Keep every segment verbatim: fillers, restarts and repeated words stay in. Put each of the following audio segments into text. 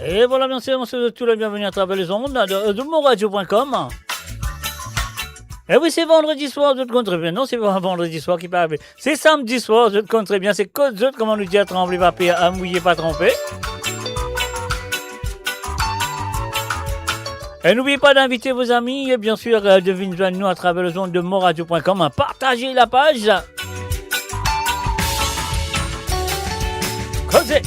E vwala, bien sir, mo swet zot tou la bienveni atraver lezond de, de moradio point com. E wi, se vandredi swar, zot konn tre bien. Non, se pa vandredi swar ki pa arive. Se samdi swar, zot konn tre bien. Se kot zot, kouma nou dir, tranble pa per, mouye pa tranpe. E n'oubliez pas d'inviter vos amis, e bien sir, euh, de vinn zwenn nou atraver lezond de moradio point com. Partagez la page. Koze.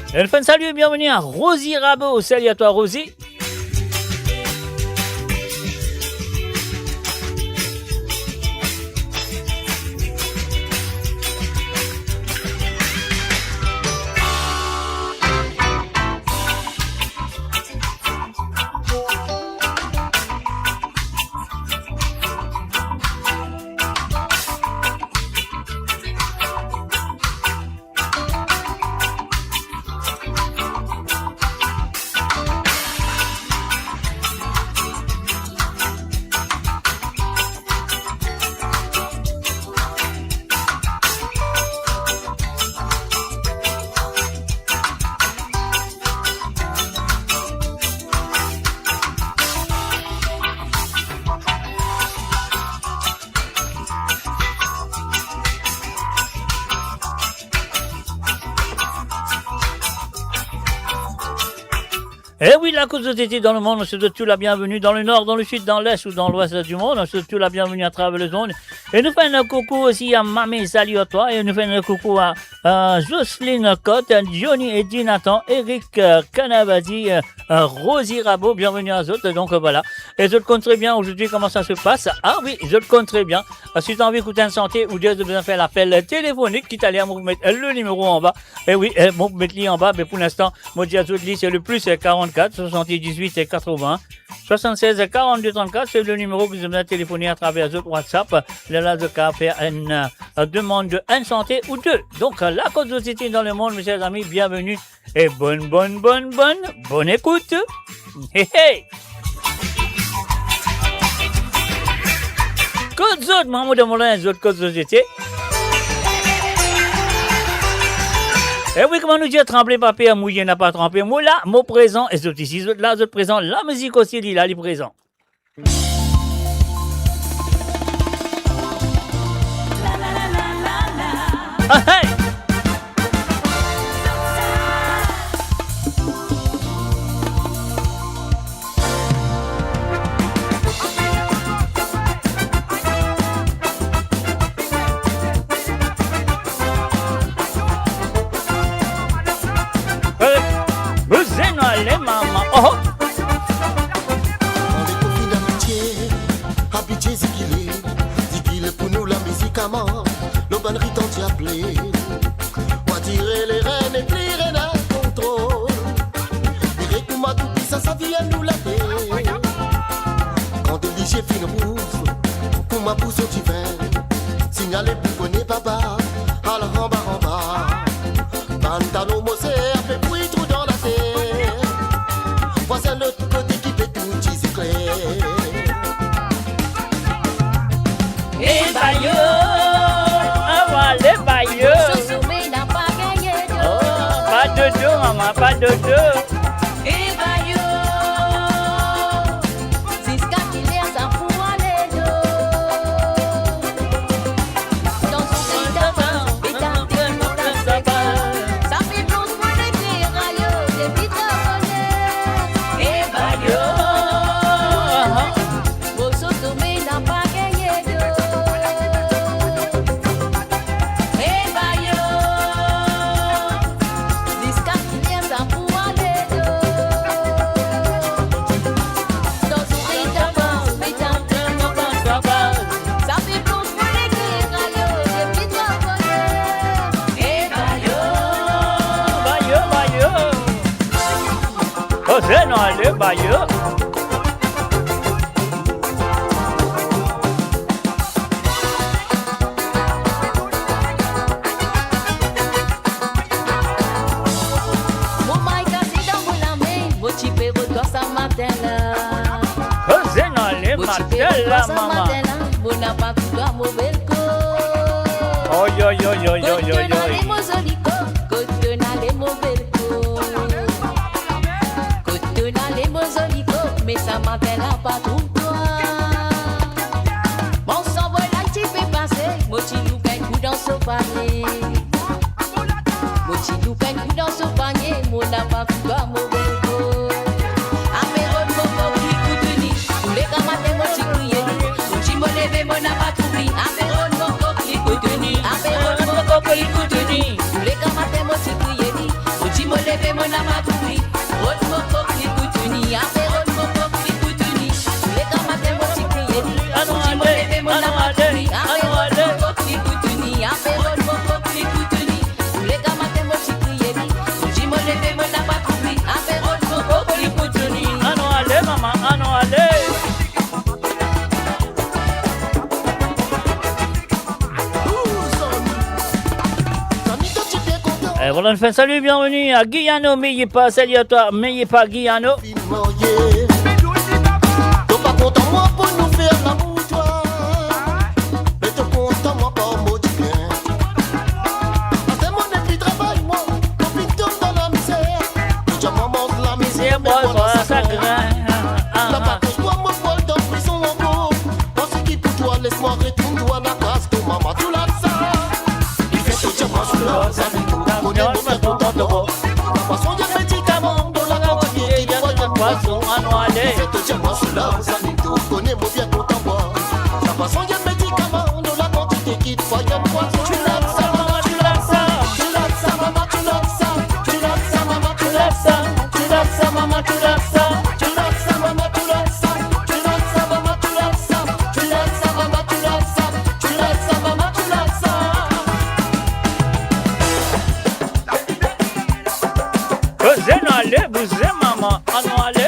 E nou fer enn sali, bienveni a Rosie Rabo. Sali a twa, Rosie. E wi, la kot zot ete dan lemond, mo swet zot tou la bienveni dan lenor, dan lesid, dan les ou dan lwes di mond. Mo swet zot tou la bienveni atraver lezond. E nou fer enn koukou osi a Mame, sali a twa. E nou fer enn koukou a, a Jocelyne Cotte, Johnny, Eddie, Nathan, Eric, euh, Kanavadi, euh, euh, Rosie Rabo, bienveni a zot. Donk, euh, vwala. E zot konn tre bien azordi kouma sa se pas. A wi, zot konn tre bien. Euh, si zot anvi ekout enn sante ou de, zot bizin fer lapel telefonik, ki taler mo pou met le nimero anba. E wi, eh, mo pou met li anba, me pou linstan, mo dir zot li, se le plus, eh, quarante-quatre, soixante-dix-huit, eh, quatre-vingts, soixante-seize, quarante-deux, trente-quatre, se le nimero ki zot bizin telefone atraver zot WhatsApp. Lerla zot kapav fer enn, eh, demann de enn sante ou de. Donk, eh, la kot zot ete dan lemond, mes chers amis, bienveni e bonn, bonn, bonn, bonn, bonn ekout. Hey, hey. Kot zot, mwa mo demann zot, kot zot ete? E wi, kouma nou dir, tranble pa per, mouye napa tranpe. Mo la, mo prezan, e zot isi, zot la, zot prezan, lamizik osi, li la, li prezan. Ah, hey! Hey! Bouze nou ale, mama. Oh, oh! Abitie, abitie zikile, zikile pou nou lamizikaman, lor bann ri tanti aple. Wa dire lerenn e pli rena kontrol. Dire kouma tou pwisan sa vinn nou late. Kan de lizie finn rouz, kouma pou sorti vin. Signale pou kone baba, al anba, anba. Bann talon mo se ape pou li trou dan later. Vwazin lot kote ki pe tou ti zikle. E bayo, awa le bayo. Soso me na pa gagne do. Oh, pa dodo, mama, pa dodo. E bayo. Ziska ki ler sa pou ale do? Dan zot eta, eta, eta, eta, sa pe plonz mwa lekler ayo depi tro boner. E bayo. Mo soso me na pa gagne do. E bayo. Ziska ki ler sa pou ale do? Dan zot eta, eta, eta, sa pe plonz mwa lekler ayo depi tro boner. E bayo. Bayo, bayo. Koze nou ale, bayo. La, mama. Sa matin la, mo napa pou twa, mo bel ko. Oy, oy, oy, oy, oy, oy, oy. Kot to ale, mo zoli ko? Kot to ale, mo bel ko? Kot to ale, mo zoli ko? Me sa matin la, pa trouv twa. Mo sanvol la ti pe pase, mo ti loup enn kou dan so panie. Mo ti loup enn kou dan so panie, mo napa pou twa, mo bel ko. Apel rod mo kok li pou touni, touleka matin mo ti kriye li. Mo ti mo leve, mo napa trouv li. Apel rod mo kok li pou touni, apel rod mo kok li pou touni, touleka matin mo ti kriye li. Mo ti mo leve, mo napa trouv li. Rod mo kok li pou touni, apel rod mo kok li pou touni, touleka matin mo ti kriye li. Mo ti mo leve, mo napa trouv li. Apel rod mo kok li pou touni, apel rod mo kok li pou touni, touleka matin mo ti kriye li. Mo ti mo leve, mo napa trouv li. Apel rod mo kok li pou touni. Anou ale, mama, anou ale. Eh, voilà, nou fer enn sali, bienvenue à Guiyano, Meyepa, salut à toi, Meyepa Guiyano. To pa kontan mwa pou nou fer lamour twa, me to kontan mwa par mo dibien. Aster mo nepli travay mwa, mo finn tom dan lamizer. To diaman manz lamizer, me mwa dan sagrin. Napa koz twa, mo pou al dan prizon ankor. Parski pou twa, les mwa retourn twa lakaz to mama, to lasa. Li fer to diaman sou lor, sa li tou kone mo fer kontan twa. Napa sonn enn medikaman dan lakantite ki fer enn pwason, anou ale. Li fer to diaman sou lor, sa li tou kone mo fer kontan twa. Napa sonn enn medikaman dan lakantite ki fer enn pwason. Tu lasa, mama, tu lasa. Tu lasa, mama, tu lasa. Tu lasa, mama, tu lasa. Tu lasa, mama, tu lasa. Koze nou ale, bouze mama, anou ale.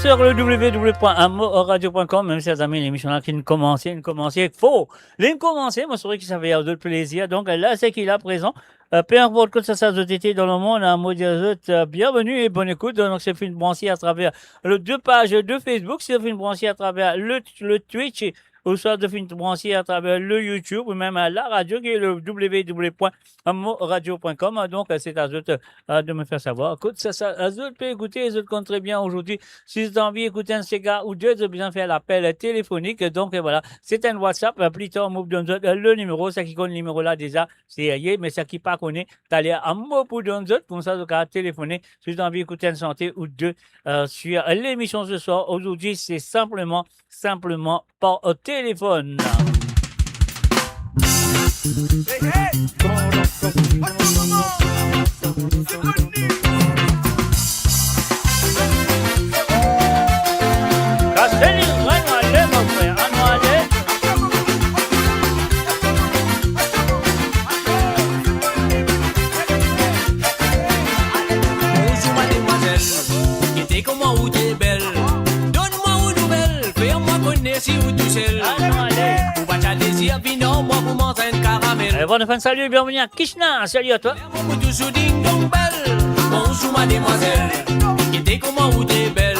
Sur le w w w point amo radio point com, mes chers amis, lemision la ki komanse, ki komanse for. Li komanse, mo swete ki sa fer zot plezir. Donk, la, seki la prezan, euh, pe inport kot sa, sa zot ete dan lemond, hein, mo dir zot, euh, bienvenue et bonne écoute. Donk, si zot finn branse atraver le de paz de Facebook, si zot finn branse atraver le, le Twitch, ouswa zot finn branse atraver le YouTube, ou mem a la radio, ki le w w w point amo radio point com. Donk, se a zot, euh, de me fer savwar. Kot sa, sa, zot pe ekoute, zot konn tre bien ozordi. Si zot anvi ekout enn sega ou de, zot bizin fer lapel telefonik. Donk, euh, vwala, se enn WhatsApp. Euh, pli tar, mo pou donn zot, euh, le nimero. Seki konn nimero la deza, se ye, me seki pa kone, taler, mo pou donn zot, koumsa zot kapav telefone. Si zot anvi ekout enn sante ou de, euh, sur lemision se swar, ozordi, se sinpleman, sinpleman par, euh, telefone. Kase lizwenn, ale, mo frer, anou ale. Bonzour, mademwazel. Gete kouma ou te bel. Donn mwa ou nouvel. Fer mwa kone si ou tousel. Anou ale. Ou pa ti a dezir, vinn ar mwa pou manz enn karamel. Eh, bon, enfin, salut, bienvenue à Kishna. Salut à toi. Ler mo pou tous ou ding dong bel. Bonzour, mademwazel. Gete kouma ou te bel.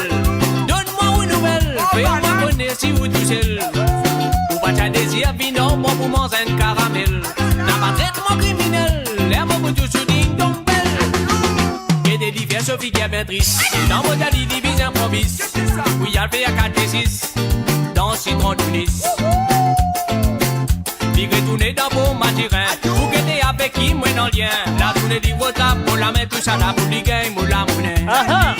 Donn mwa ou nouvel. Fer mwa kone si ou tousel. Ou pa ti a dezir, vinn ar mwa pou manz enn karamel. Napa tretman kriminel. Ler mo pou tous ou ding dong bel. Gete li fer so figir bien tris. Dan mo dir li, li bizin pran bis. Pou li al fer katesis dan Sitron Dounis. Li retourne dan Port Mathurin. Pou gete avek ki mwa ena lien. Latourne li rod trap mo lame, tousala pou li gagn mo lamone. Aha!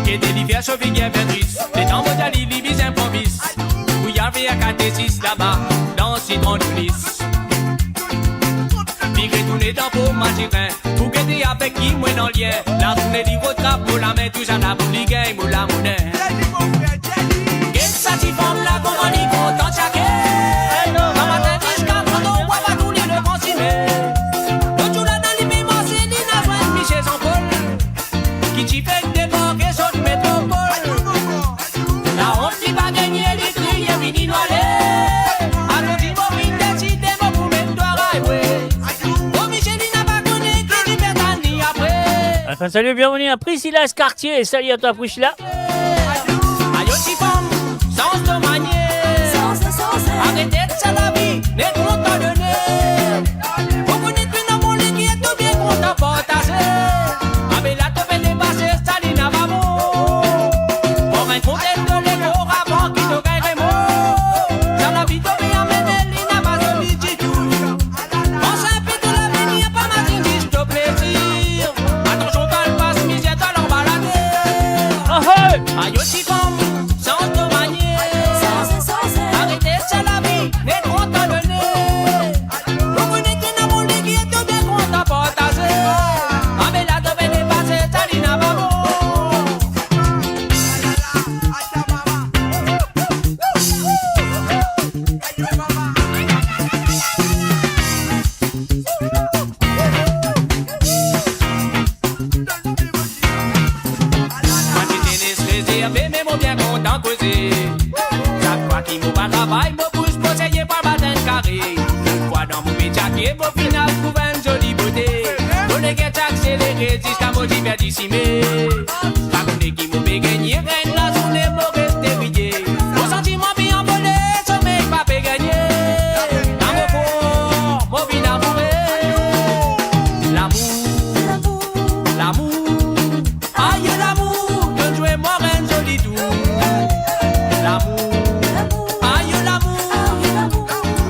Gete li fer so figir bien tris. Letan mo dir li, li bizin pran bis. Pou li al fer katesis laba dan Sitron Dounis. Li retourne dan Port Mathurin. Pou gete avek ki mwa ena lien. Latourne li rod trap mo lame, tousala pou li gagn mo lamone. Get sa tifanm la, kouma li kontan tchake. Gramatin ziska Koton Bwa, pa tou li le gran sime. Lot zour la, dan li pe marse, li ena zwenn misie Jean-Paul. Ki ti fek debarke sot metropol. Laont li pa gagne, li kriye, vini nou ale. Akoz mo finn deside, mo pou met twa ray, we. Mo misie li napa kone ki li pe tann li apre. Enfin, salut, bienvenue à Priscilla Escartier. Salut à toi, Priscilla. Ayo tifanm, sanz to manier. Aret et sa lavi, net kontan done. Mo kone ki ena bann leki, to bien kontan partaze. Abe la to pe depase, sa li napa bon. Pran enn kont et to lekor avan ki to gagn remor. Sa lavi to pe amene, li napa zoli ditou. Pans inpe to lavenir, pa mazinn zis to plezir. Atansion, kan pas mizer, to al anba later. Ah, hey! Ayo tifanm, sanz to manier. Aret et sa lavi, net kontan done. Mo kone ki ena bann leki, to bien kontan partaze. Abe la to pe depase, sa li napa bon. Mwa ti zenes rezerve, me mo bien kontan koze. Sak fwa ki mo pa travay, mo pous mo serye pou al bat enn kare. Fwa dan mo pe tchake, mo finn al trouv enn zoli bote. Mo leker ti akselere ziska mo ti perdi sime. Pa kone ki mo pe gagne, enn lazourne mo reste eweye. Mo santi mwa pe anvole, somey pa pe gagne. Dan mo kor, mo vinn amoure. Lamour, lamour, ayo lamour, to zwe mwa enn zoli tour. Lamour, ayo lamour,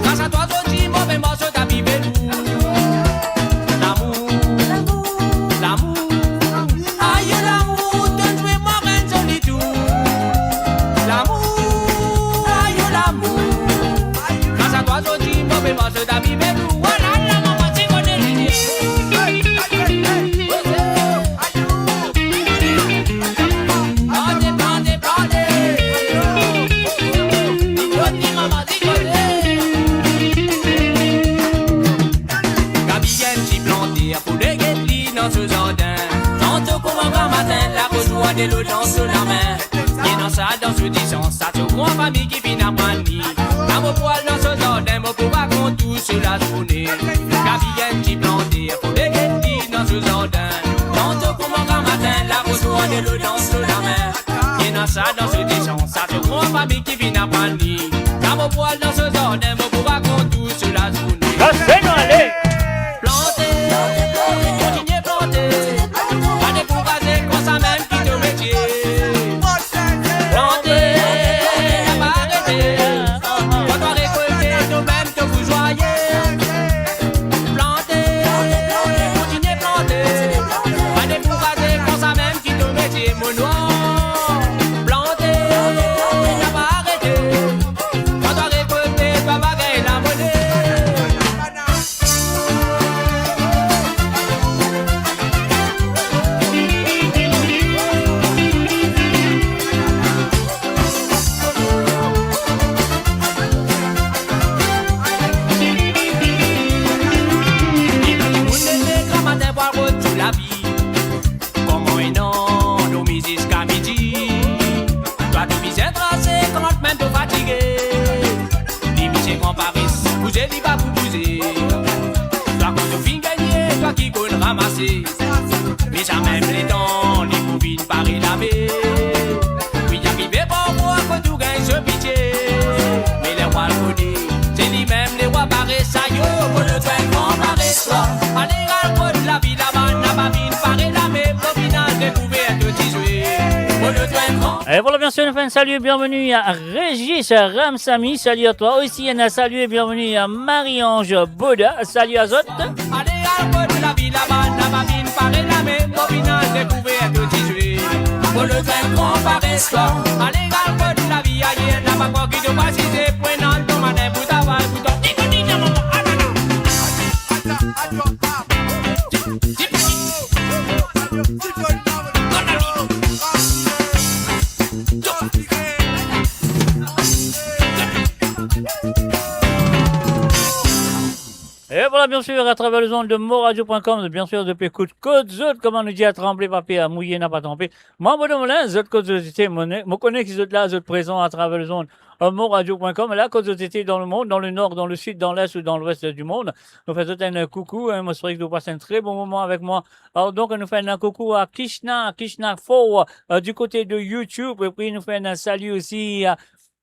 gras a twa zodi mo pe marse tapi velour. Lamour, lamour, ayo lamour, to zwe mwa enn zoli tour. Lamour, ayo lamour, gras a twa zodi mo pe marse tapi velour. Wala la mama ti kone lide. Blonde, blonde, blonde. Li blonde, li mama ti kone. Gaby enn ti planter pou leget li dan so zardin. Tanto kouma gramatin, lakoz ou ane Delo dan so lame, li ena sa dan so dizans, sa so gran fami ki finn aprann li. Kan mo pou al dan so zardin, mo pou rakont tou so lazourne. Gabi enn ti plante, pou deget li dan so zardin. Tanto kouma gramatin, la pou trouv delo dan so lame, li ena sa dan so dizans, sa so gran fami ki finn aprann li. Kan mo pou al dan so zardin, mo pou rakont tou so lazourne. Lase nou ale! Plante, kontinie plante, pa dekouraze, koumsa mem ki to metie. Plante, pa arete, kan to rekolte, to mem to pou zwaye. Plante, kontinie plante, pa dekouraze, koumsa mem ki to metie, mo nwar. Plante, pa arete, kan to rekolte, to ava gagn lamone. Dimoun leve gramatin pou al rod so lavi. Kouma enn an dormi ziska midi, twa to bizin trase, kan mem to fatige. Li misie gran pares, bouze li pa pou bouze. Twa kan to finn gagne, twa ki konn ramase. Me sa mem letan, li pou vinn pare lame. Wi, arive parfwa kot ou gagn so pitie. Me lerwa lagone, se limem lerwa pares, ayo. Mo le gran pares, ale al kot lavi laba, napa vinn pare lame, pou final dekouver to ti zwe. Mo le gran. Et voilà, bien sûr, nous faisons un salut et bienvenue à Régis Ramsamy. Salut à toi aussi. Un salut et bienvenue à Marie-Ange Boda. Salut à zot. Ale al kot lavi laba, napa vinn pare lame, pou final dekouver to ti zwe. Mo le gran pares, ale al kot lavi ayer, napa ankor ki to pasize, pran to mane pou travay, pou to... Et voilà, bien sûr, à travers les ondes de moradio point com, bien sûr, depuis Kout Kot Zot, kouma nou dir, a tranble pa per, a mouye napa tranpe. Mwa, mo demann zot kot zot ete, mo ne-, mo kone ki zot la, zot prezan à travers les ondes, euh, moradio point com. La, kot zot ete dans le monde, dans le nord, dans le sud, dans l'est ou dans l'ouest du monde, nou fer zot enn koukou, hein, mo espere ki zot pas enn tre bon moman avek mwa. Alors, donc, nou fer enn koukou à Krishna, Krishna Four, euh, du côté de YouTube, et puis nou fer enn salut aussi à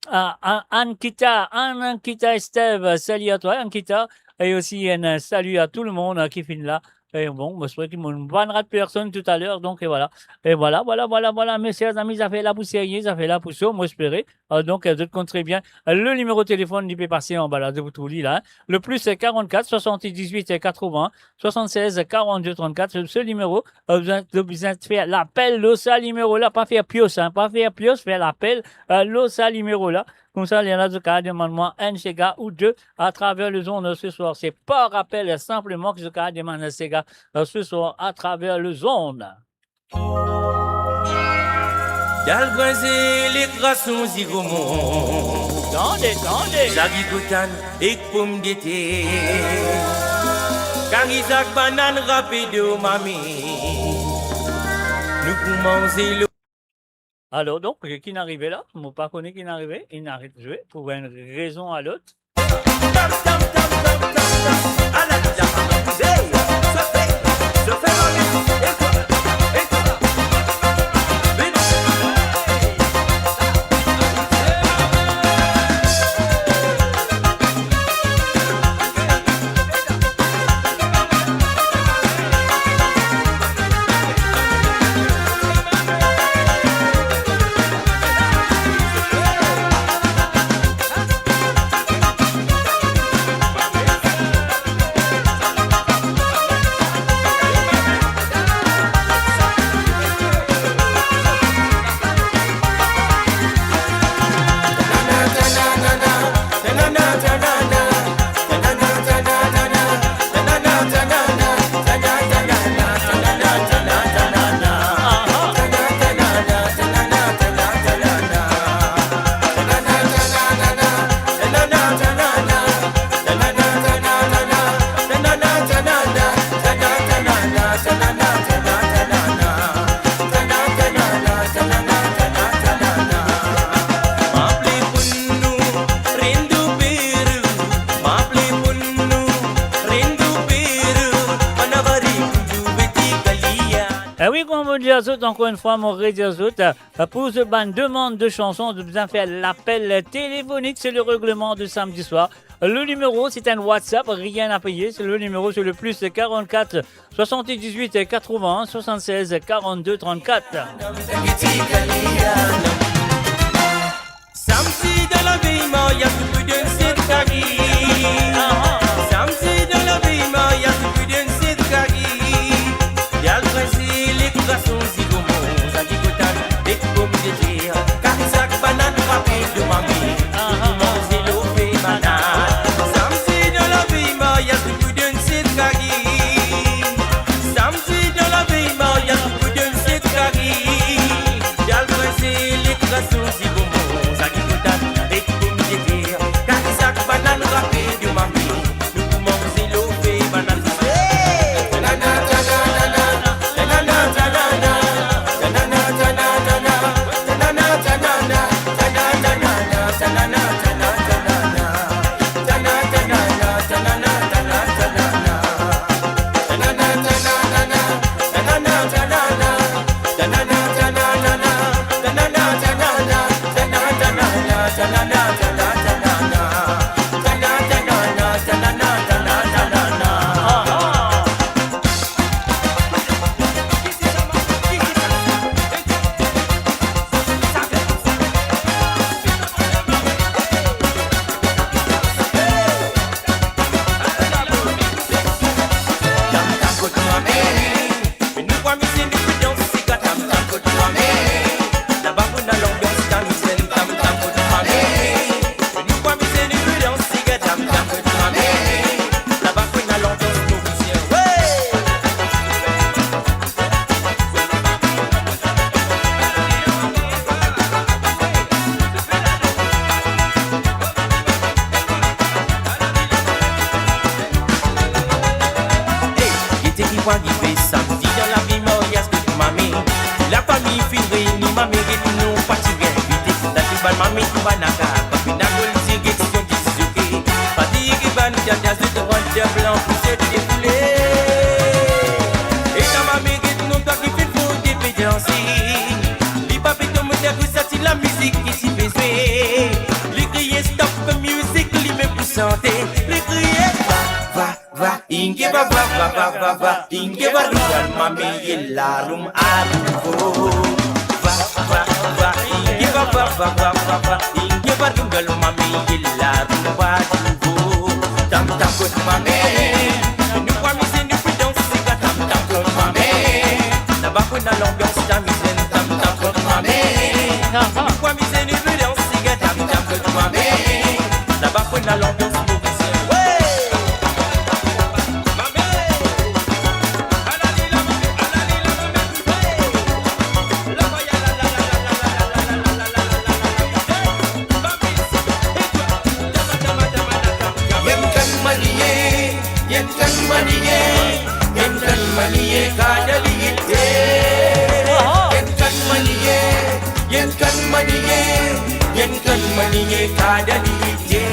à, à Ankita, An-, Ankita Estève, salut à toi, Ankita. Et aussi, un, un salut à tout le monde, hein, ki finn la. Et bon, mo espere ki mo pa rat personn talor, donc, et voilà. Et voilà, voilà, voilà, voilà, mes chers amis, zafer la pou serye, zafer la pou so, mo espere. Euh, donc, euh, zot konn tre bien. Euh, le nimero telefon, li pe pase anba la, zot pou trouv li la, hein. Le plus, c'est quarante-quatre, soixante-dix-huit, quatre-vingts, soixante-seize, quarante-deux, trente-quatre, se, se nimero, euh, bizin, bizin fer lapel lor sa nimero la, pa fer pios, hein, pa fer pios, fer lapel, euh, lor sa nimero la. Koumsa, lerla zot kapav demann mwa enn sega ou de à travers les ondes ce soir. Se par apel sinpleman ki zot kapav demann enn sega, euh, ce soir à travers les ondes. Dal brinze, lekra, son ziromon. Tande, tande. Zagi, kotann ek pomdeter. Kari, zak, banann, rape, edamame. Nou pou manze lo- Alors, donc, ki finn arive la? Mo pa kone ki finn arive. Inn aret zwe pou enn rezon a lot. Dir zot ankor enn fwa, mo redir zot, euh, pou zot bann demann de chanson, zot bizin fer lapel telefonik, c'est le règlement de samedi soir. Le numéro, c'est un WhatsApp, rien à payer. C'est le numéro, c'est le plus quarante-quatre soixante-dix-huit quatre-vingts soixante-seize quarante-deux trente-quatre. Samdi dan lavey maryaz, nou pou danse kari. Samdi dan lavey maryaz, nou pou danse kari. Li al prinse, li kraz son zigomo, sa ki kotan ek pomdeter, kari sak banann rapid mami. Nou pou manze lofe banann. Samdi dan lavey maryaz, nou pou danse kari. Samdi dan lavey maryaz, nou pou danse kari. Li al prinse, li kraz son zigomo, sa ki kotan ek pomdeter, kari sak banann rapid mami. Nou pou manze lofe banann. Tam tam kot mami, nou pou amize, nou pou danse, siga tam tam kot mami. Laba pou ena lanbians, tam tam kot mami. Nou pou amize, nou pou danse, siga tam tam kot mami. Laba pou ena lanbians, nou pou danse. Wey! Hey, gete ki pou arive samdi dan lavey maryaz kot mami. Lafami finn reyini, mami get nou pa ti invite. Sa tou bann mami, tou bann kaka, pa finn al direksion dizoke. Pa dir ki bann dada zot rant dan plan pou zot defoule. E sa mami get nou, twa ki finn fou de pe danse. Li pa pe tom dan kou sa ti lamizik ki ti pe zwe. Li kriye stop music, li mem pou sante. Li kriye va, va, va, inge va, va, inge va, roum mami ye la, roum arive. Va, va, va, inge va, va, inge va, roum mami ye la, roum arive. Tam tam kot mami, nou pou amize, nou pou danse, siga tam tam kot mami. Laba pou ena lanbians, tam tam kot mami. Nou pou amize, nou pou danse, siga tam tam kot mami. Laba pou ena lanbians morisien. Wey! Mami! Alali la mami, alali la mami, hey! La maya la la la la la la la la la la la la la la. Mami, hey, toi, dama, dama, dama, dama, dama. Enn kann manie, enn kann manie, enn kann manie, kadalite. Enn kann manie, enn kann manie, enn kann manie, kadalite.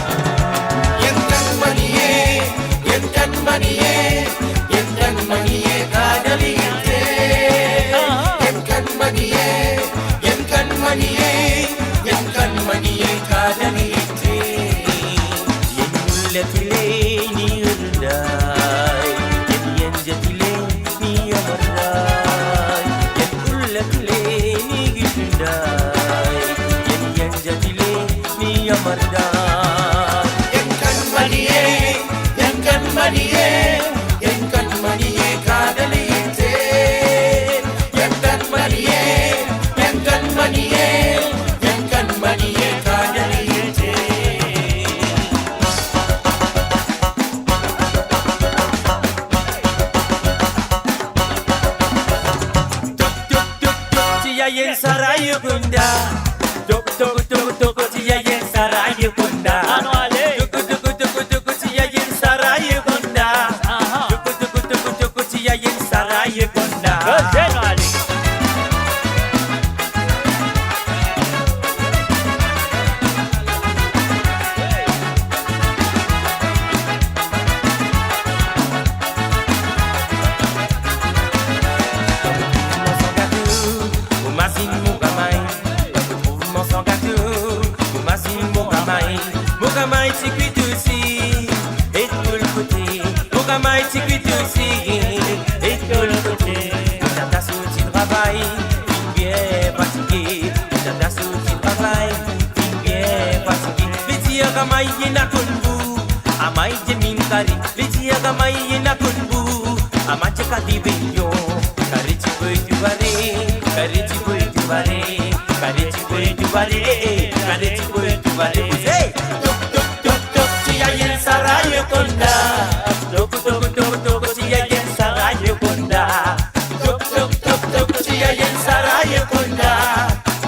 Enn kann manie, enn kann manie, enn kann manie, kadalite. Enn kann manie, enn kann manie, enn kann manie, kadalite. Enn moulet ile ni rudai, enn yenn jet ile ni amarai, enn moulet ile ni rudai, enn yenn jet ile ni amarai. Enn kann manie, enn kann manie, enn kann manie, kadalite. Enn kann manie, enn kann manie, enn kann manie, kadalite. Yenn saray konda. Tok, tok, tok, tok, ti yenn saray konda. Anou ale. Tok, tok, tok, tok, ti yenn saray konda. Aha. Tok, tok, tok, tok, ti yenn saray konda. Anou ale. Mouvman san gato, mo mazinn mo kamay. Mouvman san gato, mo mazinn mo kamay. Mo kamay ti kwit osi, e koulkote. Mo kamay ti kwit osi, e koulkote. Mo tata sorti travay, finn bien fatige. Mo tata sorti travay, finn bien fatige. Li dir kamay ena konn bou, amay ti minn kari. Li dir kamay ena konn bou, amay ti kari beiyon. Kari ti boy tou bare, kari ti boy tou bare, kari ti boy tou bare, eh, eh, kari ti boy tou bare. Hey! Tok, tok, tok, tok, ti yenn saray konda. Tok, tok, tok, tok, ti yenn saray konda. Tok, tok, tok, tok, ti yenn saray konda.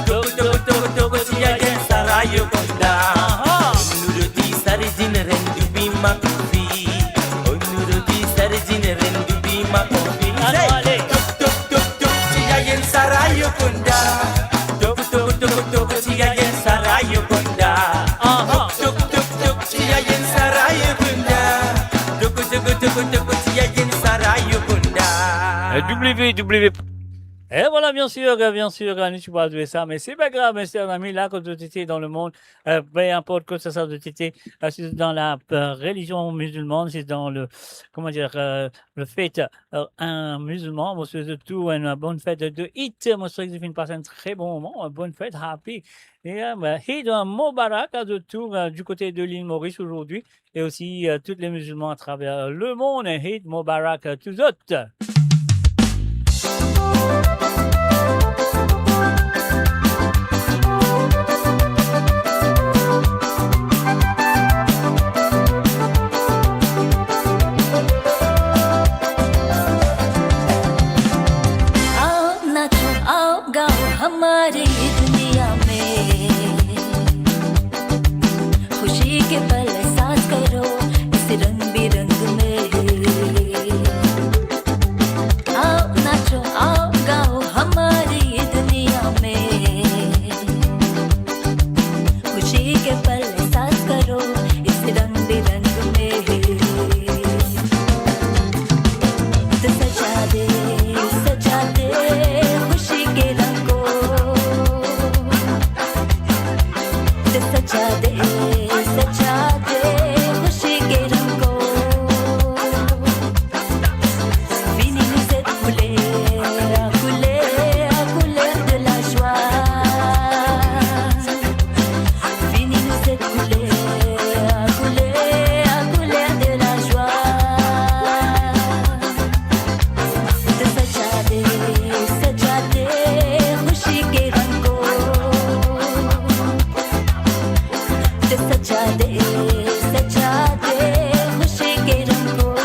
Tok, tok, tok, tok, ti yenn saray konda. Aha. Unu, de, tri, sardin, ren, doubi, makonfi. Unu, de, tri, sardin, ren, doubi, makonfi. Anou ale. Tok, tok, tok, tok, ti yenn saray konda. Tok, tok, tok, tok, ti yenn saray konda. Aha. Tok, tok, tok, tok, ti yenn saray konda. Tok, tok, tok, tok, ti yenn saray konda. Euh, W W W. Et voilà, bien sûr, euh, bien sûr, euh, nou ti pou zwe sa, me se pa grav, mes chers amis, la kot zot ete dan lemond, euh, pe inport kot sa, sa zot ete, euh, si dan la, euh, relizion mizilmann, si dan le, comment dire, euh, le fête, euh, in mizilman, mo swet zot tou enn bonn fet de, de Eid, mo swet zot finn pas enn tre bon moman, enn bonn fet, happy, et, euh, Eid Mubarak à zot tou, euh, du côté de l'île Maurice aujourd'hui, et aussi, euh, tous les musulmans à travers le monde, Eid Mubarak, euh, tous autres. आओ नाचो, आओ गाओ हमारी दुनिया में, खुशी के पल एहसास करो इस रंग बिरंग में। आओ नाचो, आओ गाओ हमारी दुनिया में, खुशी के पल एहसास करो इस रंग बिरंग में। तो सजा दे, सजा दे खुशी के रंगों। तो सजा दे, सजा दे खुशी के रंगों। Vini nou zet kouler, kouler, kouler de la joie. Vini nou zet kouler, kouler, kouler de la joie. To sajade, sajade khushi ke rangon. To sajade, sajade khushi ke rangon.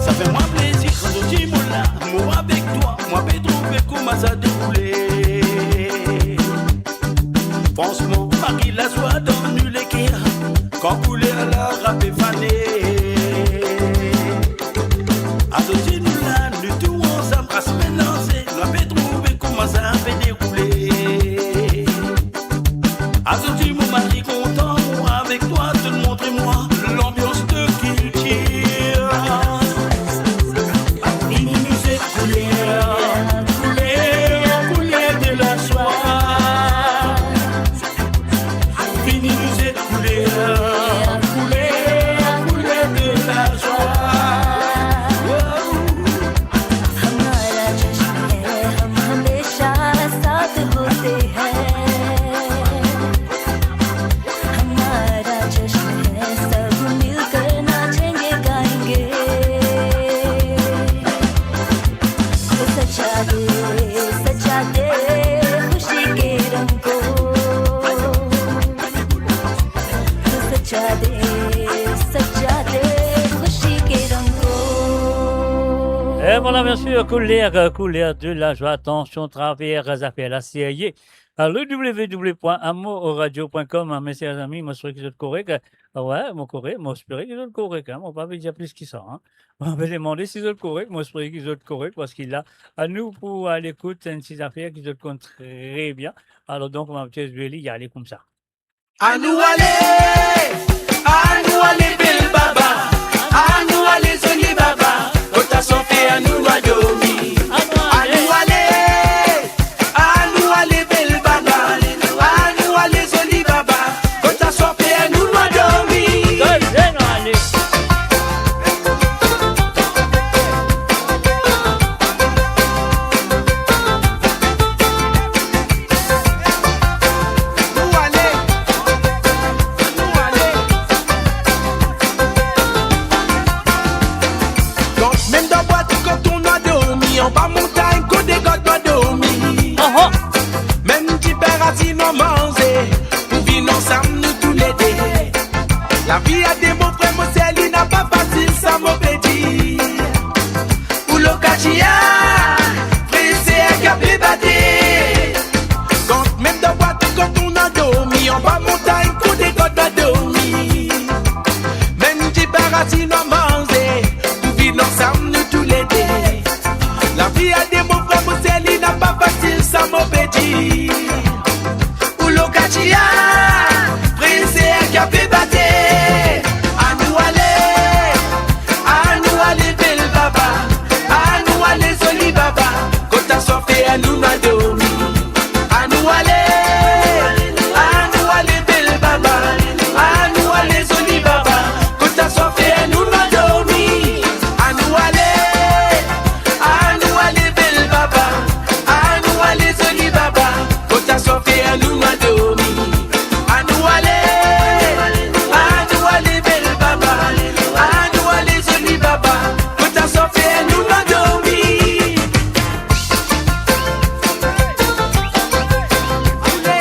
Sa fer mwa plezir kan zot dir mo la, mo avek twa, mwa pe trouve kouma sa deroule. Fransman, mari lazwa dan nou leker, kan kouler la pe fane. Azourdi nou la, nou tou ansam, ras melanze, nou pe trouve kouma sa pe deroule. Azourdi mo mari kontan, mo avek twa, to montre mwa lanbians de kiltir. Vini nou zet kouler, kouler, kouler de la joie. Vini nou zet kouler, kouler, kouler de la joie. Hamara jasn hai, hum hamesha saath hote hain. E vwala, biensir, kouler, euh, kouler de lazwa, atansion, travers zafer la serie. Euh, le w w w point amourradio point com, hein, mes chers amis, mo espere ki zot korek. Ah ouais, mo korek, mo espere ki zot korek, hein, mo pa pe dir plis ki sa, hein. Mo pe demande si zot korek, mo espere ki zot korek, parski la, anou pou al ekout enn ti zafer ki zot konn tre bien. Alor donk, mo pe zwe li, ale koumsa. Anou ale, anou ale bel baba, anou ale zoli baba, kot laswar fer nou nwa dormi. Anou ale, anou ale bel baba, anou ale zoli baba, kot laswar fer nou nwa dormi. Nou ale, nou ale. Donk, mem dan bwat kot nou nwa dormi, anba montagn kot degard nwa dormi. Aha. Mem dipen rasin nwa manze, pou vinn ansam nou toulede. Lavi a de mo frer, mo ser, li napa fasil, sa mo pe dir. Ou lor katia, fre ser ki ape bate. Donk, mem dan bwat kot nou nwa dormi, anba montagn kot degard nwa dormi. Mem dipen rasin nwa manze, pou vinn ansam nou toulede. Lavi a de mo frer, mo ser, li napa fasil, sa mo pe dir. Ou lor katia, fre ser ki ape bate. Anou ale, anou ale bel baba, anou ale zoli baba, kot laswar fer nou nwa dormi. Anou ale, anou ale bel baba, anou ale zoli baba, kot laswar fer nou nwa dormi. Anou ale, anou ale bel baba, anou ale zoli baba, kot laswar fer nou nwa dormi. Anou ale, anou ale bel baba, anou ale zoli baba, kot laswar fer nou nwa dormi. Ale,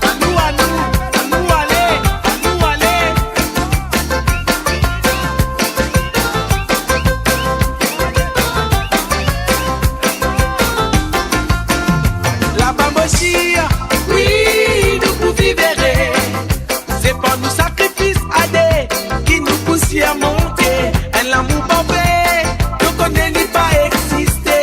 anou, anou, anou ale, anou ale. Laba mo sir, wi, nou pou viv ere. Se pa nou sakrifis a de ki nou pou sirmonte. Enn lamour parfe, nou kone li pa existe.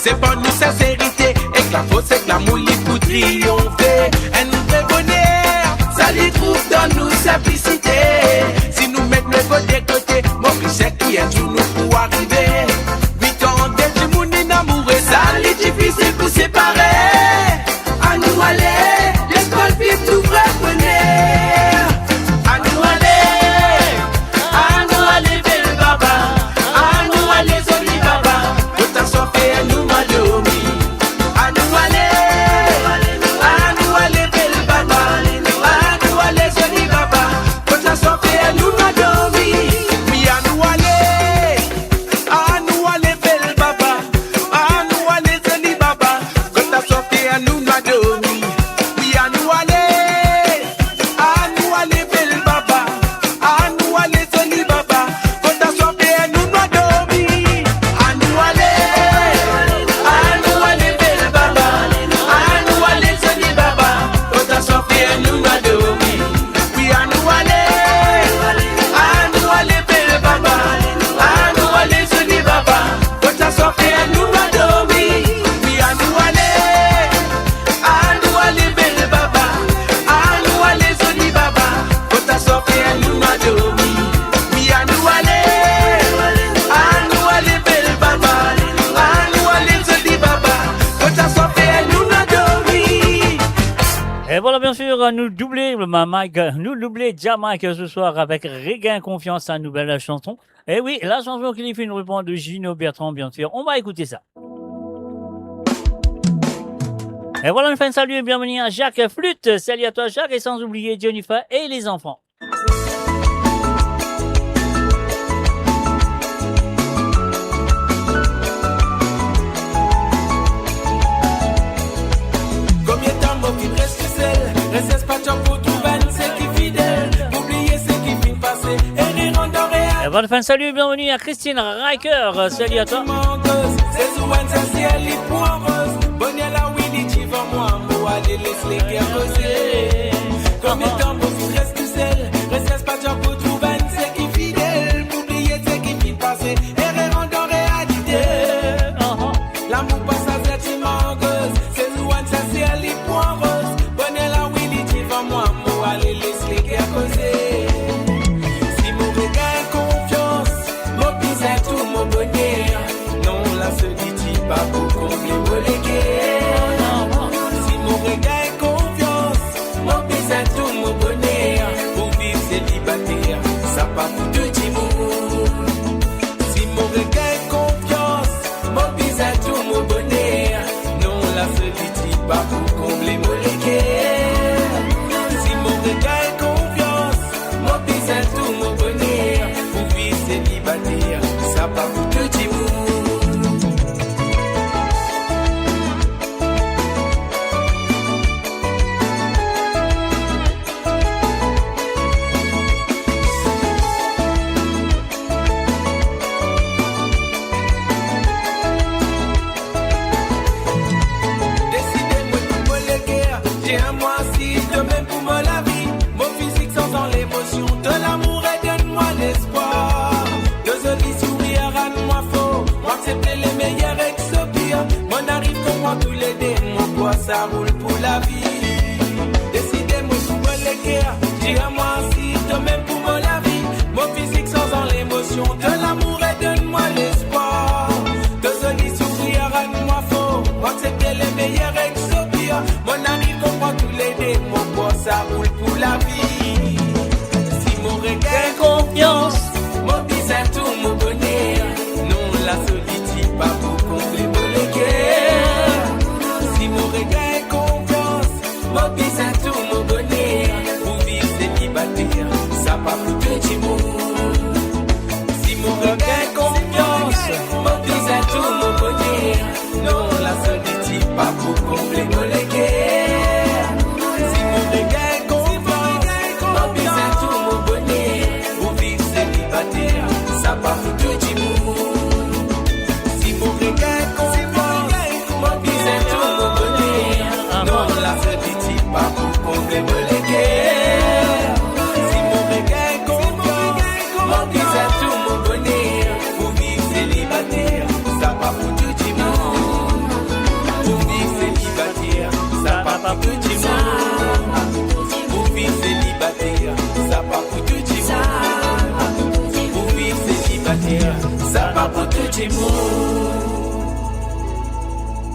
Se pa nou sinserite, ek lafors, ek lamour li pou triyonfe. Enn vre boner, sa li trouv dan nou sinplisite. Si nou met lego de kote, mo pe sir ki enn zour nou pou arive. Wi, kan de dimoun inn amoure, sa li difisil pou separe. Anou ale, lekol finn nou vre boner. Anou ale, anou ale bel baba, anou ale zoli baba, kot laswar fer nou nwa dormi. Anou ale, anou ale bel baba, anou ale zoli baba, kot laswar fer nou nwa dormi. Wi, anou ale. Anou ale bel baba, anou ale zoli baba, kot laswar fer nou nwa dormi. Wi, anou ale, anou ale bel baba, anou ale zoli baba, kot laswar fer nou nwa dormi. Anou ale, anou ale bel baba, anou ale zoli baba, kot laswar fer nou nwa dormi. Wi, anou ale, anou ale bel baba, anou ale zoli baba, kot laswar fer nou nwa dormi. Wi, anou ale, anou ale bel baba, anou ale zoli baba, kot laswar fer nou nwa dormi. Wi, anou ale, anou ale bel baba, anou ale zoli baba, kot laswar fer nou nwa dormi. E vwala, biensir, nou double, ma-, Mike, nou double Jah Mike ce soir avec Regain Confiance, sa nouvel sanson. E wi, la sanson ki li finn repran de Gino Bertrand, biensir. On va écouter ça. E vwala, nou fer enn salut et bienvenue à Jacques Flûte. Salut à toi, Jacques, et sans oublier Jennifer et les enfants. Konbien tan mo finn res tousel, res espas mo pou trouv enn seki fidel, pou bliye seki finn pase e rerann dan real. Enfin, salut, bienvenue à Christine Riker. Salut à toi. Sezou enn sa siel li pou an roz. Boner la wi li divan mwa, mo ale les leker koze. Konbien tan mo finn res tousel, res, res pa dur pou trouv enn seki fidel, pou bliye seki finn pase, e rerann dan realite. Lamour pa sa zet ti mangoz, sezou enn sa siel li pou an roz. Boner la wi li divan mwa, mo ale les leker koze. Si mo regagn konfians, mo bizin tou mo boner. Non, lasolitid pa pou konble mo leker. Si mo regagn konfians, mo bizin tou mo boner. Pou viv selibater, sa pa pou tou dimoun. Si mo regagn konfians, mo bizin tou mo boner. Non, lasolitid pa pou konble mo leker. Si mo regagn konfians, mo bizin tou mo boner. Pou viv selibater, sa pa pou tou dimoun. Deside mwa pou mo leker, dir mwa si to mem pou mo lavi. Mo fizik sanz an lemosion, to lamour e donn mwa lespwar. To zoli sourir rann mwa for, mo aksepte le meyer ek so pir. Mo'nn ariv konpran toulede, mo krwar sa roul pou lavi. Deside mwa pou mo leker, dir mwa si to mem pou mo lavi. Mo fizik sanz an lemosion, to lamour e donn mwa lespwar. To zoli sourir rann mwa for, mo aksepte le meyer ek so pir. Mo'nn ariv konpran toulede, mo krwar sa roul pou lavi. Si mo regagn konfians, mo bizin tou mo boner. Non, lasolitid pa pou konble mo leker. Si mo regagn konfians, mo bizin tou mo boner. Pou viv selibater, sa pa pou tou dimoun. Si mo regagn konfians, mo bizin tou mo boner. Non, lasolitid pa pou konble mo leker. Si mo regagn konfians, mo bizin tou mo boner. Pou viv selibater, sa pa pou tou dimoun. Si mo regagn konfians, mo bizin tou mo boner. Non, lasolitid pa pou konble mo leker. Si mo regagn konfians, mo bizin tou mo boner. Pou viv selibater, sa pa pou tou dimoun. Pou viv selibater, sa pa pou tou dimoun. Pou viv selibater, sa pa pou tou dimoun. Pou viv selibater, sa pa pou tou dimoun.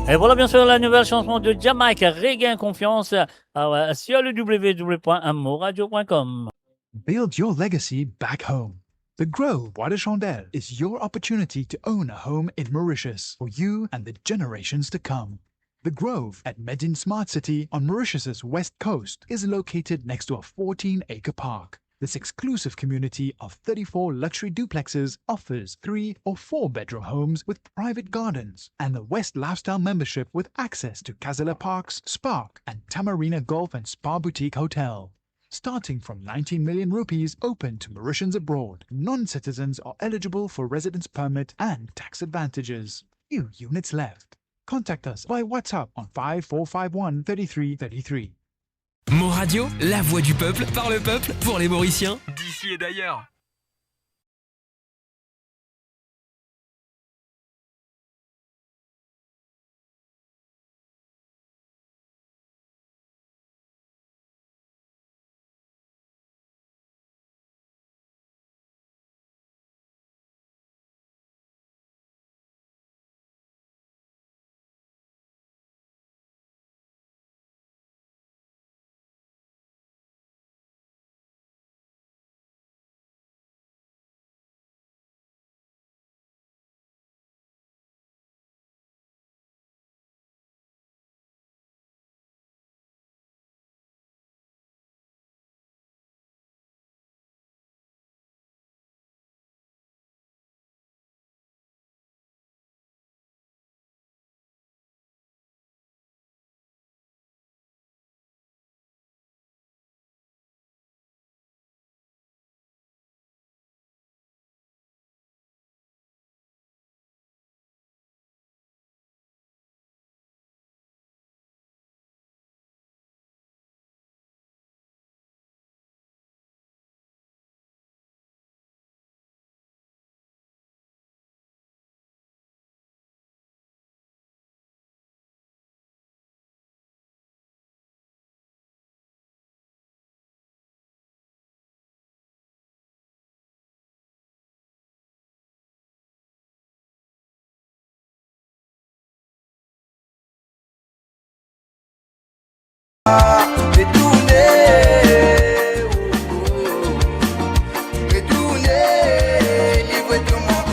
Et voilà, bien sûr, la nouvelle chanson de Jamaïque, Regain Confiance, euh, sur le w w w point moradio point com. Build your legacy back home. The Grove Bois de Chandelle is your opportunity to own a home in Mauritius for you and the generations to come. The Grove at Medin Smart City on Mauritius's west coast is located next to a fourteen-acre park. This exclusive community of thirty-four luxury duplexes offers three or four bedroom homes with private gardens and the West Lifestyle membership with access to Casella Parks, Spark, and Tamarina Golf and Spa Boutique Hotel. Starting from nineteen million rupees, open to Mauritians abroad. Non-citizens are eligible for residence permit and tax advantages. Few units left. Contact us by WhatsApp on five four five one thirty-three thirty-three. Mon Radio, la voix du peuple, par le peuple, pour les Mauriciens, d'ici et d'ailleurs. Retourne, oh, oh, retourne, livre to mwa.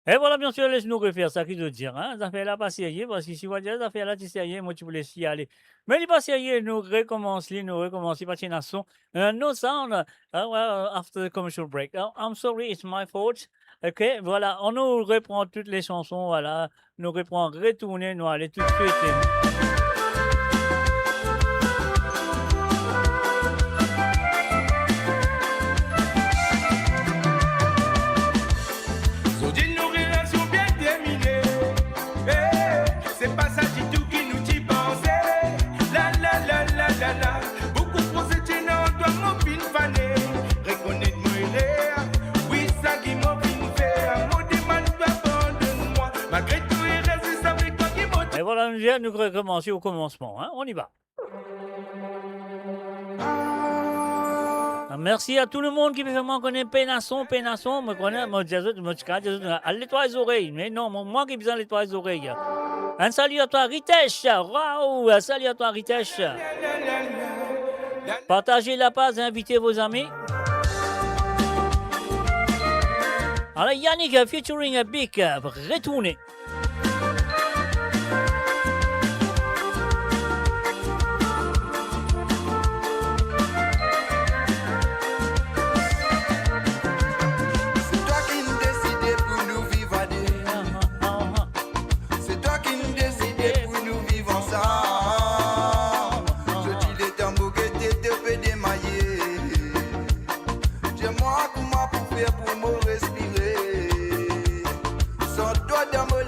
E vwala, biensir, les nou refer sa ki zot dir, hein. Zafer la pa serye, parski si mo dir zafer la ti serye, mo ti pou les li ale. Me li pa serye, nou rekomans li, nou rekomans li, pa ti ena son. Uh, no sound, uh, well, after the commercial break. Oh, I'm sorry, it's my fault. Ok, vwala, nou repran tou les sanson, vwala. Nou repran, retourne, nou ale toutswit. Zordi nou relasion bien termine. Eh, se pa sa ditou ki nou ti panse. La, la, la, la, la, la. Boukou proze ti ena an twa, mo finn fane. Rekonet mo erer. Wi, sa ki mo finn fer. Mo demann twa pardonn mwa. Malgre tou, e rezis avek twa ki mo... E vwala, nou, nou rekomans o komansman, hein. On y va. Mersi a tou lemonn ki pe fer mwa kone pena son, pena son. Mo kone, mo dir zot, mo ti kapav dir zot, al netway zorey. Me non, mo, mwa ki bizin netway zorey. Enn sali a twa, Ritesh. Waw, enn sali a twa, Ritesh. Partaze la paz, invite vo zami. Ala Yannick featuring Big, retourne. Se twa ki'nn deside pou nou viv a de. Se twa ki'nn deside pou nou viv ansam. Zordi letan mo gete to pe demaye. Dir mwa kouma pou fer pou mo respire. San twa dan mo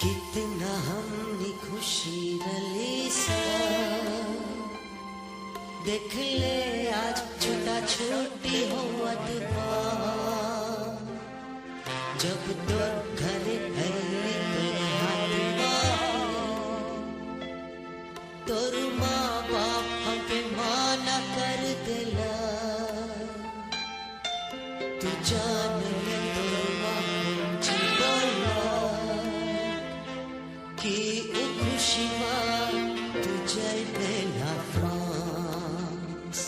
कितना हमने खुशी रली सा, देख ले आज छोटा छोटी होवत बा। जब तोर घर अइली तोर हाथ मा, तोर माँ बाप हमके माना कर देला। तू जान ले तोर माँ कुछ बोला कि उ खुशी मा तू जाइबे ला फ्रांस।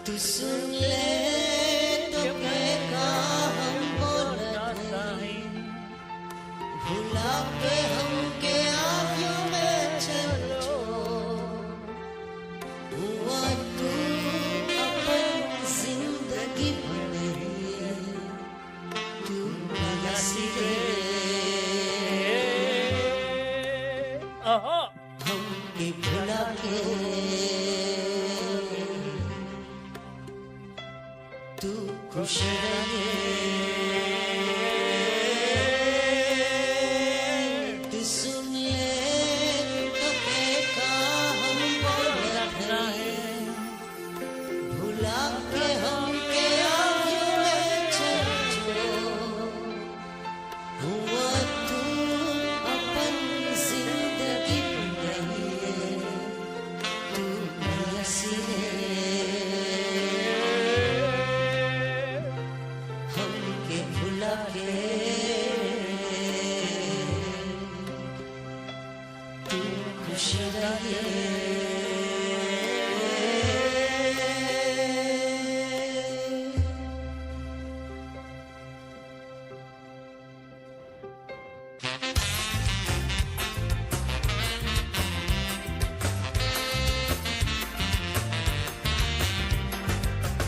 तू सुन ले तोके का हम बोलत हई। भुला के हमके आँखियों में चल जो, हुआ तू अपन जिंदगी बनही, तू नया सिरे। आहा। हमके भुला के तू खुश रहे। तू सुन ले, तोके का हम बोलत हई। भुला के हमके आँखियों में चल जो, हुआ तू अपन जिंदगी बनही, तू नया सिरे। हमके भुला के तू खुश रहे।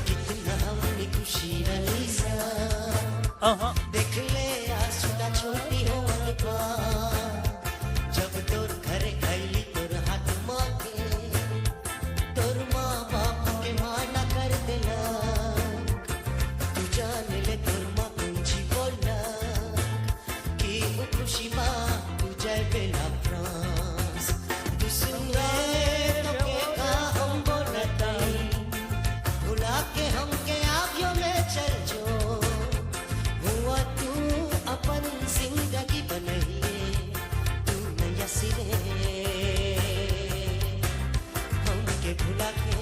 कितना हमने खुशी रली सा। आहा। देख ले आज छोटा छोटी होवत बा। जब तोर घर अइली तोर हाथ मा के, तोर माँ बाप के माना कर देला। तू जान ले तोर माँ कुछ बोला कि उ खुशी मा तू जाइबे ला फ्रांस। तू सुन ले, तोके का हम बोलत हई। भुला के हमके आँखियों में चल जो, हुआ तू अपन जिंदगी बनही, तू नया सिरे। हमके भुला के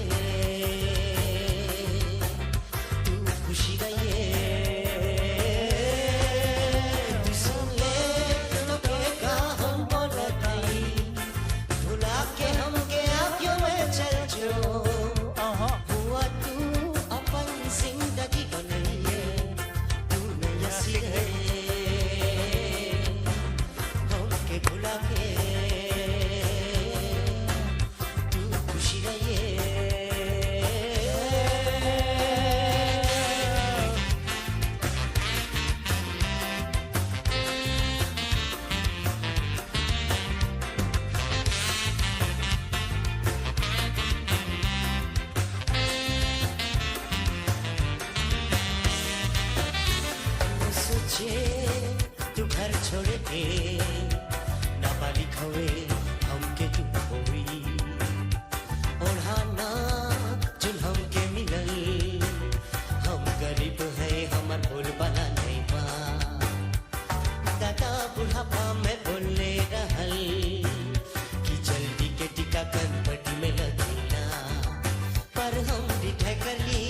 तू खुशी रहे। तू सुन ले, तोके का हम बोलत हई। भुला के हमके आँखियों में चल जो। आहा। हुआ तू अपन जिंदगी बनही, तू नया सिरे। हमके भुला के तू खुशी रहे। सोचे तू घर छोड़ के, नाबालिग हवे हमके दुख होई। ओढ़ाना जुल्हम के मिलल, हम गरीब है, हमर बोलबाला नहीं बा। दादा बुढ़ापा में बोलले रहल कि जल्दी के टीकाकरण पट्टी में लगेला। पर हम रिटायर कर ली,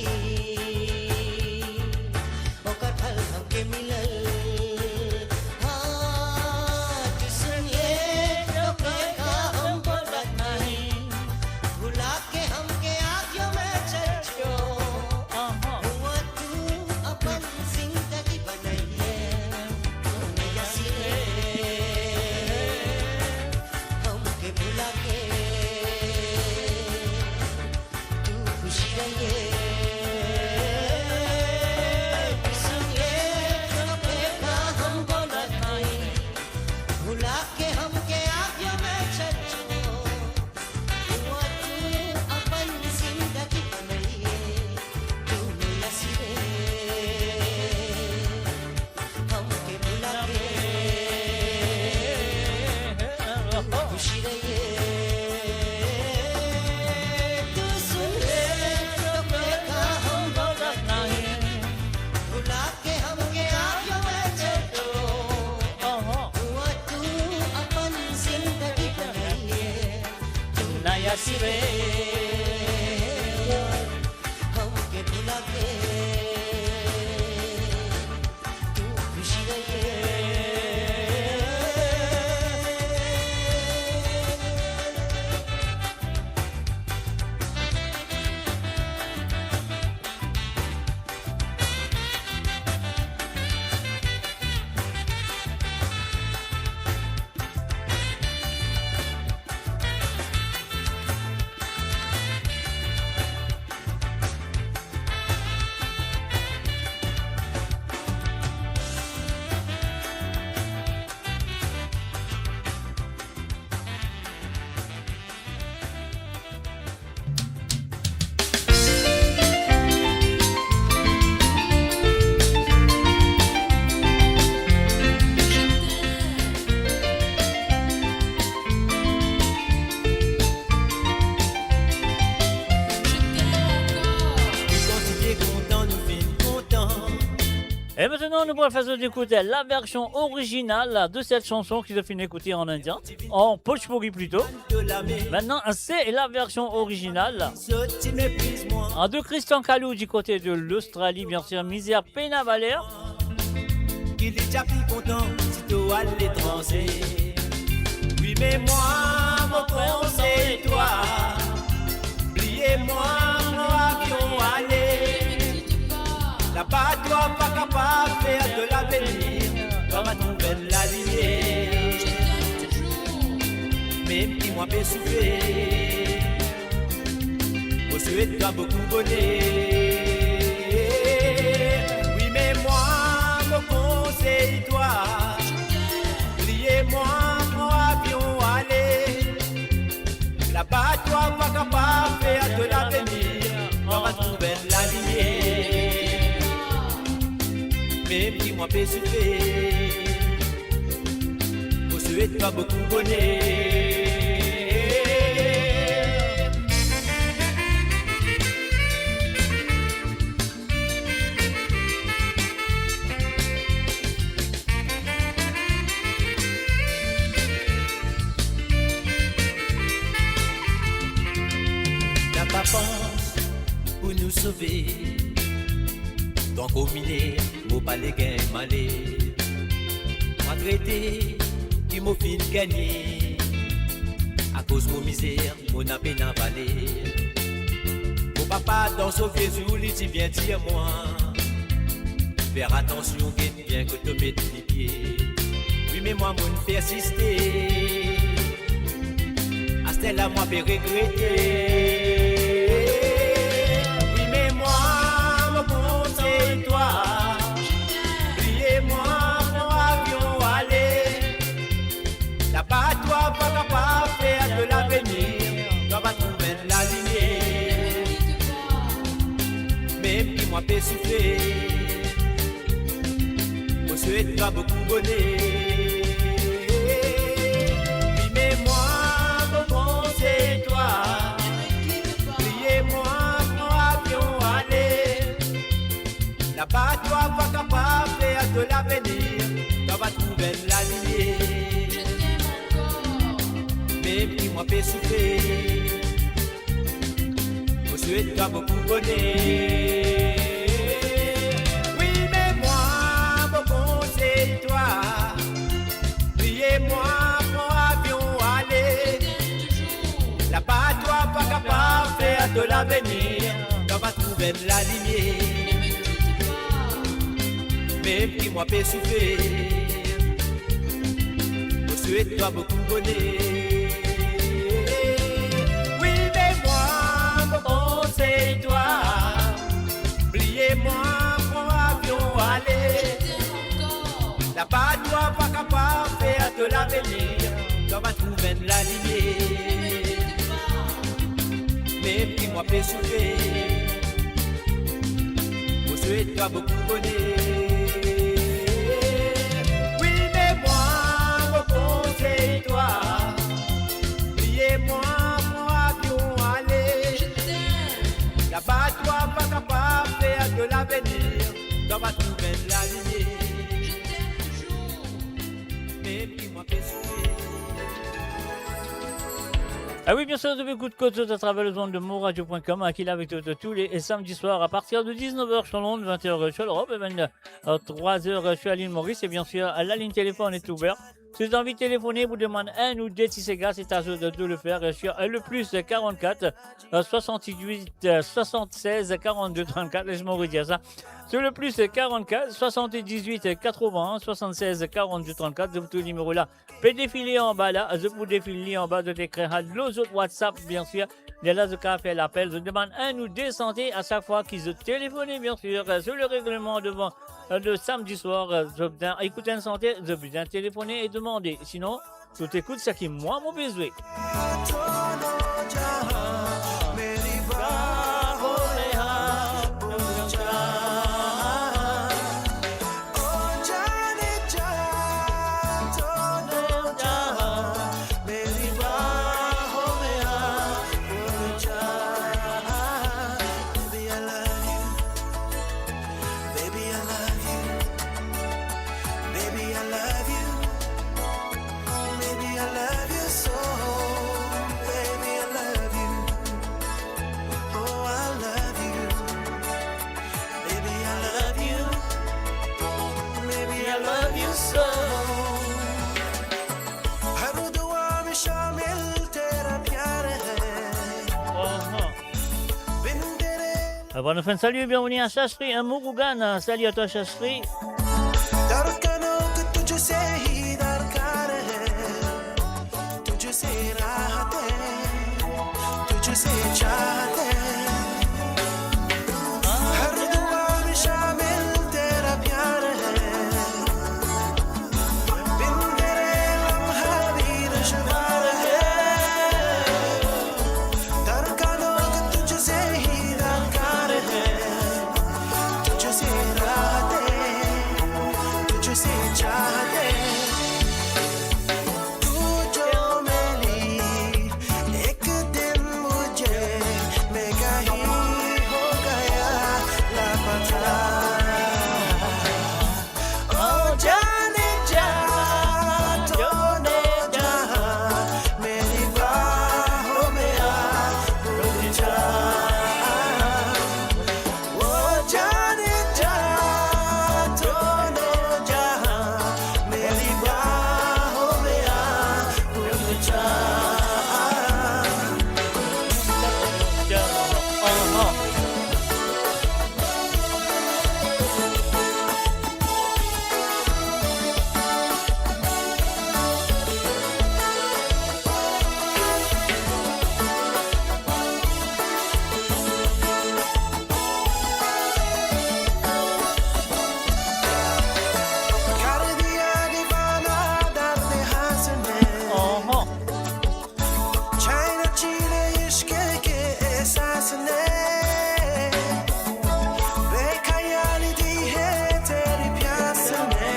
ओकर फल हमके मिलल। हाँ, तू सुन ले, तोके का हम बोलत हई। भुला के हमके आँखियों में चल जो। आहा। हुआ तू अपन जिंदगी बनइए, तू नया सिरे। asire, hom ke pou lave, tou kousi leye. E mintnan, nou pou fer zot ekout la version original de cette chanson ki zot finn ekoute an indien, an bhojpuri plito. Mintnan, se la version original de Christian Calou du côté de l'Australie, bien sûr, Mizèr Pena Valer. Ki li ti a pli kontan si to al letranze. Wi, me mwa, mo konsey twa, bliye mwa, pran avion ale. Laba twa pa kapav fer to lavenir, twa va trouv enn lalimier. Mem ki mwa pe soufer, mo swet twa boukou boner. Wi, me mwa, mo konsey twa, bliye mwa, pran avion ale. Laba twa pa kapav fer to lavenir, twa va trouv enn lalimier. Mem ki mwa pe soufer, mo swet twa boukou boner. Napa pans pou nou sove. Tank mo miner, mo pa le gagn male. Mwa trete ki mo finn gagne. Akoz mo mizer, mo na pena vale. Mo papa dan so vie zour, li ti bien dir mwa, fer atansion, get bien kot to met lipie. Wi, me mwa, mo'nn persiste. Aster la, mwa pe regrete. Wi, me mwa, mo konsey twa, bliye mwa, pran avion ale. Laba twa pa kapav fer to lavenir, twa va trouv enn lalimier. Mem ki mwa pe soufer, mo swet twa boukou boner. Wi, me mwa, mo konsey twa, bliye mwa, pran avion ale. Laba twa pa kapav fer to lavenir, twa va trouv enn lalimier. Mem ki mwa pe soufer, mo swet twa boukou boner. Wi, me mwa, mo konsey twa, bliye mwa, pran avion ale. Laba twa pa kapav fer to lavenir, twa va trouv enn lalimier. Mem ki mwa pe soufer, mo swet twa boukou boner. Wi, me mwa, mo konsey twa, bliye mwa, pran avion ale. Laba twa pa kapav fer to lavenir, twa va trouv enn lalimier. Mem ki mwa pe soufer, mo swet twa boukou boner. Wi, me mwa, mo konsey twa, bliye mwa, pran avion ale. Laba twa pa kapav fer to lavenir, twa va trouv enn lalimier. Mem ki mwa pe soufer. Ah oui, bien sûr, zot pe ekout Koz Zot atraver lezond de moradio point com, hein, ki la avek zot tou le samdi swar a partir de dix-neuf heures sur l'onde, vingt heures sur l'Europe, e venntrwa er sur lil Moris, e bien sûr, la ligne téléphone est ouverte. Si zot anvi telefone pou demann enn ou de ti sega, se a zot de le fer sur le plus quarante-quatre, soixante-dix-huit, soixante-seize, quarante-deux, trente-quatre, les mo redir sa. Sur le plus quarante-quatre, soixante-dix-huit, quatre-vingts, soixante-seize, quarante-deux, trente-quatre, zot pou trouv nimero la. Pe defile anba la, zot pou defile li anba, zot ekrir sa lor zot WhatsApp, bien sûr. Lerla zot kapav fer lapel, zot demann enn ou de sante a sak fwa ki zot telefone, bien sûr, sur le règlement de vente, euh, de samdi swar, euh, zot bizin ekout enn sante, zot bizin telefone e demande. Sinon, zot ekout seki mwa mo pe zwe. Baby, I love you. Baby, I love you so. Baby, I love you. Oh, I love you. Baby, I love you. Baby, I love you so. हर दुआ में शामिल तेरा प्यार है। Aha. बिन तेरे Avan nou fer enn sali, bienveni a Shashri, hein, Murugan, hein, sali a twa, Shashri. धड़कनों को तुझसे ही दरकार है, तुझसे राहतें, तुझसे चाहतें। हर दुआ में शामिल तेरा प्यार है, बिन तेरे लम्हा भी दुश्वार है। धड़कनों को तुझसे ही दरकार है, तुझसे राहतें, तुझसे चाहतें। तू जो मिली एक दिन मुझे, मैं कहीं हो गया लापता। ओ जाने जा, दोनों जहां, मेरी बाहों में आ, भूल जा। ओ जाने जा, दोनों जहां, मेरी बाहों में आ, भूल जा। कर दिया दीवाना दर्द हंस ने। छाए न छीने इश्क के एहसास ने, बेख्याली दी है तेरी प्यास ने।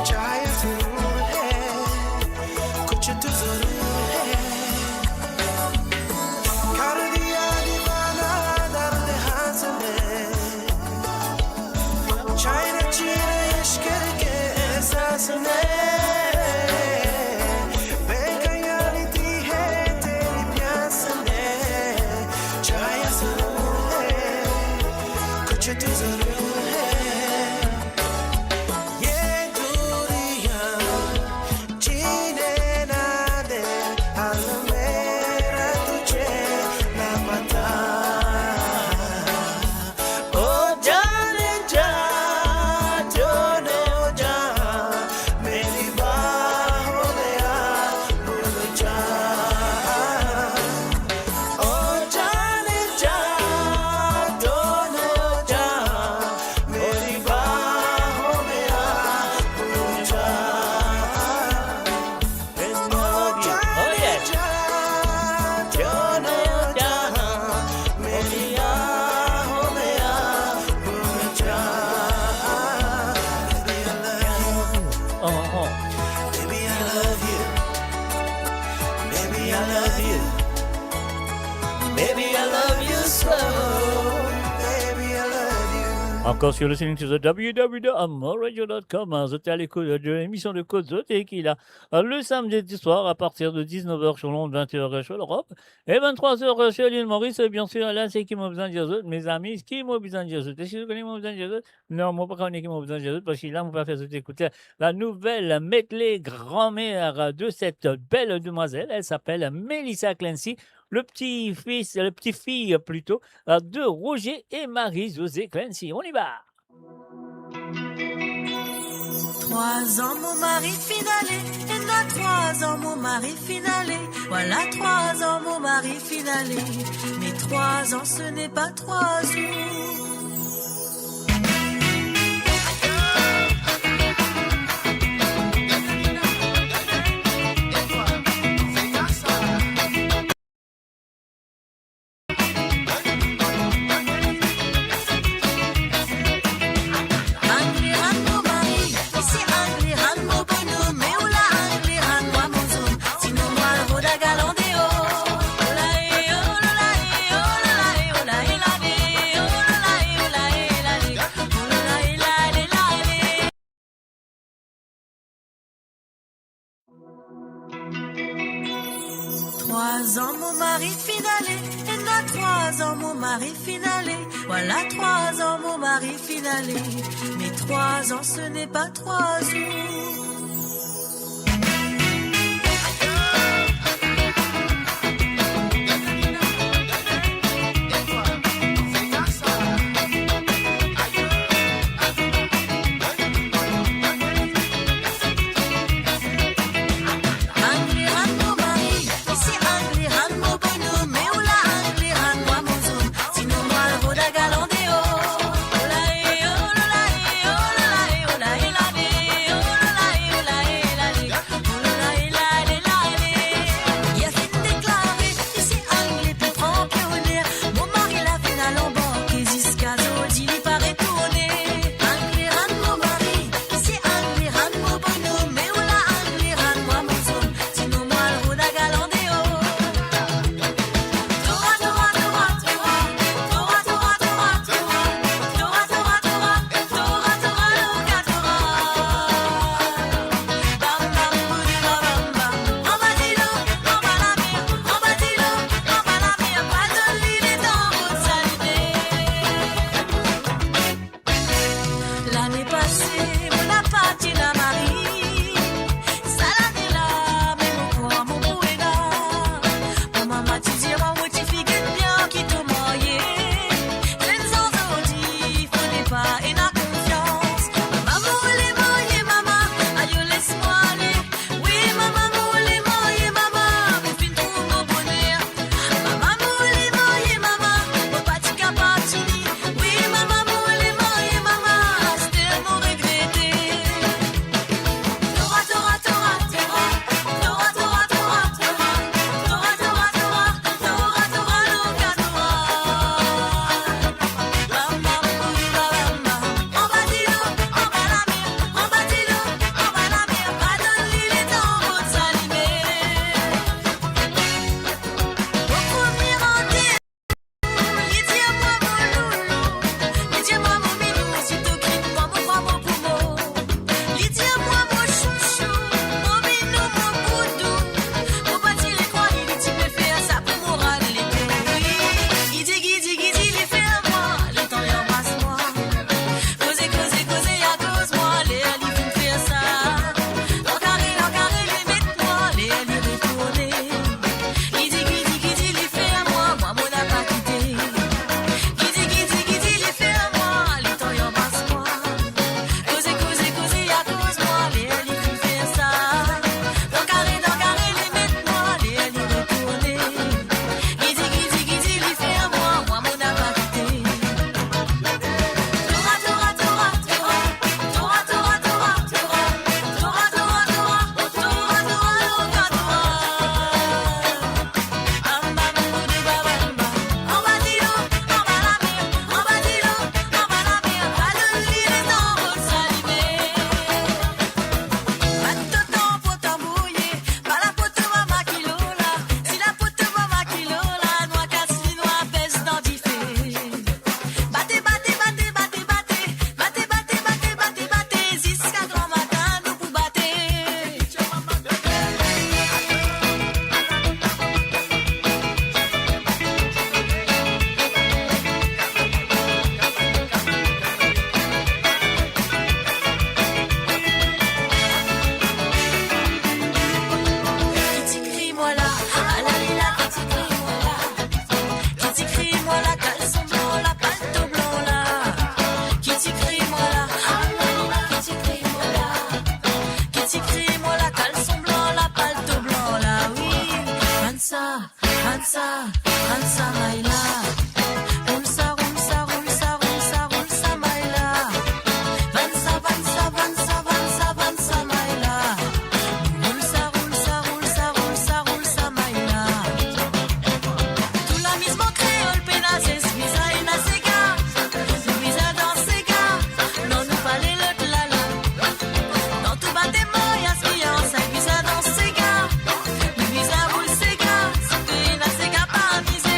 चाहे जरूर है, कुछ तो जरूर है। कर दिया दीवाना दर्द हंस ने। छाए न छीने इश्क के एहसास ने, बेख्याली दी है तेरी प्यास ने, चाहे जरूर है, कुछ तो जरूर है। ये दूरियां जीने ना दे, हाल मेरा तुझे ना पता। ओ जाने जा, दोनों जहां, मेरी बाहों में आ, भूल जा। ओ जाने जा, दोनों जहां, मेरी बाहों में आ, भूल जा। Oh, yes. Uh-huh. Baby, I love you. Baby, I love you. Baby, I love you so. Baby, I love you. Encore sur le streaming sur w w w dot amor radio dot com, hein, zot a l'écoute de l'émission de Kot Zot e ki la, euh, le samedi soir à partir de dix-neuf heures sur l'onde, vingt heures sur l'Europe, et vingt-trois heures sur l'île Maurice, bien sûr. La, se ki mo bizin dir zot, mezami, se ki mo bizin dir zot. Eski zot kone ki mo bizin dir zot? Non, mo pa kone ki mo bizin dir zot, parski la, mo pe fer zot ekout la nouvelle medley grand-mère de cette belle demoiselle. Elle s'appelle Melissa Clancy, le petit-fils, le petit-fille plutôt, euh, de Roger et Marie-Josée Clancy. On y va. Trwa zan mo mari finn ale, ena trwa zan mo mari finn ale. Vwala trwa zan mo mari finn ale. Me trwa zan, ce n'est pas trois jours. Trwa zan mo mari finn ale, ena trwa zan mo mari finn ale. Vwala trwa zan mo mari finn ale. Me trwa zan, ce n'est pas trois jours. Sa, vann sa may la. Roul sa, roul sa, roul sa, roul sa, roul sa may la. Vann sa, vann sa, vann sa, vann sa, vann sa may la. Roul sa, roul sa, roul sa, roul sa, roul sa may la. Tou lamiz mo kreol pena zes viza ena sega. Nou viza dans sega. Non, nou pa le lot lala. Dan tou batem mo, ya spi ansay viza dans sega. Nou viza roul sega. Si pe ena sega pa amize.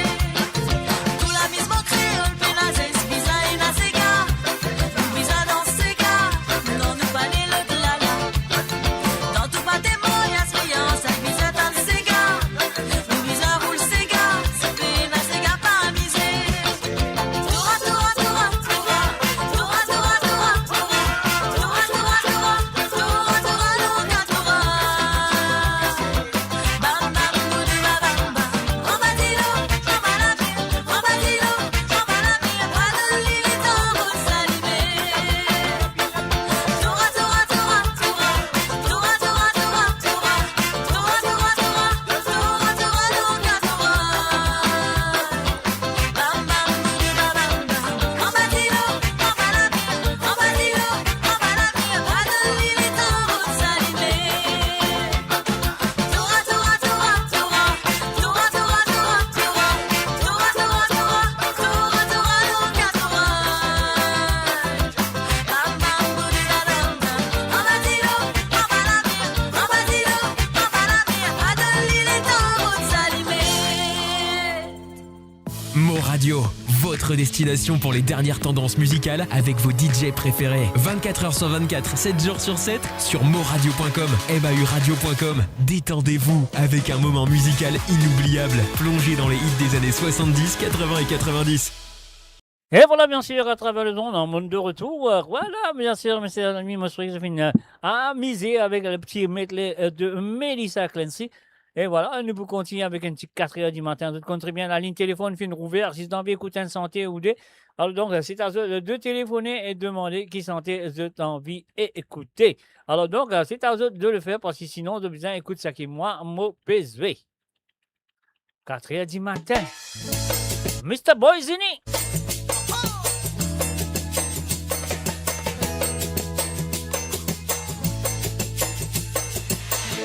Tou lamiz mo kreol pena zes viza ena sega. Nou viza dans sega. Non, nou pa le lot lala. Dan tou batem mo, ya spi ansay viza dans sega. Nou viza roul sega. Si pe ena sega pa amize. Toura, toura, toura, toura. Toura, toura, toura, toura. Toura, toura, toura, toura, toura, longa, toura. Bam, bam, boudi, ba, bam, bam. Anba dilo, anba lamir, anba dilo, anba lamir. Padon li, letan bout salime. Toura, toura, toura, toura. Toura, toura, toura, toura. Toura, toura, toura, toura, toura, longa, toura. Bam, bam, boudi, ba, bam, bam. Anba dilo, anba lamir, anba dilo, anba lamir. Padon li, letan bout salime. Toura, toura, toura, toura. Toura, toura, toura, toura. Toura, toura, toura, toura, toura, longa, toura. Bam, bam, boudi, ba, bam, bam. Anba dilo, anba lamir, anba dilo, anba lamir. Padon li, letan bout salime. Mo Radio, votre destination pour les dernières tendances musicales avec vos D J préférés. Vingt-quatre heures sur vingt-quatre, sept jours sur sept, sur moradio point com, M A U radio point com. Détendez-vous avec un moment musical inoubliable. Plongez dans les hits des années soixante-dix, quatre-vingts et quatre-vingt-dix. E vwala, byen sir, atraver lezond, nou de retour. Vwala, byen sir, mesie, zami, mo swete zot finn, euh, amize avek le pti medley, euh, de Melissa Clancy. E vwala, nou pou kontigne avek enn ti katrer dimatin. Zot konn tre byen, lalinn telefonn finn rouver, si zot anvi ekout enn sante ou de. Alor donk, se a zot de telefone e demande ki sante zot anvi e-, ekoute. Alor donk, se a zot de le fer, parski sinon, zot bizin ekout seki mwa mo pe zwe. Katrer dimatin. Mister Boy Zini.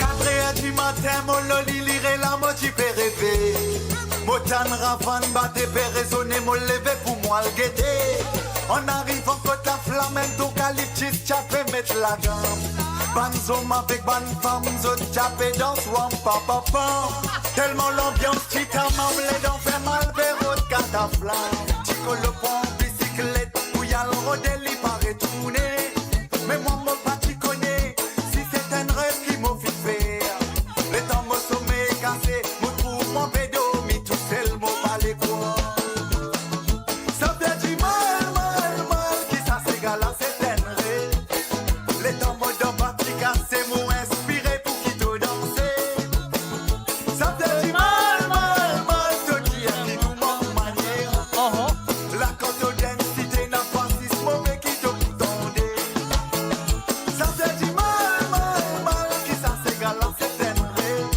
Katrer dimatin, mo loli lire la, mo ti pe reve. Mo tann ravann bate pe rezone, mo leve pou mo al gete. An arivan kot laflam, enn tokaliptis ti ape met ladan. Bann zom avek bann fam, zot ti ape dans, wam, pam, pam, pam. Telman lanbians ti tamam, ledan fer mal, pe rod kataflam. Ti kolo pran bisiklet pou al rode, li pa retourne. Me mwa, mo pa ti kone si se enn rev ki mo finn fer. Letan mo some kase, mo trouv mwa pe dormi tousel, mo pa le krwar. Sa fer dimal, mal, mal, ki sa sega la, se enn rev. Letan mo dan batri kase, mo inspire pou kit to danse. Sa fer dimal, mal, mal, to dir ki nou mank manier. Aha. La kan to densite, na pa sis move ki to pou tande. Sa fer dimal, mal, mal, ki sa sega la, se enn rev.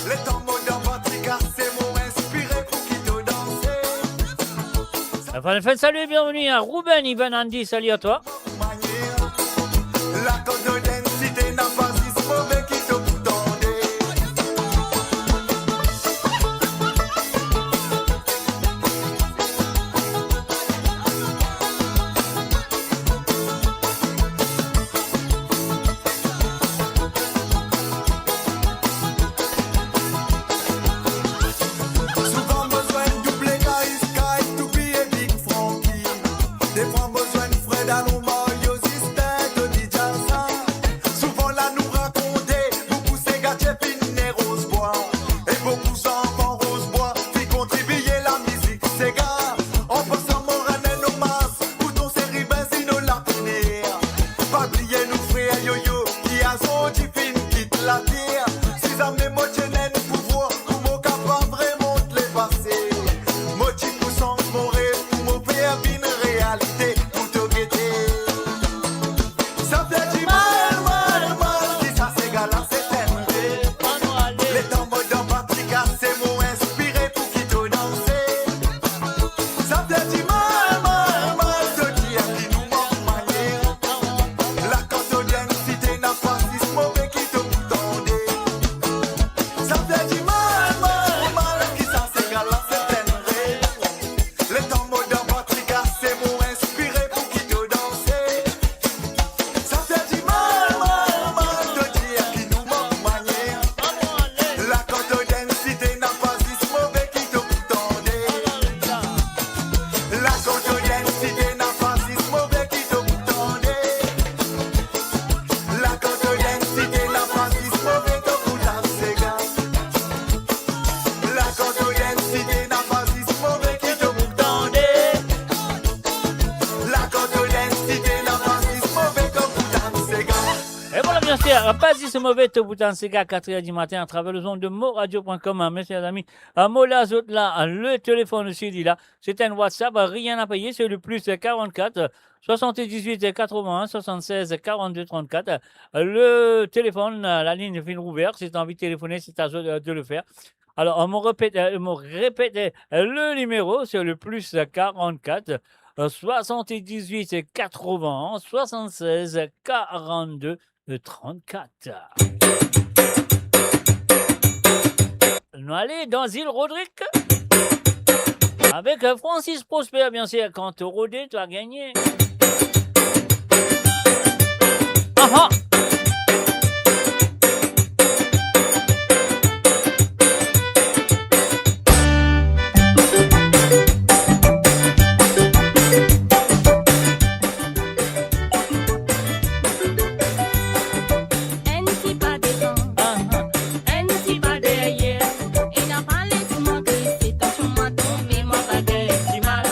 Letan mo dan batri kase, mo inspire pou kit to danse. Enfin, enfin, salut et bienvenue à Ruben, Ivan, Andy, salut à toi. Souvan mo zwenn double kay, Sky, Toupi e Big Francky. Defwa mo zwenn Fred Aloma, Apa, si se move to pou tann siga katrer dimatin atraver lezond de moradio pwin kom, hein, mesie, zami. Ah, mo la, zot la, le telefon osi, li la. Se enn WhatsApp, rien à payer, c'est le plus quarante-quatre, soixante-dix-huit, quatre-vingt-un, soixante-seize, quarante-deux, trente-quatre. Le telefon, la ligne vinn rouver, si t'as envie de téléphoner, c'est à toi de, de le faire. Alors, on répète, euh, on répète, euh, le numéro, c'est le plus quarante-quatre, euh, soixante-dix-huit, quatre-vingts, soixante-seize, quarante-deux, trente-quatre. Nou ale dan Zil Rodrig avek, euh, Francis Prosper, bien sir. Kan to rode, to gagne. Aha! Enn ti pa devan, enn ti pa deryer, ena pale pou mwa ki si tansion mwa tonbe, mwa pa gagn dimal.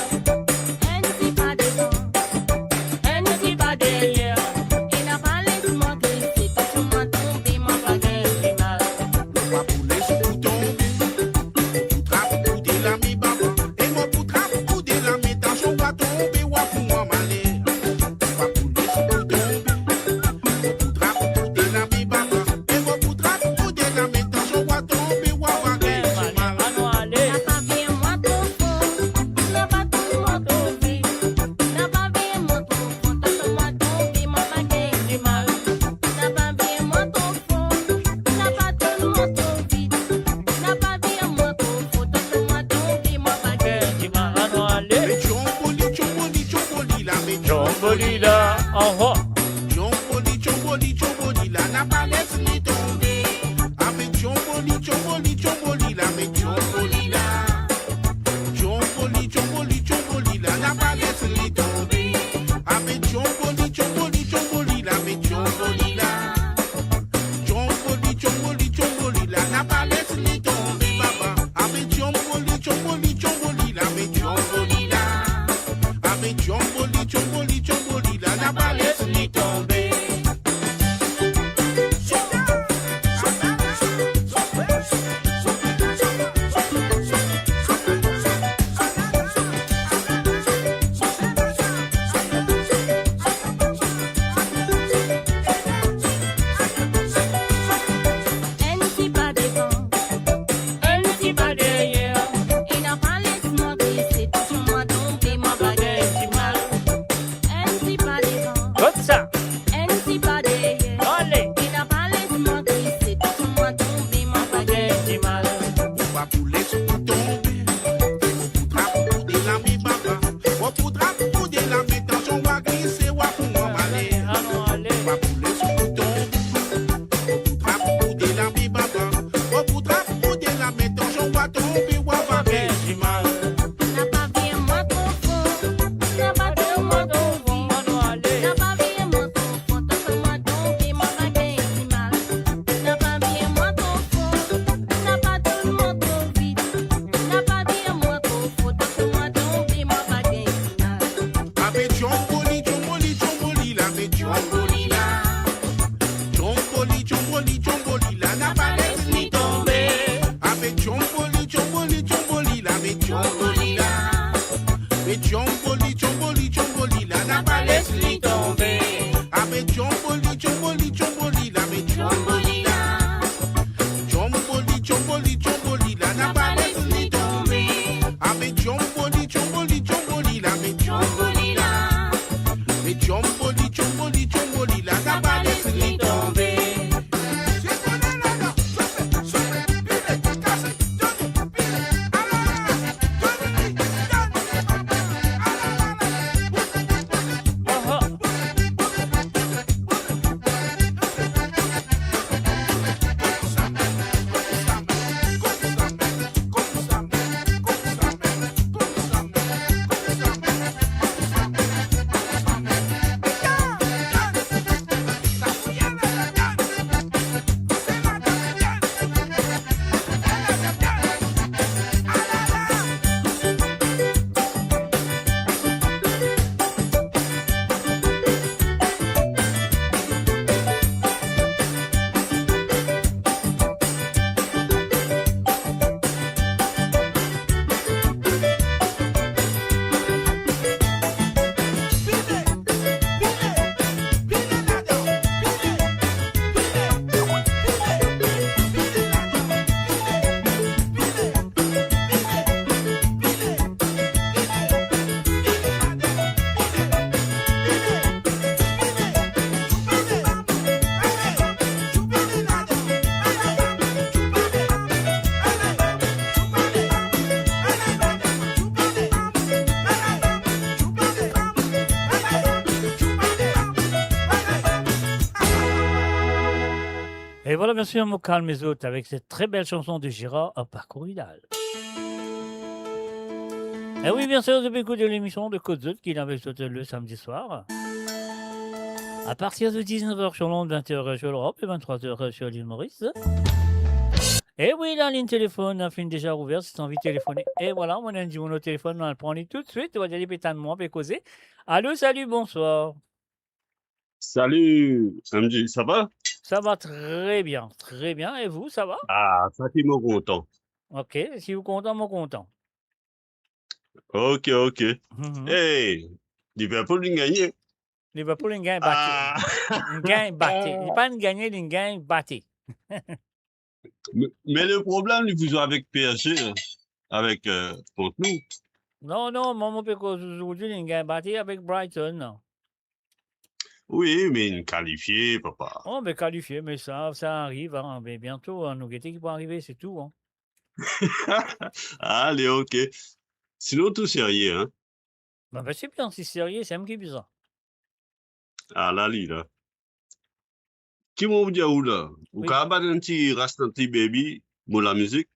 Enn ti pa devan, enn ti pa deryer, ena pale pou mwa ki si tansion mwa tonbe, mwa pa gagn dimal. Mwa pa pou les ou tonbe, pou trap ou de lame baba, e mwa pou trap ou de lame, tansion wa tonbe, wa pou mwa male. Mwa pa pou les ou tonbe, pou trap ou de lame baba, e mwa pou trap ou de lame, tansion wa tonbe, wa pa gagn dimal. Napa veye mwa tro for, napa tann mwa tro vit, napa veye mwa tro for, tansion mwa tonbe, mwa pa gagn dimal. Napa veye mwa tro for, napa tann mwa tro vit, napa veye mwa tro for, tansion mwa tonbe, mwa pa gagn dimal. Met tchonboli, tchonboli, tchonboli la, met tchonboli la, aha. Tchonboli, tchonboli, tchonboli la, napa les li tonbe. Ape tchonboli, tchonboli, tchonboli la, met tchonboli la. Tchonboli, tchonboli, tchonboli la, napa les li tonbe. Ape tchonboli, tchonboli, tchonboli la, met tchonboli la. Tchonboli, tchonboli, tchonboli la, napa les li tonbe, baba. Ape tchonboli, tchonboli, tchonboli la, met tchonboli la. Ape tchonboli, tchonboli, tchonboli la, napa les li tonbe. Et voilà, bien sûr, mo kalm zot avek set tre bel sanson de Gérard Bacoridal. E wi, bien sûr, zot pe ekout lemision de Kot Zot ki vinn avek zot le samedi soir. A partir de dix-neuf heures sur l'onde, vingt heures sur l'Europe et vingt-trois heures sur l'île Maurice. E wi, lalinn telefonn finn deza ouver, si to anvi telefone. E voilà, mo ena enn dimoun o telefonn, nou al pran li toutswit, nou va dir li pe tann mwa, pe koze. Alo, salut, bonsoir. Salut, M J, ça va ? Ça va très bien, très bien. Et vous, ça va ? Ah, sa ki mo kontan. Ok, si ou kontan, mo kontan. Ok, ok. Mhm. Hey, Liverpool, li gagne. Liverpool, li gagn bate. Ah. Li gagn bate. Li pa gagne, li gagn bate. Me, me le problem, li pou zwe avek P S G, avek, euh, kont nou. Non, non, mwa, mo pe koz zordi, li gagn bate avek Brighton, non. Wi, me li kalifie, papa. Oh, me kalifie, me sa, sa ariv, hein, me biento, hein, nou gete ki pou arive, se tou, hein. Ale, ok. Sinon, tou serie, hein. Ba, ben, se bien, si serie, se mwa ki bizin. Ala li la. Ki mo pou dir ou la? Ou kapav bann enn ti Rasnati Baby, Mo Lamizik?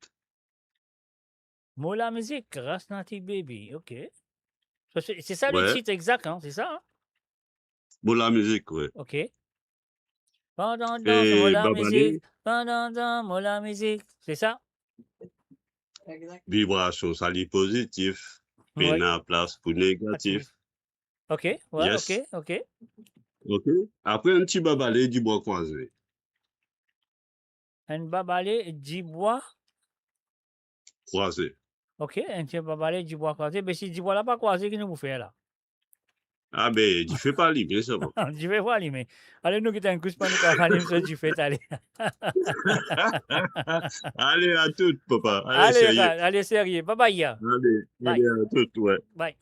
Mo Lamizik, Rasnati Baby, ok. Sa, se, se sa le tit egzak, hein, se sa, hein? Mo Lamizik, wi. Ok. Pandan dans, Mo Lamizik, pandan dans, Mo Lamizik, se sa? Vibrasion, sa li pozitif. Wi. Pena plas pou negatif. Ok, wi, ok, ok. Ok. Apre, enn ti babale dibwa krwaze. Enn babale dibwa krwaze. Ok, enn ti babale dibwa krwaze. Me si dibwa la pa krwaze, ki nou pou fer la? Ah ben, dife pa alime, sa va. Dife pa alime. Ale, nou get enn kou, pa nou kapav alim so dife, ale. Ale, a tout, papa. Ale, ale, serie. Ale, serie. Bye bye, ya. Ale, ale, a tout, wi. Bye.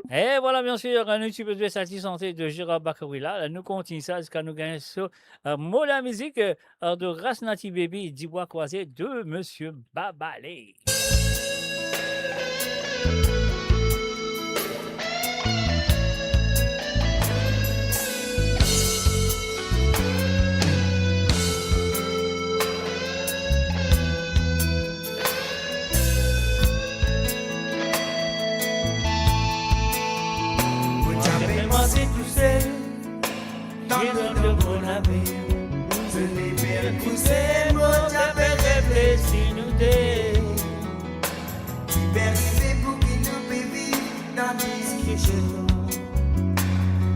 E voilà, bien sûr, nou ti pe zwe sa ti sanson de Gérard Bacoridal la. Nou kontign sa ziska nou gagn so, euh, Mo Lamizik, euh, de Rasnati Baby, Dibwa Krwaze de Monsieur Babale. Mo ti ape manze tousel, dan mo bonane, zot lepel kouse, mo ti ape reflesi nou de. Ki pe arive pou ki nou pe viv dan diskrision?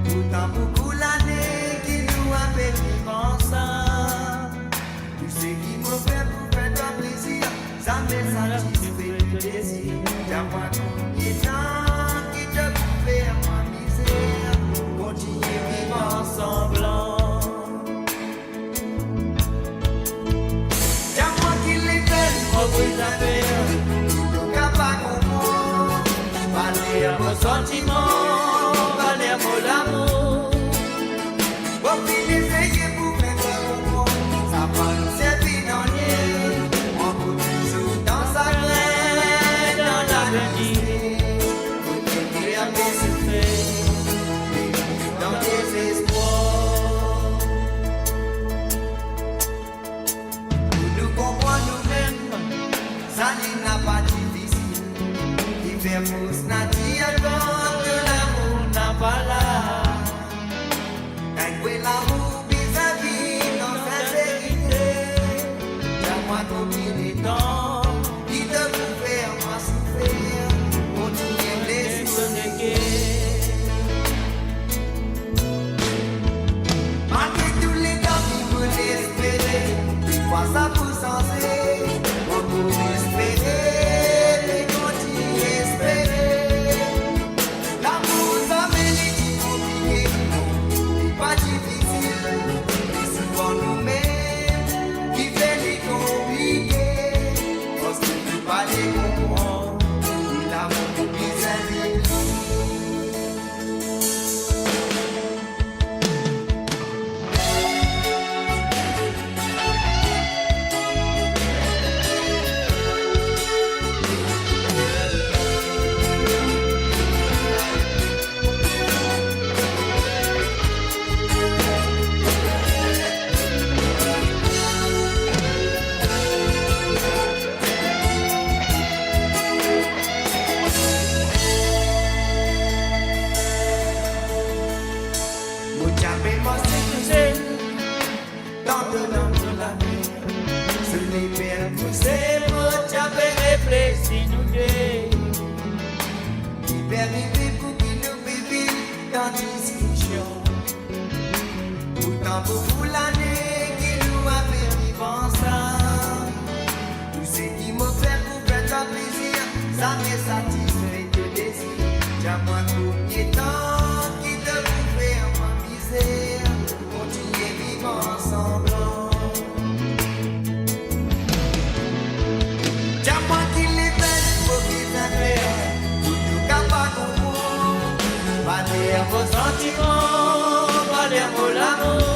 Pourtan boukou lane ki nou ape viv ansam. Tou seki mo fer pou fer twa plezir, zame satisfe to dezir. Dir mwa konbien tan ki to pou fer mwa mizer, kontign viv an sanblan. Dir mwa ki lekel mo pou zafer, ki to kapav konpran valer mo santiman, valer mo lamour. Mo finn eseye pou fer twa konpran, sa pa servi nanye. Mwa pou touzour dan sagrin, dan latristès, mo ker pe soufrir, dan dezespwar. Pou nou konpran noumem, sa li napa difisil. Kifer fors natir kan to lamour napa la? Enn vre lamour bizin viv dan sinserite. Dir mwa konbien letan ki to pou fer mwa soufer, kontign blese mo leker. Malgre tou letan ki mo espere, ki fwa sa pou sanze, mo pou espere, pe kontign espere. Lamour zame li ti konplike, li pa difisil, li souvan noumem ki fer li konplike. Parski nou pa le konpran ki lamour bizin viv. Pou lane ki nou ava viv ansam, tou seki mo fer pou fer twa plezir, zame satisfe to dezir. Dir mwa konbien tan ki to pou fer mwa mizer, kontign viv ansanm. Dir mwa ki level mo bizin fer pou nou kapav konpran. Valer mo santiman, valer mo lamour.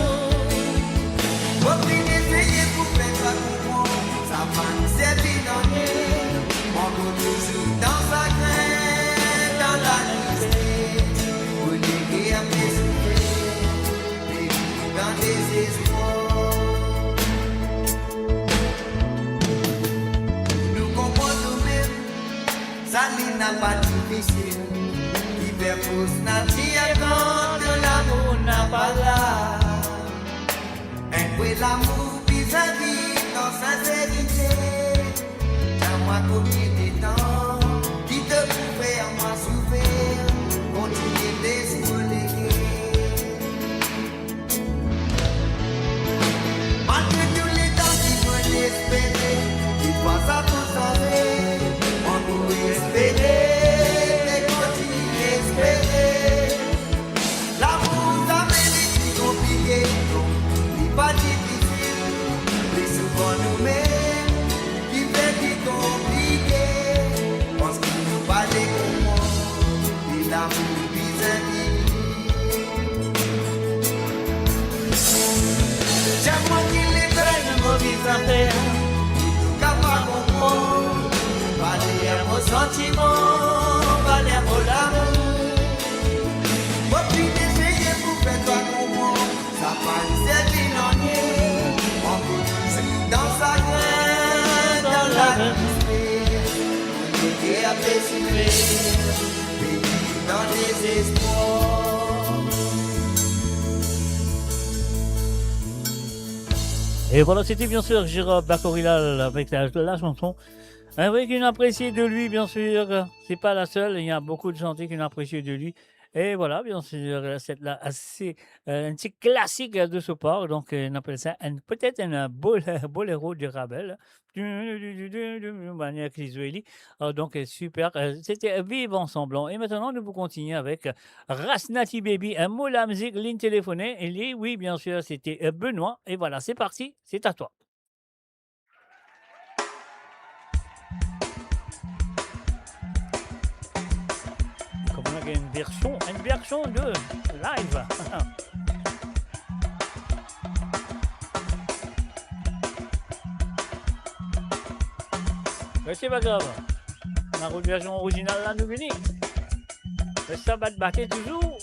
Mo finn eseye pou fer twa konpran, sa pa'nn servi nanye. Mo ankor touzour dan sagrin, dan latristes, mo leker pe soufer, pe viv dan dezespwar. Nou konpran noumem, sa li napa difisil, kifer fors natir kan to lamour napa la. Enn vre lamour bizin viv dan sinserite. Dir mwa konbien de tan ki to pou fer mwa soufer, kontign bles mo leker. Malgre tou letan ki mo espere ki twa sa pou sanze, mo pou espere, mo kontign espere. Lamour zame li ti konplike, non, li pa difisil, li souvan noumem ki fer li konplike, parski nou pa le konpran, e lamour bizin vini. Dir mwa ki level mo bizin fer, ki to kapav konpran, valer mo santiman, valer mo lamour. Mo finn eseye pou fer twa konpran, sa pa'nn servi nanye. Mo ankor touzour dan sagrin, dan latristes, mo leker pe soufer, pe viv dan dezespwar. Et voilà, c'était bien sûr Gérard Bacorilal avec la, la chanson. Un vrai qui n'a apprécié de lui, bien sûr. C'est pas la seule, il y a beaucoup de chanteurs qui ont apprécié de lui. Et voilà, bien sûr, cette là, c'est, euh, un petit classique de son part. Donc, euh, on appelle ça un, peut-être un bol-, boléro de Ravel. Manière qu'ils jouaient, euh, donc, euh, super. Euh, c'était Vivre ensemble. Et maintenant, nous pouvons continuer avec, euh, Rasnati Baby, un mot la musique, ligne téléphonée. Et lui, oui, bien sûr, c'était, euh, Benoît. Et voilà, c'est parti, c'est à toi. Kouma ena enn version, enn version de live. Me se pa grav. Nou rod version orizinal la, nou vini. Res sa bat bate touzour.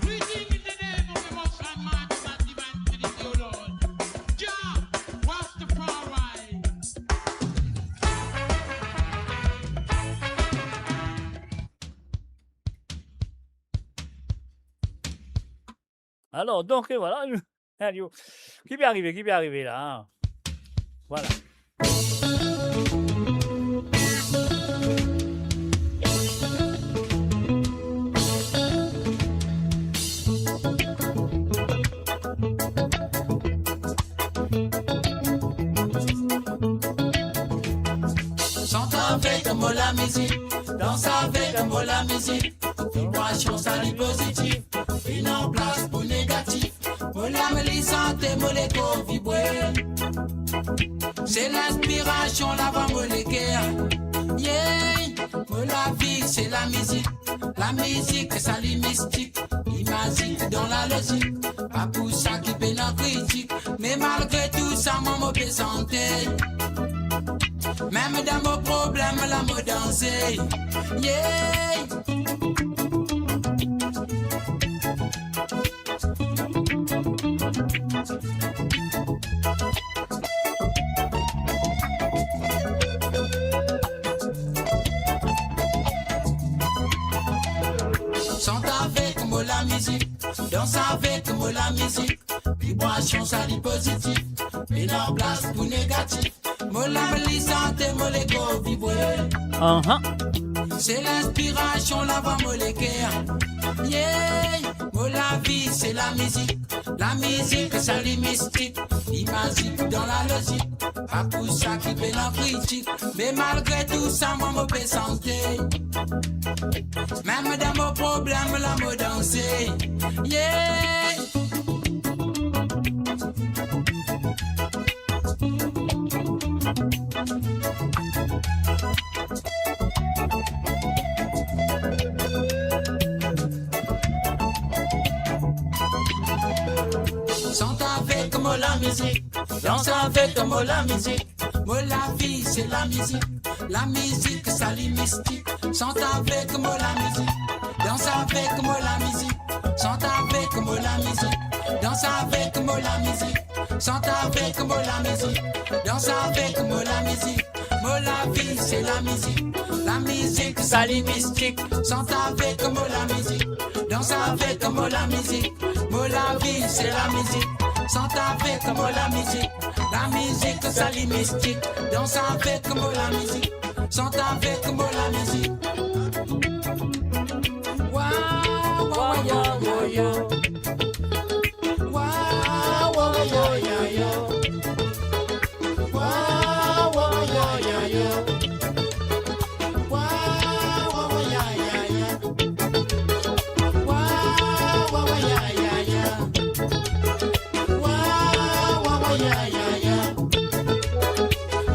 Greeting in the name of the Most High, Mighty God, Divine Trinity, O Lord. Jah, Rastafari. Alors, donc, euh, voilà. Adio. Ki pe arive, ki pe arive la, hein? Voilà. Sant avek mo lamizik, dans avek mo lamizik. Vibrasion sa li pozitif, finn anplas pou negatif. Mo lam li sante, mo lekor vibre. Se linspirasion lavan mo leker. Yeah, mo lavi se lamizik. Lamizik sa li mistik. Li mazik dan lalozik. Pa pou sa ki pena kritik. Me malgre tou sa, mwa mo pe sante. Mem dan mo problem la, mo danse. Yeah. Sant avek mo lamizik, dans avek mo lamizik. Vibrasion sa li pozitif, pena plas pou negatif. Mo la li sante, mo le gro vibre. Aha. Se linspirasion, lavwa, mo leker. Yeah. Mo lavi se lamizik. Lamizik sa li mistik. Li mazik dan lalozik. Pa pou sa ki pena kritik. Me malgre tou sa, mwa mo pe sante. Mem dan mo problem la, mo danse. Yeah. Sant avek mo lamizik, dans avek mo lamizik. Mo lavi se lamizik, lamizik sa li mistik. Sant avek mo lamizik, dans avek mo lamizik. Sant avek mo lamizik, dans avek mo lamizik. Sant avek mo lamizik, dans avek mo lamizik. Mo lavi se lamizik, lamizik sa li mistik. Sant avek mo lamizik, dans avek mo lamizik. Mo lavi se lamizik, sant avek mo lamizik. Lamizik sa li mistik, dans avek mo lamizik. Sant avek mo lamizik. Wa, wa, wa, ya, ya, ya. Wa, wa, wa, ya, ya, ya. Wa, wa, wa, ya, ya, ya. Wa, wa, wa, ya, ya, ya. Wa, wa, wa, ya, ya, ya. Wa, wa, wa, ya, ya, ya.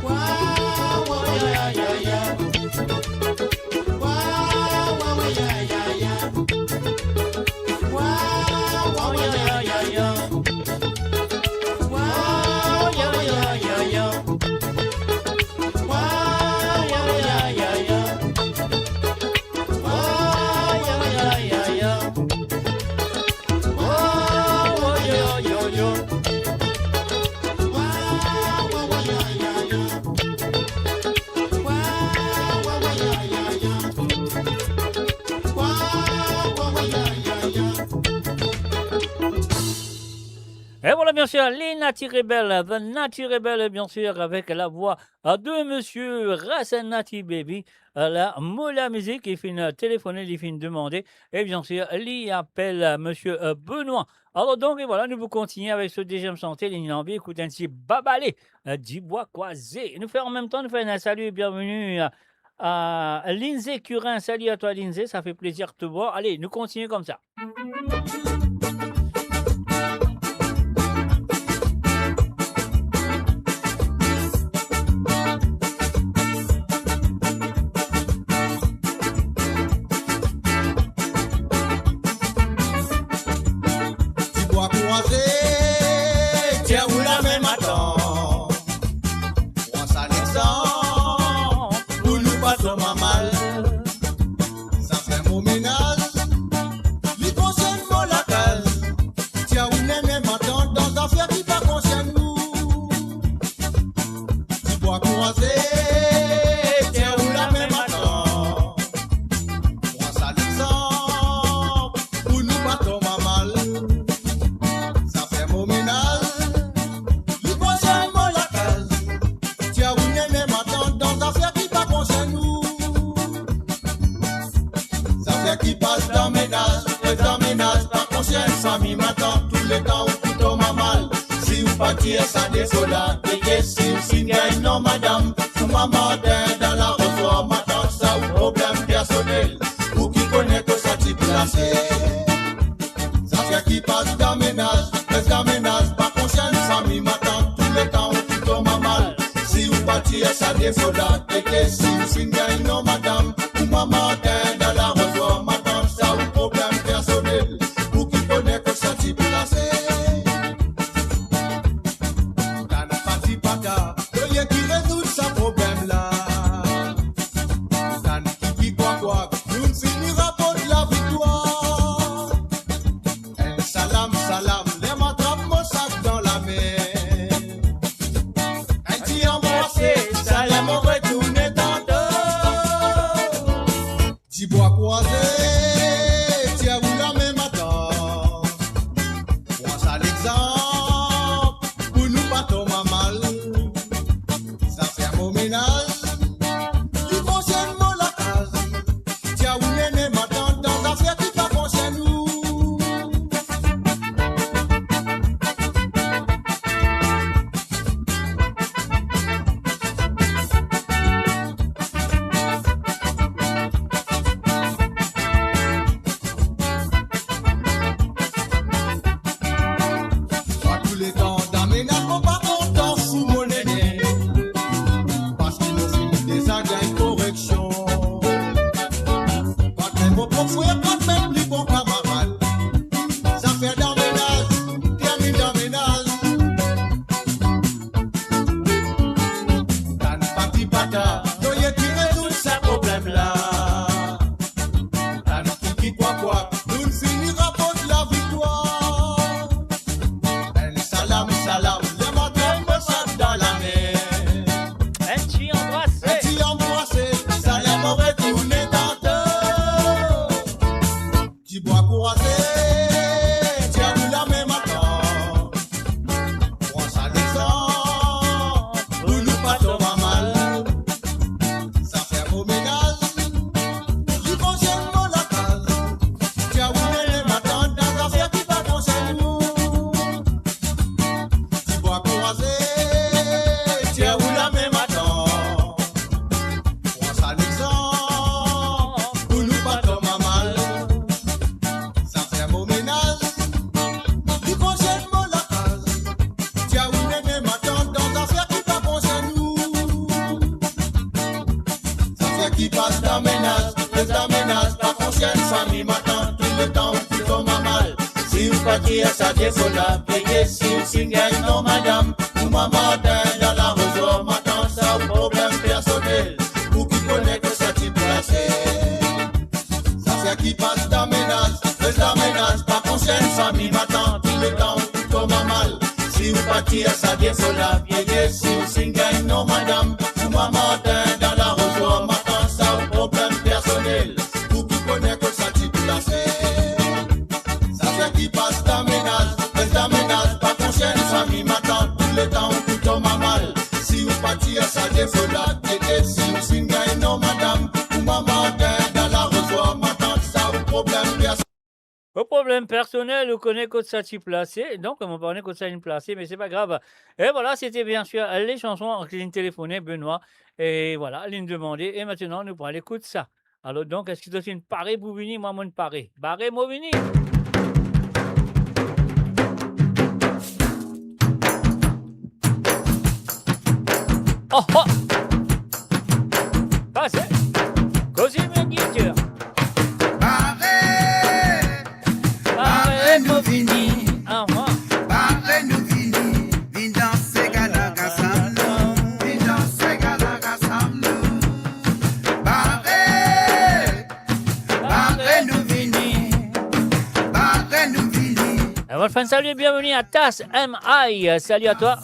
Wa, wa, wa, ya, ya, ya. Wa, wa, wa, ya, ya, ya. Wa, wa, wa, ya, ya, ya. Wa, wa, wa, ya, ya, ya. Wa, wa, wa, ya, ya, ya. Wa, wa, wa, ya, ya, ya. Wa, wa, ya, ya, ya. Wa, wa, wa, ya, ya, ya. Wa, wa, wa, ya, ya, ya. Wa, wa, wa, ya, ya, ya. Et voilà, bien sûr, les Naty Rebel, The Naty Rebel, bien sûr, avec la voix, euh, de monsieur Ras Naty Baby. Euh, la, mo lamizik, li finn, euh, telefone, li finn demande. Et bien sûr, li apel, euh, monsieur, euh, Benoît. Alors donc, et voilà, nou pou kontinie avek so deziem sante, li anvi ekout enn ti babale, euh, Dibwa Krwaze. Nou fer an mem tan, nou fer enn salut et bienvenue à, à Lindsay Curin. Salut à toi, Lindsay, ça fait plaisir de te voir. Allez, nou kontinie koumsa. Dibwa Krwaze, tir ou lame, matan. Pran sa lexanp pou nou pa tom amal. Zafer mo menaz, li konsienn mo lakaz. Tir ou lame, matan, dan zafer ki pa konsienn nou. Dibwa Krwaze, tir ou lame, matan. Pran sa lexanp pou nou pa tom amal. Zafer mo menaz, li konsienn mo lakaz. Tir ou lame, matan, dan zafer ki pa konsienn nou. Zafer ki pas dan menaz, pas dan menaz, pa konsienn zami, matan, touletan ou pou tom amal. Si ou pa tir sa defo la, gete si ou finn gagn non madam. Ou mama ater dan larozwar, matan, sa ou problem personel. Ou ki kone kot sa ti plase. Zafer ki pas dan menaz, pas dan menaz, pa konsienn zami, matan, touletan ou pou tom amal. Si ou pa tir sa defo la, gete si ou finn gagn non madam. Ou mama ater dan larozwar, matan, sa ou problem personel. Ou ki kone kot sa ti plase. Tann pati pata, olie ki rezoud sa problem la. Tann kiki kwakwa, nou finn fini raport laviktwar. Enn salam salam, ler mo atrap mo sak dan lame. Enn ti anbrase, sa ler mo retourne tanto. Dibwa Krwaze, tir ou lame, matan. Pran sa lexanp pou nou pa tom amal. Sa Mo frer, kot mem pli bon kamarad. Zafer dan menaz, terminn dan menaz. Tann pati pata, nou ye ki rezoud sa problem la. Tann kiki kwakwa, nou fini raport laviktwar. Enn salam, salam, lematin mo sot dan lamer. Enn ti anbrase. Enn ti anbrase, salam mo retourne tanto. Ti bwa kouraze, ti a ou lame matan. Pran sa lexanp, pou nou pa tom amal. Zafer mo menaz, li konsern mo lakaz. Ti a ou nene matant dan zafer ki pa konsern ou. Ti bwa kouraze, ti a ou lame matan. Pran sa lexanp, pou nou pa tom amal. Zafer mo menaz, li konsern mo lakaz. Ti a ou nene matant dan zafer ki pa konsern ou. Zafer ki pas dan menaz, res dan menaz, pa konsern fami matant, tou letan ou pou tom amal. Si ou pa dir sa defo la, veye si ou finn gagn non madam, ou mama atann dan larozwar, matant sa ou problem personel, ou ki kone kot sa ti plase. Zafer ki pas dan menaz, res dan menaz, pa konsern fami matant, tou letan ou pou tom amal. Si ou pa dir sa defo la, veye si ou finn gagn non madam, ou mama atann dan larozwar, matant sa ou problem personel, ou ki kone kot sa ti plase. Zafer ki pas dan menaz, res dan menaz, pa konsern fami matant, tou letan ou pou tom amal. Si ou pa dir sa defo la, veye si ou finn gagn non madam, ou mama atann dan larozwar, matant sa ou problem personel. Ou problem personel, ou kone kot sa ti plase. Donk, mo pa kone kot sa inn plase, me se pa grav. E vwala, sete bien sir le sanson ki inn telefone, Benoit. E vwala, li inn demande. E aster, nou pou al ekout sa. Alor donk, eski zot inn pare pou vini? Mwa, mo inn pare. Bare, mo vini. Oh, oh. Pase. Koze mem direkter. Bare. Bare, nou vini. Aha. Bare, nou vini. Vinn dans, gala, gala, vinn dans, gala, gala. Bare. Bare, nou vini. Bare, nou vini. E nou fer enn sali, bienveni a Tas M I. Salut à toi.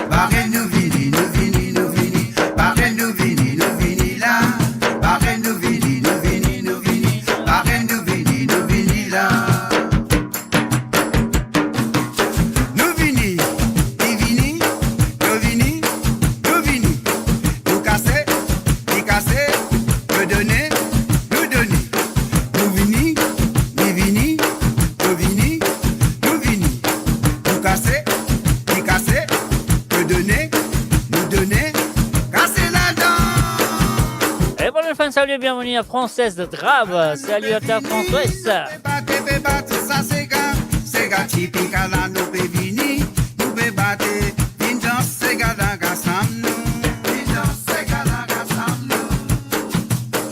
Bare, nou vini, nou vini, nou vini. Bare, nou vini, nou vini la. Bare, nou vini, nou vini, nou vini. Bare, nou vini, nou vini la. Nou vini, li vini, nou vini, nou vini. Nou kase, li kase, nou done, nou done. Nou vini, li vini, nou vini, nou vini. Nou kase, li kase, nou done, nou done. Kase ladan. E nou fer enn sali, bienveni a Françoise Drave. Salut à toi, Françoise. Pe bate, pe bate sa sega, sega tipik, ala nou pe vini, nou pe bate, vinn dans sega dan kas nou. Vinn dans sega dan kas nou.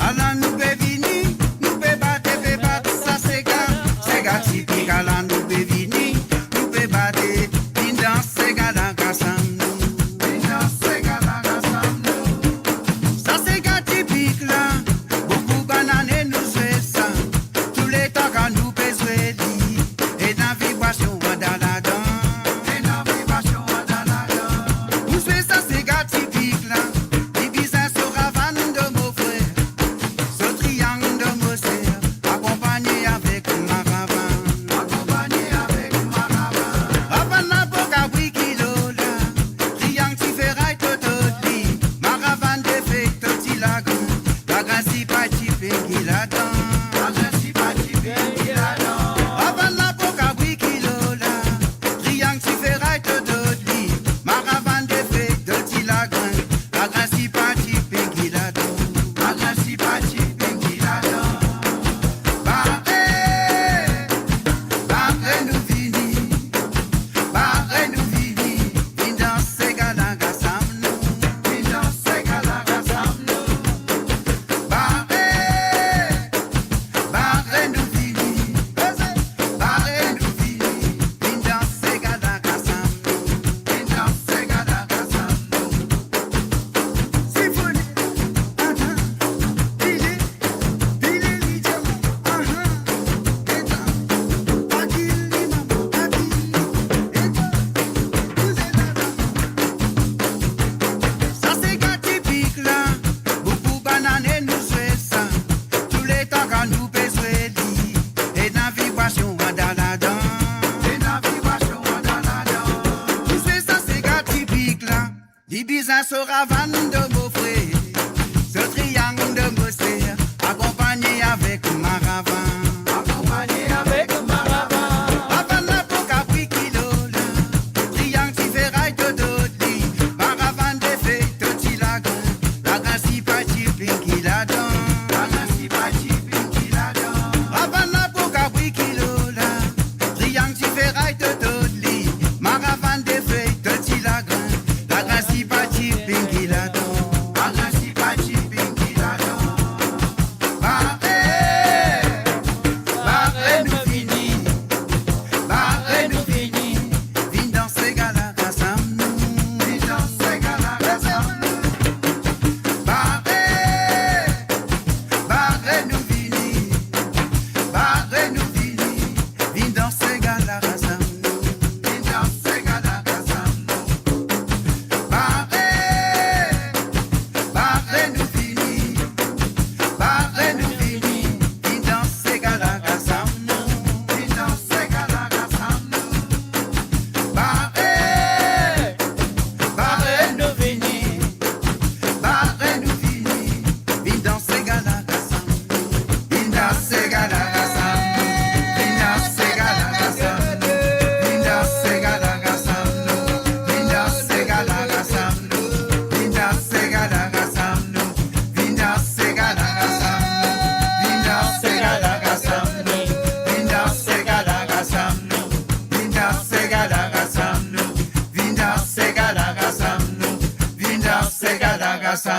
Ala nou pe vini, nou pe bate, pe bate sa sega, sega tipik, ala nou pe vini, nou pe bate, vinn dans sega dan kas nou. Vinn dans sega dan kas nou. Sa sega tipik la, boukou bann ane nou zwe sa. Touletan kan nou pe zwe li, ena vibrasion andan ladan.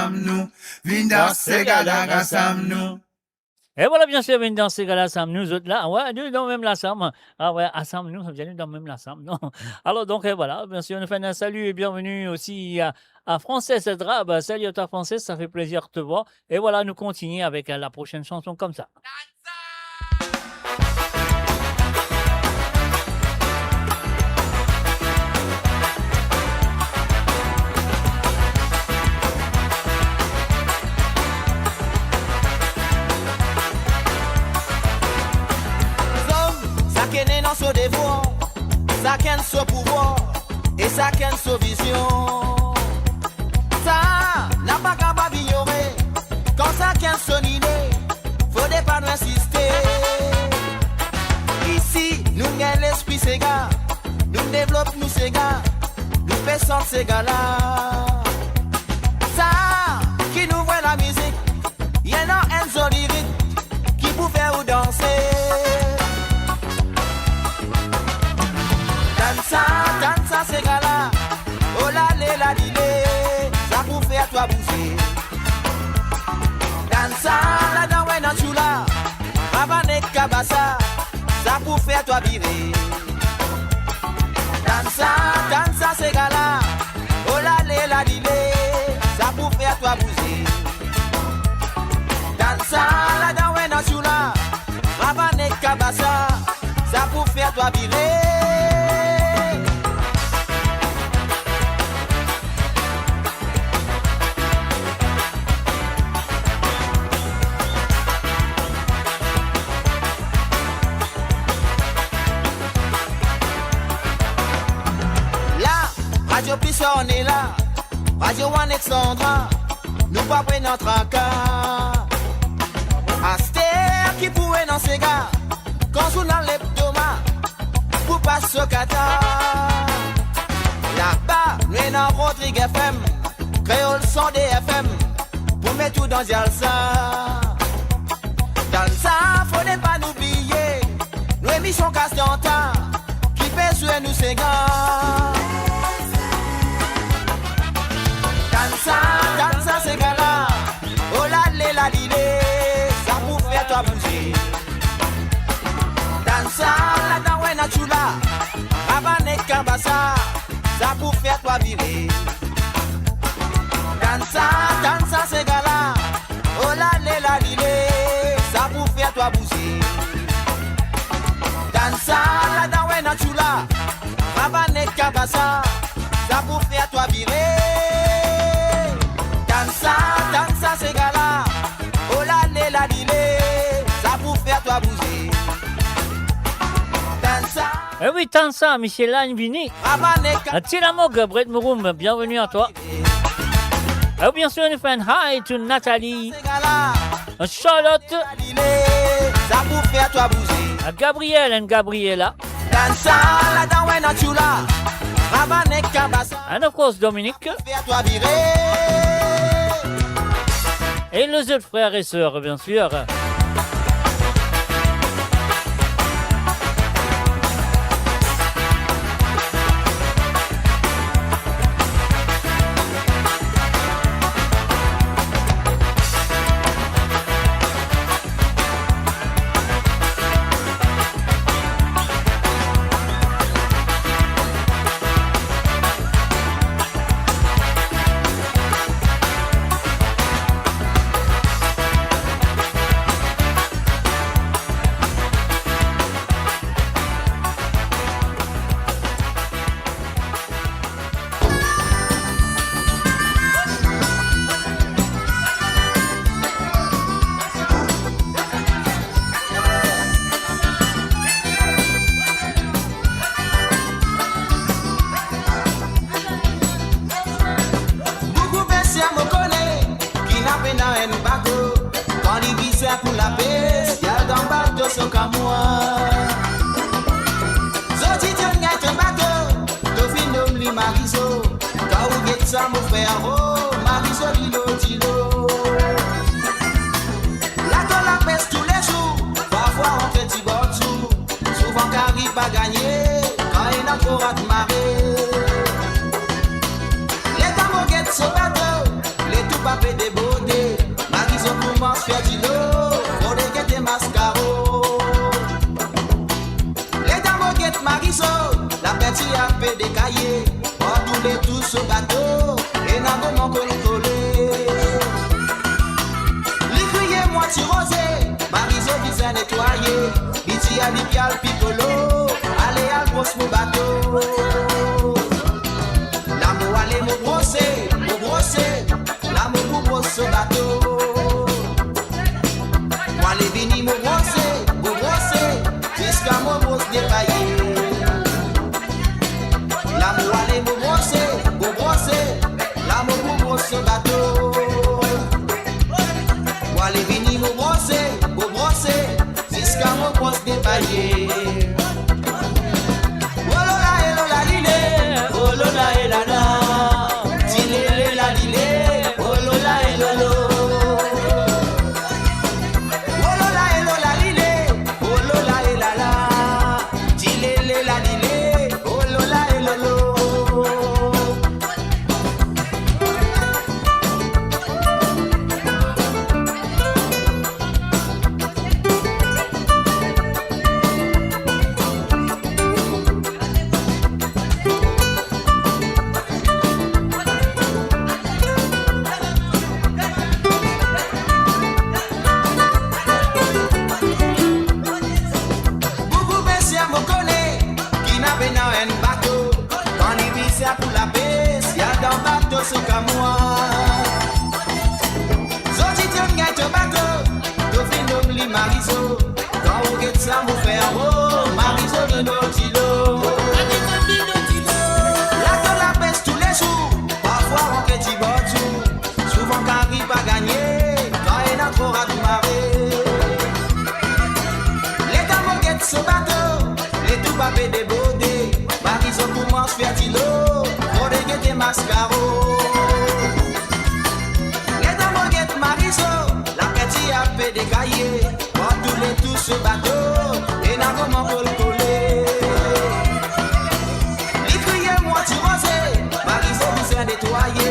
Nou, vinn dans se gala, rasam nou. E vwala, bien sir, vinn dans se gala, rasam nou, zot la. Wi, nou dan mem lasam. A wi, asam nou, sa vedir nou dan mem lasam, non? Alors, donc, euh, voilà, bien sûr, nous faisons un salut et bienvenue aussi à, à Frances Drab. Salut à toi, Frances, ça fait plaisir de te voir. Et voilà, nous continuons avec, euh, la prochaine chanson comme ça. Zom, sakenn ena so devwar, sakenn so pouvwar e sakenn so vizion. Sa, nou pa kapav inyore, kan sakenn so lide, fode pa nou insiste. Isi, nou gagn lespri sega, nou devlop nou sega, nou pe sant sega la. Sa, ki nou vwe lamizik, ena enn zoli rit ki pou fer ou danse. Tann sa, tann sa sega la, oh lale lalile, sa pou fer twa bouze. Tann sa, ladan we nantsoula, rabann ek kabasa, sa pou fer twa vire. Tann sa, tann sa sega la, oh lale lalile, sa pou fer twa bouze. Tann sa, ladan we nantsoula, rabann ek kabasa, sa pou fer twa vire. La, Radio Pulsar ena la, Radio One Exandra, nou pa pe ena traka. Aster ki pou ena sega, kan zournal Lebdo pou pas so kata. Laba, nou ena Rodrig F M, Kreol san de F M, pou met ou dan zyalsa. Tann sa, fode pa nou bliye, nou emision Kas Dantan, ki pe zwe nou sega. Tann sa, tann sa sega la, oh lale lalile, sa pou fer twa bouze. Tann sa, ladan we nantsoula, rabann ek kabasa, sa pou fer twa vire. Tann sa, tann sa sega la, oh lale lalile, sa pou fer twa bouze. Tann sa, ladan we nantsoula, rabann ek kabasa, sa pou fer twa vire. Tann sa, tann sa sega la, oh lale lalile, sa pou fer twa bouze. Tann sa. E wi, tann sa, misie la inn vini. Rabann ek A Ti Lamog, Brett Mouroum, bienvenue à toi. E bien sûr, nous faisons un hi to Nathalie, Charlotte, Gabriel and Gabriella. And of course, Dominique. Et les autres frères et sœurs, bien sûr. Boukou pesier mo kone, ki ena pena enn bato. Kan li bizin pou lapes, li al dan bato so kamwa. Zodi to gagn to bato, to finn nom li Marizo. Kan ou get sa mo frer, oh, Marizo dilo dilo. La to lapes toulezour, parfwa antre dibord zour. Souvan kari pa gagne, kan ena tro rat mare. Letan mo get so bato, letou pe deborde, Marizo koumans fer dilo, fode gete maskaro. Letan mo get Marizo, lapenti ape dekaye, partou letour so bato, ena gro mank kolkole. Li kriye, "Mwa ti roze, Marizo bizin netwaye." Li dir a li, "Al pikolo, ale al bros mo bato." La mo ale mo brose, mo brose, la mo pou bros so bato. Mo ale vini mo brose, mo brose, ziska mo bros depaye. La mo ale mo brose, mo brose, la mo pou bros so bato. Mo ale vini mo brose, mo brose, ziska mo bros depaye. Oh lola e lola lile, oh lola e lala, tilele la lile, oh lola e lolo. Oh lola e lola lile, oh lola e lala, tilele la lile, oh lola e lolo. Boukou mesie mo kone ki ena pena enn bato, kan li bizin pou lapes, li al dan bato so kamwa. Zot ti tonn gagn to bato, to finn nom li Marizo. Kan ou get sa mo fer, oh, Marizo vinn dilo. La to lapes toulezour, parfwa anke dibord zour. Souvan kari pa gagne, kan ena tro rat mare. Letan mo get so bato, letou pa pe deborde, Marizo koumans fer dilo, fode gete maskaro. Letan mo get Marizo, lapenti ape dekaye, partou letour so bato, ena kouma kolkole. Li kriye, "Mwa ti roze, Marizo bizin netwaye."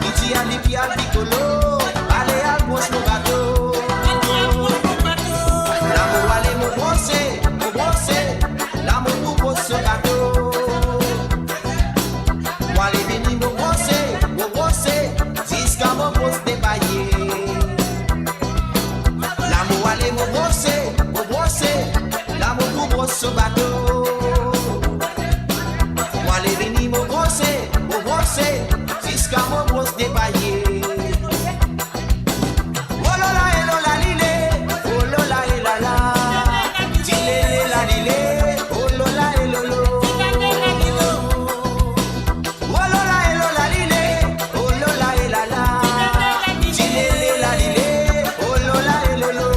Li dir a li, "Al pikolo, ale al bros mo bato." La mo ale mo brose, mo brose, la mo pou bros so bato. Mo ale vini mo brose, mo brose, ziska mo bros depaye. La mo ale mo brose, mo brose, la mo pou bros so bato. Mo ale vini mo brose, mo brose, ziska mo bros depaye. Oh lola e lola lile, oh lola e lala, tilele la lile, oh lola e lolo. Oh lola e lola lile, oh lola e lala, tilele la lile, oh lola e lolo.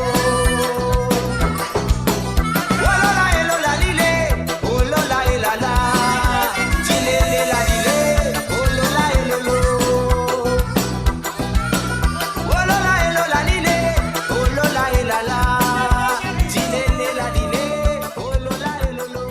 Oh lola e lola lile, oh lola e lala, tilele la lile, oh lola e lolo. Oh lola e lola lile, oh lola e lala, tilele la lile, oh lola e lolo.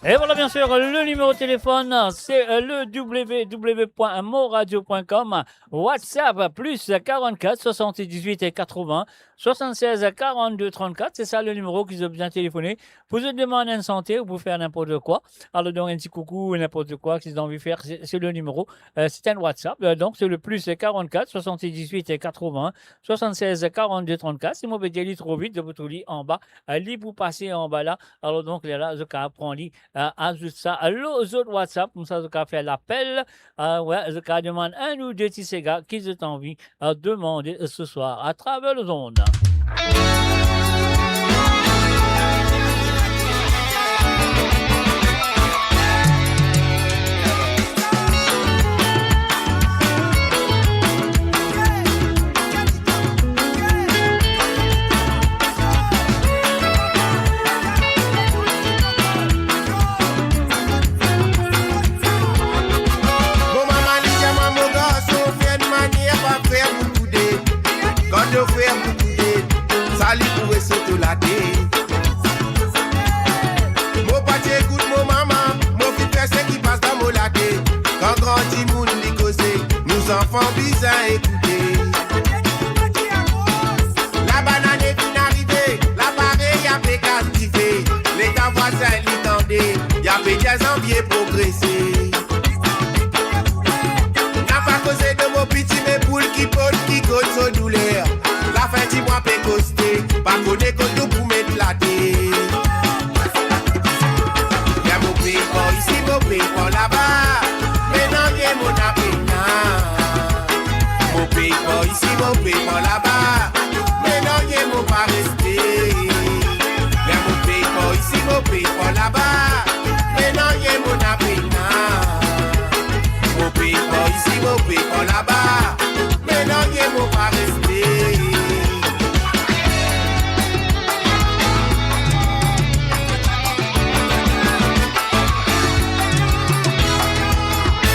Et voilà, bien sûr, le numéro de téléphone, c'est, euh, le w w w point moradio point com. WhatsApp, plus quarante-quatre soixante-dix-huit quatre-vingts soixante-seize quarante-deux trente-quatre, c'est ça le numéro ki zot bizin téléfone pou zot demann enn sante ou pou fer ninport kwa. Alors, donk, enn ti koukou, ninport kwa ki zot anvi fer, c'est, c'est le numéro, euh, c'est un WhatsApp, euh, donc c'est le plus quarante-quatre soixante-dix-huit quatre-vingts soixante-seize quarante-deux trente-quatre. Si mo pe dir li tro vit, zot pou trouv li anba, euh, li pou pase anba la. Alors, donk, la, la, zot kapav pran li, euh, azout sa lor zot WhatsApp, koumsa zot kapav fer lapel, euh, we, zot kapav demann enn ou de ti sega ki zot anvi, euh, demande ce soir à travers le monde. Mo mama li dir mwa, mo garson, fer enn manier pa fer boukoude. Kan to fer boukoude, sa li pou res lor to latet. Mo pa ti ekout mo mama, mo finn fer seki pas dan mo latet. Kan gran dimoun li koze, bizin ekoute. Labanane finn arive, laparey ape kas dife. Letan vwazin li tande, li ape dir zanvie progrese. Napa koze de mo piti, me poul ki pot, ki kot so douler. Lafin di mwa pe koste, pa kone kot nou pou met latet. Ler mo pe par isi, mo pe par laba, me nanye mo na pena. Mo pe par isi, mo pe par laba, me nanye mo pa reste. Ler mo pe par isi, mo pe par laba, me nanye mo na pena. Mo pe par isi, mo pe par laba, me nanye mo pa reste.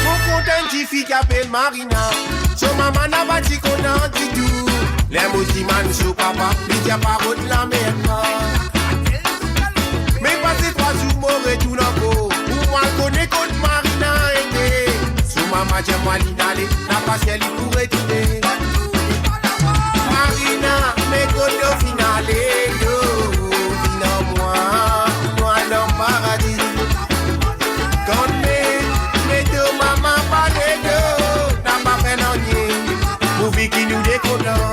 Mo kontan enn tifi ki apel Marina. So mama napa ti kontan ditou. Ler mo dimann so papa, li dir pa rod lanmer. Me pase trwa zour mo retourn ankor, pou mo al kone kot Marina ete. So mama dir mwa linn ale, napa sir li pou retourne. Marina, me kot to finn ale, to finn ar mwa, mo al dan paradi. Kan me, me to mama pale to, napa fer nanye, pourvi ki nou de kontan.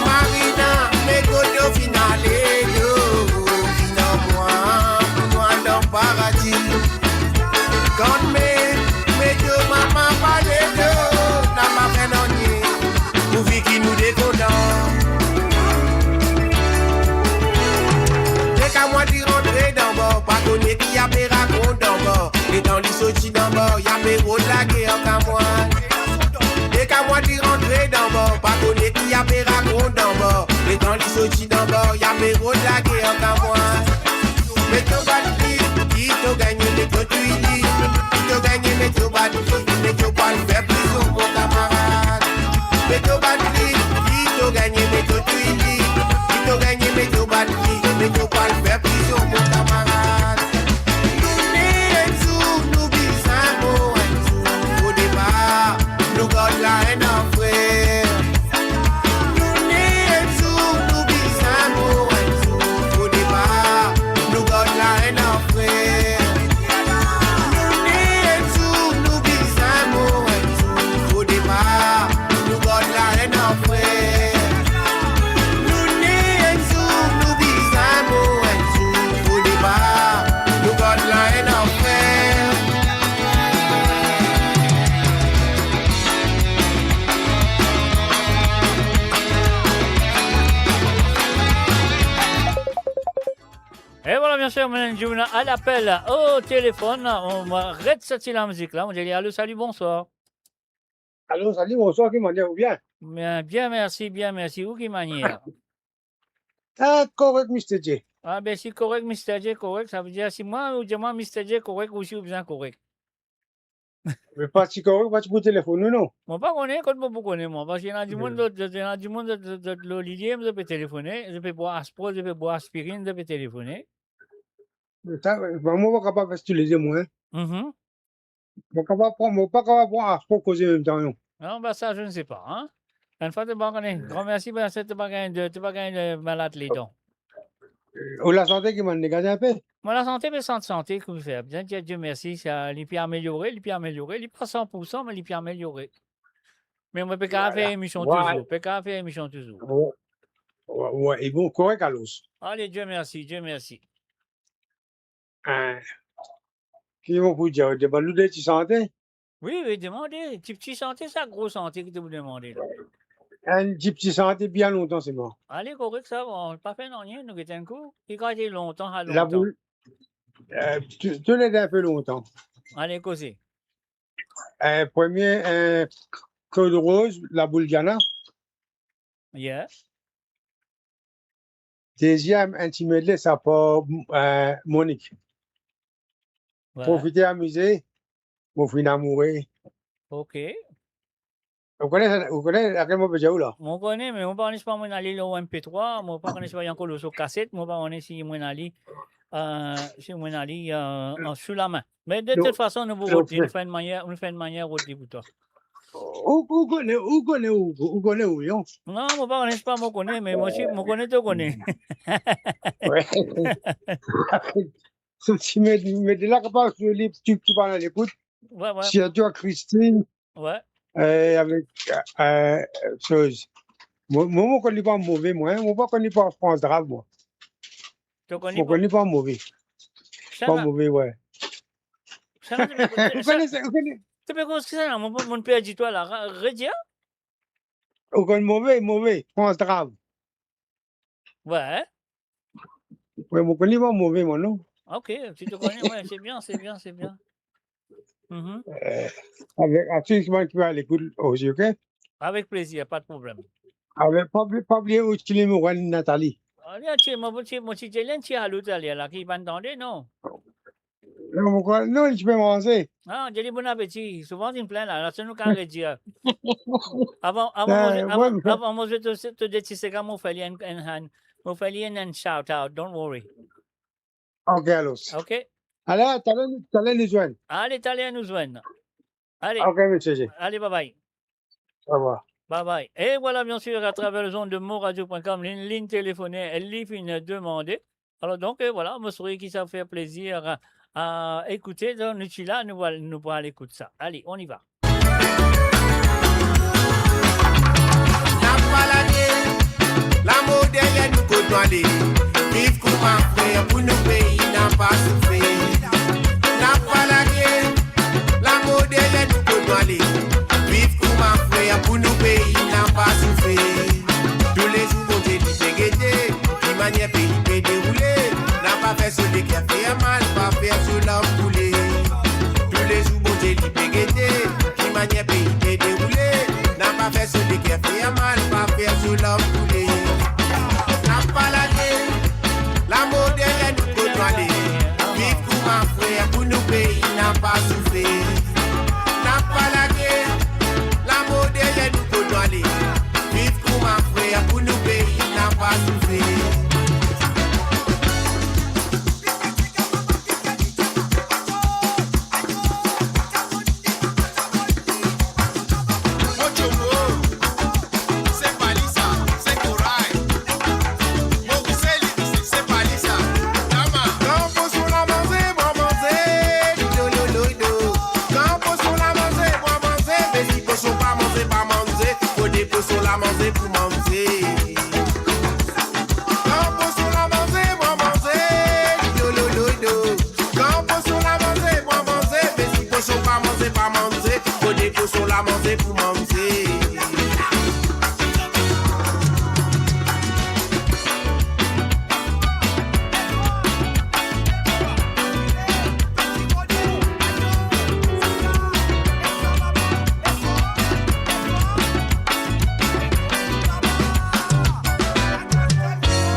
Marina, me kot to finn ale, to finn ar mwa, mo al dan paradi. Kan me, me to mama pale to, napa fer nanye, pourvi ki nou de kontan. Deka mwa li rantre dan bar, pa kone ki ape rakont dan bar. Letan li sorti dan bar, li ape rod lager ar mwa. Deka mwa li rantre dan bar, pa kone ki ape rakont dan bar. Letan li sorti dan bar, li ape rod lager ar mwa. Me to bat li, ki to gagne, me to touy li. Ki to gagne, me to bat li, me to pou al fer prizon, mon kamarad. Me to bat li, ki to gagne, me to touy li. Ki to gagne, me to bat li, me to pou al fer prizon, mon kamarad. Nou ne enn zour, nou bizin mor enn zour, fode pa nou gard la enn an frer. Nou ne enn zour, nou bizin mor enn zour, fode pa nou gard la enn an frer. Nou ne enn zour, nou bizin mor enn zour, fode pa nou gard la enn an frer. Nou ne enn zour, nou bizin mor enn zour, fode pa nou gard la enn an frer. E vwala, bien sir, mo ena enn dimoun a lapel o telefonn. Mo aret sa ti lamizik la, mo dir li, alo, salut, bonsoir. Alo, salut, bonsoir, ki manier, ou bien? Bien, bien, mersi, bien, mersi. Ou ki manier? Ah, korek, Mister J. Ah, be si korek, Mister J korek, savedir si mwa, ou dir mwa Mister J korek, ou si ou bizin korek. Me pa ti korek, pa ti pou telefonn ou, non? Mo pa kone, kot mo pou kone, mwa? Parski ena dimoun, hmm, zot, zot, ena dimoun, zot, zot, zot lor lilie, zot pe telefone, zot pe bwar aspro, zot pe bwar aspirinn, zot pe telefone. Me sa, mwa, mo pa kapav fer toulede, mwa, en. Mhm. Mo kapav pran, mo pa kapav pran aspro, koze anmemtan, non. Non, be sa, je ne sais pas, hein. Enn fwa, to pa kone. Gran mersi, be sa, to pa gagn de, to pa gagn de malad ledan. Ou lasante ki mann, gard enn pe? Mo lasante, be sante, sante, kouma fer? Bien, Dieu, Dieu merci, sa, li pe ameliore, li pe ameliore, li pa san pour san, me li pe ameliore. Me mo pe kapav fer emision touzour, pe kapav fer emision touzour. Wi. Wi, wi, e bon, korek alor. Ale, Dieu merci, Dieu merci. Eh, ki mo pou dir, demann nou de ti sante? Wi, wi, demande. Ti, ti sante, sa gro sante ki to pou demande la? Enn ti, ti sante bien lontan selman. Ale, korek sa, bon, pa fer nanye, nou get enn kou. Ki kalite lontan, sa lontan? Laboul, eh, tou, toulede enn pe lontan. Ale, koze. Eh, premie, eh, Claude Rose, Laboul Diana. Yeah. Deziem, enn ti medley, sa par, eh, Monique. Voilà. Profite amize, mo finn amoure. Ok. Ou kone sa, ou kone lakel mo pe dir ou la? Mo kone, me mo pa kone si pa mo'nn ale lor M P trois, mo pa kone si pa li ankor lor so kaset, mo pa kone si mo'nn ale, eh, si mo'nn ale, eh, an sou lame. Me de tout fason, nou pou rod li, nou fer enn manier, nou fer enn manier rod li pou twa. Ou, ou kone, ou kone, ou, ou kone, ou, non? Non, mo pa kone, pa mo kone, me mo si, mo kone to kone. Wi. So, si met, met la kapav li, ti, ti pa dan lekout. Wi, wi. Sirtou a Christine. Wi. Eh, avek, eh, soz. Mo, mo, mo konn li pa move, mwa, eh. Mo pa konn li pa Frans Drav, mwa. To konn li pa? Mo konn li pa move. Sa pa move, wi. Sa la, to pe, to pe koz ki sa la? Mo, mo perdi twa la. Re-, redir? Ou konn move, move, Frans Drav. Wi. Wi, mo konn li pa move, mwa, non. Ok, si to kone, wi, se bien, se bien, se bien. Mhm. Eh, avek, avek tou bann ki pe a lekout osi, ok? Avek plezir, pa de problem. Avek, pa bliye, pa bliye osi limero Nathalie. Ah, li ti, mo ti, mo ti dir li, ti alou taler la, ki pa tande, non? Non, mo krwar, non, li ti pe manze. Ah, dir li bon apeti. Souvan, li plin la. La, si nou kapav redir. Avan, avan, eh, avan, wi, avan mo zwe to, to de ti sega, mo fer li enn, enn, enn, mo fer li enn, enn shout out. Don't worry. Ok, alor. Ok. Ale, taler, taler nou zwenn. Ale, taler nou zwenn. Ale. Ok, misie. Ale, bye bye. Au revoir. Bye bye. Et voilà, bien sûr, à travers les ondes de moradio point com, ligne, ligne téléphonique, li finn demande. Alors donc, euh, voilà, mo sware ki sa fer plezir a, a ekoute. Donk, nou ti la, nou al, nou pou al ekout sa. Allez, on y va. Napa lage, lamor deryer nou kot nou ale. Viv kouma frer pou nou pei napa soufer. Napa lage, lamor deryer nou kot nou ale. Viv kouma frer pou nou pei napa soufer. Toulezour Bondie li pe gete ki manier pei pe deroule. Napa fer so leker fer mal, pa fer so larm koule. Toulezour Bondie li pe gete ki manier pei pe deroule. Napa fer so leker fer mal, pa fer so larm koule. Napa lage, lamor deryer nou kot nou ale. Viv kouma frer pou nou pei napa soufer. Napa lage, lamor deryer nou kot nou ale. Viv kouma frer pou nou pei napa soufer. Ochomo, se pa li sa, se Koray. Moriseli, se pa li sa. Lama. Kan poson la manze, mwa manze, do, do, do, do. Kan poson la manze, mwa manze, me si poson pa manze, pa manze, fode poson la manze pou manze. Kan poson la manze, mwa manze, do, do, do, do. Kan poson la manze, mwa manze, me si poson pa manze, pa manze, fode poson la manze pou manze.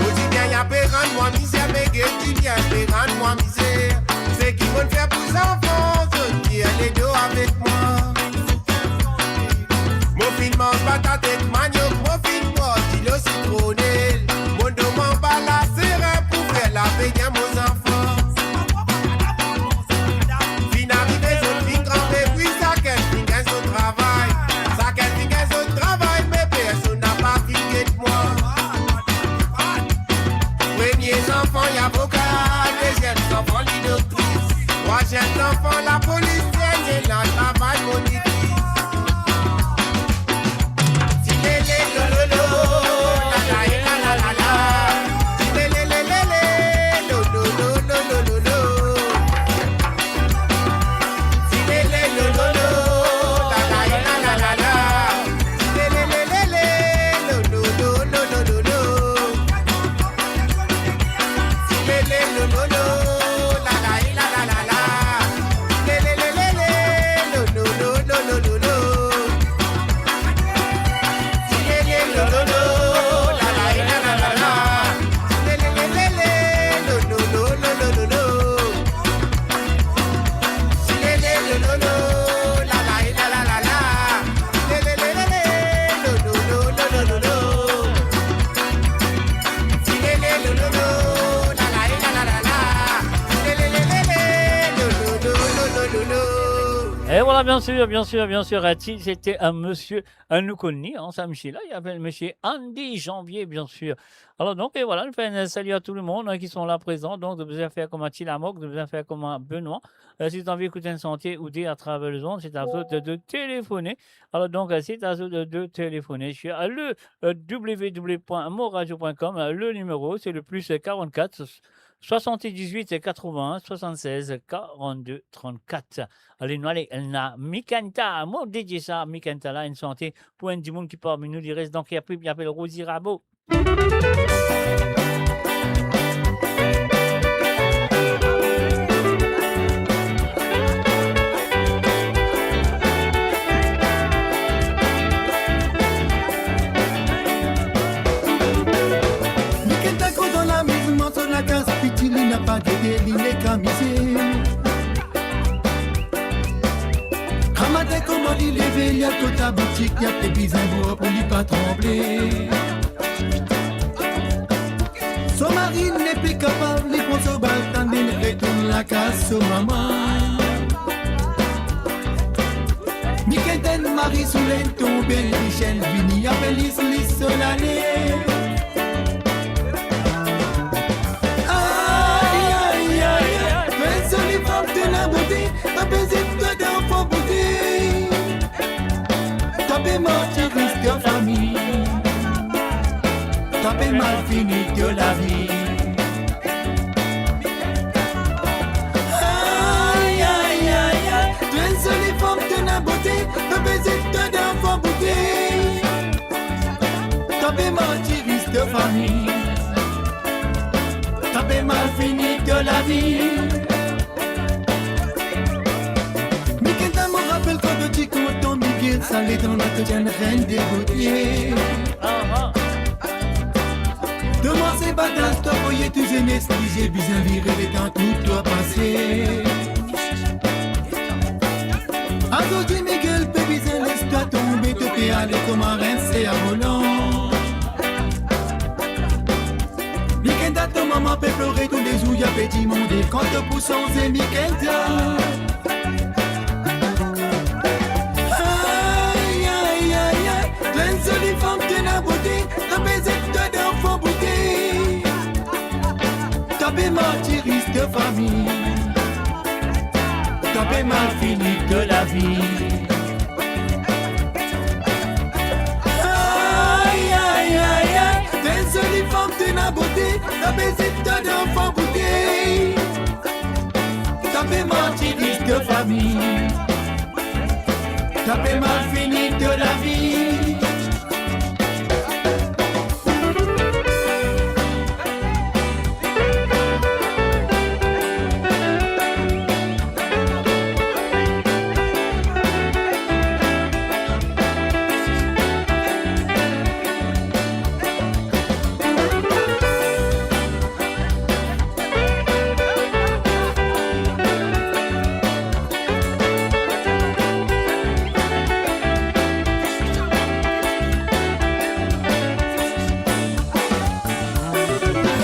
Mo dibien ya pe rann mwa mizer, me get dibien pe rann mwa mizer. Seki mo'nn fer pou zanfan, zot tir ledo avek mwa. Mo finn manz patat ek maniok, mo finn bwar dilo sitronel. Mo done mwa anba laserin pou fer lape gagn mo zanfan. Finn arive, zot finn gran, me wi, sakenn finn gagn zot travay. Sakenn finn gagn zot travay, me personn napa finn get mwa. Premie zanfan, li avoka, deziem zanfan, li doktris, trwaziem zanfan, lapolis, dernie la, travay monitriz. Ti lele lo lo lo, la la e la la la la. Ti lele le le le, lo lo lo lo lo lo lo. Ti lele lo lo lo, la la e la la la la. Ti lele le le le, lo lo lo lo lo lo lo. Ti lele Ah, bien sûr, bien sûr, bien sûr. Ah, ti, c'était un monsieur, euh, nou kone li, hein, sa misie la, li apel Monsieur Andy Janvier, bien sûr. Alors donc, et voilà, nou fer enn salut à tout le monde, hein, qui sont là présents. Donc, zot bizin fer kouma Ti Lamok, zot bizin fer kouma Benoît. Euh, si zot anvi ekout enn sante ou de à travers le monde, c'est à vous de, de téléphoner. Alors donc, euh, c'est à vous de, de téléphoner sur, euh, le, euh, w w w point moradio point com. Euh, le numéro, c'est le plus quarante-quatre, soixante-dix-huit quatre-vingts soixante-seize quarante-deux trente-quatre. Ale, nou ale, ena Mikenta. Mo dedie sa Mikenta la, enn sante pou enn dimoun ki parmi nou, li res dan Kerpib, li apel Rosie Rabo. Mikenta gro dan lamizman, so lakas piti, li napa gete, li nek amize. Gramatin kouma li leve, li al kot laboutik, li aste bizin bwar pou li pa tranble. So mari nepli kapav, li pran so baltan, li retourn lakaz so mama. Mikenta enn mari soule, tonbe, li sel vini, apel lis, lis so lale. Ay, ay, ay, ay, to enn zoli fam, to ena bote, to pe zet twa danfan bote. To pe martiris to fami, to pe mal fini to lavi. Ay, ay, ay, ay, to enn zoli fam, to ena bote, to pe zet twa danfan bote. To pe martiris to fami, to pe mal fini to lavi. Mikenta, mo rapel kan to ti kontan, Miguel, sa letan la to ti enn reine de beauté. To manze badas, to voye tou zenes, lizie bizin vire letan tou twa pase. Azordi Miguel pe bizin les twa tonbe, to pe ale kouma enn servolan. Mikenta, to mama pe plore toulezour, li pe dimande kan to pou sanze, Mikenta. Ay, ay, ay, ay, to enn zoli fam, to ena bote, to pe zet twa danfan bote. To pe martiris to fami, to pe mal fini to lavi. Ay, ay, ay, ay, to enn zoli fam, to ena bote, to pe zet twa danfan bote. To pe martiris to fami, to pe mal fini to lavi.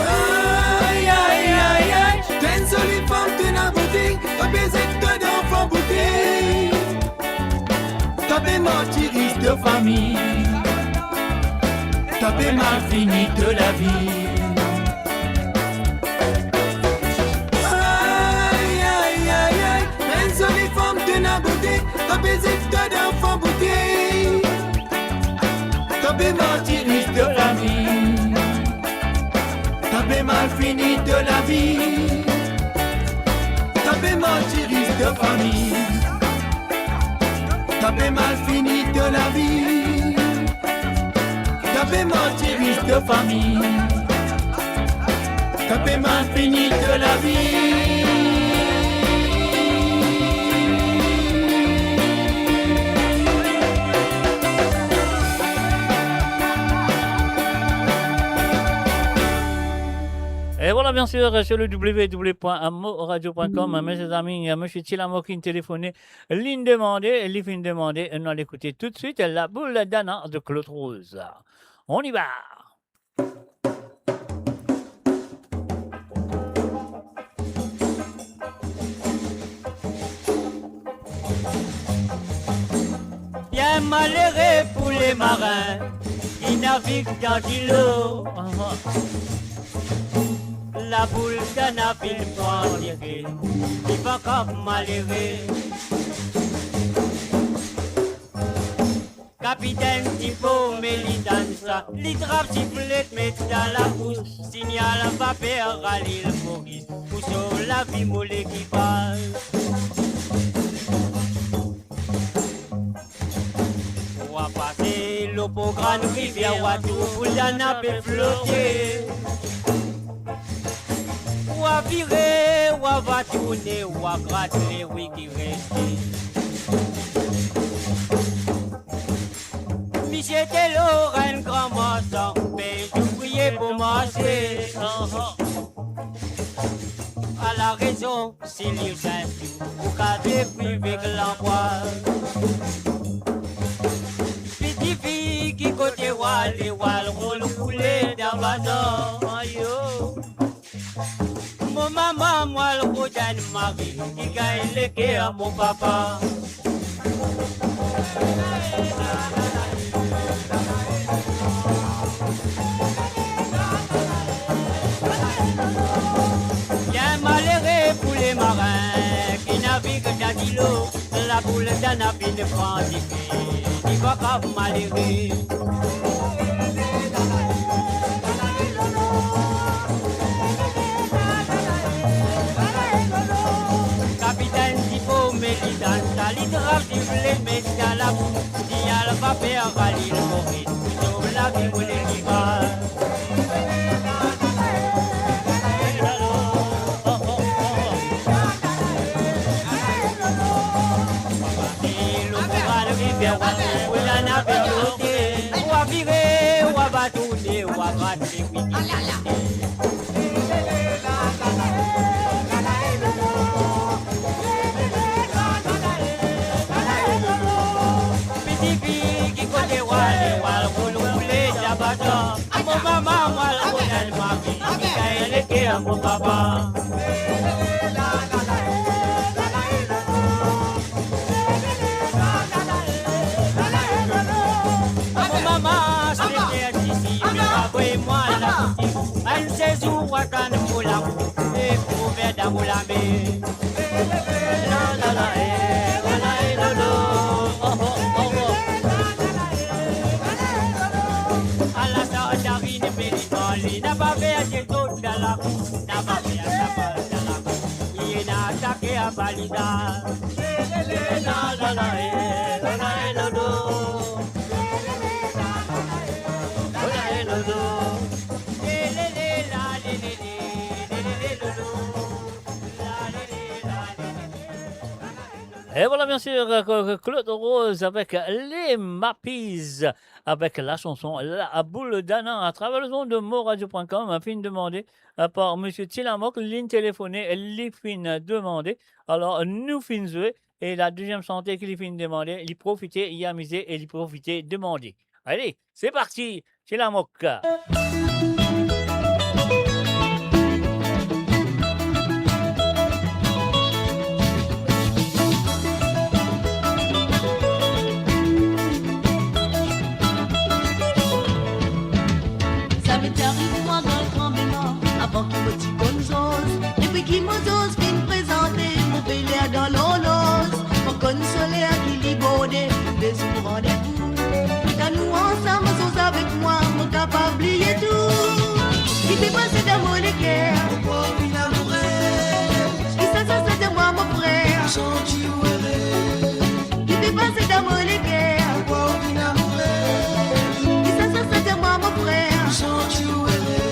Ay, ay, ay, ay, to enn zoli fam, to ena bote, to pe zet twa danfan bote. To pe martiris to fami, to pe mal fini to lavi. Ay, ay, ay, ay, enn zoli fam, to ena bote, to pe zet twa danfan bote. To pe martiris to fami, to pe mal fini to lavi. To pe martiris to fami, to pe mal fini to lavi. To pe martiris to fami, to pe mal fini to lavi. Et voilà, bien sûr, sur le w w w point moradio point com, mes amis, monsieur Ti Lamok inn telefone, li'nn demande, li finn demande, nou al ekoute toutswit La Boule d'Anna de Claude Rose. On y va. Malere pou lemarin ki navig dan dilo. Aha. Laboul Dana finn pran dife, li pa kav malere. Kapitenn Tipo, me li tann sa, li trap siflet, met dan labous, signal vaper a Lil Moris pou sov lavi mo lekipaz. Wa pase lor po Grann Rivier, wa trouv Dana pe flote. Wa vire, wa va tourne, wa grat lewi ki reste. Misie Telor, enn gran marsan, pe zouvrie pou marse. Aha. Ala rezon, si li santi ou kav deprive ek lanbwa. Piti fi, ki kote wa ale? Wa al rod koule dan bazar. Ayo. Mo mama, mo al rod enn mari ki gagn leker mo papa. Bien malere pou lemarin ki navig dan dilo, laboul Dana finn pran dife, li pa kav malere. Kapitenn Tipo, me li tann sa, li trap siflet, met dan labous, signal vaper a Lil Moris pou sov lavi mo lekipaz. Wa vire, wa va tourne, wa grat lewi. Piti fi, ki kote wa ale? Wa al rod koule dan bazar. Mo mama, mo al rod enn mari ki gagn leker mo papa. Mo mama, sekrete disi, me pa voy mwa la. Enn sezour wa tann mo lamour, e pou ver dan mo lame. La, la, la, eh, la, la, eh, lo, lo. Oh, oh, oh, oh. Ala sa Darine, me li pale, napa ver se to dala, napa ver, napa dala. Li ena atake a baliza. La, la, la, eh, la, la, eh, lo, lo. La, la, eh, lo, lo. Et voilà, bien sûr, euh, Claude Rose avec les Mappies, avec la chanson La Boule d'Ana, à travers les ondes de moradio point com, finn demande, euh, par Monsieur Tilamok, li telefone, li finn demande. Alors, nou finn zwe, e la deuxième sante ki li finn demande, li profite, li amize e li profite demande. Allez, c'est parti, Tilamok. Sa pe ti ariv mwa dan tranbleman, avan ki mo ti konn zoz. Depi ki mo zoz finn prezante, mo pe ler dan lorloz. Mo konn so ler ki li borde, mo bezwin mo randevou. Kan nou ansam, mo zoz avek mwa, mo kapav bliye tou. Ki pe pase dan mo leker, mo pou vinn amoure. Ki sa, sa, sa, di mwa, mo frer. Santi ou ere. Ki pe pase dan mo leker, mo pou vinn amoure. Ki sa, sa, sa, di mwa, mo frer. Santi ou ere.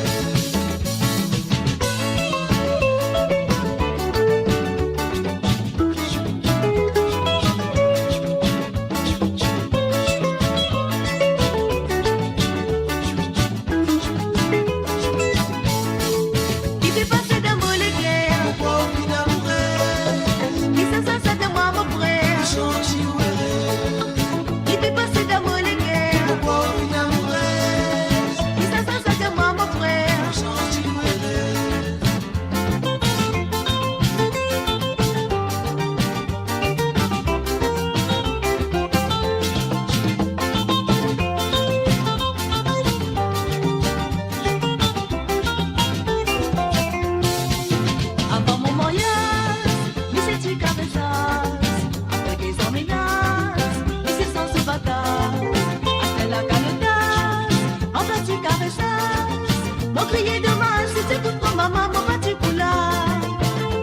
Mo kriye domaz, si ti ekout mo mama, mo pa ti pou la.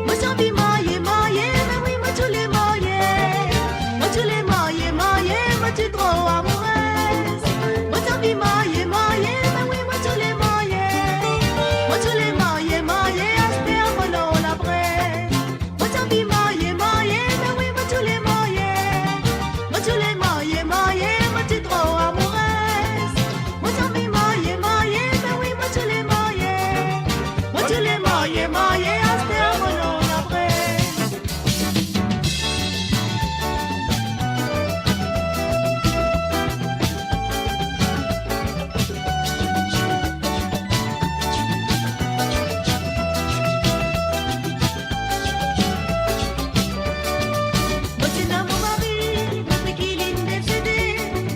Mo ti anvi marye, marye, me wi, mo ti oule marye. Mo ti oule marye, marye, mo ti tro amourez. Mo ti anvi marye, marye, me wi, mo ti oule marye. Mo ti oule marye, marye, aster mo lor labre. Mo ti anvi marye, marye, me wi, mo ti oule marye. Mo ti oule marye, marye, mo ti tro amourez. Mo ti anvi marye, marye, me wi, mo ti oule marye. Mo ti oule marye, marye, aster mo lor labre. Mo ti ena mo mari, depi ki linn desede.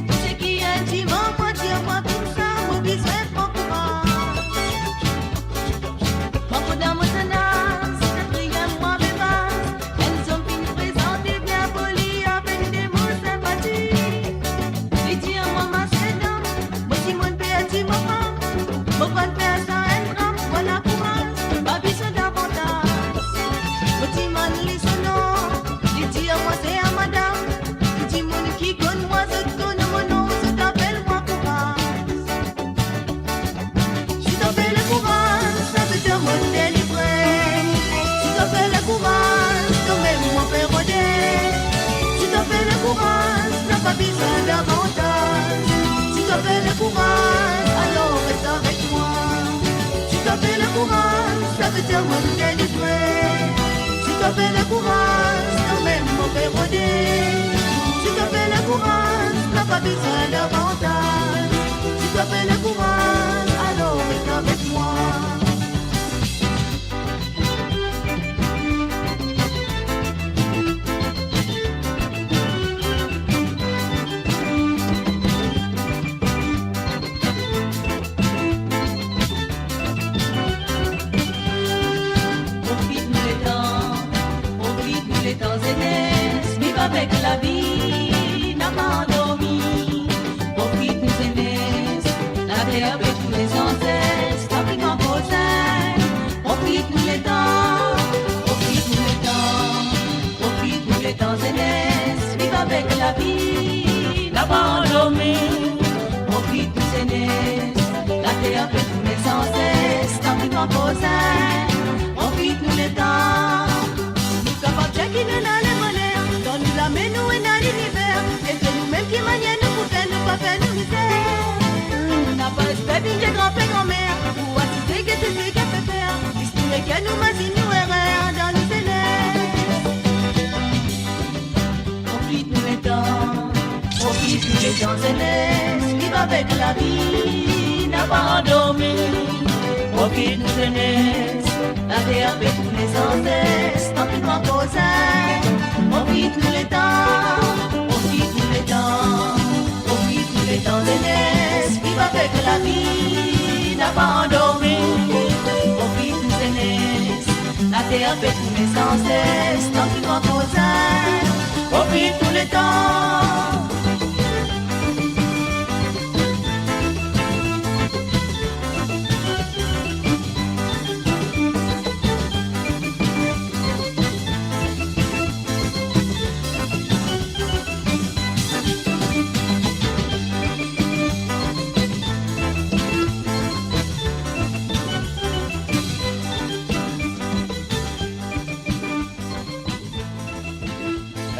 Tou seki enn dimoun mwa dir mwa koumsa, mo bizin pran kouraz. Mwa pou dan mo zennaz, katriem mwa bebaz, enn zom finn prezante, bien poli, avek de mo sinpatik. Li dir mwa, ma sedam, mo dimoun perdi mo fam, mo pa'nn fer sa enn dram, mo la kouraz, pa bizin davantaz. Mo dimann li so nom, li dir mwa se Amadam. Li dimoun ki konn mwa, zot konn mo nom, zot apel mwa Kouraz. Si to pe le kouraz, sa ve dir mo delivre. Si to pe le kouraz, to mem mo pe rode. Si to pe le kouraz, napa bizin davantaz. Si to pe le kouraz, alor res avek mwa. Si to pe le kouraz, sa ve dir mo delivre. Si to pe le kouraz, to mem mo pe rode. Si to pe le kouraz, napa bizin davantaz. Si to pe le kouraz, alor res avek mwa. Profit nou letan, profit nou letan zenes, viv avek lavi, napa andormi. Profit nou zenes, later pe tourne sanses, tanki kan kozin. Profit nou letan, profit nou letan, profit nou letan zenes, viv avek lavi, napa andormi. Profit nou zenes, later pe tourne sanses, tanki kan kozin. Profit nou letan. Nou kapav dir ki nou ena leboner, dan nou lame nou ena liniver. E se noumem ki manier nou pou fer, nou pa fer nou mizer. Napa respe vinn de granper granmer, pou asize gete seki pe fer. Plis nou leker nou mazinn nou erer dan nou zenes. Profit nou letan, profit nou letan zenes, viv avek lavi, napa andormi. Profit nou zenes, later pe tourne sanses, tanki kan kozin. Profit nou letan, profit nou letan, profit nou letan zenes, viv avek lavi, napa andormi. Profit nou zenes, later pe tourne sanses, tanki kan kozin. Profit nou letan.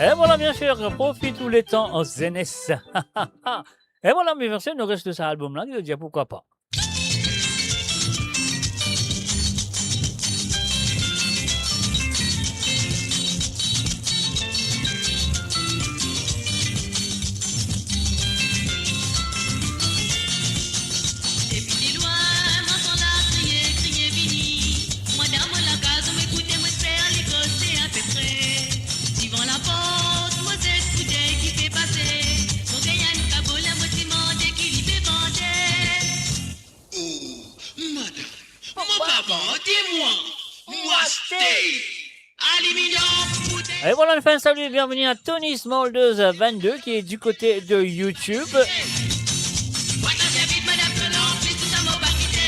E vwala, bien sir, profit nou letan zenes. E vwala, me version, nou res lor sa albom la, ki dir, pourkwa pa. Depi delwin, mo antan la kriye, kriye vini. Mwa dan mo lakaz, mo ekoute, mo esper li koze apepre. Devan laport, mo zet koudey ki pe pase. Mo gagn enn kabo la, mo demande ki li pe vande. Oh, madam, mo pa vande mwa, mo aste. Aluminium, boutey. Et voilà, on fait un salut et bienvenue à Tony Small deux vingt-deux qui est du côté de YouTube. Mwa ta vinn vit, madam, selon plis tousa mo pa kite.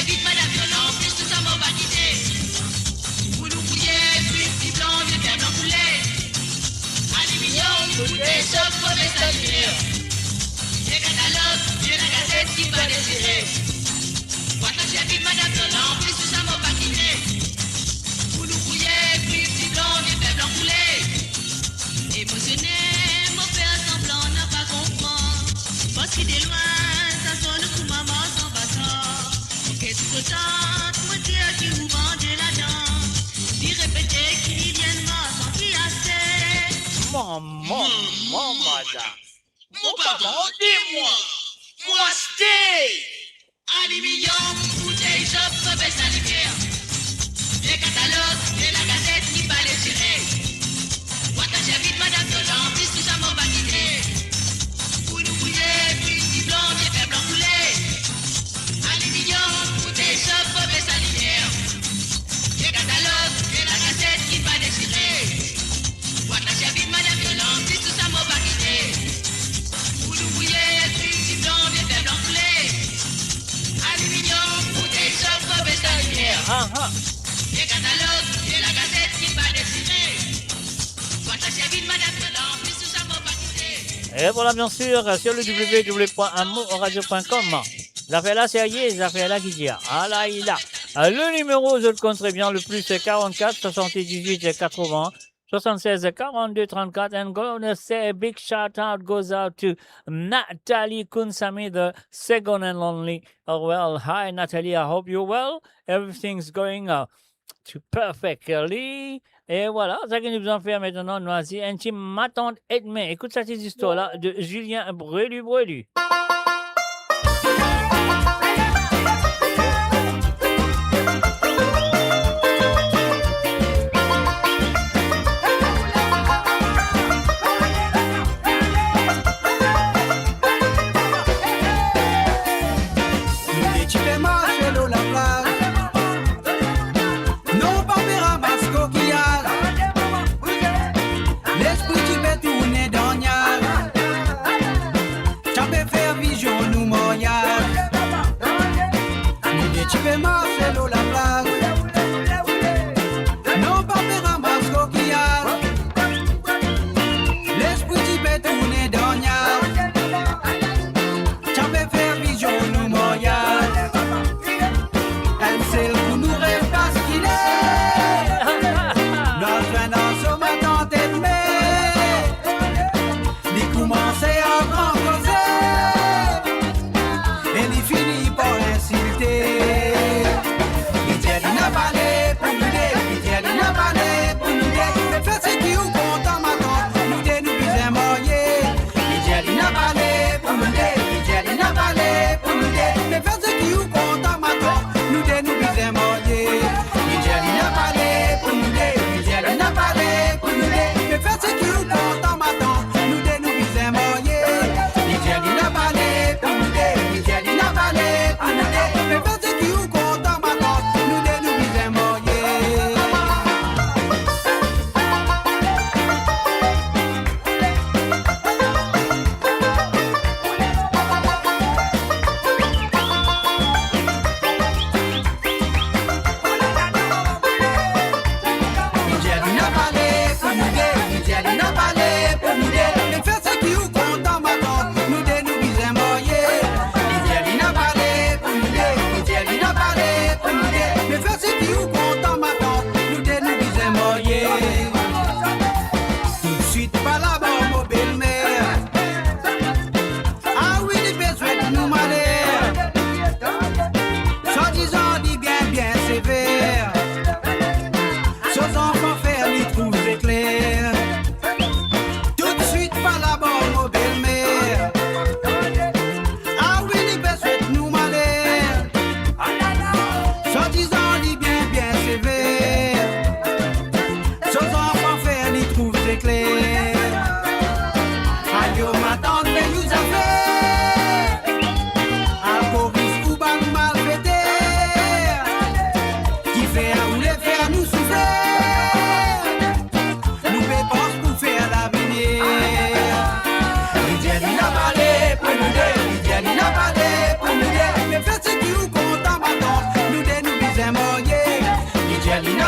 Vit, madam Violan, plis tou sa mo pa kite. Pou nou bouye, fri, ti blan, vinn fer blan koule. Aliminyom, boutey, sok, move saniter. Vye katalog, vye lagazet ki pa desire. Bwat laser vit, madam Violan, plis tou sa mo pa kite. Pou nou bouye, fri, ti blan, vinn fer blan koule. Emosione, mo fer sanblan napa konpran. Parski de lwin, sa sonn kouma mars anbasan. Mo ket toutotan, mo dir ki ou bande ladan. Li repete ki li vinn mars ki aste. Mama, mama, madam. Mo pa vande, mwa. Mo aste. Aliminyom, boutey, sok, move saniter. Vye katalog, vye lagazet ki pa desire. Bwat laser vit, madam Violan, plis tou sa mo pa kite. Pou nou bouye, fri, ti blan, vinn fer blan koule. Aliminyom, boutey, sok, move saniter. Vye katalog, vye lagazet ki pa desire. Bwat laser vit, madam Violan, plis tou sa mo pa kite. Pou nou bouye, fri, ti blan, vinn fer blan koule. Aliminyom, boutey, sok, move saniter. Aha. Vye katalog, vye lagazet ki pa desire. Bwat laser vit, madam Violan, plis tou sa mo pa kite. Et voilà, bien sûr, sur le w w w point amourradio point com. Zafer la serye, zafer la ki dir. Ala, il a. Euh, le numéro, zot konn tre bien, le plus, c'est quarante-quatre, soixante-dix-huit, quatre-vingts, soixante-seize, quarante-deux, trente-quatre. And gonna say a big shout out goes out to Nathalie Kunsami, the second and only. Oh, well, hi, Nathalie, I hope you're well. Everything's going, uh, to perfectly. E vwala, sa ki nou bizin fer aster, nou al dir enn ti matant Edme. Ekout sa ti zistwar la de Julien Brelu Brelu. Nou de ti pe marse lor laplaz. Non, pa pe ramas kokiyaz. Lespri ti pe tourne dan niaz. Ti a pe fer vizion nou maryaz. Nou de ti pe marse lor laplaz. Non, pa pe ramas kokiyaz. Lespri ti pe tourne dan niaz. Ti a pe fer vizion nou maryaz. Enn sel kou nou rev baskile. Nou al zwenn so matant Edme. Li koumans a gran koze. E li fini par insilte. Li dir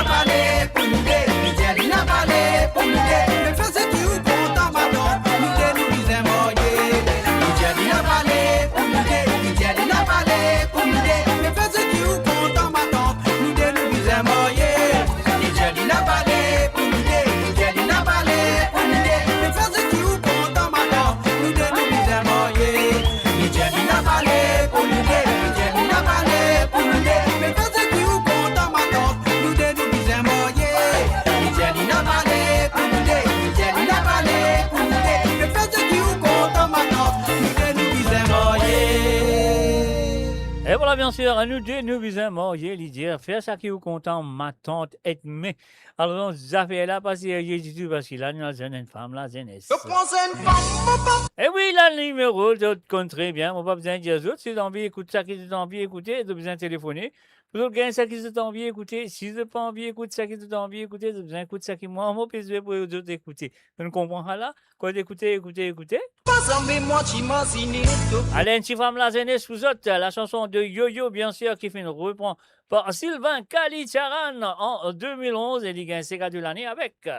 Pale pou nou de, li dir li ena pale pou nou de. Me fer seki ou kontan, matant, nou de nou bizin marye. Li dir li ena pale pou nou de, li dir li ena pale pou nou de. Me fer seki ou kontan, matant, nou de nou bizin marye. Li dir li ena pale pou nou de, li dir li ena pale pou nou de. Me fer seki ou kontan, matant, nou de nou bizin marye. Li dir li ena pale pou nou de, li dir li ena pale pou nou de. Me fer seki ou kontan, matant, nou de nou bizin marye. Li dir li ena pale pou nou de, li dir li ena pale pou nou de. Me fer seki ou kontan, matant, nou de nou bizin marye. E vwala, biensir, nou de nou bizin marye, li dir, fer seki ou kontan, matant, et me. Alor, zafer la pa serye ditou, parski la, nou al zwenn enn fam lazenes. Mo pran enn fam, mo pa... E wi, la, nimero, zot konn tre bien, mo pa bizin dir zot, si zot anvi ekout seki zot anvi ekoute, zot bizin telefone. Pou zot gagn seki zot anvi ekoute, si zot pa anvi ekout seki zot anvi ekoute, zot bizin ekout seki mwa, mo pe zwe pou zot ekoute. Zot konpran sa la? Kot ekoute, ekoute, ekoute. Pa zame mwa ti mazine to. Ale, enn ti fam lazenes pou zot, la chanson de Yoyo, biensir, ki finn repran par Sylvain Kalitcharan an de mil onz e li gagn seka de lane avek.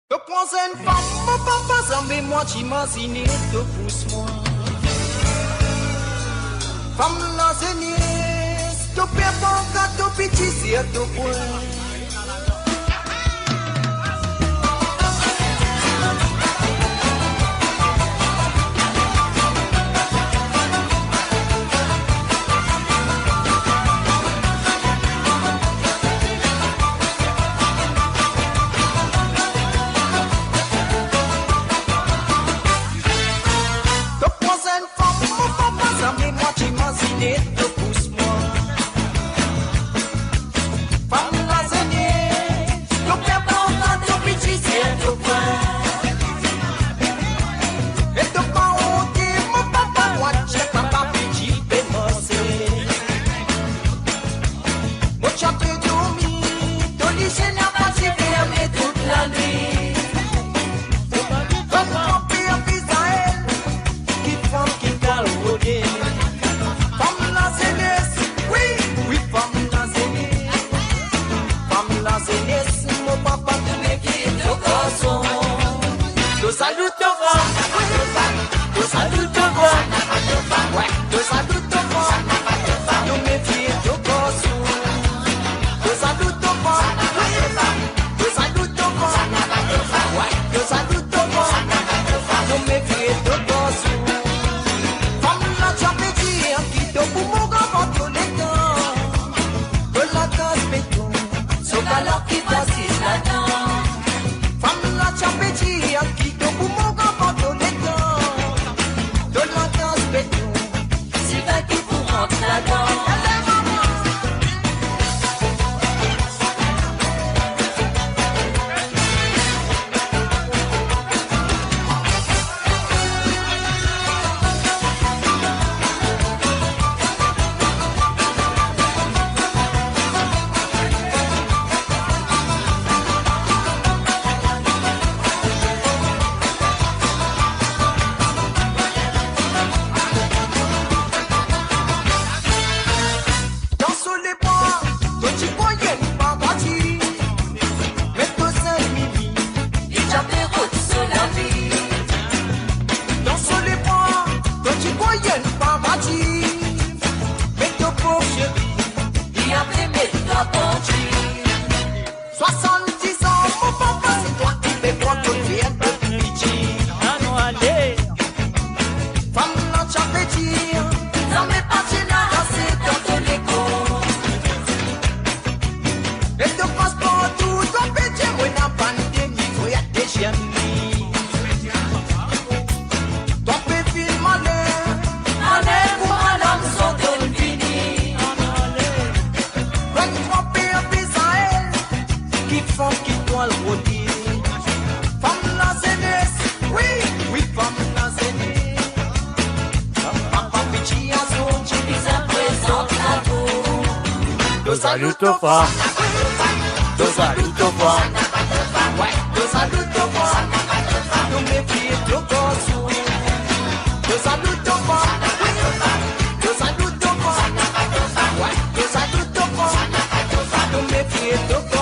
To pran enn fam, mo pa, pa zame mwa ti mazine to pous mwa. Fam lazenes, to per pa kato piti ser to pwin. To pran enn fam, mo pa, pa zame mwa ti mazine to pous mwa. Fam lazenes, to per pa kato piti ser to pwin. E to pa onte, mo papa, mwa ti papa piti pe manze. Mo ti pe dormi, to lizien la pa ti ferme tout lanwit. Fam, fam, pe aviz a el, ki fam ki kal rode. Fam lazenes, wi, wi, fam lazenes. Fam lazenes, mo papa, to mefie to garson. To salou to fam, to salou to fam, to salou to fam, to mefie to garson. To salou to fam, to salou to fam, to salou to fam, to mefie to garson. Fam la ti pe dir ki to pou mour avan to letan. To lakaz beton, so galon ki fas ladan. Fam la ti pe dir ki to pou mour avan to letan. To lakaz beton, sila ki pou rant ladan. Dan so lebwa, to ti krwar enn paradi. Me to zenn mimi, li ti pe rod so lavi. Dan so lebwa, to ti krwar enn paradi. Me to pov seri, li ape met twa bandi. Swasann-diz an, mo papa, se twa ki pe pran to fer depi piti. Anou ale. Fam la ti pe dir, zame pa ti ena ase dan to lekor. E to pas partou, to pe dir, mo ena bann demi frer deziem li. To pe finn maler, maler pou madam Sandrine vini. Kan to pe aviz a el, ki fam ki to al rode. Fam lazenes, wi, wi, fam lazenes. Papa piti a zot, ti bizin prezant lakou. To salou to fam, to salou to fam, wi, to salou to fam, to mefie to garson. To salou to fam, to salou to fam, wi, to salou to fam, to mefie to garson.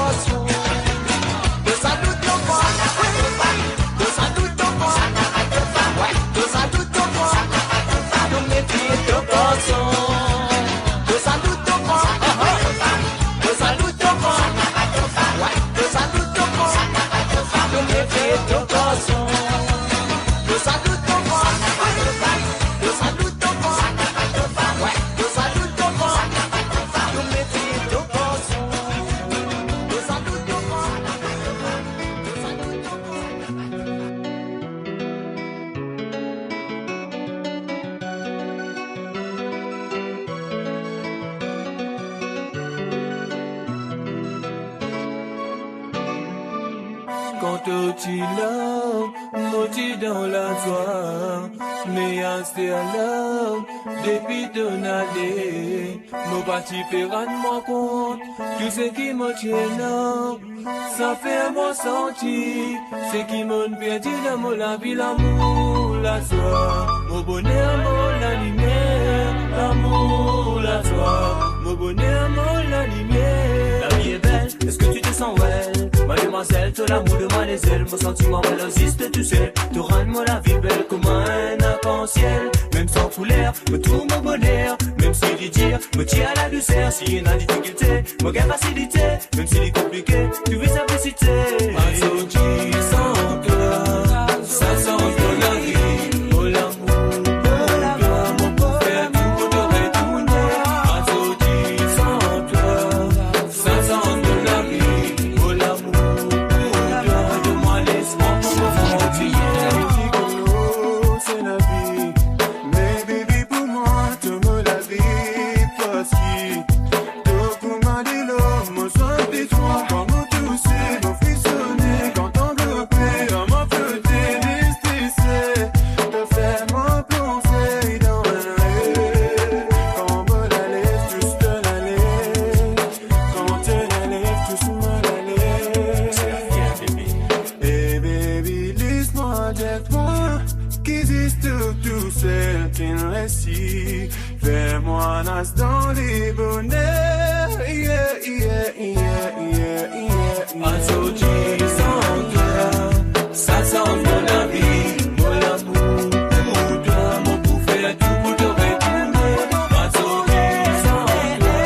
Kan to ti la, mo ti dan lazwa, me aster la, depi to'nn ale, mo pa ti pe rann mwa kont tou seki mo ti ena. Sa fer mwa santi seki mo'nn perdi dan mo lavi, lamour, lazwa. Mo boner, mo lalimier, lamour, lazwa. Mo boner, mo lalimier. La vie est belle, est-ce que tu te sens well? Ma demoiselle, to lamour donn mwa lezèl, mo santi mwa zis tousel. To rann mo lavi bel kouma enn arkansiel. Mem san kouler, mo trouv mo boner. Mem si li dir, mo tir la douser. Si ena difikilte, mo gagn fasilite. Mem si li konplike, trouv sinplisite. Azordi san twa, sa sanz mo lavi. Mo lamour, mo lamour, mo pou fer tou pou to retourne. Azordi san twa, sa sanz mo lavi. Mo lamour, mo lamour, donn mwa lespwar pou mo kontinie. Ti kolo, se lavi. Me baby, pou mwa, to mo lavi, parski to kouma dilo, mo swaf de twa. Kan mo touse, mo frisone, kan to anvlope, mo flote, le strese, to fer mwa plonze dan la mer. Kan mo lalez, tous to lalez, kan to lalez, tous mo lalez. Hey baby, les mwa dir twa ki zis to tousel to'nn resi. Fer mwa nas dan le boner, yeah, yeah, yeah, yeah, yeah. Azordi san twa, sa sanz mo lavi, mo lamour, pou twa, mo pou fer tou pou to retourne. Azordi san twa,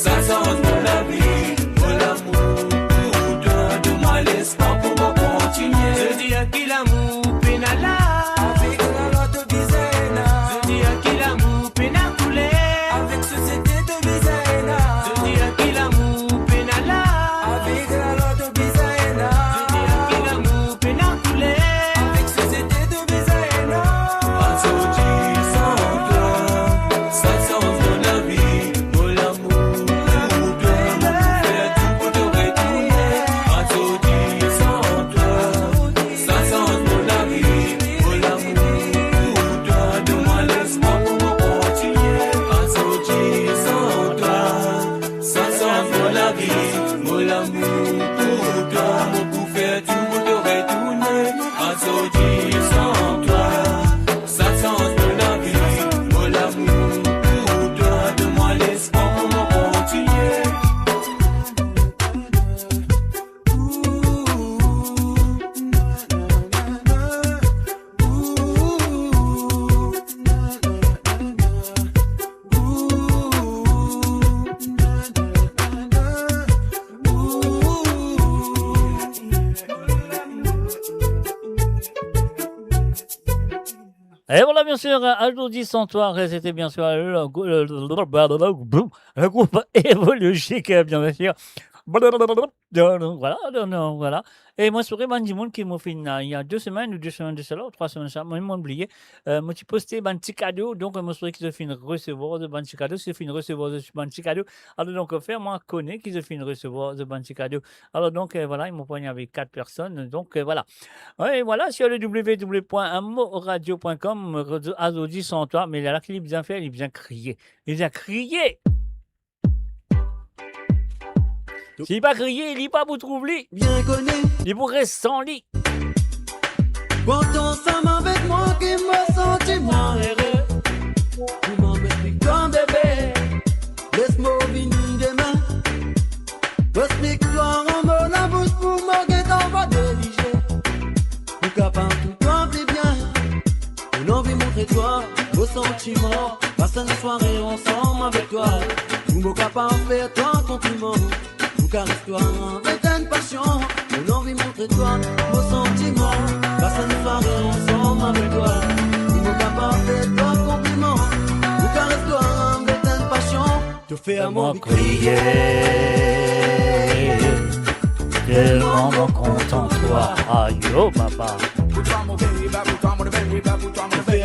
sa sanz mo lavi, mo lamour, pou twa, donn mwa lespwar pou mo kontinie. Zot dir ki lamour pena la, avek lalwa to bizin ena. Zot dir ki lamour pena kouler, avek sosiete to bizin ena. Zot dir ki lamour pena la, avek lalwa to bizin ena. Zot dir ki lamour pena kouler, avek sosiete to bizin ena. Azordi san twa, sa sanz mo lavi, mo lamour, pou twa, mo pou fer tou pou to retourne. Azordi san twa, sa sanz mo lavi, mo lamour, pou twa, donn mwa lespwar pou mo kontinie. Azordi san twa, sa sanz mo lavi, mo lamour, pou twa, mo pou fer tou pou to retourne. Azordi san twa, sa sanz mo lavi, mo lamour, pou twa, donn mwa lespwar pou mo kontinie. Et voilà, bien sûr, Azordi san twa, c'était bien sûr le, le, le, le groupe Evolution, bien sûr. Donc, voilà, donc, donc, voilà. E mo swete bann dimoun ki mo finn, euh, il y a deux semaines ou deux semaines de cela, ou trois semaines de cela, mo, mo bliye, euh, mo ti poste bann ti kado, donk, euh, mo swete ki zot finn resevwar zot bann ti kado, si zot finn resevwar zot bann ti kado, alor donk, euh, fer mwa kone ki zot finn resevwar zot bann ti kado. Alor donk, euh, voilà, mo pran avek kat personn, donk, euh, voilà. Wi, voilà, sur le w w w point moradio point com, euh, Azordi san twa, me la, ki li bizin fer, li bizin kriye. Li bizin kriye. Si li pa kriye, li pa pou trouv li. Bien kone. Li pou res san li. Kan to ansam avek mwa, ki mo santi mwa ere. Pou mo met li dan bebe. Les mo vini demin. Mo explik twa an mo labous pou mo get anba de lizie. Pou kapav trouv twa pli bien. Mo anvi montre twa mo santiman, pas enn sware ansam avek twa. Pou mo kapav fer twa konpliman, pou kares twa avek enn pasion. Mo anvi montre twa mo santiman, pas enn sware ansam avek twa. Pou mo kapav fer twa konpliman, pou kares twa avek enn pasion. To fer mwa kriye, telman mo kontan twa. Ayo, papa. Pou twa mo bebe, pou twa mo bebe, pou twa mo bebe.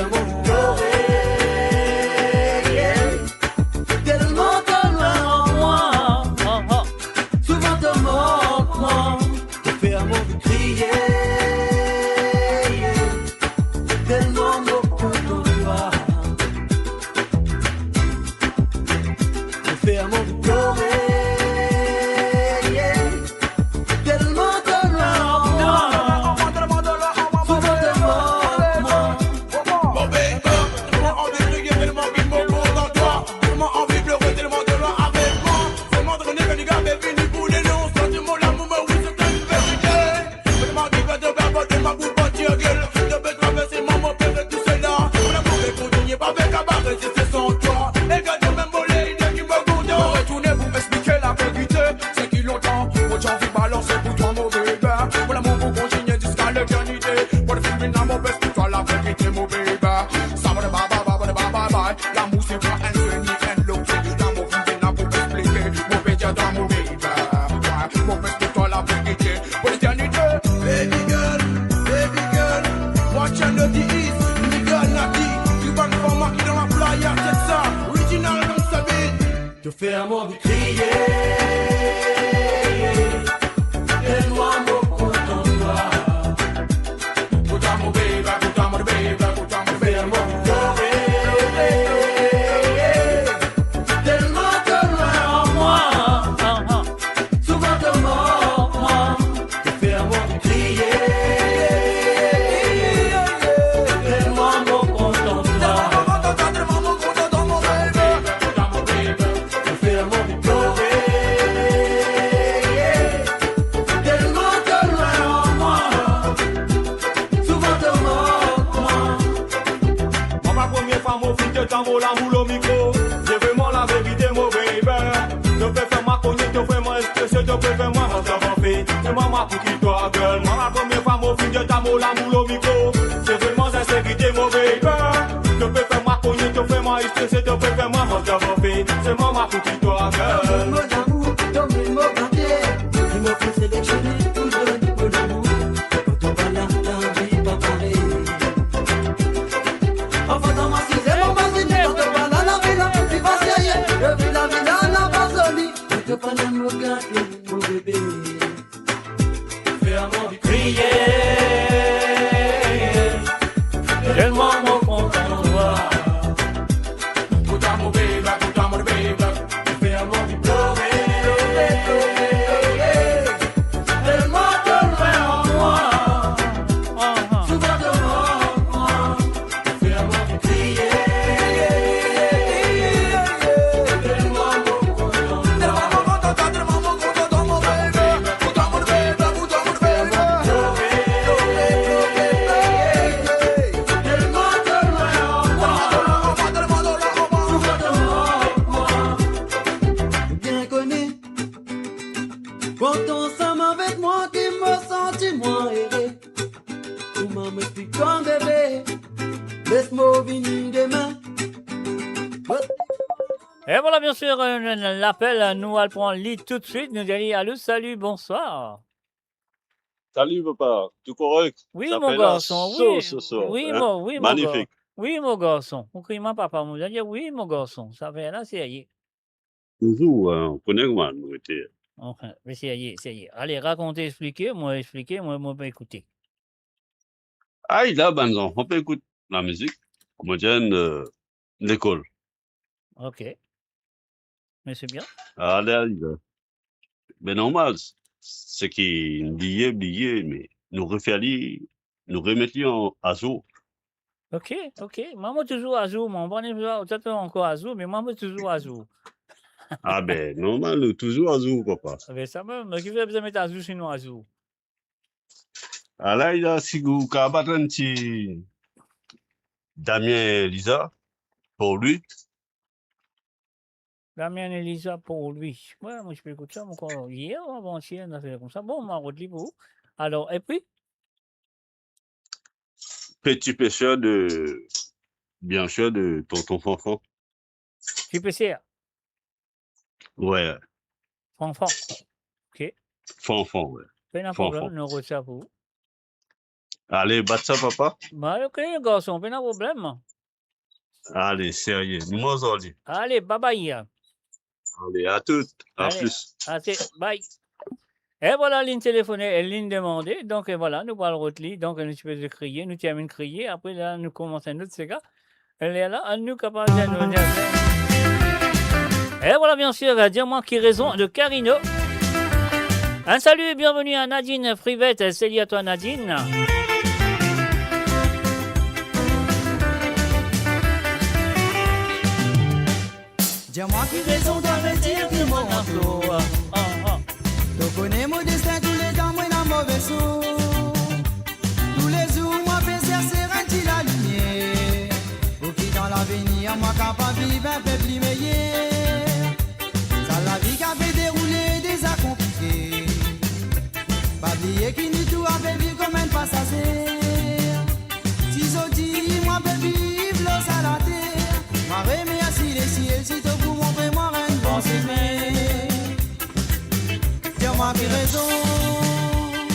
Telman to lwin mwa. Souvan to mank mwa. To fer mwa kriye. This is Miguel Naki, ki bann fama ki dan la playa, check sa, original gangsta beat. To fer mo kriye, telman mo kontan twa. Kout mo bebe, kout mo bebe, kout mo bebe, mo bebe. Telman to lwin an mwa. Souvan to mank mwa, to fer mo kriye. Telman mo kontan twa. To fer mo plore. Telman to lwin an mwa. Souvan to mank mwa. Mwa pa premie fwa mo finn get mo lamour lor mikro. Se vreman laverite, mo baby. To pe fer mwa kogne, to fer mwa strese, to pe fer mwa manz avan fini. Se mwa, mwa pou ki twa, girl. Mwa pa premie fwa mo finn get mo lamour lor mikro. Se vreman sinserite, mo baby. To pe fer mwa kogne, to fer mwa strese, to pe fer mwa manz avan fini. Se mwa, mwa pou ki twa, girl. Mo lamour, to mem mo gate. Li mo finn seleksionnen pou donn mo lamour. Kan to pa la, lavi pa parey. Anfan, dan mo size, mo mazinn, kan to pa la, lavi la, li pa serye. Epi lavi la, la pa zoli. Kan to pa la, mo gate, mo bebe. Fer mo kriye. Telman mo kontan twa. Kout mo bebe, kout mo bebe. Fer mo plore, plore, plore. Telman to lwin an mwa. Souvan to mank mwa. Fer mo kriye. Telman mo kontan twa. Telman mo kontan twa, telman mo kontan twa, mo bebe. Kout mo bebe, kout mo bebe. Telman to lwin an mwa. Telman to lwin an mwa. Bien kone, kan to ansam avek mwa, ki mo santi mwa ere. Kouma mo explik twa, bebe? Les mo vini demin. E vwala, bien sir, euh, lapel, nou al pran li toutswit. Nou dir li, alo, salut, bonsoir. Salut, papa. Tou korek? Wi, mon garson, wi. Wi, mo, wi, mo gar-, wi, mo garson. Ou kriy mwa papa, mo dir, wi, mo garson. Sa fer la, serye. Touzour, hein, ou kone kouma nou ete. Anfin, me serye, serye. Ale, rakont, explike, mo explike, mo, mo pe ekoute. Ay, la, bann zanfan pe ekout lamizik, mo dir, euh, lekol. Ok. Me se bien. Ale, ale, la. Be normal, seki nou bliye, bliye, me nou refer li, nou remet li an, azour. Ok, ok. Mwa, mo touzour azour, mwa. Mo pa kone si ou ankor azour, me mwa, mo touzour azour. Ah be, normal, nou touzour azour, papa. Ah be, sa mem, me ki fer bizin met azour, sinon azour. Ala, li la, si ou kapav bat enn ti Damien Liza, Pour lui. Damien Liza, Pour lui. Wi, mo ti pe ekout sa, mo krwar, yer ou avantier, enn zafer koumsa. Bon, mo rod li pou ou. Alor, epi? Petit Pêcheur de, bien sûr, de Tonton Fanfan. Ti Pêcheur? Wi. Fanfan. Ok. Fanfan, wi. Pena problem, nou rod sa pou ou. Ale, bat sa, papa. Ba, ok, garson, pena problem. Ale, serye, nou manz ar li. Ale, bye bye. Ale, a tout, a plis. Ale, bye. E vwala, linn telefone, e linn demande. Donk, e vwala, nou pral rod li. Donk, nou ti pe kriye, nou terminn kriye. Apre, la, nou koumans enn lot sega. E lerla, nou kapav dir nou, dir. E vwala, bien sir, Dir mwa ki rezon de Carino. Un salut et bienvenue à Nadine Frivette. Salut à toi, Nadine. Dir mwa ki rezon to pe dir ki mo rant lor. To kone mo destin, touletan mo ena move sor. Toulezour mo pe serse enn ti lalimier, pou ki dan lavenir mo kapav viv enn pe pli meyer. Sa lavi ki pe deroule deza konplike. Pa bliye ki nou tou pe viv kouma enn pasaze. Si zot dir mo pe viv lor sa later, mo remersi lesiel sirtou pou montre mwa enn bon sime. Dir mwa ki rezon,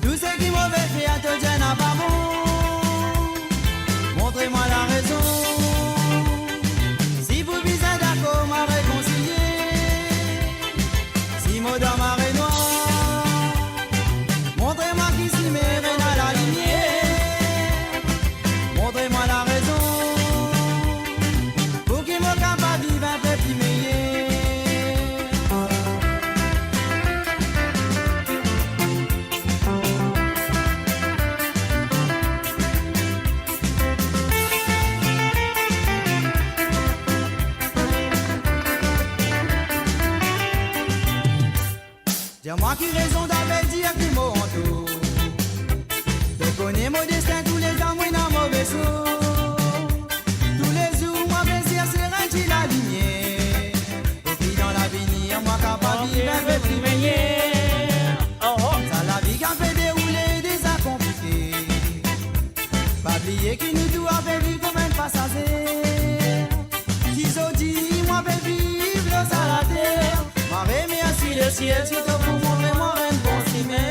tou seki mo pe fer, to dir napa bon. Mwa ki rezon, ta pe dir ki mo an tou. To kone mo destin, touletan mo ena move sor. Toulezour mwa pe serse enn ti lalimier, pou ki dan lavenir mwa kapav viv enn pe pli meyer. Sa lavi ki pe deroule deza konplike. Pa bliye ki nou tou a pe viv kouma enn pasaze. Si zot dir mwa pe viv lor sa later, mwa remersie lesiel si to pou montre mwa enn bon sime.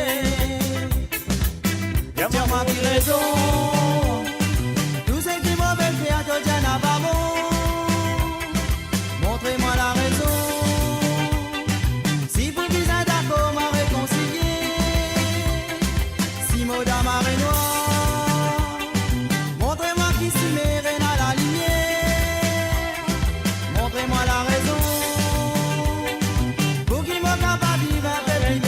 Dir mwa ki rezon, tou seki mo pe fer to dir napa bon. Montre mwa larezon, si pou bizin dakor mwa rekonsilie. Si mo dan marenwar, montre mwa ki sime ena lalimier. Montre mwa larezon, pou ki mo kapav viv enn pe pli meyer.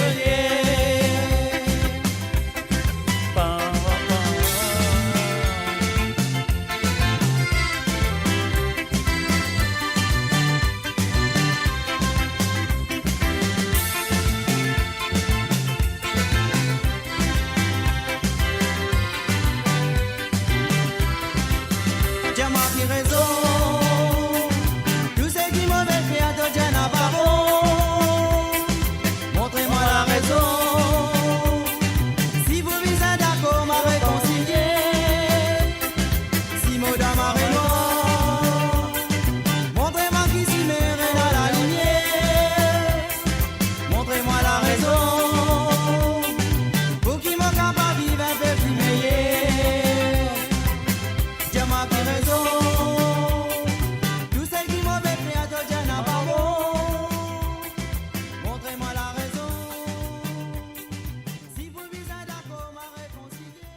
Dir mwa ki rezon, tou seki mo pe fer to dir napa bon. Montre mwa larezon, si pou bizin dakor mwa rekonsilie. Si mo dan marenwar, montre mwa ki sime ena lalimier. Montre mwa larezon, pou ki mo kapav viv enn pe pli meyer. Dir mwa ki rezon, tou seki mo pe fer to dir napa bon. Montre mwa larezon, si pou bizin dakor mwa rekonsilie.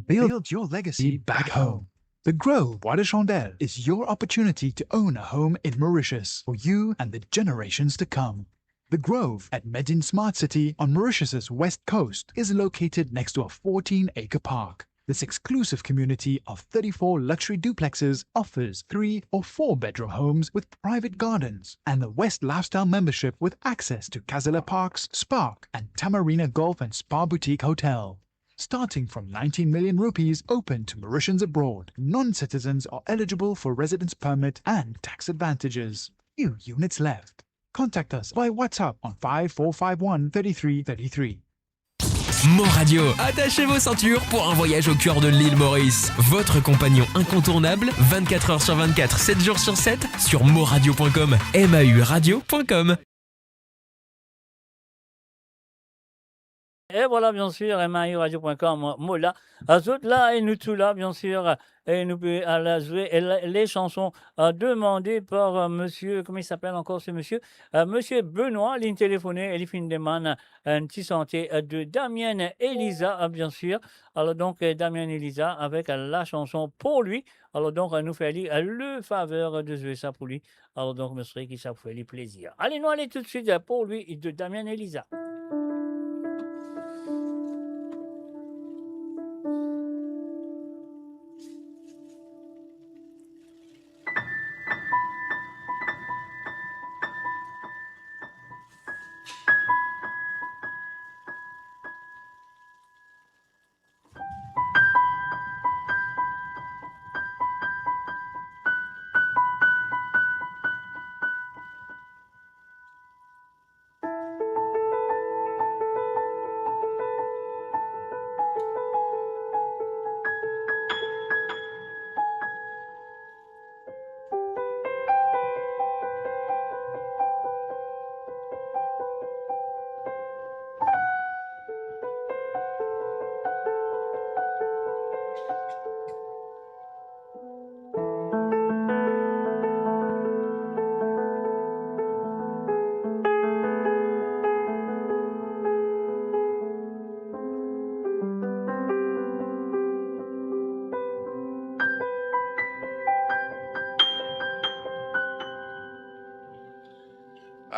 Build your legacy back home. The Grove Bois de Chandelle is your opportunity to own a home in Mauritius for you and the generations to come. The Grove at Medin Smart City on Mauritius's west coast is located next to a fourteen-acre park. This exclusive community of thirty-four luxury duplexes offers three or four bedroom homes with private gardens and the West Lifestyle membership with access to Casella Parks, Spark, and Tamarina Golf and Spa Boutique Hotel. Starting from nineteen million rupees, open to Mauritians abroad, non-citizens are eligible for residence permit and tax advantages. Few units left. Contact us by WhatsApp on five four five one thirty-three thirty-three. Mon Radio, attachez vos ceintures pour un voyage au cœur de l'île Maurice. Votre compagnon incontournable, vingt-quatre heures sur vingt-quatre, sept jours sur sept, sur moradio point com, M A U radio point com. E vwala, bien sir, M A U radio point com, mo la. Zot la e nou tou la, bien sir, e nou pe al zwe, e la, les chansons, euh, demandées par, euh, monsieur, comment il s'appelle encore ce monsieur ? Euh, monsieur Benoît, li telefone e li finn demann, euh, enn ti sante, euh, de Damian Eliza, euh, bien sir. Alors donc, euh, Damian Eliza avec, euh, la chanson Pour lui. Alors donc, euh, nou fer li, euh, le faveur de zwe sa pou li. Alors donc, mo sir ki sa pou fer li plezir. Ale, nou ale toutswit, euh, Pour lui de Damian Eliza.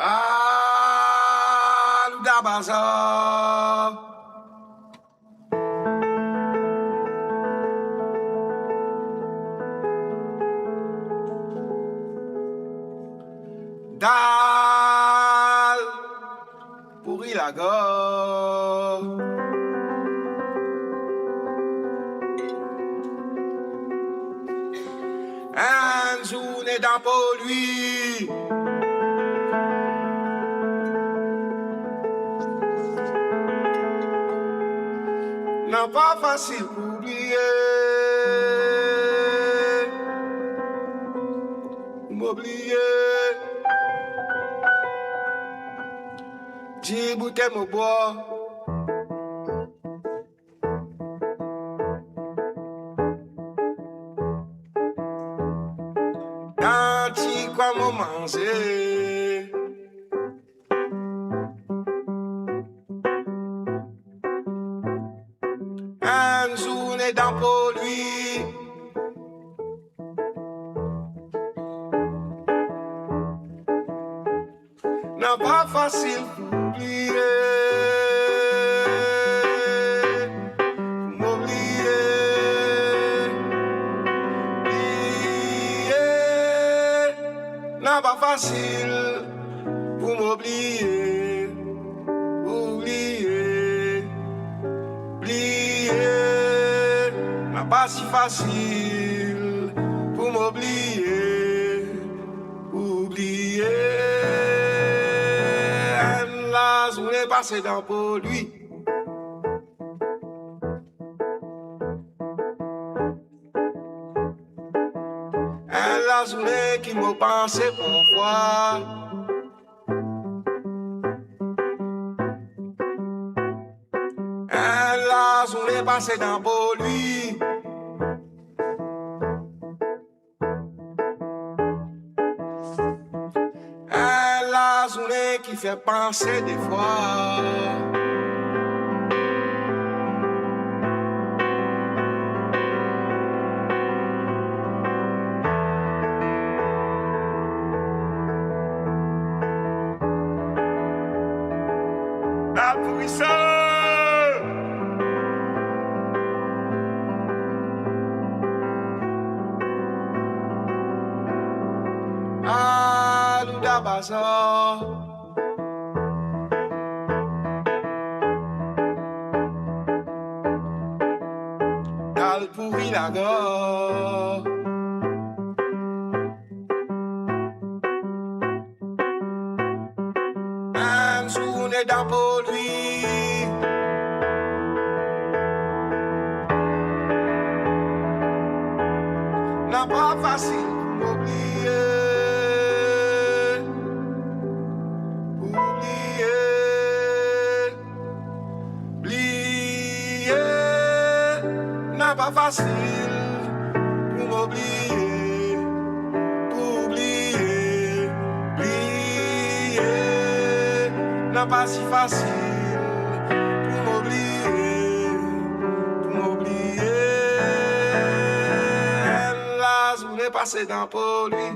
Ah, Louda Bazar. Dal pouri lagor. Enn zourne dan polwi. Napa fasil pou bliye. Mo bliye. Ti boute mo bwar. Dan ti kwa mo manze. Enn zourne dan polwi. Napa fasil pou bliye. Mo bliye. Bliye. Napa fasil pou mo bliye. Oubliye, bliye, napa si fasil pou mo bliye, oubliye. Enn lazourne pase dan polwi. Enn lazourne ki mo panse parfwa. Enn lazourne pase dan polwi. Enn lazourne ki fer panse defwa. Dal pouri sa. Alouda bazar. Dal pouri lagor. Enn zourne dan polwi. Napa fasil pou mo bliye. Oubliye. Bliye, napa fasil pou mo bliye, pou bliye, bliye, napa si fasil pou mo bliye, pou mo bliye, enn lazourne pase dan polwi.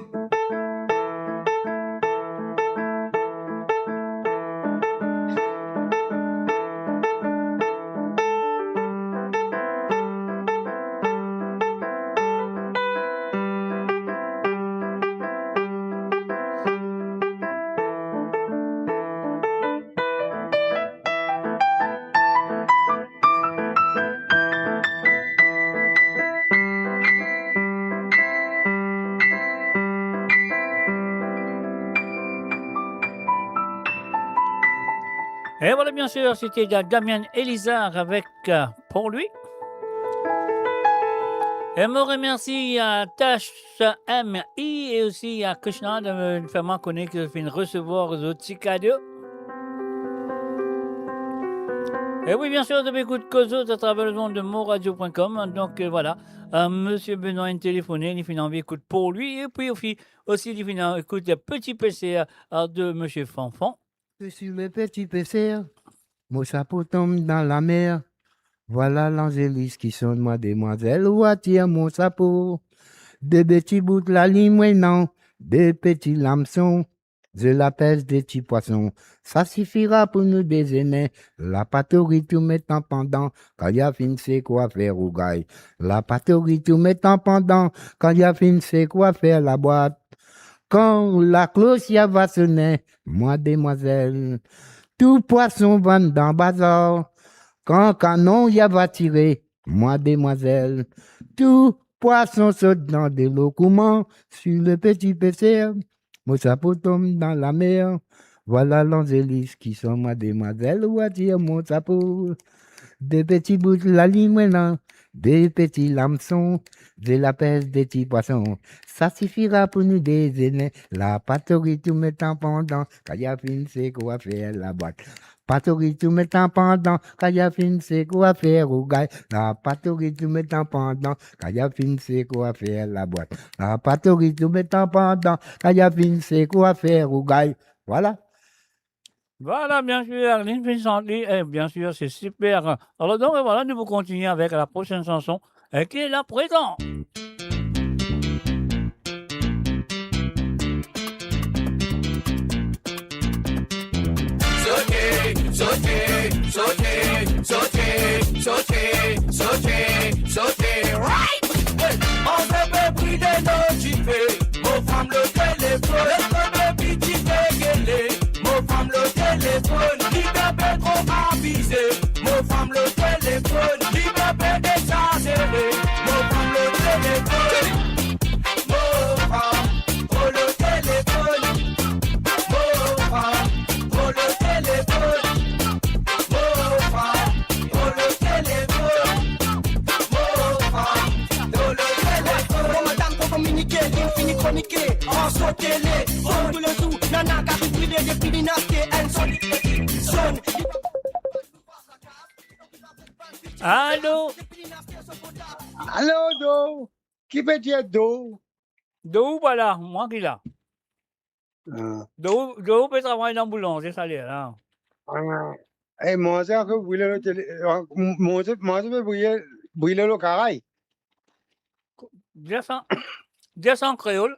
Et voilà, bien sûr, c'était Da-, Damien Elizar avec, euh, Pour lui. Et mo remersi a Tash M I et aussi a Krishna de me faire moi connaître que je viens de recevoir les autres petits cadeaux. E wi, bien sir, zot pe ekout Koz Zot atraver lezond de moradio point com. Donk, euh, vwala, euh, Misie Benoit inn telefone, li finn anvi ekout Pour lui, epi osi, osi li finn ekout Petit Pêcheur, euh, de Misie Fanfan. Je suis le petit pêcheur, mon chapeau tombe dans la mer. Voilà l'Angélus qui sonne, moi demoiselle, ou attire mon chapeau. De peti bout lalim, non, de peti lamson. Je la pêche de ti pwason, sa sifira pou nou dezene. Lapatri tou met an pandan, kan li a finn sek ou a fer rougay. Lapatri tou met an pandan, kan li a finn sek ou a fer labwat. Kan laklos ya va sone, mwa demwazel, tou pwason vann dan bazar. Kan kanon ya va tire, mwa demwazel, tou pwason sot dan delo kouma si le peti peser. Mo sapo tom dan lamer. Vwala Lanzelis ki son mwa demwazel, ou atir mo sapo. De peti bout lalime ena, de peti lameson, de lapes de ti pwason. Sa sifira pou nou dezene. La patori tou met an pandan, kan ya finn sek ou a fer labwat. Patori tou met an pandan, kan ya finn sek ou a fer rougay. La patori tou met an pandan, kan ya finn sek ou a fer labwat. La patori tou met an pandan, kan ya finn sek ou a fer rougay. Vwala. Vwala, biensir, linn finn sant li, e biensir, se siper. Alor donk, vwala, nou pou kontinie avek la prosenn sanson, e ki la prezan. Sote, sote, sote, sote, sote, sote, sote, right! Hey! Ann pe brile nou dife, mo fam lor telefon, lor piti degele, mo fam lor telefon, li pe pe tro abize, mo fam lor telefon, li pe pe exazere, mo fam lor telefon. Mo fam lor telefon, mo fam lor telefon, mo fam lor telefon, mo fam lor telefon. Mo madam pou kominike, li fini kronike, an so tele, fon toulezour, nana kapav brile depi li naske, enn son, son. Alo? Alo, Do? Ki pe dir Do? Do ou pa la, mwa ki la. Ah. Do, Do pe travay dan boulanzri, sa ler la. Ah. E manze ankor brile lor tele, ah, manze, manze pe brile, brile lor karay. Dir sa, dir sa an kreol.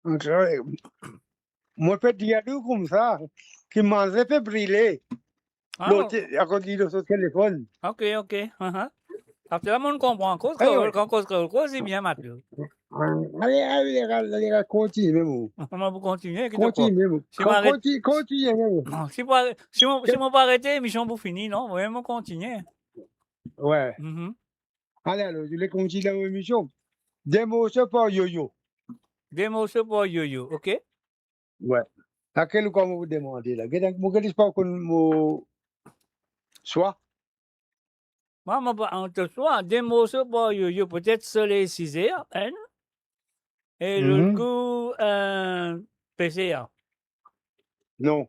An kreol. Mo pe dir li koumsa, ki manze pe brile. Ah, lor te-, akoz li lor so telefon. Ok, ok. Aha. Apre la, mo konpran. Koz kreol, kan koz kreol, koz bien, Matlo. Ale, ale, ale, ale, ale, kontinie, mo. Mo pou kontinie, ki to krwar? Kontinie, mo. Si mo aret-, konti-, kontinie, mo. Non, si mo pa, si mo, si mo pa arete, lemision pou fini, non? Wi, mo kontinie. Wi. Mhm. Ale, alor, zot le kontinie dan lemision. De morso par Yoyo. De morso par Yoyo, ok. Wi. Lakel ou krwar mo pou demande la? Get, mo get pa konn mo swa. Mwa, mo pa, an to swa, de morso par Yoyo, petet Soley Sizer, enn. E lot, mhm, kou, eh, P C A. Non.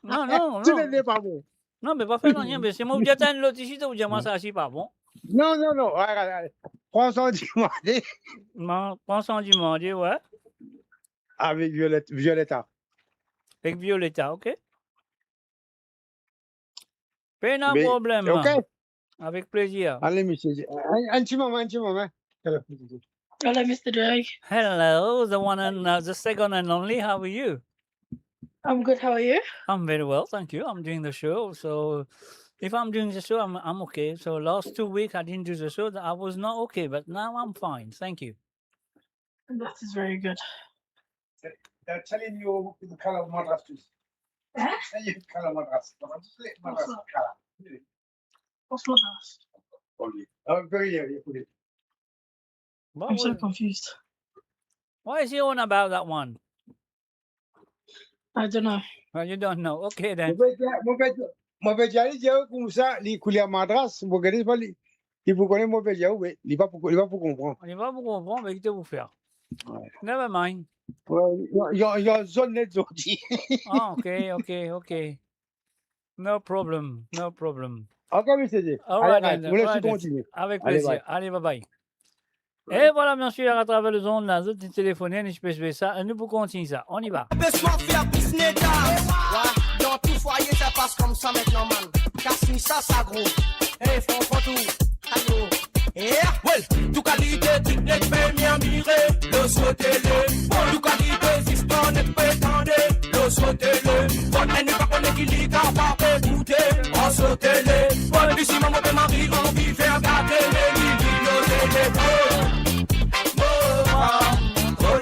Non, non, non. Ti le ne pa bon. Non, me pa fer nanye, me si mo dir enn lot isi, to dir mwa sa isi pa bon. Non, non, non. Wi, wi, wi. Pran san dimande. Non, pran san dimande, wi. Avek Violet-, Violetta. Avek Violetta, ok. Pena problem. Ok. Avek plezir. Ale, misie. Enn, enn ti moman, enn ti moman. Hello, mister Drake. Hello, the one and, uh, the second and only. How are you? I'm good. How are you? I'm very well, thank you. I'm doing the show. So, if I'm doing the show, I'm, I'm okay. So, last two weeks I didn't do the show. I was not okay, but now I'm fine. Thank you. That is very good. They're telling you the color of mattress too. Eh? Tell you the color of mattress. Mattress, mattress color. What's mattress? Only. Oh, very, yeah, yeah, put it. I'm so confused. What is he on about, that one? I don't know. Oh, you don't know. Okay, then. Mo pe dir, mo pe dir, mo pe dir li, dir koumsa, li kouler matras, mo gete pa li, li pou kone mo pe dir, wi, li pa pou, li pa pou konpran. Li pa pou konpran, me ki to pou fer? Wi. Never mind. Wi, li, li, li zonn net zordi. Ah, ok, ok, ok. No problem, no problem. Ok, misie J. All right, then. Ale, mo les ou kontinie. Avek plezir. Ale, bye. Ale, bye bye. E vwala, misie, atraver lezond la, zot inn telefone, nou ti pe swiv sa, e nou pou kontinie sa. On y va. Beswa fer plis neta. Wa, dan tou fwaye, sa pas koumsa aster, man. Kas ni sa, sa gro. Hey, fran, fran tou. Ayo. Yeah. Well, tou kalite trik net pe mirmire lor so telefon. Tou kalite zistwar net pe tande lor so telefon. Enn li pa kone ki li kapav ekoute lor so telefon. Isi mama pe mari anvi fer gate, me li, li lor telefon. Mo fam, oh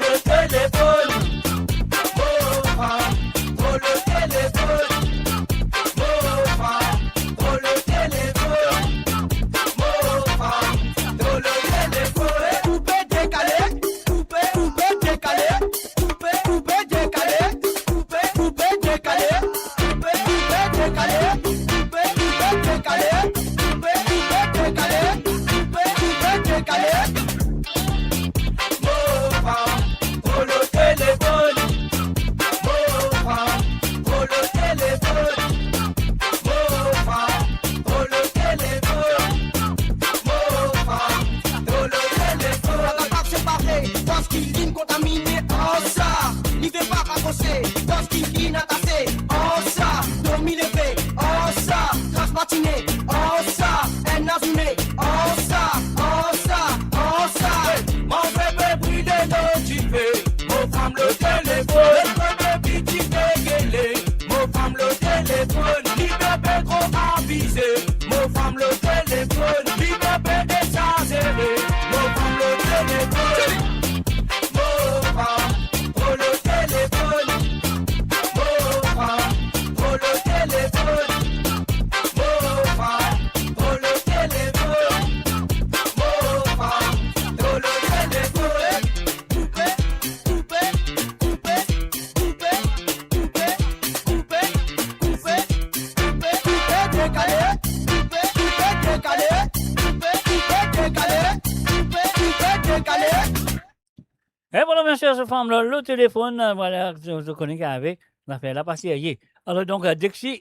Kontamine, oh sa, li pe pa rakose, dan skin ki atase, oh sa, dormi leve, oh sa, tras matine, oh sa, enn lazourne, oh sa, oh sa, oh sa. Mo fre pe brile dan dife, mo fam lor telefone, mo fre pe piti pe gele, mo fam lor telefone, li pe pe tro abize, mo fam lor telefone, li pe pe egzazere, mo fam lor telefone. Mo fam, mo lor telefone. Mo fam, mo lor telefone. Mo fam, mo lor telefone. Mo fam, mo lor telefone. Koupe, koupe, koupe, koupe, koupe, dekale, koupe, koupe, dekale, koupe, koupe, dekale, koupe, koupe, dekale. E vwala, mesi, so fam la, lor telefonn, vwala, zot, zot kone ki arive, zafer la pa serye. Alor, donk, eh, dexi,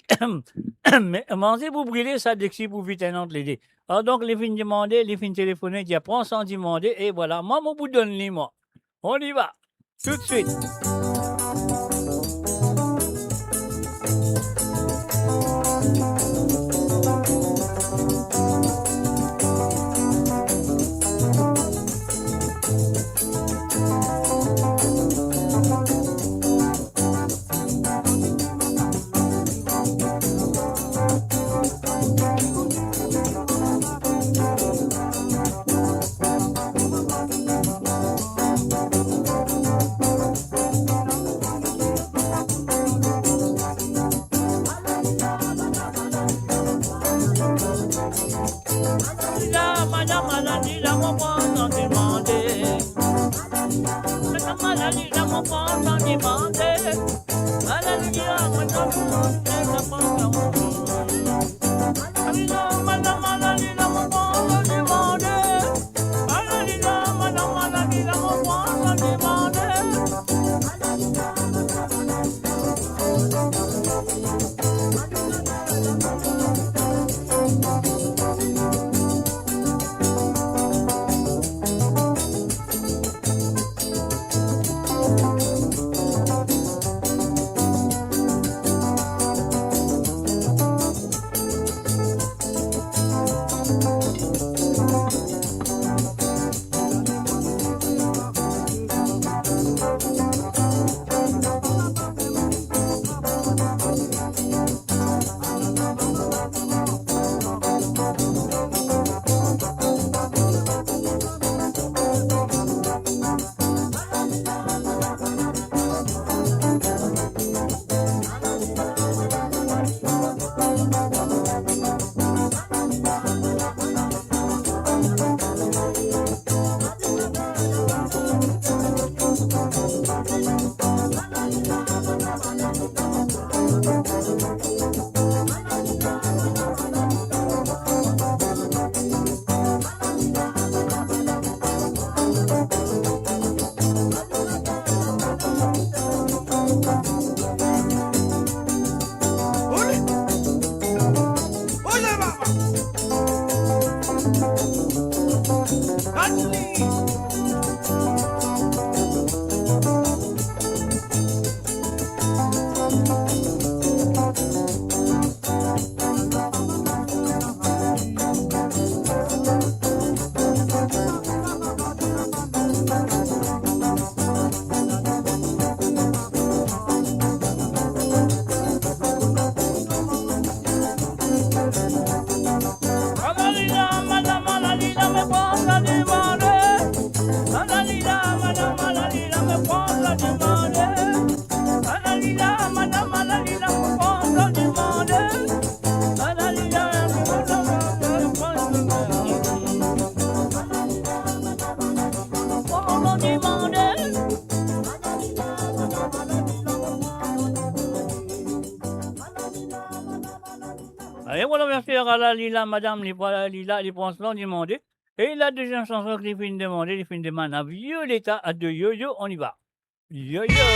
me-, manze pou brile, sa dexi pou vit enn ant lede. Alor, donk, li finn demande, li finn telefone, dir, pran san demande, e vwala, mwa, mo pou donn li, mwa. On y va, tout de suite. Ayo, vwala, mesi, ala li la, madam, li, vwala, li la, li pran san demande. E la deziem sanson ki li finn demande, li finn demann a Violeta, a de Yo Yo, on y va. Yo Yo.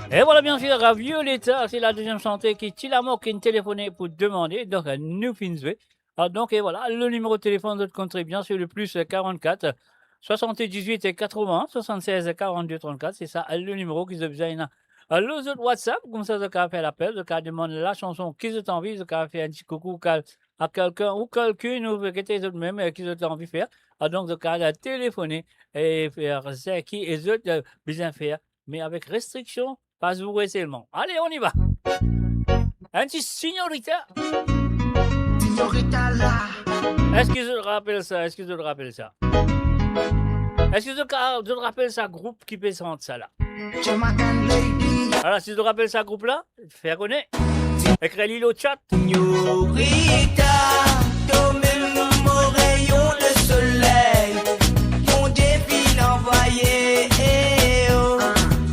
E vwala, bien sir, Violetta, se la deziem sante ki Ti Lamo ki inn telefone pou demande, donk nou finn zwe. Ah, donk, e vwala, le nimero telefonn, zot konn tre bien, se le plis karannkat, swasanndiz-wit, katrovin, swasannsez, karannde, trannkat, se sa le nimero ki zot bizin ena. Ah, lor zot WhatsApp, koumsa zot kapav fer lapel, zot kapav demann lasanson ki zot anvi, zot kapav fer enn ti koukou kal-, a kelkenn ou kelkenn, ou gete zot mem, eh, ki zot anvi fer. Ah, donk, zot kapav telefone e fer seki e zot, eh, bizin fer, me avek restriksion, pa zoure selman. Ale, on y va. Enn ti Signorita. Signorita la. Eski zot rapel sa? Eski zot rapel sa? Eski zot ka-, zot rapel sa group ki pe sant sa la? Jamaican lady. Ala, si zot rapel sa group la, fer kone. Ekrir li lor chat. Signorita, to mem mo rayon de soley, Bondie finn anvoye, eh, oh.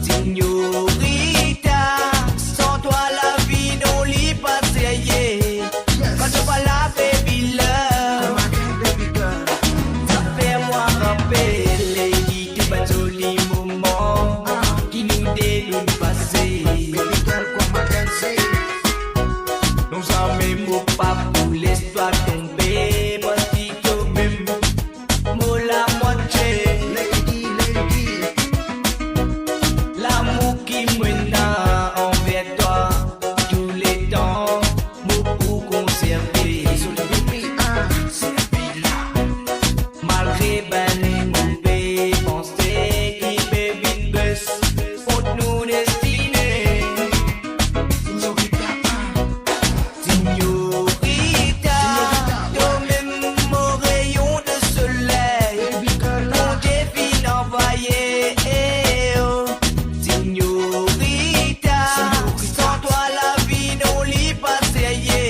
Signorita, san twa lavi nou li pa serye. Kan to pa la, baby love, sa fer mwa rapel, lady, tou bann zoli moman ki nou de nou'nn pase. Baby girl, come again, say. Non zame mo pa pou les twa tonbe, parski to mem mo lamwatie. Lady, lady. Lamour ki mo ena anver twa, touletan mo pou konserve. Servi la. Malgre bann mo pe panse ki pe vinn bes kont nou destine. Signorita, Signorita, to mem mo rayon de soley, Bondie finn anvoye, eh, oh. Signorita, san twa lavi nou li pa serye.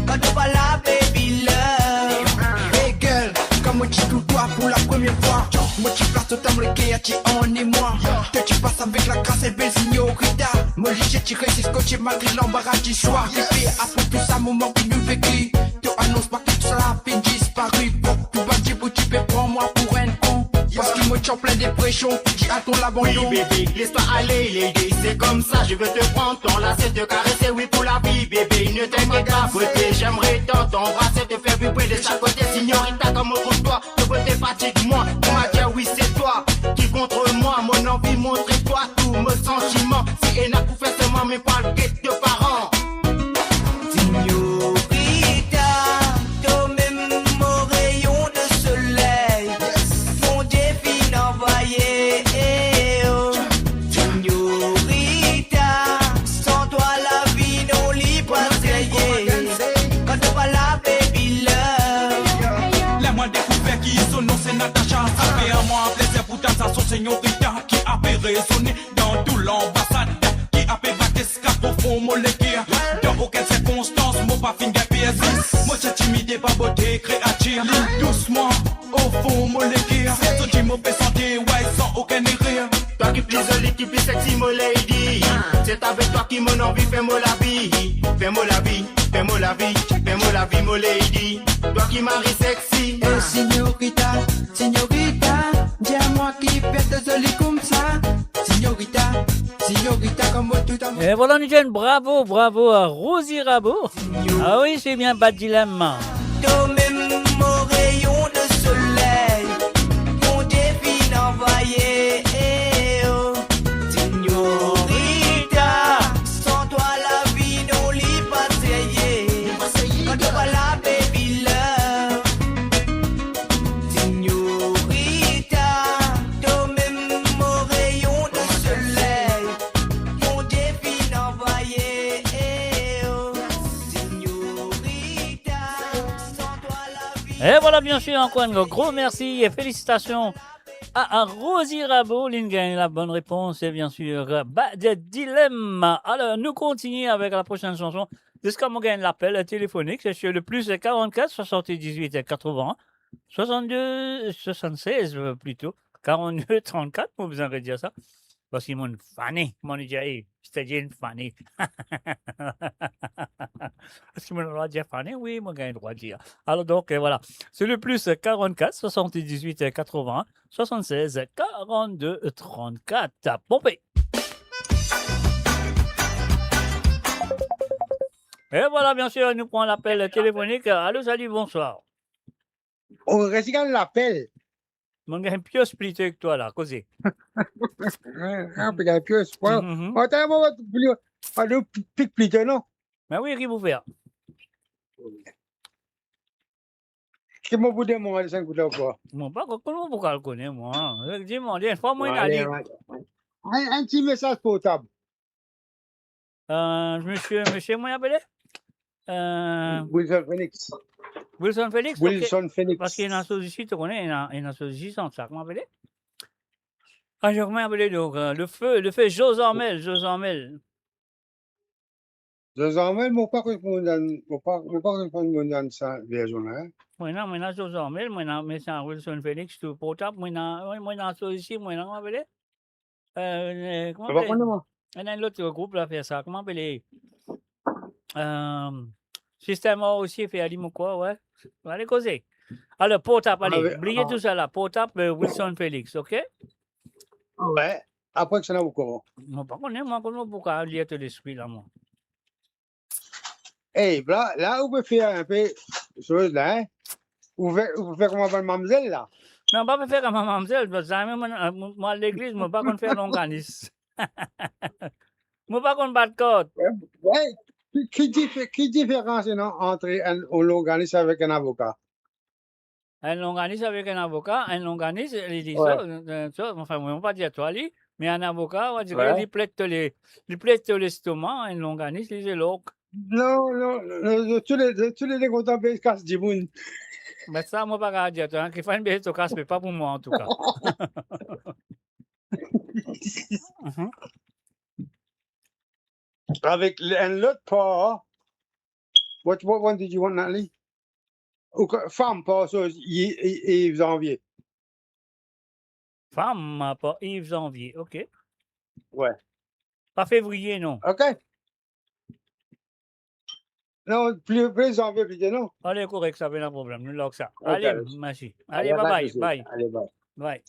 Kan to pa la, baby love. Hey girl, kan mo ti trouv twa pou la premie fwa, mo ti plas to dan mo leker, ti anni mwa. To ti pas avek lagras, bel Signorita. Mo lizie ti res kote malgre lanbara ti swa. Bebe, apre tou sa moman ki nou veki, to anons mwa ki tou sa la finn dispari. Tou bann dimoun ti pe pran mwa pou enn kon, parski mo ti an plin depresion, ti al ton labandon. Wi, bebe, les twa ale, lady, c'est comme ça, je veux te prendre dans la tête, te caresser, oui, pour la vie, bébé, ne t'inquiète pas, beauté, j'aimerais tant t'embrasser, te faire vibrer de chaque côté, Signorita, comme on trouve toi, to bote fatig mwa, to ma dir wi se twa ki kont mwa, mo anvi montre twa tou mo santiman, si ena pou fer selman, me pa get to paran. Signorita, to mem mo rayon de soley, Bondie finn anvoye, eh, oh. Signorita, san twa lavi nou li pa serye. Kan to pa la, baby love. La mwa dekouver ki so nom se Natacha. Sa fer mwa plezir pou twa, sa son Signorita ki apel rezone dan tou lanbasad, ki apel bat eskapo fon mo leker. Dan okenn sirkonstans mo pa finn gagn perdi. Mo ti timid e pa bote kreatir, li dous mwa o fon mo leker. Santi mo pe sante, way, san okenn erer. Twa ki pli zoli, ki pli sexy, mo lady. Se avek twa ki mo anvi fer mo lavi. Fer mo lavi, fer mo lavi, fer mo lavi, mo lady. Twa ki mari sexy. Eh, Signorita, Signorita, dir mwa ki fer to zoli koumsa. Signorita, Signorita, kouma tou amour. E vwala, nou dir bravo, bravo a Rosie Rabo. Ah wi, se bien, bat dilem. To mem mo rayon de soley, Bondie finn anvoye, eh, oh. Signorita, san twa lavi nou li pa serye. Kan to pa la, baby love. Signorita, to mem mo rayon de soley, Bondie finn anvoye, eh, oh. Signorita, san twa lavi. E vwala, bien sir, ankor enn gro mersi e felisitasion a, a Rosie Rabo, linn gagn la bonne réponse, e bien sir, bat dilem. Alor, nou kontinie avek la prosenn sanson, ziska mo gagn lapel telefonik, se sir le plis karannkat, swasanndiz-wit, katrovin, swasannde, swasannzez, euh, plito, karannde, trannkat, mo bizin redir sa. Parski mo'nn fane, mo'nn dir, "Ey, Mister J, fane." Eski mo'nn drwa dir fane? Wi, mo gagn drwa dir. Alor donk, euh, vwala. Se le plis karannkat, swasanndiz-wit, katrovin, swasannzez, karannde, trannkat. Ponpe. E vwala, bien sir, nou pran lapel telefonik. Alo, salut, bonsoir. Ou resi gagn lapel. Mo gagn pli pli ki twa la, koze. Wi, wi, pe gagn pli. Bon, mhm, bon, atann, mo pli, pli, pli, non? Me wi, ki pou fer? Ki mo pou demann li, sa kout la ou pa? Mo pa, kouma mo pou al kone, mwa? Dimande, enn fwa, mwa, ale, ale. Enn, enn ti mesaz portab. Euh, misie, misie, kouma li apele? Euh, Wilson Felix. Wilson Felix, ok. Wilson Felix. Paski ena so zis, to kone, ena, ena so zis an sa, kouma li apele? Ah, kouma li apele, donk, euh, le feu, le feu Josarmel, Josarmel. Josarmel, mo pa konn, mo pa, mo pa konn sa version la, hein. Mwa ena, mwa ena Josarmel, mwa ena, me sa Wilson Felix, tou portab, mwa ena, mwa ena so zis, mwa ena, kouma li apele? Euh, euh, kouma li apele? Mo pa konn, mwa. Ena enn lot group la fer sa, kouma li apele? Euh, System A osi fer li, mo krwar, wi. Ale koze. Alor, portab, ale, ah, wi, bliye tou sa la. Portab, euh, Wilson Felix, ok? Wi. Apre ki sa, nou kouma? Mo pa kone, mwa, kouma pou ka lir to lespri la, mwa. Ey, la, la, ou pe fer enpe soz la, hein? Ou fer, ou fer kouma bann mamzel la? Non, pa fer kouma mamzel, paski zame mwa, mwa, mwa al legliz, mo pa konn fer longanis. Mo pa konn bat kart. Ey, ki, ki dife-, ki diferans ena ant enn, enn longanis avek enn avoka? Enn longanis avek enn avoka, enn longanis, li dir, wi, sa, euh, sa, anfin, mwa, mo pa dir twa li, me enn avoka, ou dir, wi, li pled to le, li pled to lestoma, enn longanis, li ze lorg. Non, non, non, non, tou le, tou le de kontan pe kas dimoun. Me sa, mo pa kapav dir twa, hein, ki fann be to kas, me pa pou mwa, antouka. Mhm. Avek le-, enn lot par, what, what one did you want, Natalie? Ou ka-, fam par so, Yi-, Yi-, Yves Janvier. Fam par Yves Janvier, ok. Wi. Pa fevriye, non. Ok. Non, pli, pli Janvier, plito, non. Ale, korek, sa, pena problem. Nou larg sa. Ok. Ale, mersi. Ale, ale, bye bye, pa de sousi. Bye. Ale, bye. Bye.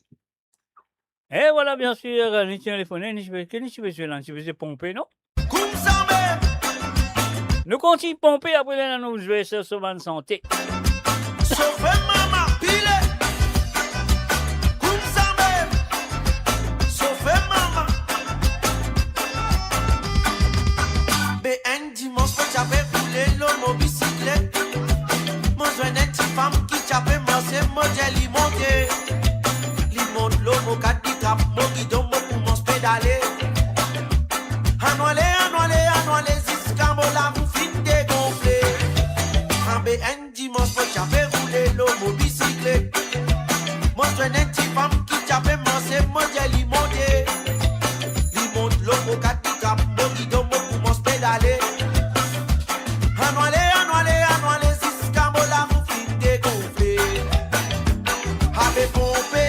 E vwala, bien sir, nou ti telefone, nou ti pe, ki nou ti pe zwe la, nou ti pe zwe ponpe, non? Koumsa mem. Nou kontign ponpe, apre la nou zwe so, so bann sante. Sofe mama, pile. Koumsa mem. Sofe mama. Be enn dimans mo ti ape roule lor mo bisiklet. Mo zwenn enn tifam ki ti ape marse, mo dir li monte. Li mont lor mo kad, li trap mo gidon, mo koumans pedale. Ann ale, ann ale, ann ale, ziska mo lamour finn degonfle. Anbe enn dimans mo ti ape roule lor mo bisiklet. Mo zwenn enn tifam ki ti ape marse, mo dir li monte. Li mont lor mo kad, li trap mo gidon, mo koumans pedale. Ann ale, ann ale, ann ale, ziska mo lamour finn degonfle. Ape ponpe,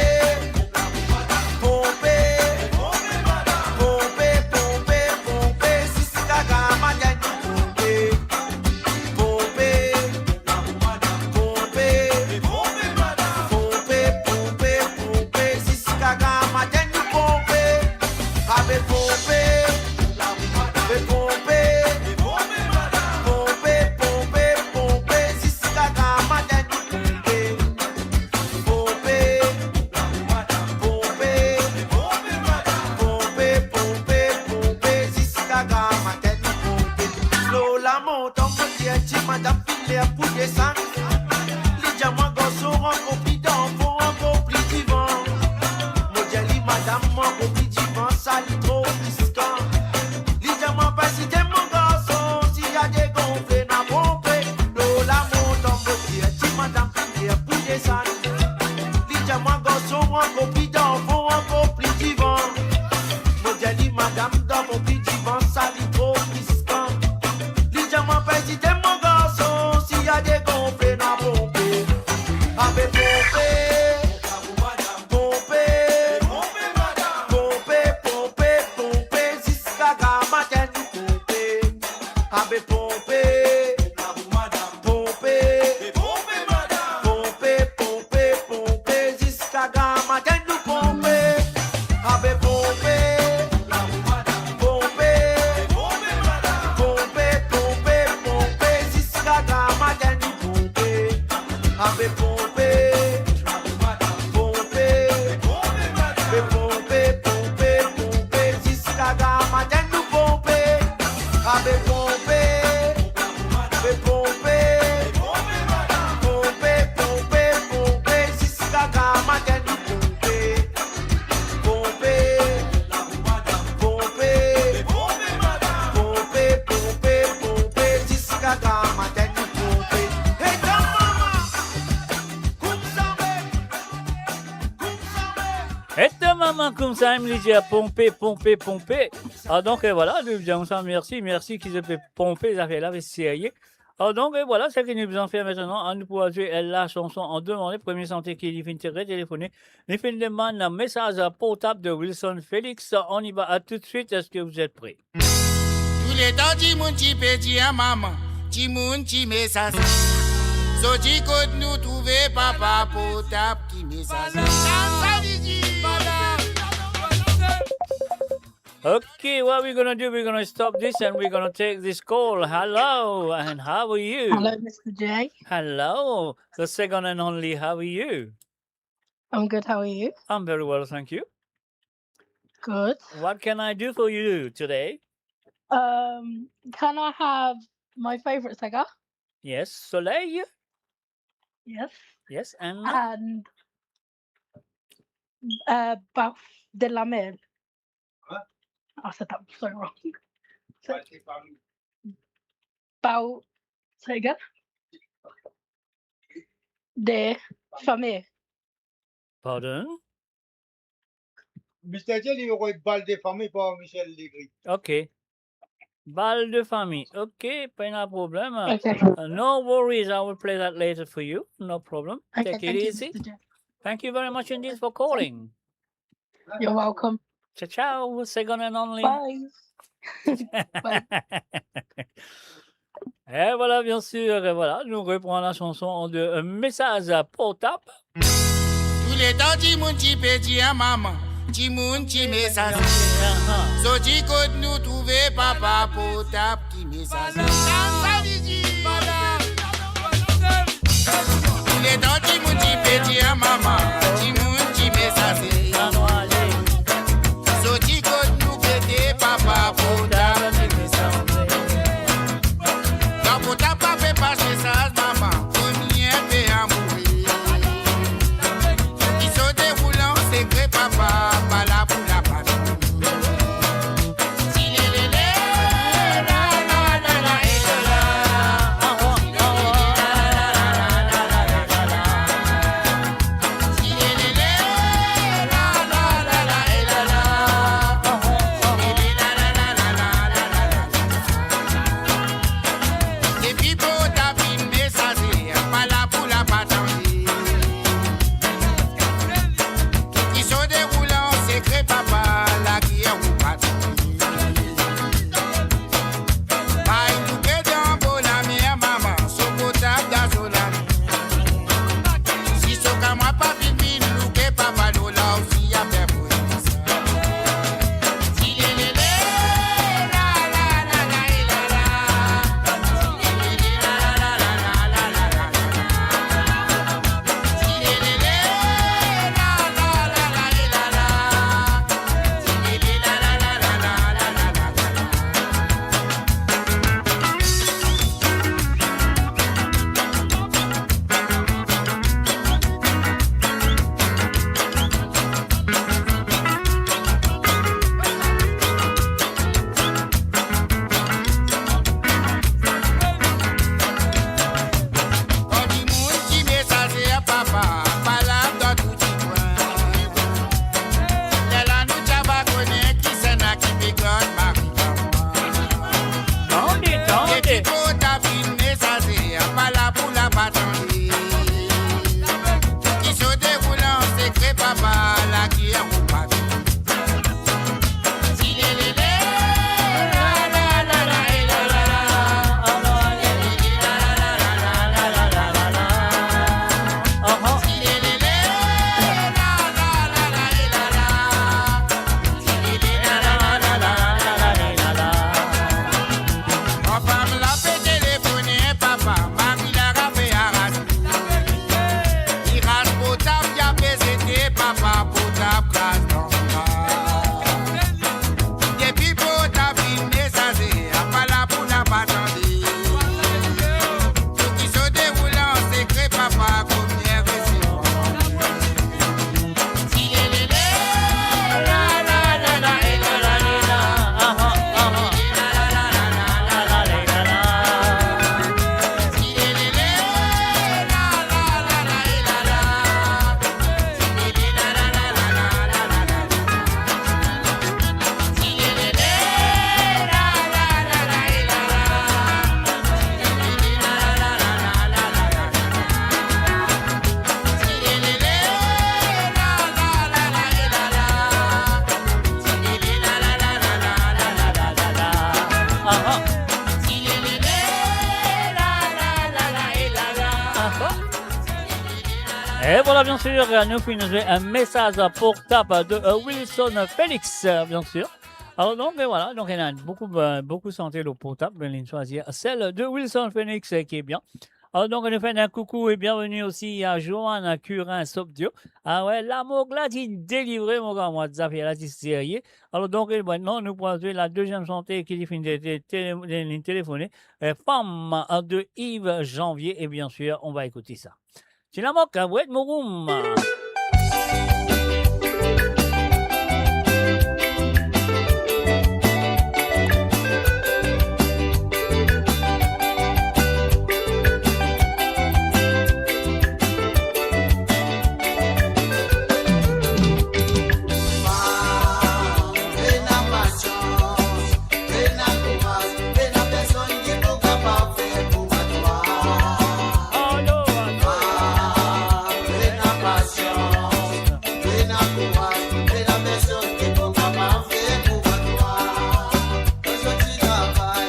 ponpe, ponpe, ponpe, ponpe, ziska gramatin nou ponpe. Ponpe, ponpe, ponpe, ponpe, ziska gramatin nou ponpe. Ape ponpe, ape ponpe, ponpe, ponpe, ponpe, ziska gramatin nou ponpe. Ponpe, ponpe, ponpe, ponpe, ponpe, ziska gramatin nou ponpe. Lor lamontan, mo dir ti madam finn ler pou desann. Li dir mwa, garson, ankor pli dan fon, ankor pli divan. Mo dir li, madam, ankor pli divan, sa li tro riskan. Li dir mwa, pa ezite, mo garson, si a degonfle, nou a ponpe. Lor lamontan, mo dir ti madam finn ler pou desann. Li dir mwa, garson, ankor pli dan fon, ankor pli divan. Mo dir li, madam, dan fon pli divan, sa li tro riskan. Li dir mwa, pa ezite, mo garson, si a degonfle, nou a ponpe. Ape ponpe, ponpe, ponpe, ponpe, Ponpe, ponpe, ponpe, ziska gramatin nou ponpe. Abe ponpe, ponpe, ponpe, ponpe, ponpe, ponpe, ziska gramatin nou ponpe. Ponpe, ponpe, ponpe, ponpe, ponpe, ziska gramatin nou ponpe. Hey, dan mama! Koumsa mem! Koumsa mem! Hey, dan mama, koumsa mem, li dir ponpe, ponpe, ponpe. Ah, donk, eh, vwala, nou dir sa, mersi, mersi ki zot pe ponpe zafer la, me serye. Ah, donk, eh, vwala, seki nou bizin fer aster, nou pou al zwe la sanson an de mande, premie sante ki li finn tir telefone, li finn demann mesaz portab de Wilson Felix. On y va, à tout de suite, est-ce que vous êtes prêts? Touletan dimoun ti pe dir mama, dimoun ti mesaze. Sorti kot nou trouve papa portab ki mesaze. Okay, what we're gonna do, we're gonna stop this and we're gonna take this call. Hello, and how are you? Hello, Mister J. Hello, the second and only, how are you? I'm good, how are you? I'm very well, thank you. Good. What can I do for you today? Um, can I have my favourite sega? Yes, Soleil. Yes. Yes, and? And, uh, Baf de la Mer. What? Oh, I said that so wrong. So, Baf, say again? De famille. Pardon? Mister J, li rod Bal de Fami par Michel Legris. Okay. Bal de Fami. Okay, pena problem. Okay. Uh, no worries, I will play that later for you. No problem. Okay, take it easy. Thank you, Mister J. Thank you very much indeed for calling. You're welcome. Ciao, ciao, second and only. Bye. Bye. E vwala, bien sir, e vwala, nou repran la sanson de, euh, mesaz portab. Touletan dimoun ti pe dir mama, dimoun ti mesaze. Sorti kot nou trouve papa portab ki mesaze. Touletan dimoun ti pe dir mama, dimoun ti mesaze. Sorti kot nou fete papa portab ki mesaze. Kan portab pa pe pas mesaz mama, koumie pe amouri. Ki so deroul an sekre, papa pa la pou lapat. Bien sûr, nou finn zwe enn mesaz portab de, euh, Wilson Felix, euh, bien sûr. Alors donc, euh, voilà, donc il y a beaucoup, euh, beaucoup santé le portable, mais il choisit celle de Wilson Felix, euh, qui est bien. Alors donc, on fait un coucou et bienvenue aussi à Joanne Curin Sobdio. Ah ouais, lamour la ti delivre, mon gars, mwa, zafer la ti serye. Alors donc, euh, maintenant, nou pou zwe la deuxième santé ki finn te, te, te, te, telefone. Euh, Femme, euh, de Yves Janvier, et bien sûr, on va écouter ça. Ti lamour, kabwet mouroum. Pena pasians, pena kouraz, pena personn ki pou kapav fer kouma twa. Fam, pena pasians, pena kouraz, pena personn ki pou kapav fer kouma twa. To sorti travay,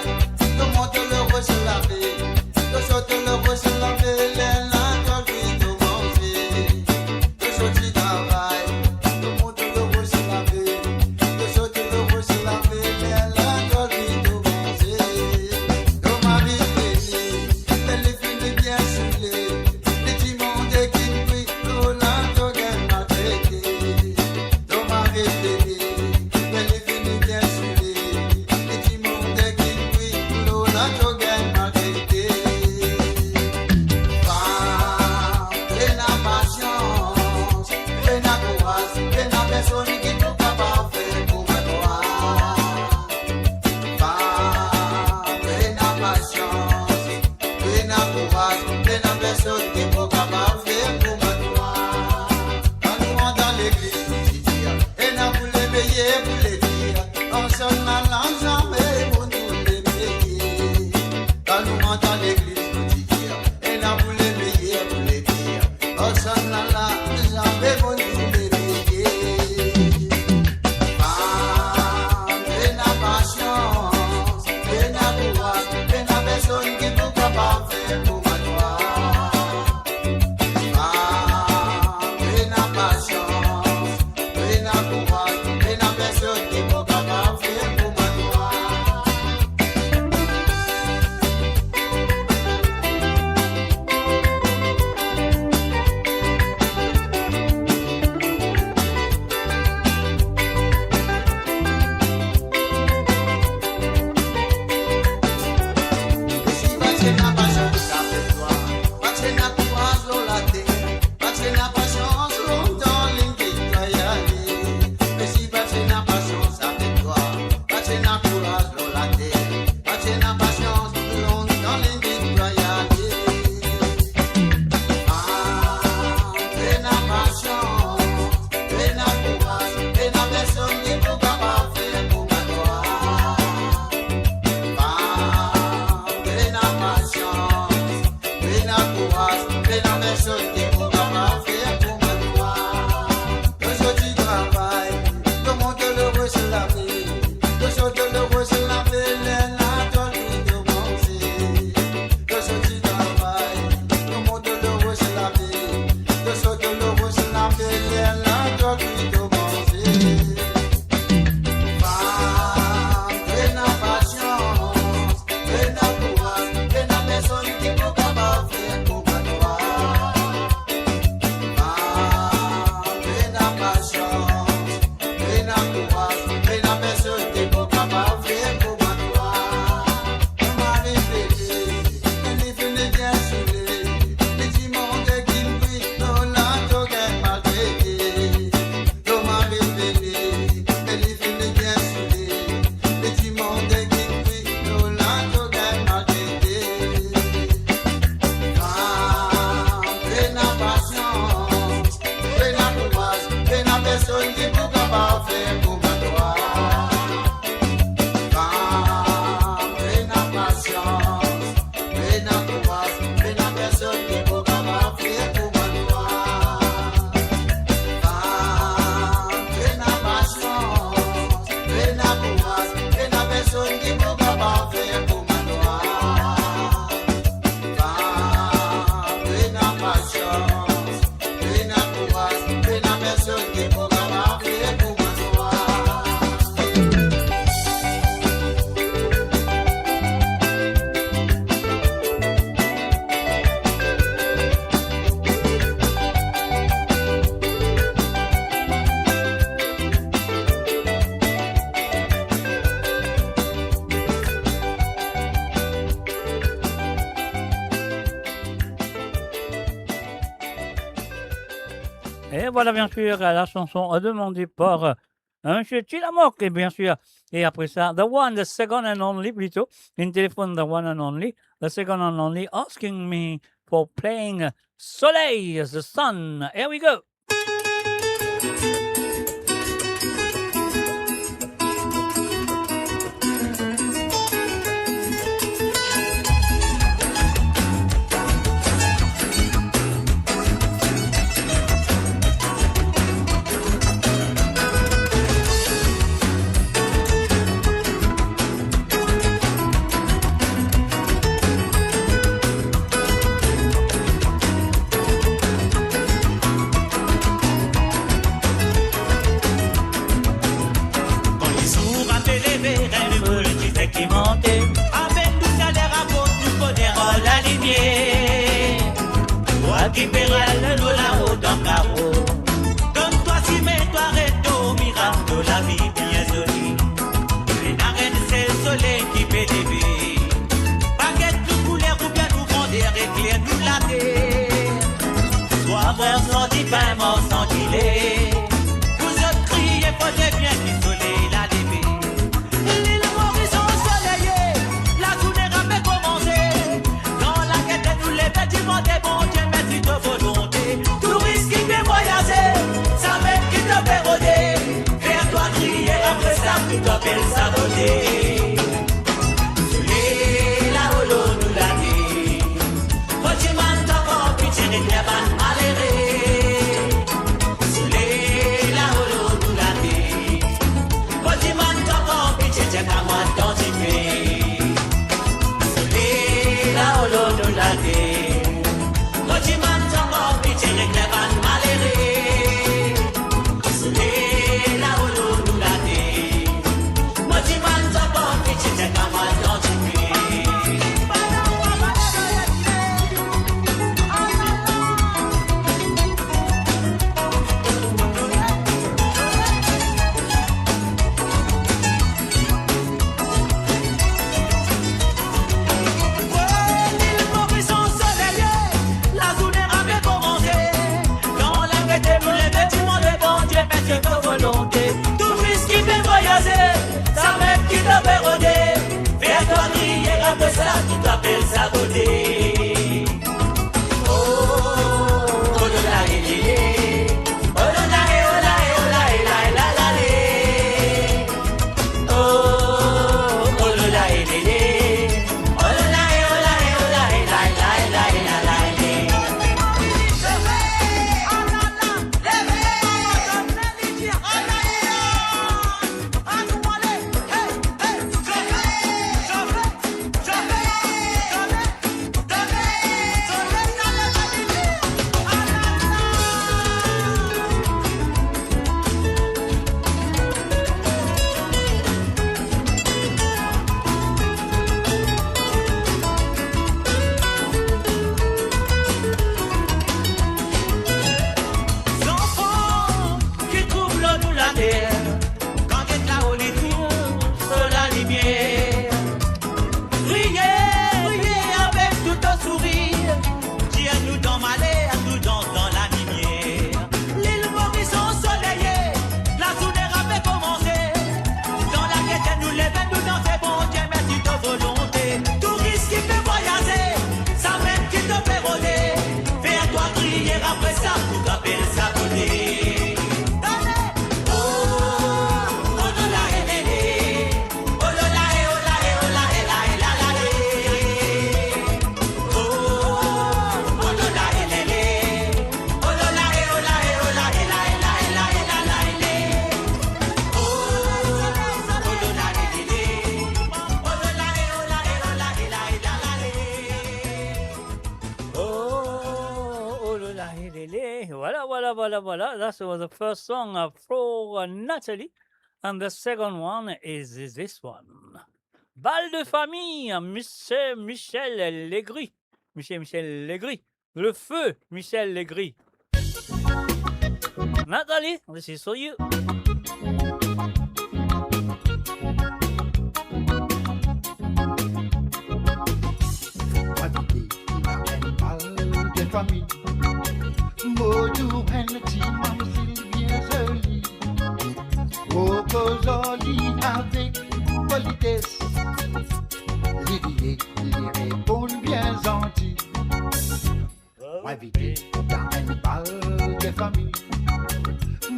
to mont to leve so lape, to sot to leve so lape, lerla to al kwi to manze. To sorti travay, to mont to leve so lape, to sot to leve so lape, lerla to al kwi to manze. To mari vini, e li fini bien soule, li dimoun kinn kwi, lor la to gagn maltrete. To mari vini, e li fini bien soule, li dimoun kinn kwi, lor la to gagn maltrete. Fam, pena pasians, pena kouraz, pena personn ki pou kapav fer kouma twa. Fam, pena pasians, pena kouraz, pena personn ki pou kapav fer kouma twa. Kan nou rant dan legliz, nou ti dir, ena pou le meye, pou le dir, personn la, la zame pou nou le meye. Kan nou rant dan legliz, nou ti dir, ena pou le meye, pou le dir, personn la, la zame pou nou le meye. Fam, pena pasians, pena kouraz, pena personn ki pou kapav fer kouma twa. Fam, pena pasians, pena kouraz, pena personn ki pou kapav fer kouma twa. E si pa ti ena pasians, sa fer twa, pa ti ena kouraz lor later, pa ti ena pasians, lontan linn kit twa ale. E si pa ti ena pasians, sa fer twa, pa ti ena kouraz lor later, pa ti ena pasians, lontan linn kit twa ale. Fam, pena pasians, pena kouraz, pena personn ki pou kapav fer kouma twa. Fam, pena pasians, pena kouraz, pena personn ki pou kapav fer kouma twa. To sorti travay, to mont to leve so lape, to sot to leve so lape, lerla to al kwi to manze. To sorti travay, to mont to leve so lape, to sot to leve so lape, lerla to al kwi to manze. Fam, pena pasians, pena kouraz, pena personn ki pou kapav fer kouma twa. Fam, pena pasians, pena kouraz, pena personn ki pou kapav fer kouma twa. To mari vini, e li fini bien soule, li dimoun kinn kwi, lor la to gagn maltrete. To mari vini, e li fini bien soule, li dimoun kinn kwi, lor la to gagn maltrete. Fam, pena pasians, pena kouraz, pena personn ki pou kapav fer kouma twa. Fam, pena pasians, pena kouraz, pena personn ki pou kapav fer kouma twa. Fam, pena pasians, pena kouraz, pena personn ki pou kapav fer kouma twa. Fam, pena pasians, pena Et voilà, bien sûr, la chanson, euh, demandée par, euh, monsieur Chilamok, et bien sûr, et après ça, the one, the second and only, plutôt, une téléphone, the one and only, the second and only, asking me for playing Soleil, the Sun. Here we go. Kan lizour a pe leve, enn boul difin ki monte, avek tou saler aport nou boner ar lalimier. Twa ki pe ral nou lao dan karo, donn twa sime, twa ret to mirak, to lavi bien zoli. Ena enn sel soley ki pe leve. Pa get nou kouler oubien nou grander, ekler nou later. Swa vrer san dipin, marsan gile. Pou zot kriye fode bien ki soley la leve. Lil Moris ansoleye, lazourne a pe komanse. Dan lagete nou leve, dimande Bondie mersi to volonte. Touris ki pe vwayaze, samem ki to pe rode, fer twa kriye, apre sa pou to bel sa bote. Soley lao lor nou later, mo dimann twa ankor pitie, ekler bann malere. Soley lao lor nou later, mo dimann twa ankor pitie, tir twa mwa dan dife. Soley lao lor nou later, mo dimann twa ankor pitie, ekler bann malere. Soley lao lor nou later, mo dimann twa ankor pitie, tir twa mwa dan dife. Lil Moris ansoleye, lazourne a pe komanse. Dan lagete nou leve, dimande Bondie mersi to volonte. Touris ki pe vwayaze, samem ki to pe rode, fer twa kriye, apre sa pou twa bel sa bote. Zanfan ki trouv lor nou later, kan get lao li trouv so lalimier. Priye, priye avek tou to sourir, dir nou dan maler, nou dans dan lalimier. Lil Moris ansoleye, lazourne a pe komanse. Dan lagete nou leve, nou danse, Bondie mersi to volonte. Touris ki pe vwayaze, samem ki to pe rode, fer twa kriye, apre sa pou twa bel sa bote. Oh, oh, la, la, la, la, la. Voilà, voilà, voilà, voilà. That was the first song, uh, for, uh, Nathalie. And the second one is this one. Bal de famille, Monsieur Michel Legris. Monsieur Michel Legris. Le feu Michel Legris. Nathalie, this is for you. Mo trouv enn ti mann Kozoli avek polites, li riye, li reponn bien zanti. Mo invite dan enn bal de fami.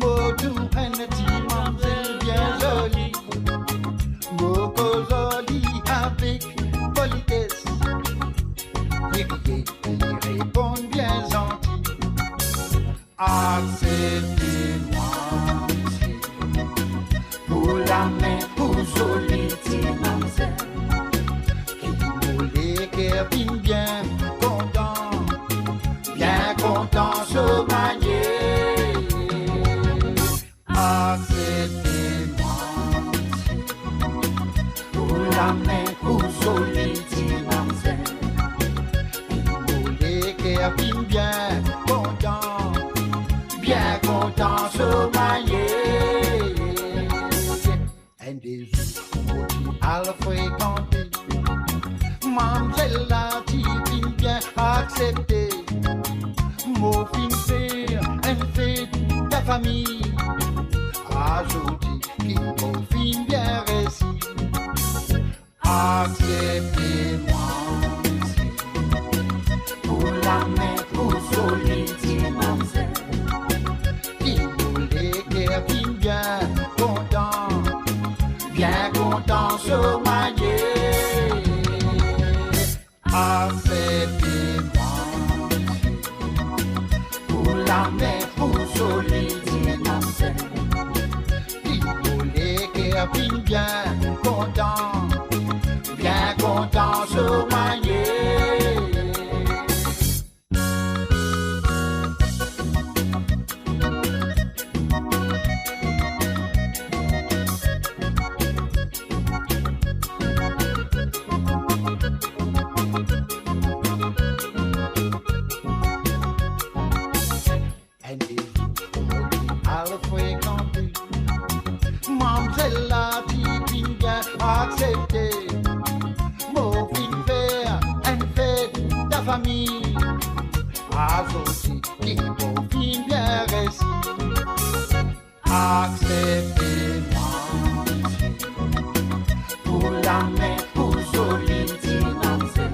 Mo trouv enn ti manzel bien zoli. Mo kozoli avek polites. Li riye, li reponn bien zanti. Aksepte mwa, misie, pou lame pou zoli ti manzel, ki mo leker finn bien kontan, bien kontan so manie. Aksepte mwa, misie, pou lame pou zoli ti manzel, ki mo leker finn bien kontan, bien kontan so manie. Enn de zour, mo ti al frekante, manzel la ti finn bien aksepte. Mo finn fer enn fet dan fami, azordi ki mo finn bien resi. Aksepte mwa, misie, pou lame pou zoli ti manzel, ki mo leker finn bien kontan, bien kontan so manie. Aksepte mwa, misie, pou lame pou zoli ti manzel, ki mo leker finn bien kontan, bien kontan so manie. Enn de zour, mo ti al frekante, manzel la ti finn bien aksepte. Mo finn fer enn fet dan fami, azordi ki mo finn bien resi. Aksepte mwa, misie, pou lame pou zoli ti manzel,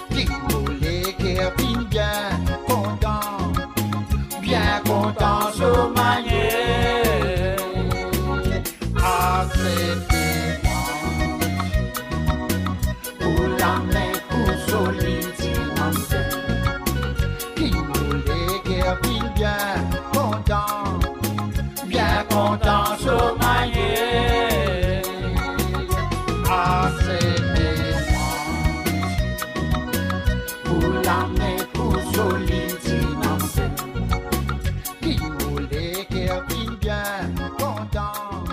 ki mo leker finn bien kontan, bien kontan so manie. Aksepte mwa, misie, pou lame pou zoli ti manzel, ki mo leker finn bien kontan, bien kontan so manie. Aksepte mwa, misie, pou lame pou zoli ti manzel, ki mo leker finn bien kontan,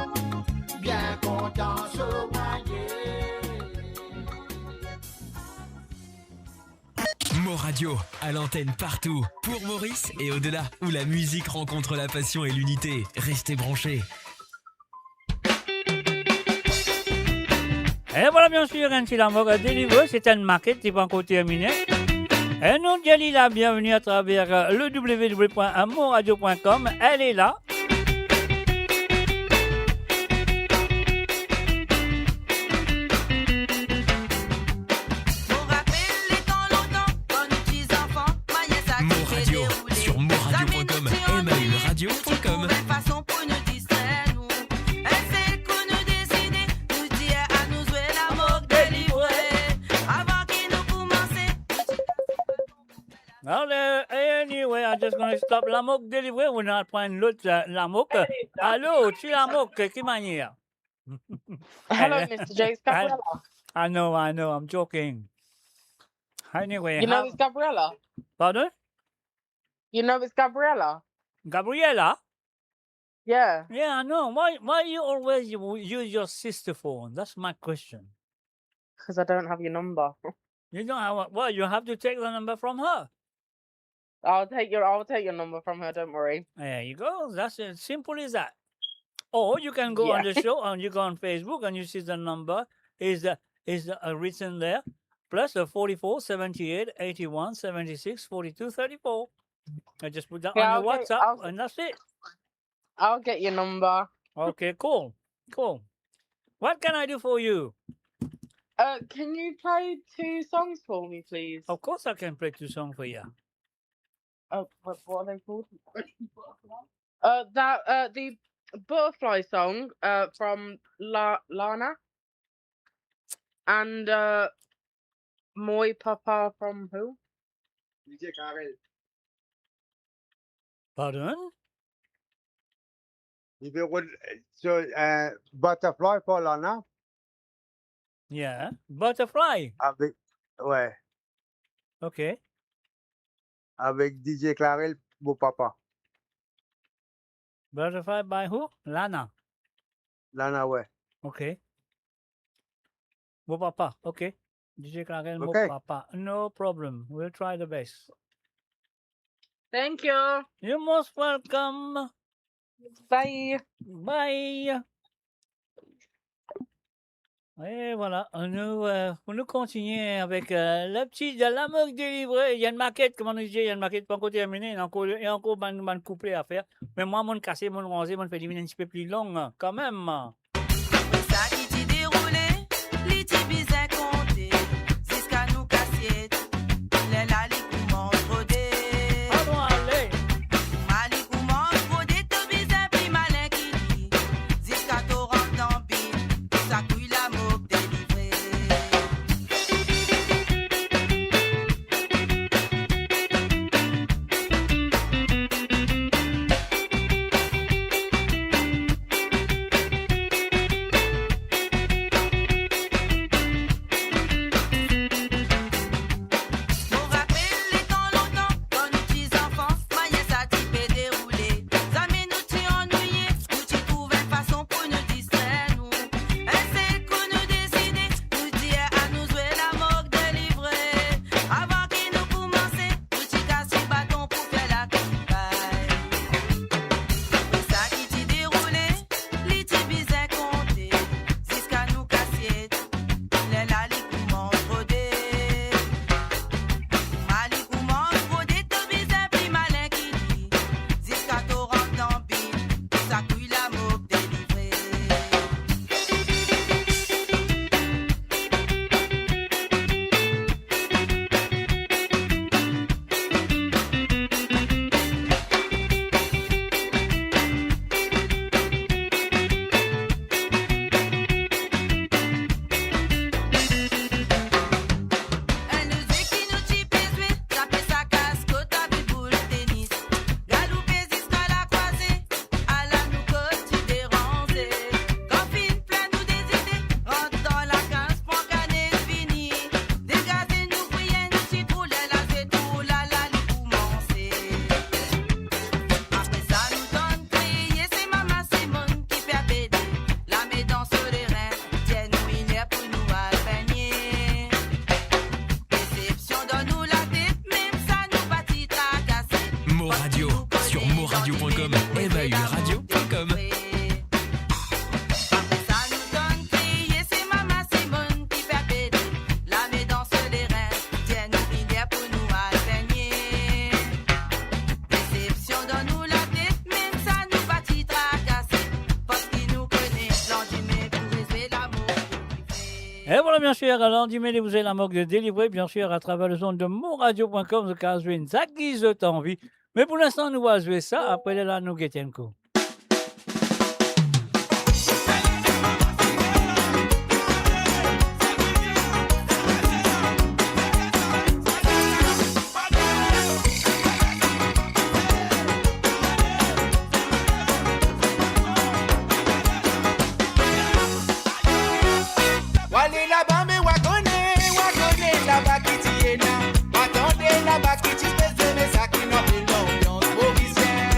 bien kontan so manie. Mo Radio, à l'antenne partout, pour Maurice et au-delà, où la musique rencontre la passion et l'unité. Restez branchés. E vwala, bien sir, enn ti Lamok delivre, se enn maket, li pa ankor termine. E nou dir li la bienveni atraver, euh, le w w w point mo radio point com. Elle est là. Mo Radio, sur mo radio point com, M A U radio point com. Well, uh, anyway, I'm just gonna stop Lamok delivre. We're not playing lot, uh, Lamok. Alo, ti Lamok, ki manier? Hello, Mister J, it's Gabriella. I, I know, I know, I'm joking. Anyway, you know it's Gabriella? Pardon? You know it's Gabriella? Gabriella? Yeah. Yeah, I know. Why, why you always u-, use your sister phone? That's my question. 'Cause I don't have your number. You don't have a, well, you have to take the number from her. I'll take your, I'll take your number from her, don't worry. There you go. That's as simple as that. Or you can go on the show, and you go on Facebook, and you see the number is, uh, is, uh, written there. Plus the forty-four, seventy-eight, eighty-one, seventy-six, forty-two, thirty-four. I just put that on your WhatsApp, and that's it. I'll get your number. Okay, cool, cool. What can I do for you? Uh, can you play two songs for me, please? Of course I can play two songs for you. Uh, what, what are they called? Uh, that, uh, the butterfly song, uh, from La-, Lana. And, uh, Moi Papa from who? D J Karel. Pardon? Li pe rod-, so, uh, Butterfly for Lana. Yeah, Butterfly. Avek, ouais. Ok. Avek D J Clarel, Mo Papa. Butterfly by who? Lana. Lana, ouais. Ok. Mo Papa, ok. D J Clarel, Mo Papa. Ok. No problem. We'll try the best. Thank you. You're most welcome. Bye. Bye. E vwala, nou, euh, pou nou kontigne avek, euh, le ti de Lamok Delivre, Yann Maket, kouma nou dir, Yann Maket pa ankor termine, ena ankor, ena ankor bann, bann kouple a fer. Me mwa, mo'nn kase, mo'nn ranze, mo'nn fer li vinn enn tipe pli long, kanmem. Sa ki ti deroule, li ti bizin konte, ziska nou kasiet, lerla li koumans rode. Alon ale. Kouma li koumans rode, to bizin pli male ki li, ziska to rant dan bit, to sakouy Lamok Delivre. Mo rapel letan lontan, kan nou ti zanfan, manye sa ti pe deroule. Zame nou ti anwiye, nou ti trouv enn fason pou nou distrer nou. Enn sel kou nou deside, nou dir anou zwe Lamok Delivre. Avan ki nou koumanse, nou ti kas baton pou fer lakout bay. Sa ki ti deroule, li ti bizin konte, ziska nou kasiet, lerla li koumans rode. Kouma li koumans rode, to bizin pli male ki li, ziska to rant dan bit, to sakouy Lamok Delivre. Enn mizik ki nou ti pe zwe, tape sa kas kot avek boul tenis. Galoupe ziska lakrwaze, ala nou kot ti deranze. Kan finn plin nou dezide, rant dan lakaz, pran kanet, vini. Degaze nou, priye, nou ti koule, laze tou, lala li koumanse. Apre sa, nou tann kriye, se mama Simone ki fer pede, lame dan so lerin, dir nou li ler pou nou al bengne. Desepsion dan nou latet, mem sa nou pa ti trakase. Mo Radio, sur moradio point com, M A U radio point com. Apre sa, nou tann kriye, se mama Simone ki fer pede, lame dan so lerin, dir nou li ler pou nou al bengne. Desepsion dan nou latet, mem sa nou pa ti trakase, paski nou kone landime pou rezwe Lamok Delivre. E vwala, bien sir, landime li pou zwe Lamok Delivre, bien sir, atraver lezond de moradio point com, zot kapav zwenn sa ki zot anvi. Me pou linstan, nou va zwe sa, apre lerla nou gete enn kou. Wa ale laba, me wa kone, wa kone laba ki ti ena. Wa tande laba ki ti pe zwe, me sa ki ena pe lanbians morisien.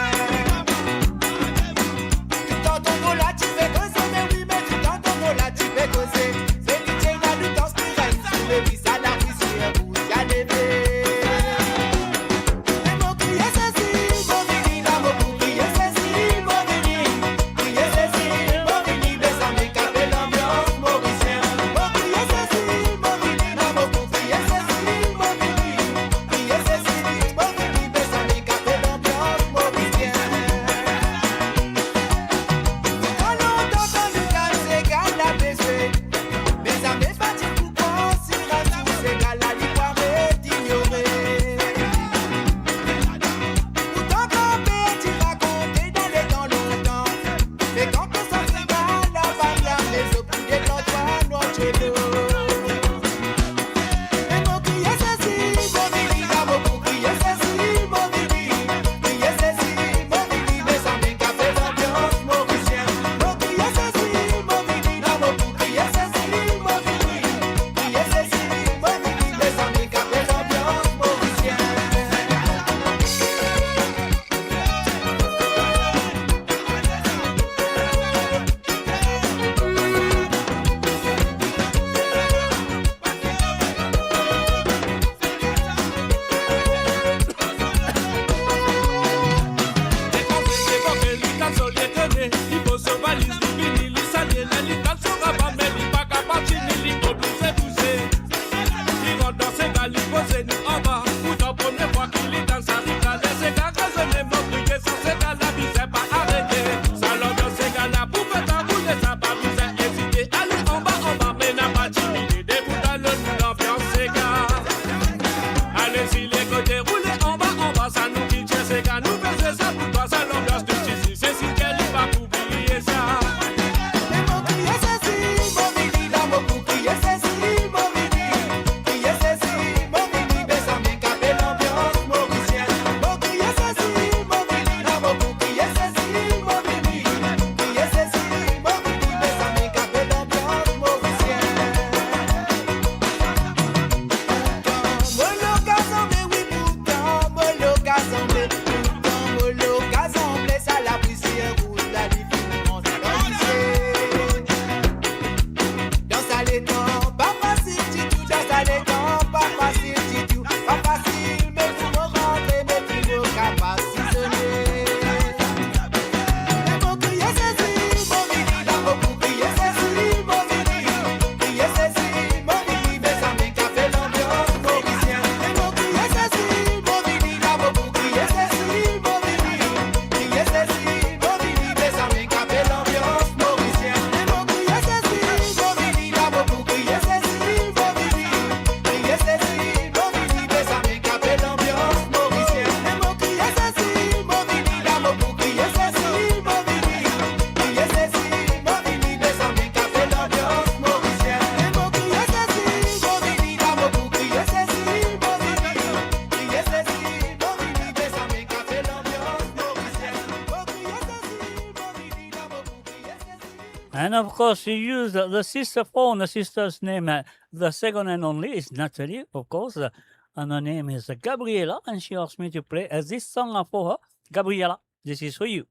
And of course, she used the sister phone, the sister's name, uh, the second and only, is Natalie, of course, uh, and her name is Gabriella, and she asked me to play, uh, this song, uh, for her. Gabriella, this is for you.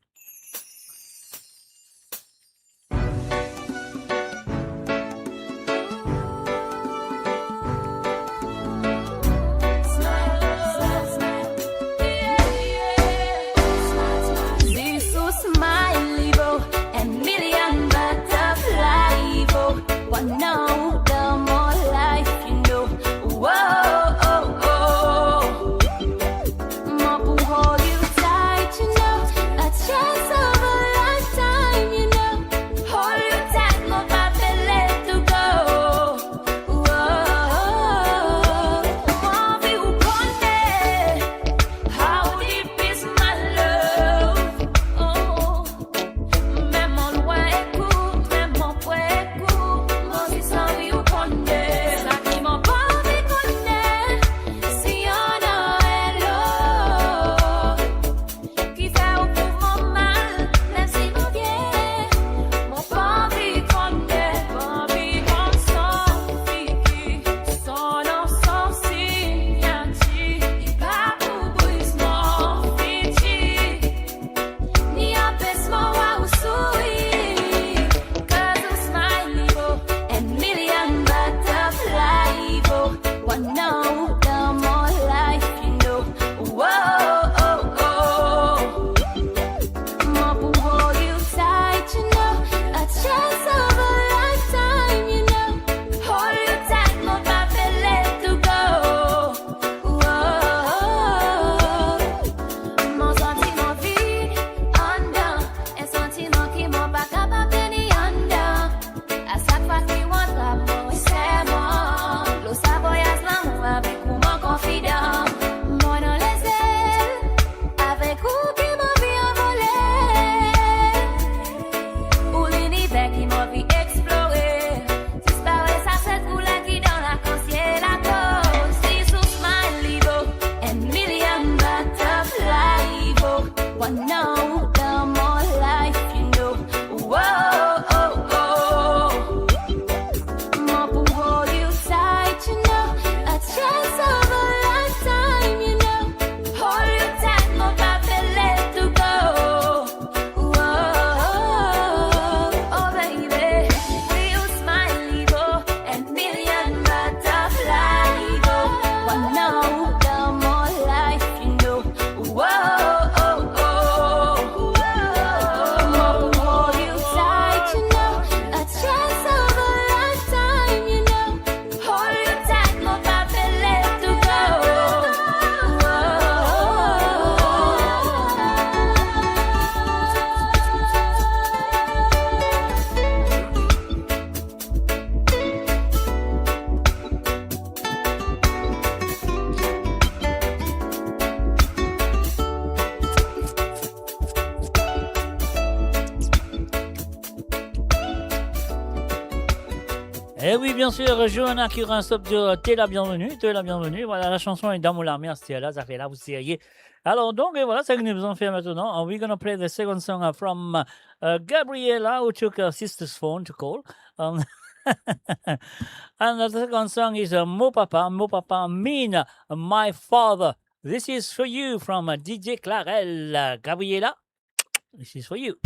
This is my libo, a million butterfly libo. One now, the more life, you know. Whoa, oh, oh. Mo pou hold you tight, you know. A chance of a lifetime, you know. Hold you tight, mo pa pe let you go. Whoa. Mo anvi ou kone how deep is my love. Oh. Mem an lwin ek ou, mem an pre ek ou, mo zis anvi ou kone. Sa ki mo pa anvi kone, si ena enn lot ki fer ou trouv mo mal, mem si mo bien, mo pa anvi kone, pa anvi konn sa ki Son nom, son signatir, li pa pou briz mo fitir, ni anpes mo war ou souri. 'Cause a smile, li vo a million butterfly, li vo one now dan mo life, you know. Whoa, oh, oh. Mo pou hold you tight, you know. A chance of a lifetime, you know. Hold you tight, mo pa pe let you go. Whoa. Mo santiman vid andan, enn santiman ki mo pa kapav teni andan. A sak fwa ki ou atrap mwa, ou ser mwa. Lor sa vwayaz lamour avek ou, mo konfidan. Mo dan lezel, avek ou ki mo anvi anvole. Ou liniver ki mo anvi explore. Disparet sa sel kouleur ki dan lakansiel, akoz li sous my libo, a million butterfly libo. One now dan mo life, you know. Whoa, oh, oh. Mo pou hold you tight, you know. A chance of a lifetime, you know. Hold you tight, mo pa pe let you go. Whoa, oh baby, wi ou smile, li vo a million butterfly, li vo one now dan mo life, you know. Whoa, oh, oh. Mo pou hold you tight, you know. A chance of a lifetime, you know. Hold you tight, mo pa pe let you go. Whoa. Eh oui, bien sûr, Johanna Curran, Stop Joe, t'es la bienvenue, t'es la bienvenue. Voilà, la chanson est dans mon larme, c'est là, ça fait là, vous seriez. Alors, donc, et voilà, ce que nous allons faire maintenant. Uh, we're gonna play the second song, uh, from, uh, Gabriella, who took her sister's phone to call. Um, and the second song is, uh, Mo Papa, Mo Papa mean my father. This is for you from, uh, D J Clarel. Uh, Gabriella, this is for you.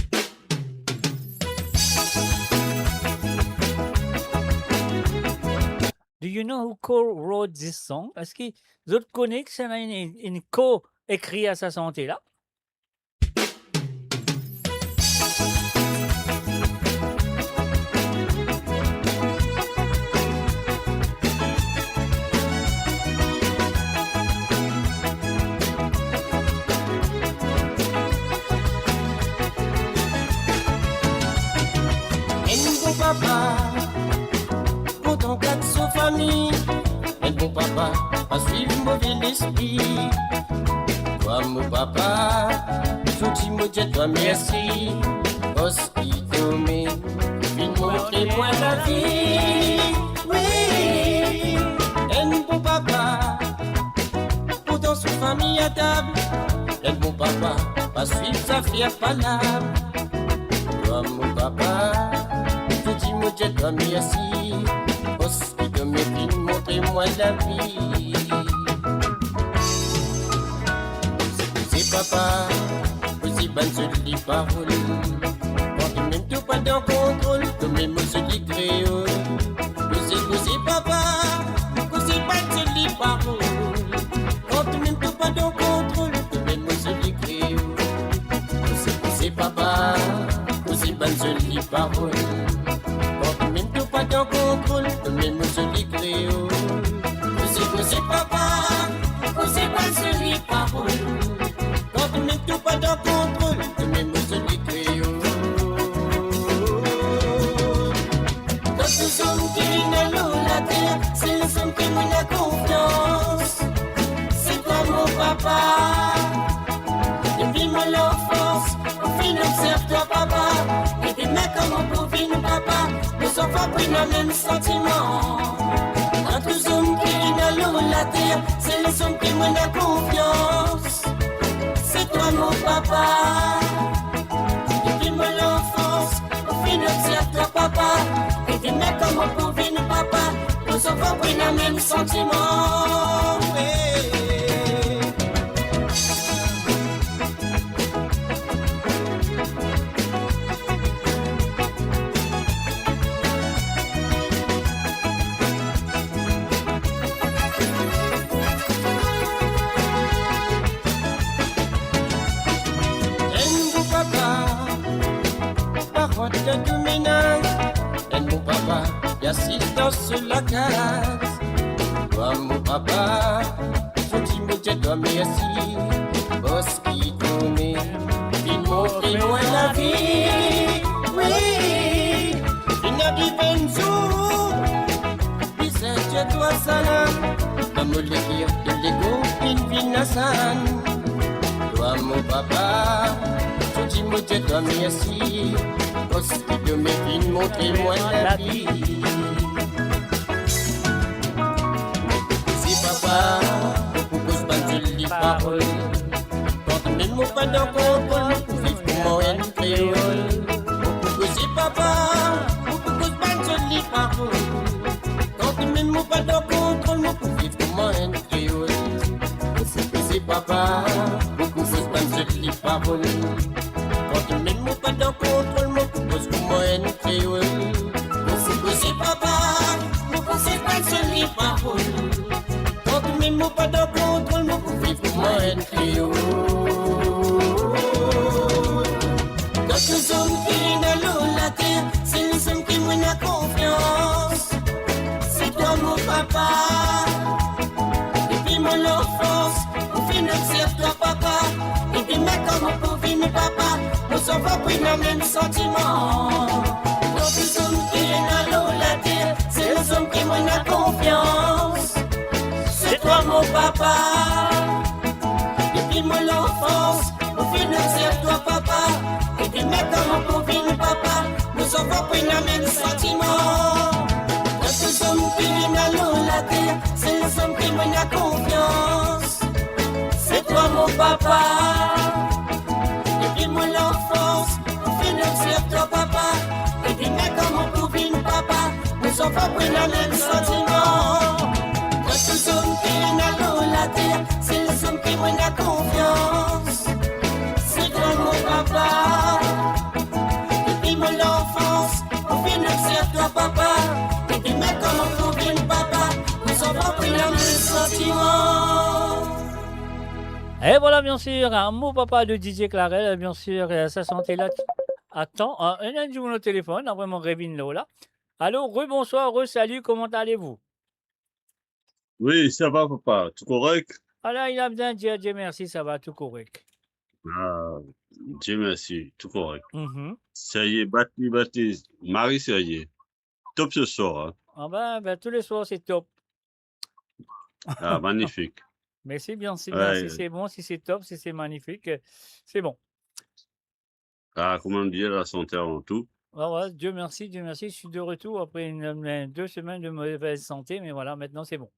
Do you know who co-wrote this song? Eski zot kone ki sena enn, enn, enn ko-ekrir sa sante la? Enn bon papa, kontan gard so fami. Enn bon papa, pa swiv move lespri. Twa mo papa, zordi mo dir twa mersi. Parski to mem finn montre mwa lavi. Wi, enn bon papa, pou dan so fami atab. Enn bon papa, pa swiv zafer palab. Twa mo papa, Dir twa mersi, parski to finn montre mwa lavi. Koze, koze papa, koze bann zoli parol. Kanmem to pa dan kontrol, to mem mo zoli kreol. Koze, koze papa, koze bann zoli parol. Kanmem to pa dan kontrol, to mem mo zoli kreol. Koze, koze papa, koze bann zoli parol. Kanmem to pa dan kontrol, to mem mo zoli kreol. Koze, koze papa, koze bann zoli parol. Kanmem to pa dan kontrol, to mem mo zoli kreol. Tou zom ki ena lor later, se zom ki mo ena konfians. Se twa mo papa. Depi mo lanfans, mo finn obzerv twa papa. E depi kouma mo pou vinn papa, mo zanfan pou ena mem santiman. Tou zom ki ena lor later, se zom ki mo ena konfians. Se twa mo papa. Depi mo lanfans, mo finn obzerv twa papa. E depi kouma mo pou vinn papa, mo zanfan pou ena mem santiman. Hey. Enn bon papa, pa rant dan tou menaz. Enn bon papa, li asiz dan so lakaz. Twa mo papa, santi mo dir twa mersi, parski to finn montre mwa lavi. Wi, finn ariv enn zour, bizin dir twa salam. Dan mo leker, to lego finn vinn asann. Twa mo papa, santi mo dir twa mersi, parski to finn montre mwa lavi. Koze papa, mo pou koz bann zoli parol. Kanmem mo pa dan kontrol, mo pou viv kouma enn kreol. Mo pou koze papa, mo pou koz bann zoli parol. Kanmem mo pa dan kontrol, mo pou viv kouma enn kreol. Koze, koze papa, mo pou koz bann zoli parol. Kanmem mo pa dan kontrol, mo pou koz kouma enn kreol. Koze, koze papa, mo pou koz bann zoli parol. Kanmem mo pa dan kontrol, mo pou viv kouma enn kreol. Tou zom ki ena lor later, se zom ki mo ena konfians. Se twa mo papa. Depi mo lanfans, mo finn obzerv twa papa. E depi kouma mo pou vinn papa, mo zanfan pou ena mem santiman. Tou zom ki ena lor later, se zom ki mo ena konfians. Se twa mo papa. Depi mo lanfans, mo finn obzerv twa papa. E depi kouma mo pou vinn papa, mo zanfan pou ena mem santiman. Tou zom ki ena lor later, se zom ki mo ena konfians. Se twa mo papa. Depi mo lanfans, mo finn obzerv twa papa. E depi kouma mo pou vinn papa, mo zanfan pou ena mem santiman. Tou zom ki ena lor later, se zom ki mo ena konfians. Se twa mo papa. Depi mo lanfans, mo finn obzerv twa papa. E depi kouma mo pou vinn papa, mo zanfan pou ena mem santiman. Et voilà, bien sûr, un mot papa de D J Clarel, bien sûr, euh, sa santé-la. Attends, euh, ena enn dimoun o telefon, apre mo revinn lor la. Allô, rebonsoir, resalut, comment allez-vous ? Oui, ça va, papa, tout correct ? Ah là, il a bien dit, Dieu merci, ça va, tout correct. Ah, Dieu merci, tout correct. Mhm. Serye, bat li, bat li, mari serye. Top ce soir, hein. Ah ben, ben, tous les soirs, c'est top. Ah, magnifique. Mais c'est bien, c'est bien. Ouais. Si c'est bon, si c'est top, si c'est magnifique, euh, c'est bon. Ah, kouma dir, la santé avant tout. Ouais, ouais, Dieu merci, Dieu merci, je suis de retour après une, une, deux semaines de mauvaise santé, mais voilà, maintenant c'est bon.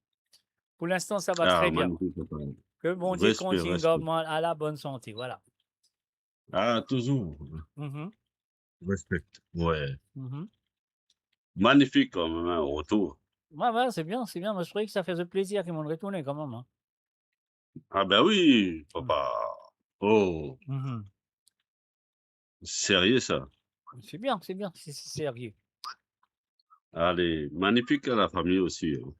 Pour l'instant, ça va très bien. Ah, magnifique, papa. Que Bondie continue à la bonne santé, voilà. Respect, respect. Ah, toujours. Mhm. Respect, ouais. Mhm. Magnifik kanmem, hein, retour. Ouais, ouais, c'est bien, c'est bien. Moi, je trouvais que ça faisait plaisir que mon retourne quand même, hein. Ah ben oui, papa. Oh. Mhm. Sérieux, ça. C'est bien, c'est bien, c'est, c'est sérieux. Allez, magnifik à la famille aussi, hein.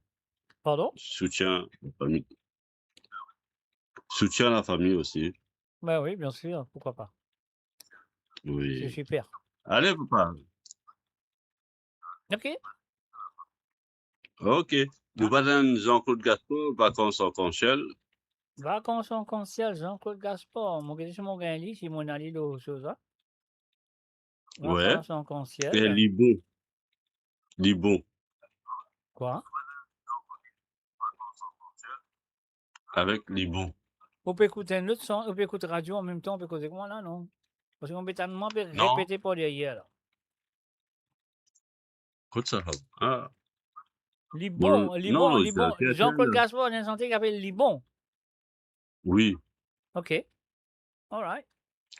Pardon ? Soutien à la famille. Soutien à la famille aussi. Ben oui, bien sûr, pourquoi pas. Oui. C'est super. Allez, papa. Ok. Ok. Nou va tann Jean-Claude Gaspard, Vacances Arc-en-Ciel. Vacances Arc-en-Ciel, Jean-Claude Gaspard. Mo gete si mo gagn li, si mo ena li lor soz la. Ouais. Vacances Arc-en-Ciel. E li bon. Li bon. Quoi ? Avek li bon. Ou pe ekout enn lot son, ou pe ekout radio an mem tan, ou pe koze kouma la, non ? Parski mo pe tann, mo pe repete par deryer la. Kot sa, la ? Ah. Li bon, li bon, li bon. Jean-Claude Gaspard, ena enn sante ki apel Li bon. Oui. Ok. All right.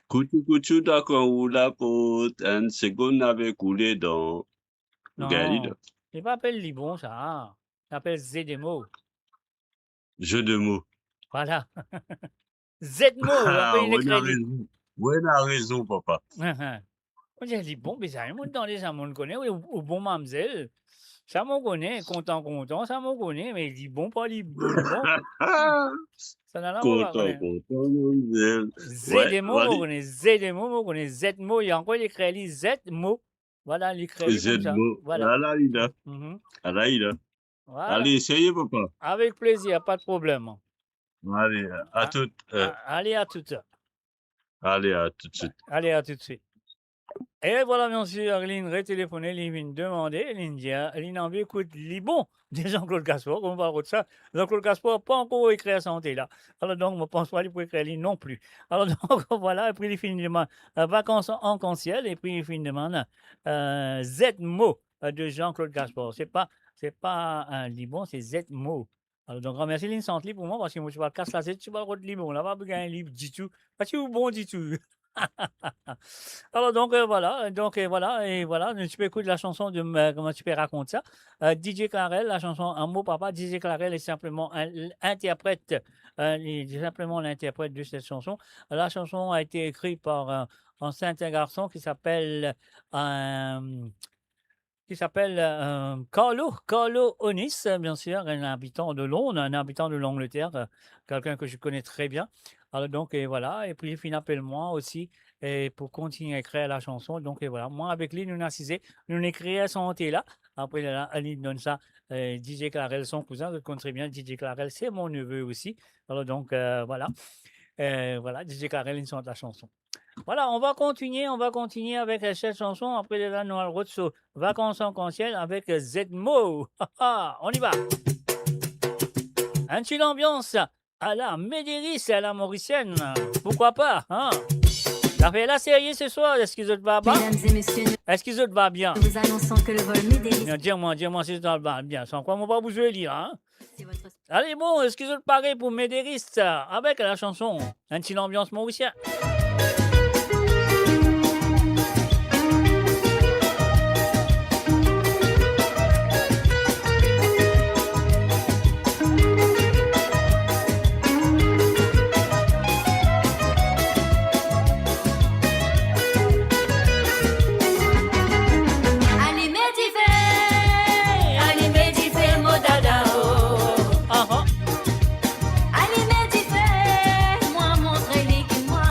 Kouti kouti, dakor ou laport, enn segonn avek ou ledan. Non, li pa apel Li bon, sa. Li apel Zedemo. Jeu de mots. Voilà. Zedmo, apel li ekrir li. Ou ena rezon, papa. Mo dir, Li bon, bizarre, mo dan deza, mo kone, ou, ou bon mamzel. Sa mo kone, kontan, kontan, sa mo kone, me Li bon, pa Li bon, Li bon. Sa nana mo pa kone. Kontan, kontan, mamzel. Zedemo, mo kone, Zedemo, mo kone, Zedmo, li ankor, li ekrir li Zedmo. Voilà, li ekrir li koumsa. Voilà. Ala li la. Mhm. Ala li la. Voilà. Allez, sérieux, papa. Avec plaisir, pas de problème. Allez, à tout, euh. Allez, à tout. Allez, à tout de suite. Allez, à tout de suite. E vwala, bien sûr, linn retelefone, li vinn demande, linn dir, linn anvi ekout Li bon de Jean-Claude Gaspard, kouma pa kot sa. Jean-Claude Gaspard pa ankor ekrir sante la. Alor donk, mo pans pa li pou ekrir li non pli. Alor donk, vwala, epi li finn demann, euh, Vacances Arc-en-Ciel, epi li finn demann, euh, Zedmo, euh, de Jean-Claude Gaspard. Se pa, se pa, euh, Li bon, se Zedmo. Alor donk, remersi linn sant li pou mwa, parski mo ti pa kas lazet, ti pa kot Li bon, la pa pou gagn li ditou, pa ti bon ditou. Alor donk, euh, vwala, donk, euh, vwala, e vwala, nou ti pe ekout la chanson de, euh, kouma ti pe rakont sa, euh, D J Clarel, la chanson Un mot papa. D J Clarel est simplement un, interprète, euh, il est simplement l'interprète de cette chanson. La chanson a été écrite par, euh, un certain garçon qui s'appelle, euh, qui s'appelle, euh, Carlo, Carlo Onis, bien sûr, un habitant de Londres, un habitant de l'Angleterre, euh, quelqu'un que je connais très bien. Alor donk, e vwala, epi li finn apel mwa osi, e pou kontign ekrir la chanson. Donk, e vwala, mwa avek li, nou asize, nou ekrir sante la. Apre la, li donn sa, euh, D J Clarel, son kouzin, zot konn tre bien, D J Clarel, c'est mon neveu aussi. Alor donk, euh, vwala. Euh, vwala, D J Clarel, li sant la chanson. Voilà, on va continuer, on va continuer avec, euh, cette chanson. Apre la, nou al rod so Vacances Arc-en-Ciel avec, euh, Zedmo. On y va. Enn ti lanbians à la Médéris, à la mauricienne. Pourquoi pas, hein ? Zafer la serie ce soir, eski zot va bien ? Mesdames et messieurs, eski zot va bien ? Nous vous annonçons que le vol Médéris... Non, dir mwa, dir mwa si zot va bien. San kwa mo pa pou zwe li, hein ? C'est votre... Allez, bon, eski zot pare pou Médéris, euh, avec la chanson Enn ti lanbians morisien ? Alime dife, alime dife, mo dada, oh. Aha. Alime dife, mwa montre li ki mwa.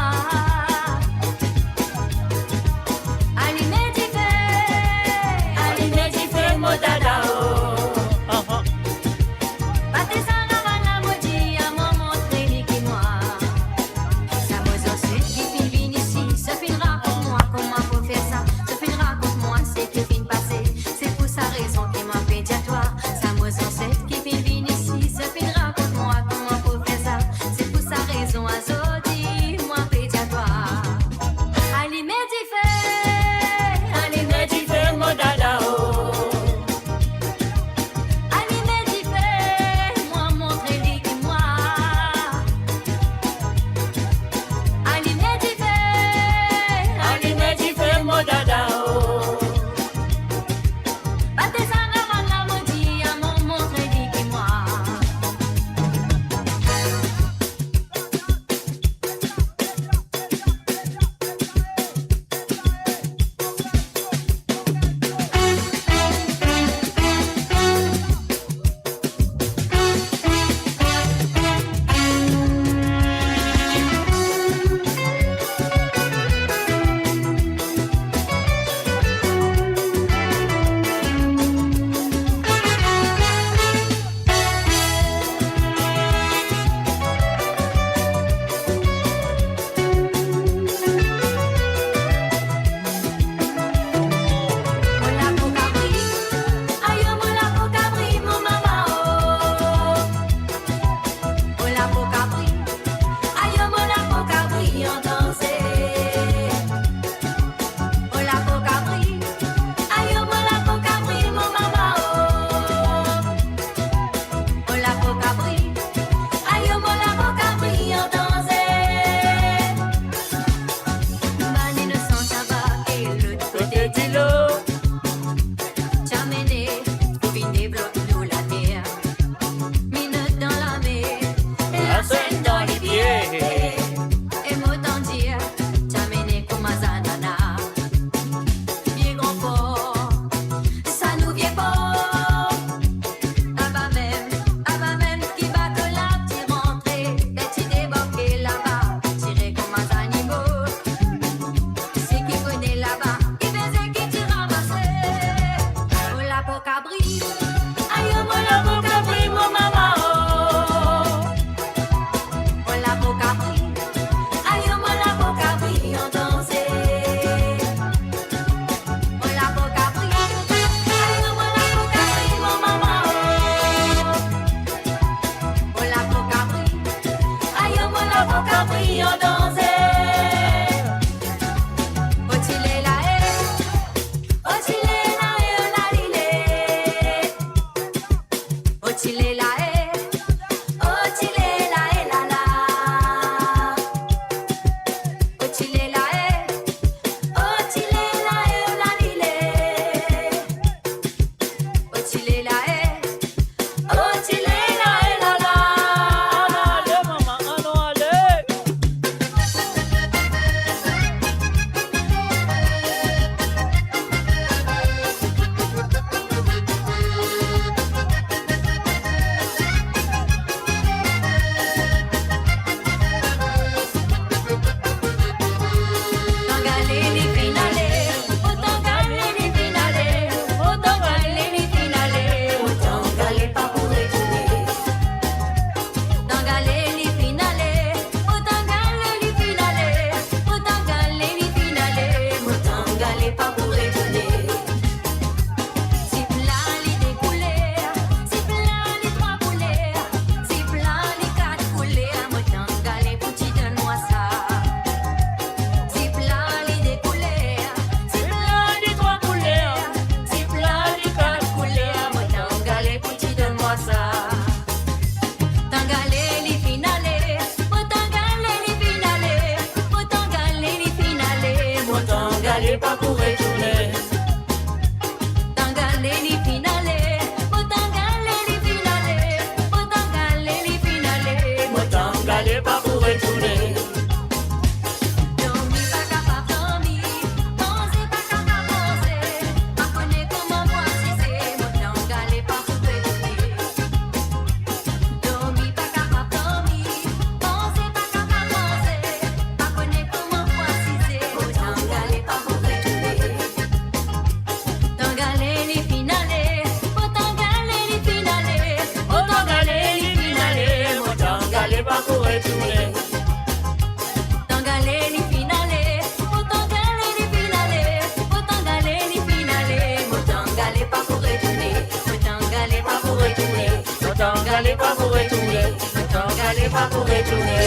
Zot inn gale pa pou retourne.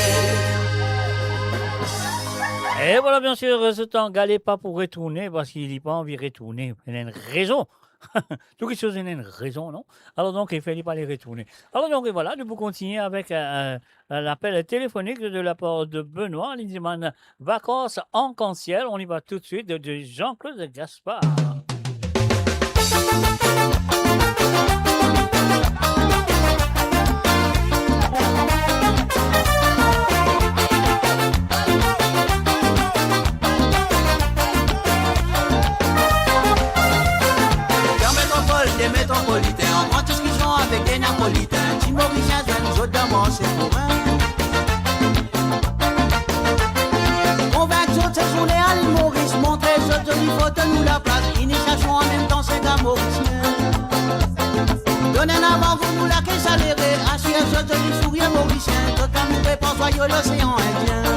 E vwala, biensir, zot inn gale pa pou retourne, parski li pa anvi retourne. Li ena enn rezon. Tou kiksoz ena enn rezon, non? Alor donk, li fer li pa le retourne. Alor donk, vwala, nou pou kontigne avek, euh, euh, lapel telefonik de lapar de Benoît. Li dimann Vacances Arc-en-Ciel. On y va tout de suite de, de Jean-Claude Gaspard. Dan metropol de metropoliten, an gran diskision avek de napoliten, ti Morisien zwenn zot dan marse forin. Konvink zot sezourne al Moris, montre zot zoli foto nou laplas, inisiasion anmemtan sega Morisien. Donn enn avan gou nou lake salere, asir zot zoli sourir Morisien, zot kamoure par zwayo Losean Indien.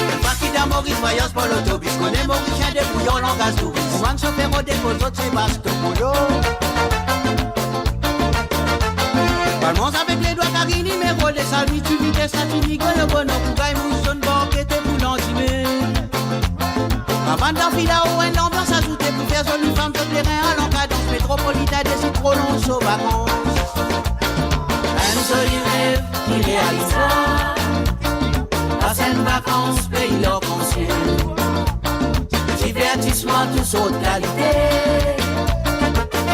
Enn fwa ki dan Moris, vwayaz par lotobis, kone Morisien debrouy ar langaz touris. Bann sofer rod depoz zot se basto polo. Palmanz avek ledwa, kari nimero, desal, miti vites, satin, rigolo, bono, pou gagn mous, zone bank, gete pou landime. Avan dan fila ou enn lanbians azoute pou fer zoli fam zot lerin al an kadans, metropoliten desid prolonz so vakans. Enn zoli rev ki realiz la, pas enn vakans pei larkansiel. Divertisman tou sort kalite,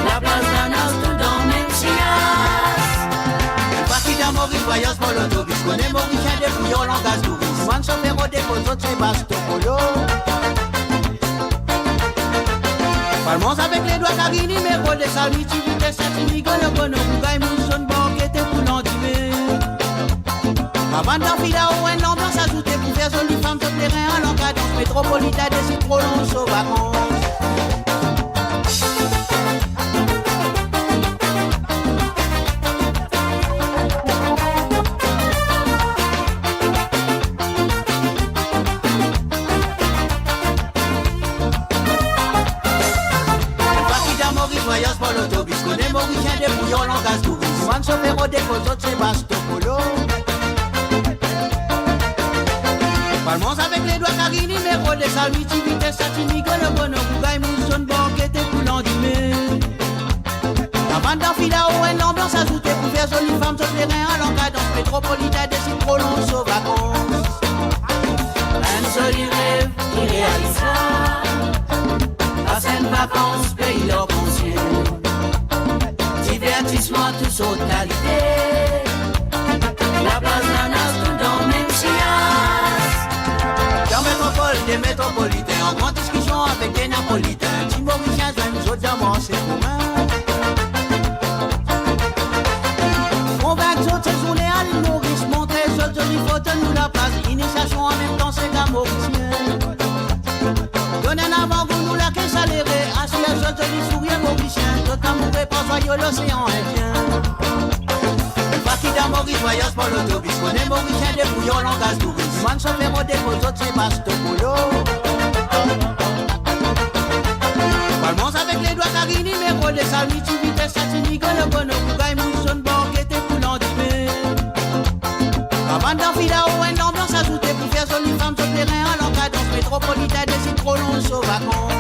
laplaz, lanaz, tou dan mem sias. Enn fwa ki dan Moris, vwayaz par lotobis, kone Morisien debrouy ar langaz touris. Bann sofer rod depoz zot se basto polo. Palmanz avek ledwa, kari nimero, desal, miti vites, satin, rigolo, bono, pou gagn mous, zone bank, gete pou landime. Avan dan fila ou enn lanbians azoute pou fer zoli fam zot lerin al an kadans, metropoliten desid prolonz so vakans. Enn fwa ki dan Moris, vwayaz par lotobis, kone Morisien debrouy ar langaz touris. Bann sofer rod depoz zot se basto polo. Palmanz avek ledwa, kari nimero, desal, miti vites, satin, rigolo, bono, pou gagn mous, zone bank, gete pou landime. Avan dan fila ou enn lanbians azoute pou fer zoli fam zot lerin al an kadans, metropoliten desid prolonz so vakans. Enn zoli rev ki realiz la, pas enn vakans pei larkansiel. Divertisman tou sort kalite, laplaz, lanaz, tou dan mem sias. Dan metropol de metropoliten, an gran diskision avek de napoliten, ti Morisien zwenn zot dan marse forin. Konvink zot sezourne al Moris, montre zot zoli foto nou laplas, inisiasion anmemtan sega Morisien. Donn enn avan gou nou lake salere, asir zot zoli sourir Morisien, zot kamoure par zwayo Losean Indien. Enn fwa ki dan Moris, vwayaz par lotobis, kone Morisien debrouy ar langaz touris. Bann sofer rod depoz zot se basto polo. Palmanz avek ledwa, kari nimero, desal, miti vites, satin, rigolo, bono, pou gagn mous, zone bank, gete pou landime. Avan dan fila ou enn lanbians azoute pou fer zoli fam zot lerin al an kadans, metropoliten desid prolonz so vakans.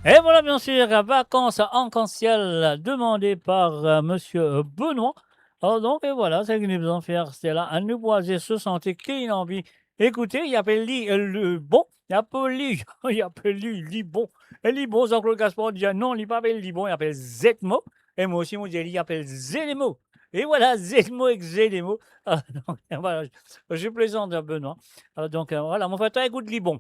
Et voilà, bien sûr, Vacances Arc-en-Ciel, demandé par, euh, monsieur Benoît. Alors donc, et voilà, seki nou bizin fer, se la, anou pou al zis sante ki nou anvi ekoute, li apel li, euh, Libon, li apel li, li apel li, Libon. E Libon, Jean-Claude Gaspard dir, non, li pa apel Libon, li apel Zetmo. E mwa osi, mo dir, li apel Zetmo. Et voilà, Zetmo ek Zetmo. Ah, non, voilà, je, je plaisante, Benoît. Alors donc, euh, voilà, mo fer twa ekout Libon.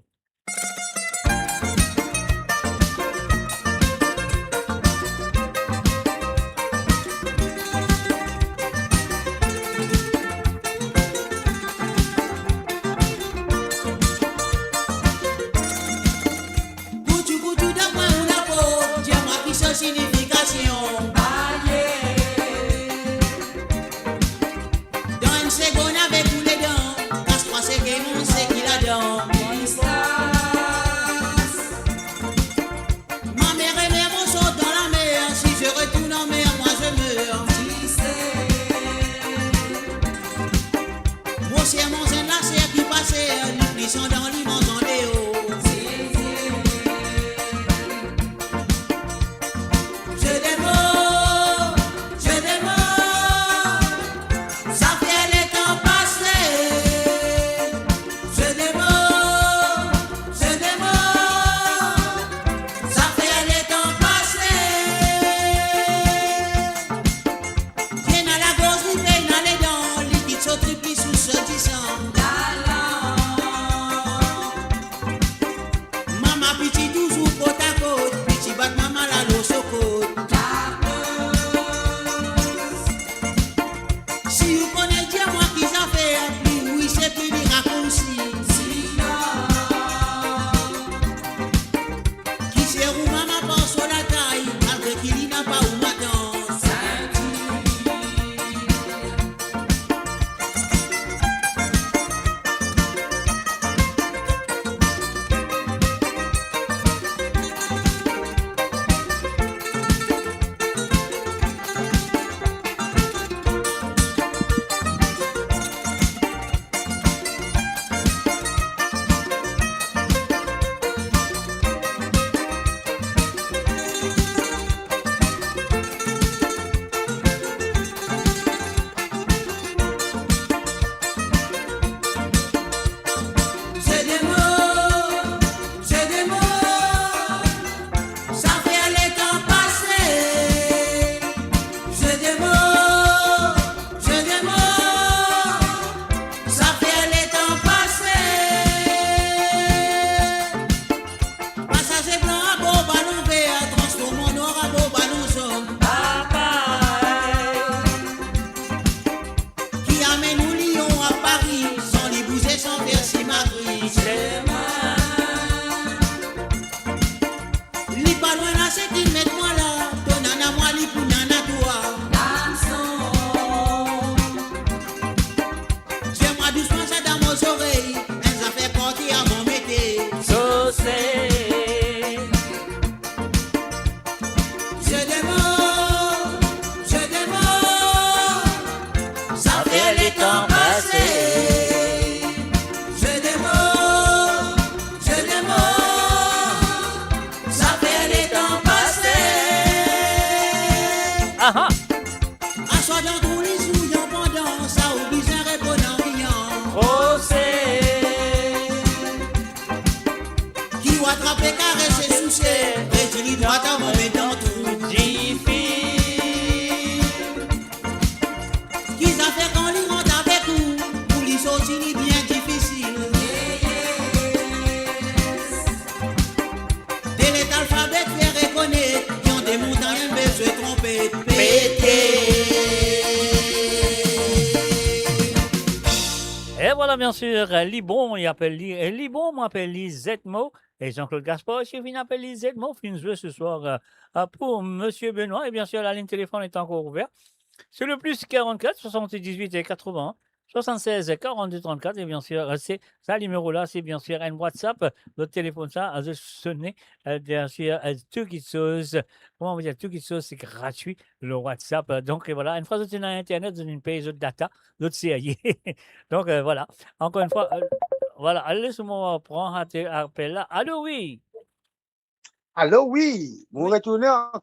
Seki met mwa la, to nana mwa li pou nana twa. Zie mwa dousman sa dan mo zorey, enn zafer parti avan mete. Sose. Jeu de mots, jeu de mots, sa fer letan pase. Jeu de mots, jeu de mots, sa fer letan pase. Aha. Aswar dan trou li zouy an pandan, sa ou bizin reponn an riyan. Prose. Ki ou atrape, karese, souse, redir li drwat avan met dan trou. Difi. Ki zafer kan li rant avek ou, pou li sorti li bien difisil. Delet alfabet fer rekonet, ki an de montagn enn bezwe tronpe, pete. E vwala, biensir, li bon, li apel li, e li bon, mo apel li Zedmo. E Jean-Claude Gaspard, si finn apel li Zedmo, finn zwe seswar, euh, euh, pou Misie Benoît. E biensir, la lign telefonn est encore ouverte. C'est le plus quarante-quatre soixante-dix-huit quatre-vingts soixante-seize quarante-deux trente-quatre. E biensir, euh, se sa nimero la, se biensir enn WhatsApp, euh, lot telefonn sa, euh, zot sone, euh, biensir, euh, tou kitsoz, kouma nou dir, tou kitsoz, se gratwi, le WhatsApp. Euh, donk, euh, vwala, enn fwa zot ena internet, zot inn pey zot data, zot serye. Donk, euh, vwala. Ankor enn fwa, euh, vwala, ale, les mo pran ate-, apel la. Alo, wi. Alo, wi. Mo retourne an-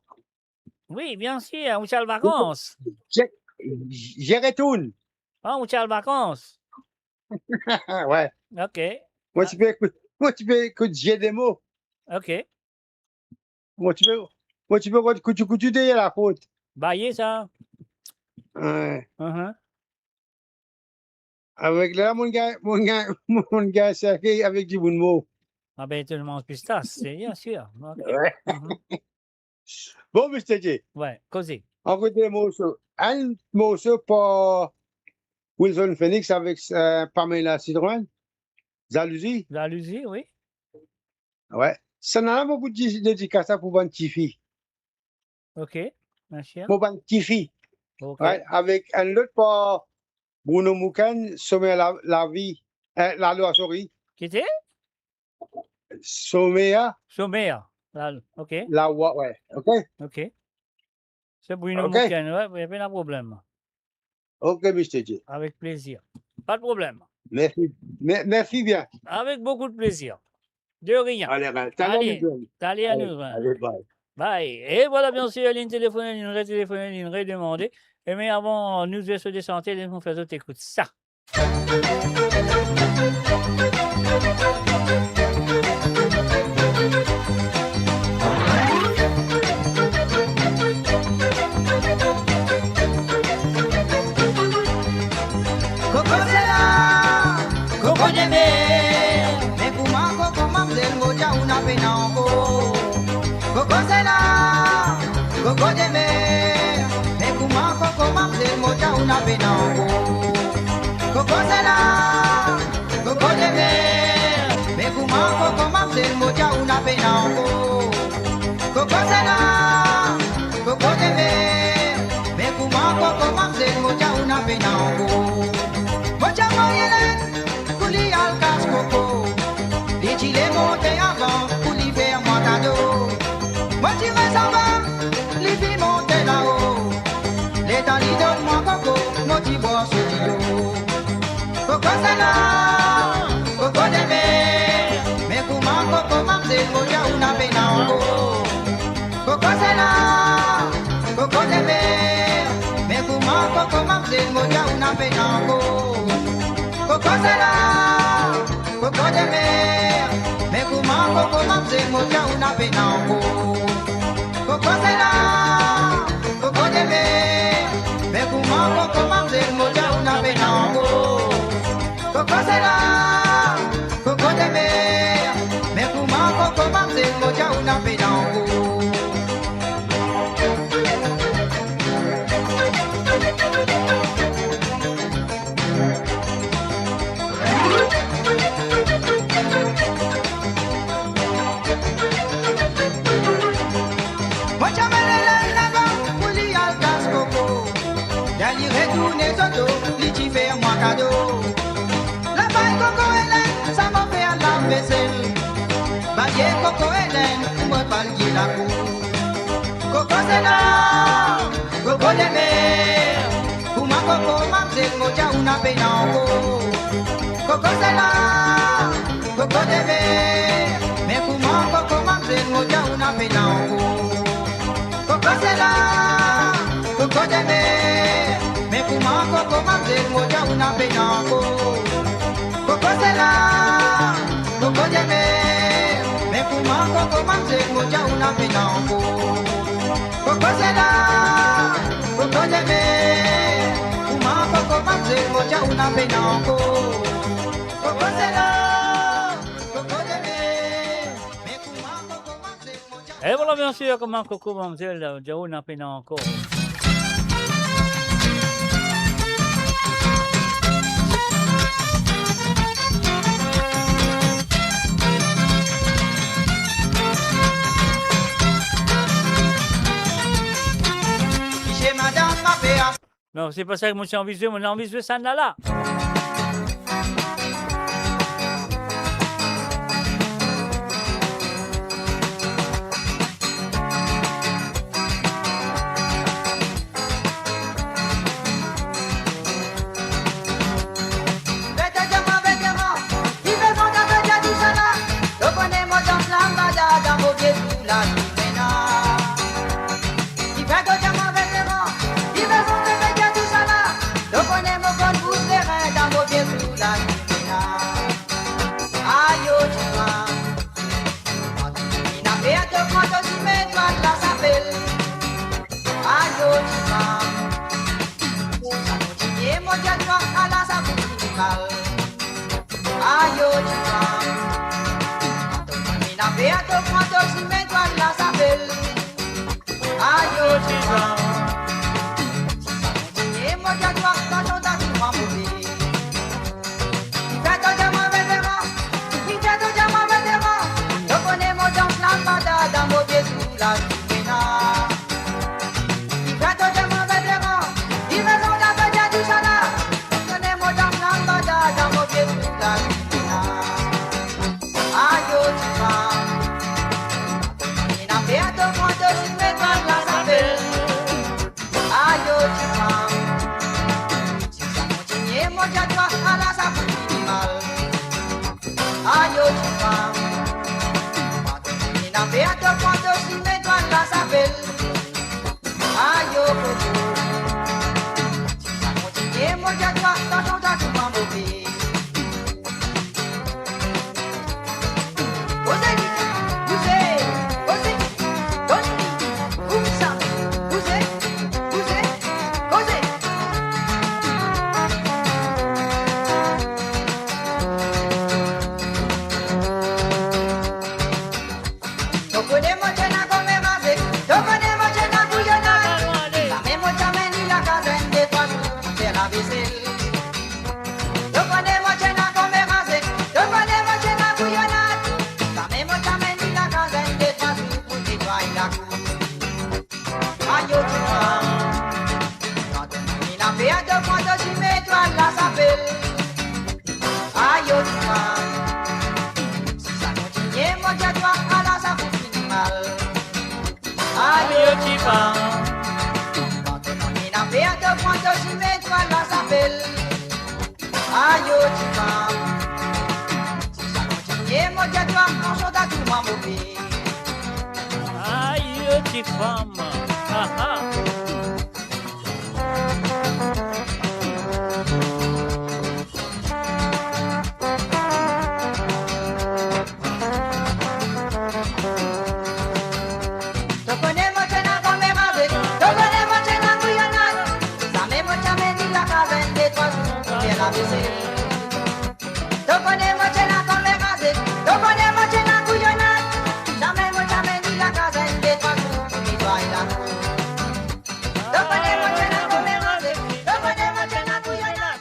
Wi, biensir, ou ti al vakans? Je, je retourne. Ah, ou ti al vakans? Wi. Ok. Mo ti pe ekout, mo ti pe ekout Jeu de mots. Ok. Mo ti pe, mo ti pe rod koutou koutou deryer laport. Baye sa. Wi. Mhm. Avek la, mo gagn, mo gagn, mo gagn serkey avek dimoun mor. Ah ben, to manz pistas, se bien sir. Ok. Wi. Mhm. Bon, Mister J. Wi, koze. Ankor de morso. Enn morso par Wilson Phoenix avek, euh, Pamela Citroën. Jalousie. Jalousie, wi. Wi. Sa ena la mo pou di-, dedikas sa pou bann tifi. Ok, mersi. Pou bann tifi. Ok. Wi, avek enn lot par Bruno Mouken, Somer la, lavi, eh, lalwa, sorry. Ki te? Somer. Somer. La, ok. Lalwa, wi. Ok. Ok. Se Bruno Mouken, wi, wi, pena problem. Ok, Mister J. Avek plezir. Pa de problem. Mersi. Me-, mersi bien. Avek boukou de plezir. De rien. Ale, ale, taler nou zwenn. Ale, taler nou zwenn. Ale, bye. Bye. E vwala, biensir, linn telefonn, linn retelefone, linn redemande. E me avan nou zwe so de sante, les nou fer zot ekout sa. Koko sela, koko demer, me kouma koko mamzel mo ti a ouna pena ankor. Koko sela, koko demer, me kouma koko mamzel mo ti a ouna pena ankor. Koko sela, koko demer, me kouma koko mamzel mo ti a ouna pena ankor. Koko sela, koko demer, me kouma koko mamzel mo ti a ouna pena ankor. Mo ti a marye ler pou li al kas koko. Li ti le monte avan pou li fer mwa kado. Mo ti res anba, li finn monte lao. Letan li donn mwa koko, mo ti bwar so dilo. Koko sela, koko demer, me kouma koko mamzel mo ti a ouna pena ankor. Koko sela, koko demer, me kouma koko mamzel mo ti a ouna pena ankor. Koko sela, koko demer, me kouma koko mamzel mo ti a ouna pena ankor. Koko sela, koko demer, me kouma koko mamzel mo ti a ouna pena ankor. Koko sela, koko demer, me kouma koko mamzel mo ti a ouna pena ankor. Ko Elen, mo pral gagn lakour. Koko Zela, koko Demer, pou mwa koko mamzel, mo dir ou na pena ankor. Koko Zela, koko Demer, me pou mwa koko mamzel, mo dir ou na pena ankor. Koko Zela, koko Demer, me pou mwa koko mamzel, mo dir ou na pena ankor. Koko Zela, koko Demer, me pou mwa koko mamzel, mo dir ou na pena ankor. Koko Zela, koko Demer, pou mwa koko mamzel, mo dir ou na pena ankor. Koko Zela, koko Demer, me pou mwa koko mamzel, mo dir ou... E vwala, biensir, kouma koko mamzel, dir ou na pena ankor. Misie madam, ma pe a- Non, se pa sa ki mo ti anvi zwe, mo anvi zwe sann-la la. Veteran, veteran, ki fer zot ave dir tousala? To kone mo dans lambada dan mo vie zour la, limena. Ki fer to dir mwa veteran, ki fer zot ave dir tousala? To kone mo konn bous lerin dan mo vie zour la, limena. Ayo, tipa. Inn ape to pran to simin, twa lasapel. Ayo, tipa. Si sa kontinie, mo dir twa, ala sa pou fini mal. Ayo, tipa. Inn ape to pran to simin, twa lasapel. Ayo, tipa. Si sa kontinie, mo dir twa, tansion ta tou move. Ki fer to dir mwa veteran, ki fer to dir mwa veteran, to kone mo dans lambada dan mo vie zour la, limena. Ki fer to dir mwa veteran, ki fer zot ave dir tousala? To kone mo dans lambada dan mo vie zour la, limena. Ayo, tipa. Inn ape to pran to simin, twa lasapel. Ayo, tipa. Si sa kontinie, mo dir twa, ala sa pou fini mal. Ayo, tipa. Inn ape to pran to simin, twa lasapel. Ayo, koko. Si sa kontinie, mo dir twa, tansion ta tou move. Koze li, bouze, koze, donn li, koumsa, bouze, bouze, koze. To kone mo ti ena komer aze, to kone mo ti ena kouyonad. Samem mo ti amenn li lakaz enn de trwa zour pou fer lavesel. To kone mo ti ena komer aze, to kone mo ti ena kouyonad. Samem mo ti amenn li lakaz enn de trwa zour pou netway lakour. Ayo, tipa. Kan to mami inn ape to pran to simin, twa lasapel. Ayo, tipa. Si sa kontinie, mo dir twa, ala sa pou fini mal. Ayo, tipa. Kan to mami inn ape to pran to simin, twa lasapel. Ayo, tipa. Si sa kontinie, mo dir twa, tansion ta tou move. Ayo, tipa. Ah, ah. To kone mo ti ena komer aze, to kone mo ti ena kouyonad. Samem mo ti amenn li lakaz enn de trwa zour pou fer lavesel. To kone mo ti ena komer aze, to kone mo ti ena kouyonad. Samem mo ti amenn li lakaz enn de trwa zour pou netway lakour. To kone mo ti ena komer aze, to kone mo ti ena kouyonad.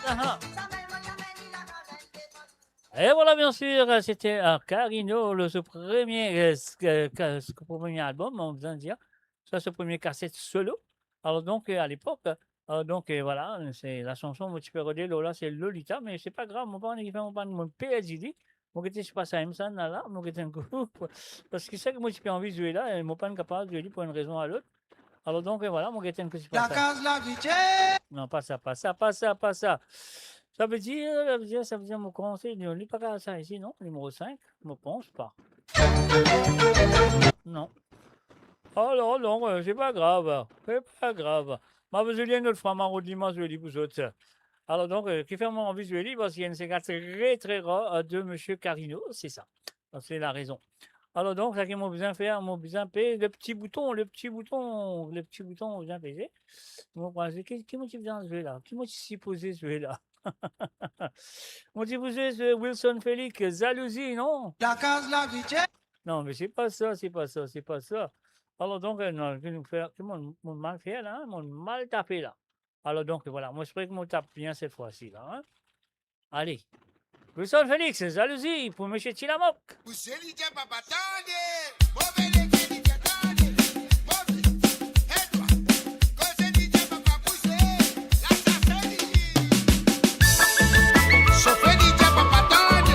Samem mo ti amenn li lakaz enn de trwa zour. E vwala, biensir, sete, euh, Carino, le, so premie, euh, s-, euh, ka-, s-, premie albom, on bizin dir, swa so premie kaset solo. Alor donk, euh, a lepok, euh, donk, euh, vwala, se lasanson mo ti pe rode lor la, se Lolita, me se pa grav, mo pa kone kifer mo pa, mo perdi li. Mo gete sipa sa, sa ena la, mo gete enn kou. Parski sa ki mo ti pe anvi zwe la, e mo pa'nn kapav zwe li pou enn rezon a lot. Alor donk, e vwala, mo gete enn kou sipa sa. Lakaz Lavidier. Non, pa sa, pa sa, pa sa, pa sa. Sa vedir, sa vedir, sa vedir, mo konsey, li, li pa kapav sa isi, non? Nimero sink, mo pans pa. Non. Alor donk, e, se pa grav, se pa grav. Ma zwe li enn lot fwa, ma rod li, ma zwe li pou zot. Alor donk, e, kifer mo anvi zwe li, parski enn sega tre, tre rar, e, de Misie Carino, se sa. Donk, se larezon. Alor donk, sa ki mo bizin fer, mo bizin pez le pti bouton, le pti bouton, le pti bouton, mo bizin peze. Mo pran, ki, ki mo ti bizin zwe la? Ki mo ti sipoze zwe la? Mo ti pou zwe, zwe Wilson Felix, Zalouzi, non? Lakaz Lavidier. Non, me se pa sa, se pa sa, se pa sa. Alor donk, e, non, ki nou fer, ki mo, mo mal fer la, mo mal tape la. Alor donk, vwala, mo espere ki mo tap bien set fwa si la, en. Ale. Wilson Felix, Zalouzi pou Misie Tilamok. Pou Zelidia papa tande, move lege li tande, move, e twa, koze li tande papa pouse, la sa se li. Sofe li tande papa tande,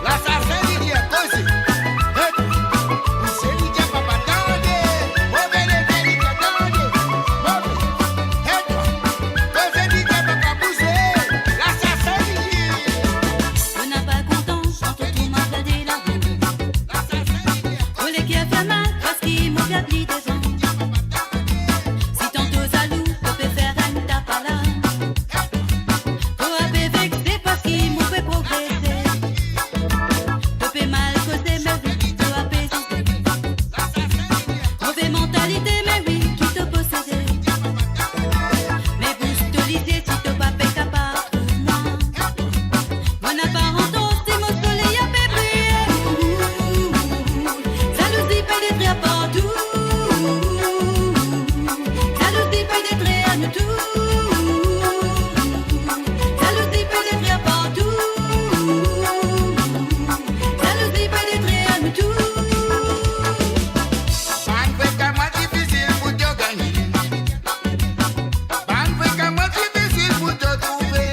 la sa se li koze, e twa, koze li tande papa tande, move lege li tande, move, e twa, koze li tande papa pouse, la sa se li. Mo napa kontan kan to tourn mo gade la. Mo leker fer mal parski mo gard li devan. Si tanto zalou, to pe fer enn tapala. To ape vexe parski mo pe progrese. To pe mal koze, me wi, to ape zize. Move mantalite, me wi, ki to posede. Me bous to lizie si to pa pe kapav trouv mwa. Mo napa antan si mo soley ape briye. Zalouzi penetre partou. Zalouzi penetre a nou tou. Zalouzi penetre partou. Zalouzi penetre a nou tou. Bann frekan mwa difisil pou to gagne. Bann frekan mwa difisil pou to trouve.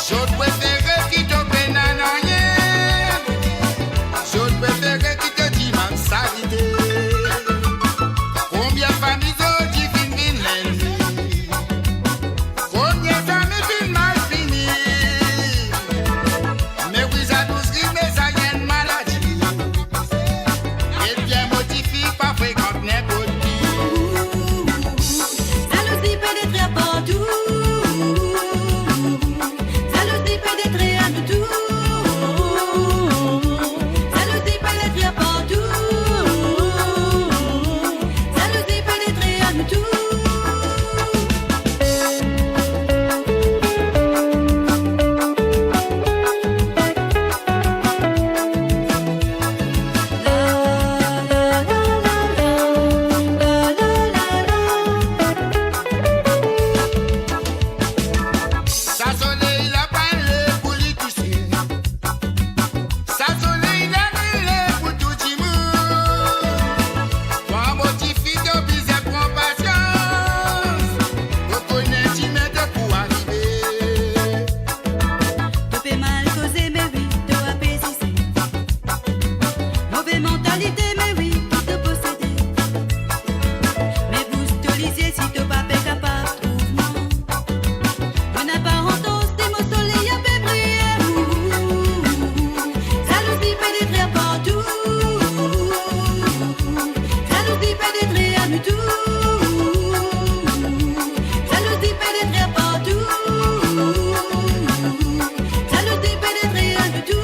Zot prefere ki to pena nanye. Zot prefere ki to dimann salite. Konbien fami zot ti finn vinn lennmi. Konbien zami finn mal fini. Me wi, zalouzi, me sa enn maladi. Ebien, mo tifi, pa frekant ninport ki. Zalouzi penetre partou. Zalouzi penetre a nou tou. Zalouzi penetre partou. Zalouzi penetre a nou tou. Sa soley la pa le pou li kouse. Sa soley la le pou tou dimoun. Twa mo tifi, to bizin pran pasians. To kone sime to pou arive. To pe mal koze, me wi, to ape zize. Move mantalite, me wi, ki to posede. Me bous to lizie si to pa pe kapav trouv mwa. Mo napa antan si mo soley ape briye. Zalouzi penetre partou. Zalouzi penetre a nou tou. Zalouzi penetre partou. Zalouzi penetre a nou tou.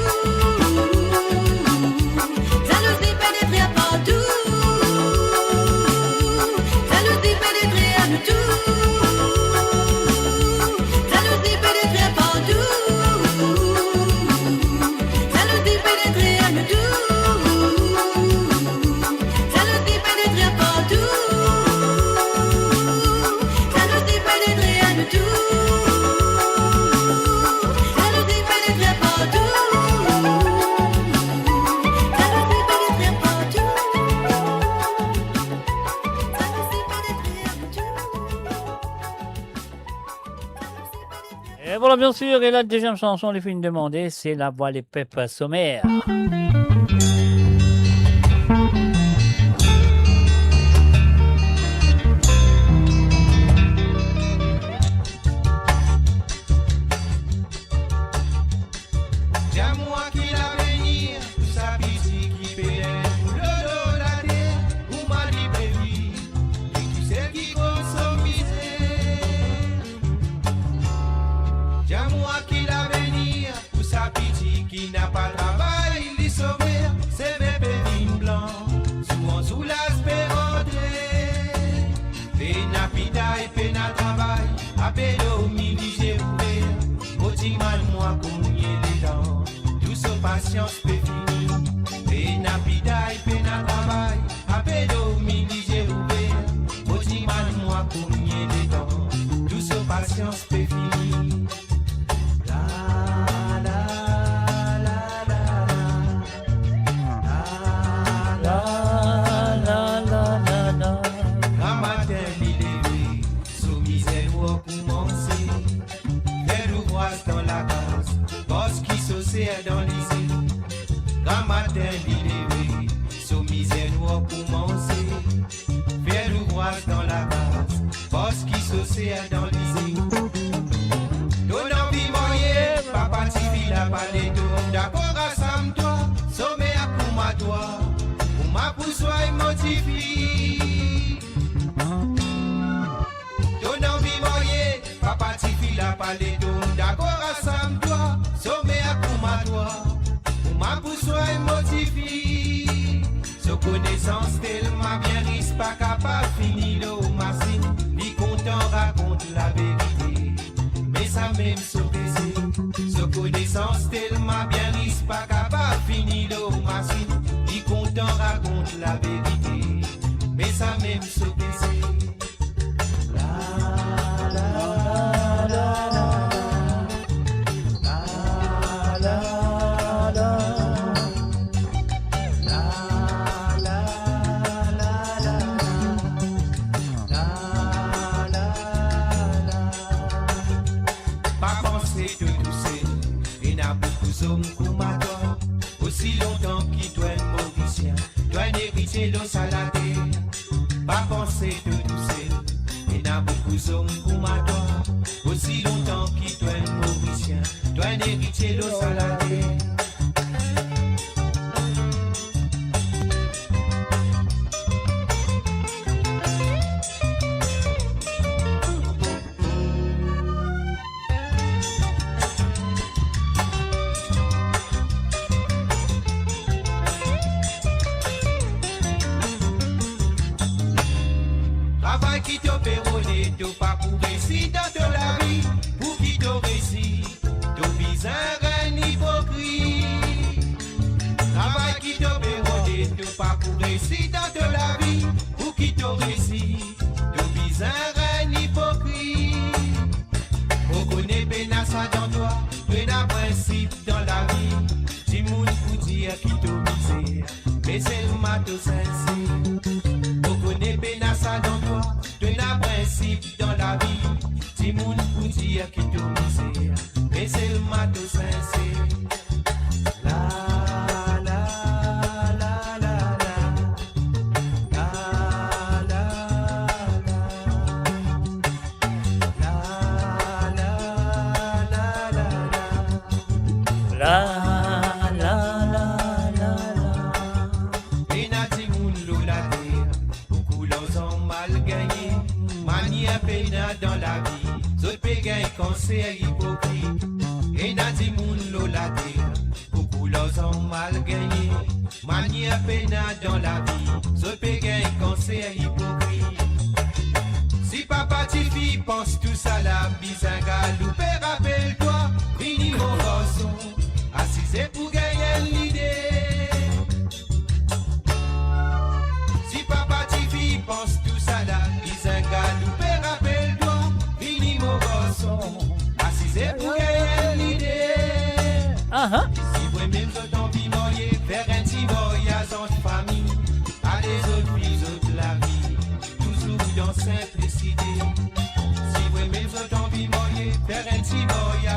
Zalouzi penetre partou. Zalouzi penetre a nou tou. Zalouzi penetre partou. Zalouzi penetre a nou tou. Zalouzi penetre partou. E vwala, bien sir, e la deziem sanson li finn demande, se Lavwa Lepep, Somer. Dir mwa ki lavenir pou sa piti ki pena pou lor later, kouma li pe viv, li tousel ki konn so mizer. Dir mwa ki lavenir pou sa piti ki napa travay, li Somer, seve pe vinn blan, zour an zour laz pe rantre. Pena pitay, pena travay, ape dormi lizie ouver. Mo dimann mwa konbien letan tou so pasians pe fini. Pena pitay, pena travay, ape dormi lizie ouver. Mo dimann mwa konbien letan tou so pasians pe fini. La, la, la, la, la. La, la, la, la, la, la. Gramatin li leve, so mizer nwar koumanse. Fer louvraz dan lakaz, pars ki so ser dan lizin. Gramatin li leve, so mizer nwar koumanse. Fer louvraz dan lakaz, pars ki so ser dan lizin. To'nn anvi marye, papa tifi la pa letan dakor asam twa, Somer, kouma twa, kouma pou sway mo tifi. To'nn anvi marye, papa tifi la pa letan dakor asam twa, Somer, kouma twa, kouma pou sway mo tifi. So konesans telman bien ris, pa kapav fini lor masinn, li kontan rakont laverite. Me samem so pese, so konesans telman bien ris, pa kapav fini lor masinn, li kontan rakont laverite. Me samem so pese. La, la, la, la, la. La, la, la, la, la. La, la, la, la, la. La, la, la, la. Pa panse to tousel, ena boukou zom kouma twa. Osi lontan ki twa enn Morisien, twa enn eritie lor sa later. Pa panse to tousel, ena boukou zom kouma twa. Osi lontan ki twa enn Morisien, twa enn eritie lor sa later. Travay ki to pe rode, to pa pou resi dan to lavi. Pou ki to resi, to bizin rann ipokrit. Travay ki to pe rode, to pa pou resi dan to lavi. Pou ki to resi, to bizin rann ipokrit. Mo kone pena sa dan twa, to ena prinsip dan lavi. Dimoun pou dir ki to mizer, me selman to sinser. Mo kone pena sa dan twa, to ena prinsip dan lavi. Dimoun pou dir ki to mizer, me selman to sinser. La, la, la, la, la. La, la, la, la. La, la, la, la, la. La, la, la, la, la. Ena dimoun lor later, boukou larzan mal gagne, manier pena dan lavi, zot pe gagn kanser ipokrit. Ena dimoun lor later, boukou larzan mal gagne, manier pena dan lavi, zot pe gagn kanser ipokrit. Si papa tifi pans tousala, bizin galoupe rapel twa, vini mo garson, asize pou gagn enn lide. Si papa tifi pans tousala, bizin galoupe rapel twa, vini mo garson, asize pou gagn enn lide. Aha. Si vremem zot anvi marye, fer enn ti maryaz ant fami, ale zot viv zot lavi, touzour dan sinplisite. Si vremem zot anvi marye, fer enn ti maryaz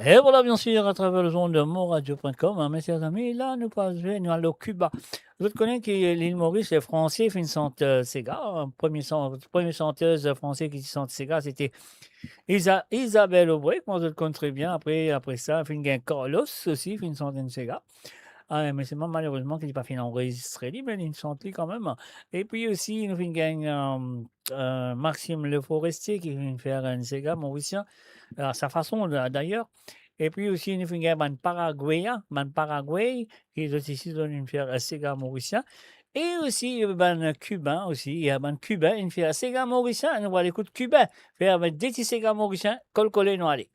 Et voilà, bien sûr, à travers les ondes de monradio point com, hein, mes chers amis, la, nou pase, nou al Kiba. Zot kone ki Lil Moris, Franse finn sant, euh, sega, hein, premie san-, premie santez franse ki ti sant sega, se ti Isa-, Isabelle Aubray, kouma zot konn tre bien. Apre, apre sa, finn gagn Carlos osi, finn sant enn sega. Ah, me selman, malerezman, ki li pa finn anrezistre li, me li sant li kanmem. E pi osi, nou finn gagn, euh, euh, Maxime Le Forestier, ki finn fer enn sega morisien, euh, à sa façon, da-, d'ailleurs. E pi osi, nou finn gagn bann Paraguayen, bann Paraguay, ki zot isi, zot inn fer, euh, sega morisien. E osi, euh, bann Kiben osi, euh, bann Kiben inn fer sega morisien. Nou al ekout Kiben fer de ti sega morisien, kol kole, nou ale.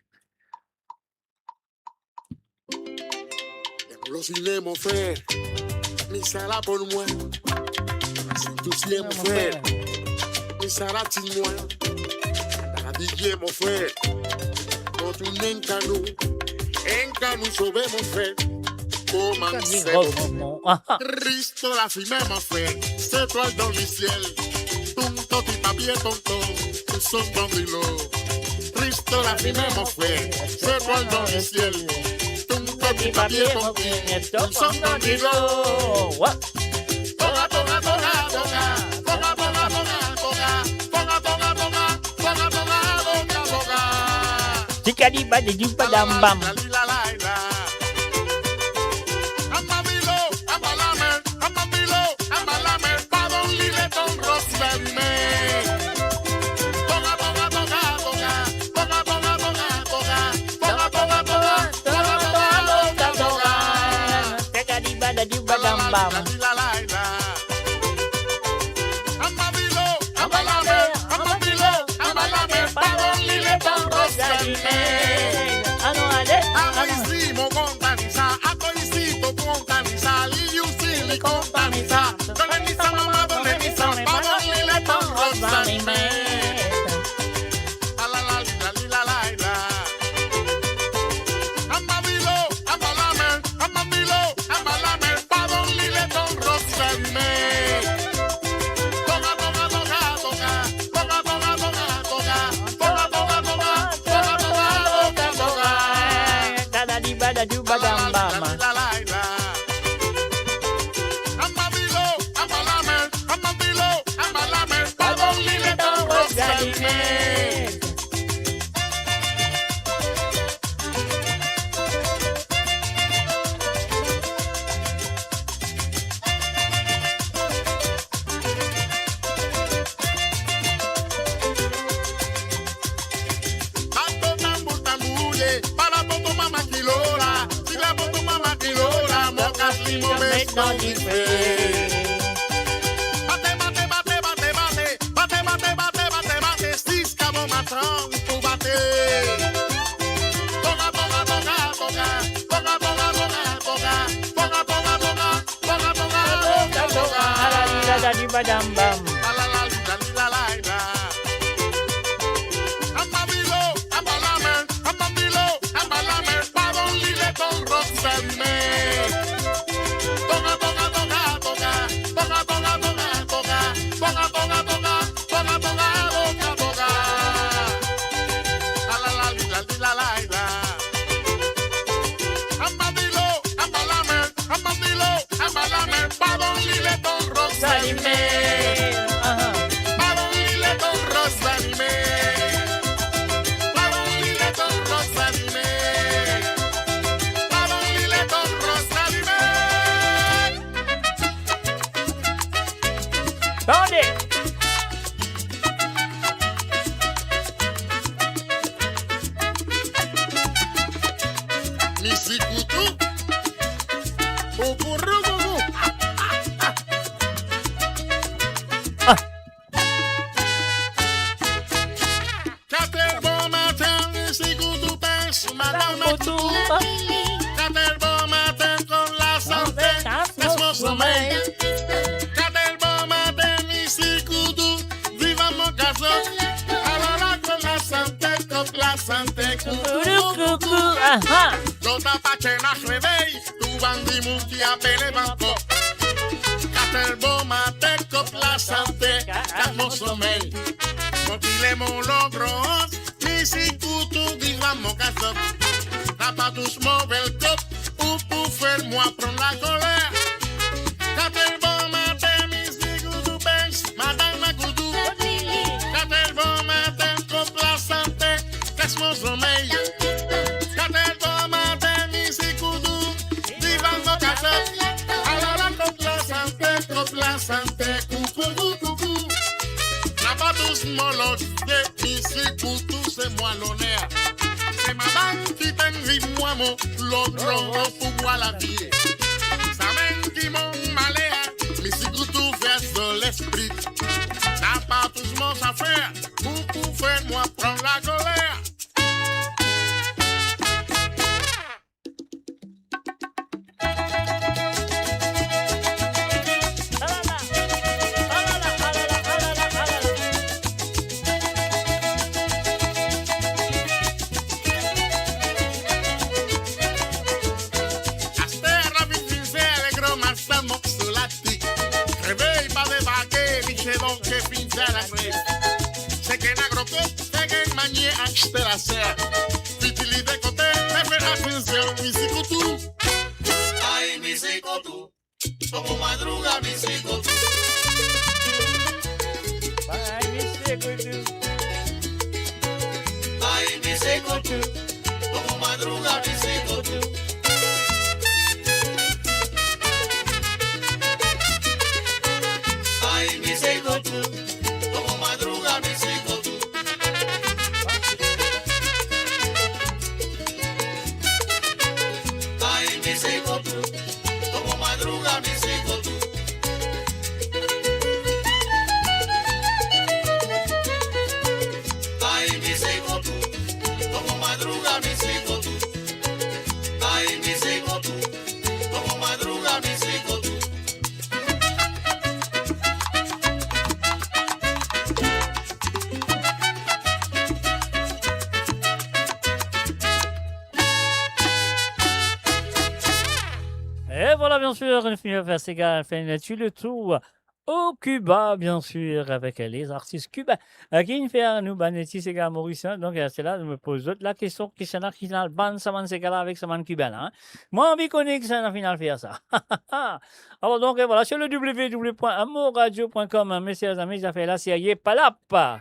Lozine, mon frer, mi sa la pou mwa. Sintousien, mon frer, mi sa la ti mwa. Lavie, mon frer, nou tou enn kanou, enn kanou sove, mon frer. Kouma se bon. Kristo lafime, mon frer, se zetwal dan lesiel. Tonton ti papie tonton, nou sot dan dilo. Kristo lafime, mon frer, se zetwal dan lesiel. Tonton ti papie tonton, nou sot dan dilo. Wa. Tonga, tonga, tonga, tonga. Tonga, tonga, tonga, tonga. Tonga, tonga, tonga, tonga. Tikadi badi di badam bam. Anba dilo, anba lame, anba dilo, anba lame, pa donn li letan ros alime. Tonga, tonga, tonga, tonga. Tonga, tonga, tonga, tonga. Tonga, tonga, tonga, tonga. Tikadi badi di badam bam. Anba dilo, anba lame, anba dilo, anba lame, pa donn li letan ros alime. Anou ale, anou. Isi, mo kontan sa, akoz isi, to kontan sa, li osi, li kontan sa. Donn li sa, mama, donn li sa, pa donn li letan ros alime. Ala la li la li la la la. Anba dilo, anba lame, anba dilo, anba lame, pa donn li letan ros alime. Tonga, tonga, tonga, tonga. Tonga, tonga, tonga, tonga. Tonga, tonga, tonga, tonga. Dada di bada di badam bam. Anba dilo, anba lame, anba dilo, anba lame, pa donn li letan ros alime. Bat to tanbour, tanbour, ye. Pala poto mama kilo la. Sila poto mama kilo la. Mo kas li, mo met dan dife. Bate, bate, bate, bate, bate. Bate, bate, bate, bate, bate. Ziska bon matin pou bate. Tonga, tonga, tonga, tonga. Tonga, tonga, tonga, tonga. Tonga, tonga, tonga. Tonga, tonga, tonga, tonga. Ala li la la li badam bam. Ala la li la li la la la. Anba dilo, anba lame, anba dilo, anba lame, pa donn li letan ros alime. Tonga, tonga, tonga, tonga. Tonga, tonga, tonga, tonga. Tonga, tonga, tonga, tonga, tonga, tonga. Ala la li la li la la la. Anba dilo, anba lame, anba dilo, anba lame, pa donn li letan ros alime. Aha. Pa donn li letan ros alime. Pa donn li letan ros alime. Pa donn li letan ros alime. Tande! Mizik Koutou. Koukourou, koukou. Ah. Katel bon matin, mizik Koutou pes, madam Koutou. Katel bon matin, kot lasante, kas mo somey. Katel bon matin, mizik Koutou, viv mo kazo. Ala la kot lasante, kot lasante, koukou, koukou, koukou. Aha. Zot pa ti ena revey. Tou bann dimoun ki apele bann kok. Katel bon matin, kot lasante, kas mo somey. Mo pile mo logro, mizik Koutou, viv mo kazo. Pa tous mo vel kop, ou pou fer mwa pran lakoler. Katel bomatin, mizik Goutou, bens, madam Goutou. Katel bomatin, kop lasante, kas mo somey. Katel bomatin, mizik Goutou, divan mo kaset. Alala, kop lasante, kop lasante, koukou, koukou. Napa tous mo lot, ye mizik Goutou, se mwa loner. Se madam ki tann li mwa mo, lor tron pou bwar lavie. Samem ki mo maler, mizik Goutou vers lespri. Napa tous mo zafer, pou, pou fer mwa pran lakoler. Aster la vinn finn fer le gran masa mokso latik. Revey pa debake, biche bon ke finn fer lakref. Seki ena gro kok, seki ena manie, aste laser. Fiti li de kote, me fer atansion, mizik Goutou. Ay, mizik Goutou, kouma madruga, mizik Goutou. Ay, mizik Goutou. Ay, mizik Goutou, kouma madruga, mizik Goutou. Ay, mizik Goutou, kouma madruga, mizik Goutou. Ay, mizik Goutou, kouma madruga, mizik Goutou. Ay, mizik Goutou, kouma madruga, mizik Goutou. Ay, mizik Goutou, kouma madruga, mizik Goutou. E vwala, biensir, nou fini fer sega, fer enn ti letour o Kiba, biensir, avek lezartis kiben, eh, ki finn fer nou bann ti sega morisien. Donk, eh, se la, nou poz zot lakestion, kisannla ki finn al bann sa bann sega la avek sa bann kiben la, hein. Mwa, anvi kone kisannla finn al fer sa. Alor, donk, eh, vwala, sur le w w w point amourradio point com, hein, mesier, zami, zafer la serye, pa la pa.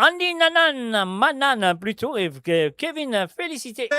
Andy Nanan, Manan plito, e Ke-, Kevin Félicité.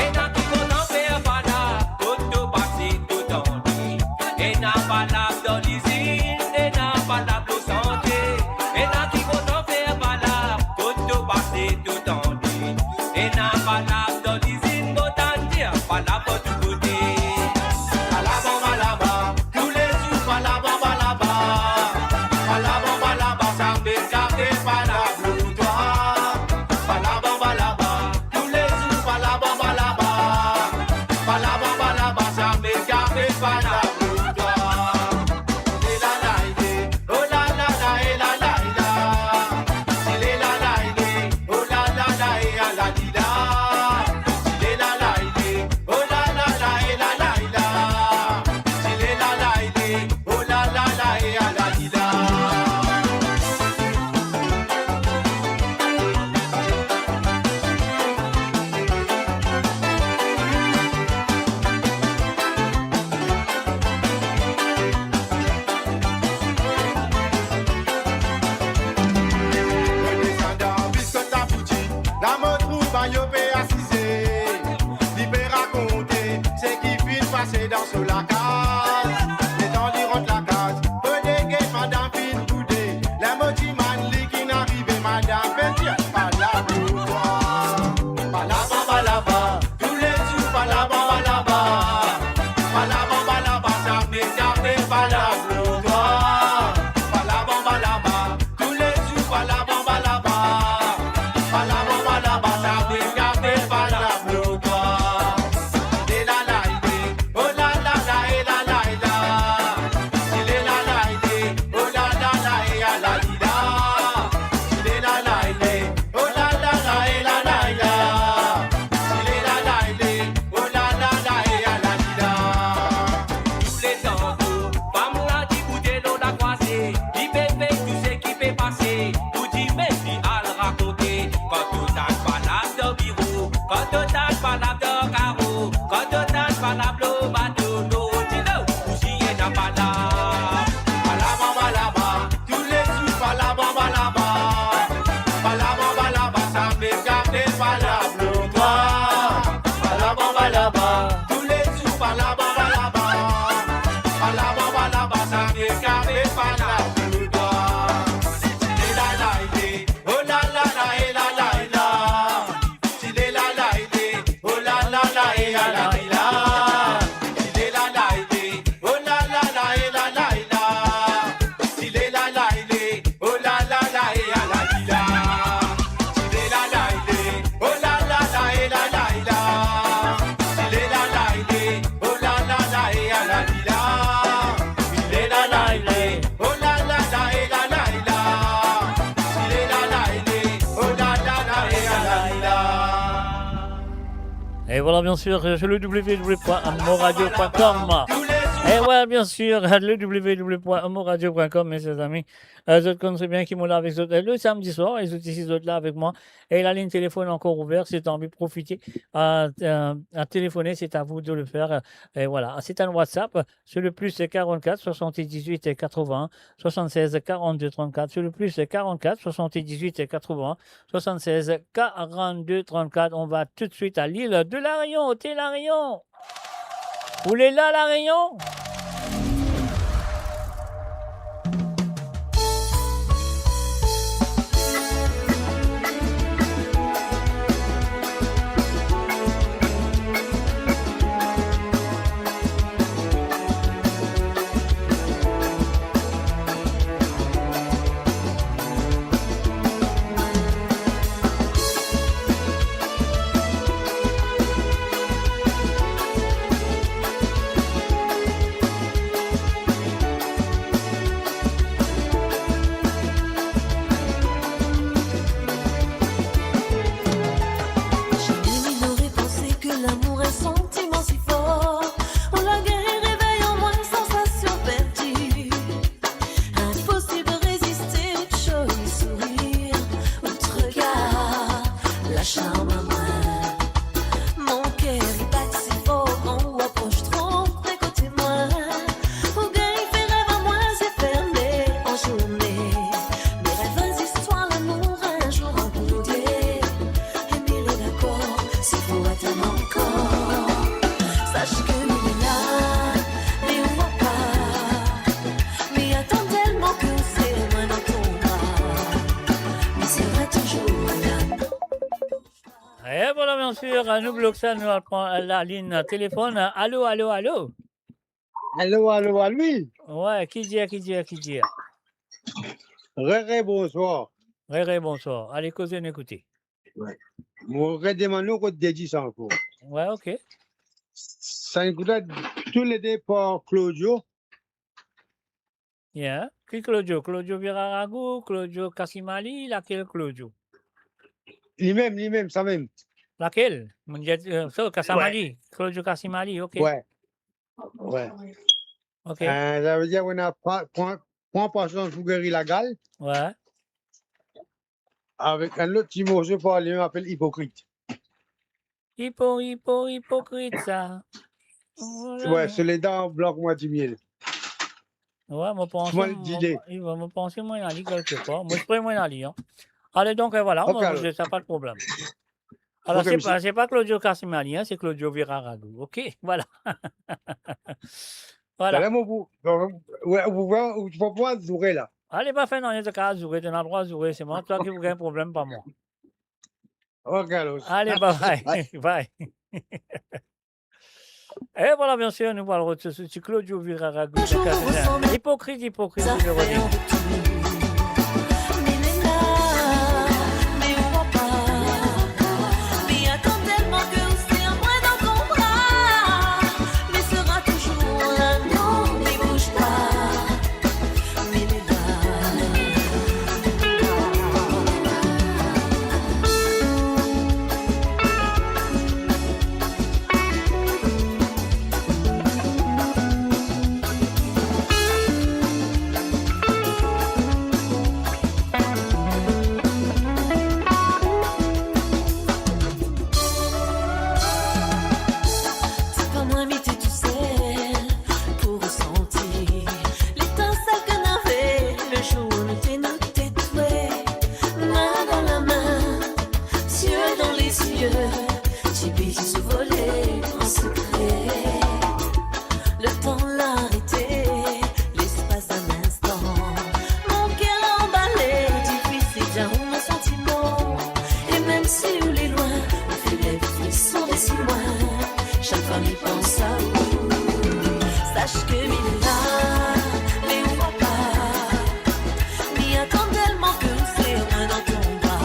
Ena ki kontan fer palab, kot to pase to tande. Ena palab dan lizinn, ena palab lor sante. Ena ki kontan fer palab, kot to pase to tande. Ena palab dan lizinn, mo tann dir palab partou kote. Palab anba laba, toulezour palab anba laba. Palab anba laba, sa pe kafe palab lor twa. Palab anba laba, toulezour palab anba laba. Palab anba laba, sa pe kafe palab lor twa. Ela la ide, oh la la la, ela la ela. Ela la ide, oh la la la, ela la ela. Ela la ide, oh la la la, ela la ela. Ela la ide, oh la la la, ela la ela. Redesann dan bis kot Labouti, la mo trouv bayo pe asize. Li pe rakonte seki finn pase dan so lakaz. Letan li rant lakaz, kone get madam finn boude. Mo dimann li kinn arive, madam pe dir, pa lav lor twa. Pa lav anba laba, toulezour pa lav anba laba. Pa lav anba laba, sa me kafe pa lav lor twa. Pa lav anba laba, toulezour pa lav anba laba. Pa lav anba laba, sa me kafe pa lav lor twa. Lela la ide, oh la la la, e la la e la. Lela la ide, oh la la la, e a la di la. Lela la ide, oh la la la, e la la e la. Lela la ide, oh la la la, e a la di la. Touletan, fam la ti bout delo lakrwaze, li pe vey tou seki pe pase, pou dime li al rakonte. Kan to tann pa lav dan biro, kan to tann pa lav dan karo, kan to tann pa lav lor bato, to dilo, ou siye na pa lav. Pa lav anba laba, toulezour pa lav anba laba. Pa lav anba laba, sa me kafe pa lav lor twa. Pa lav anba laba, toulezour pa lav anba laba. Pa lav anba laba, sa me kafe pa lav lor twa. Lela la ide, oh la la la, e la la e la. Lela la ide, oh la la la, e a la di la. Lela la ide, oh la la la, e la la e la. Lela la ide, oh la la la, e a la di la. Lela la ide, oh la la la, e la la e la. Lela la ide, oh la la la, e a la di la. Lela la ide, oh la la la, e la la e la. Lela la ide, oh la la la, e a la di la. Et voilà, bien sûr, sur le w w w point moradio point com. Et ouais, bien sûr, le w w w point moradio point com, mes chers amis. Euh, zot konn tre bien ki mo la avek zot, euh, le samedi soir, e zot isi, zot la avek mwa. E lalinn telefon ankor ouver, si zot anvi profite, euh, euh, a telefoner, c'est à vous de le faire. Et voilà, c'est un WhatsApp sur le plus quarante-quatre soixante-dix-huit quatre-vingts soixante-seize quarante-deux trente-quatre, sur le plus quarante-quatre soixante-dix-huit quatre-vingts soixante-seize quarante-deux trente-quatre. On va tout de suite à l'île de La Réunion, ote La Réunion. Ou lela, La Réunion? Zamem mi nore panse ki lamour enn santiman si for. Ou la gagn revey an mwa, sansasion perdi. Inposib reziste out soli sourir, out regar, la charm a mwa. Mo ker li bat si for kan ou apros tro pre kote mwa. Ou gagn fer rev a mwa, zie ferme an zourne. Me rev enn zistwar lamour enn zour an pou nou de. E mi le dakor, si fo atann ankor. Sach ki mi la, me ou pa. Mi atann telman ki ou ser mwa dan to bra. Mi sera touzour la. E voilà, bien sûr, nou blok sa, nou al pran lalinn telefon. Alo, alo, alo. Alo, alo, alo, wi. Wi, ki dir, ki dir, ki dir? Re, re, bonswar. Re, re, bonswar. Ale, koze, nou ekoute. Wi. Mo redemann ou kot Dedis ankor. Wi, ok. Sa inn kout la, toulede par Claudio. Yeah. Ki Claudio? Claudio Viraragu, Claudio Casimali, lakel Claudio? Limem, limem, samem. Lakel? Mo dir, euh, so, Casamali, wi. Claudio Casimali, ok. Wi. Wi. Ok. Euh, savedir ou ena pa-, pran, pran pasians pou geri lagal. Wi. Avek enn lot ti morso par limem apel Ipokrit. Ipo, ipo, ipokrit sa. Wi, se ledan blan kouma dimiel. Wi, mo panse, mo, mo panse mo ena li kelke par. Mo espere mo ena li, an. Ale, donk, euh, voilà, ok, mo, alor. Sa pa de problem. Alor, ok, se pa, se pa Claudio Casimali, an, se Claudio Viraragu. Ok, voilà. Voilà. Talè, mo pou, wi, ou pou vwar, ou pou vwar zoure la. Ale, pa fer nanye, to kapav zoure, to ena drwa zoure, se mwa, twa ki pou gagn problem, pa mwa. Ok, alors. Ale, bye bye. Bye. E vwala, bien sir, nou pral retrouv sou ti Claudio Virarago. Ipokrit, ipokrit, numéro deux. Ti kouma mete tousel pou resanti letansel ki nave le zour nou te, nou te twe, main dans la main, yeux dans les yeux, ti pe zis vole an sekre. Le temps l'a arrêté, l'espace d'un instant. Mon cœur l'a emballé, difisil dir ou mo santiman. E mem si ou le lwin, ou fer lev frison desi mwa. Sak fwa mi pans a ou, sach ki mi la, me ou pa. Mi atann telman ki ou ser mwa dan to bra.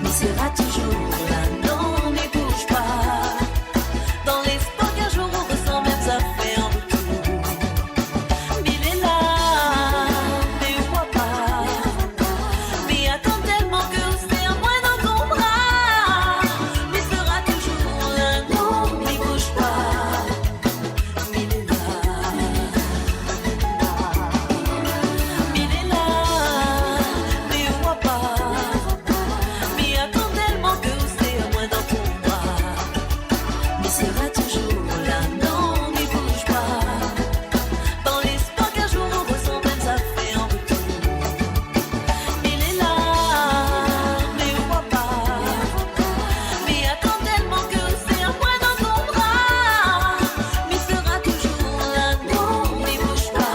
Mi sera touzour la, non, mi bouz pa. Dan lespwar ki enn zour ou resann mem zafer an retour. Mi le la, me ou pa. Mi atann telman ki ou ser mwa dan to bra. Mi sera touzour la, non, mi bouz pa. Mi le la, mi le la, me ou pa. Mi atann telman ki ou ser mwa dan to bra. Mi sera touzour la, non, mi bouz pa. Dan lespwar ki enn zour ou resann mem zafer an retour. Mi le la, me ou pa. Mi atann telman ki ou ser mwa dan to bra. Mi sera touzour la, non, mi bouz pa.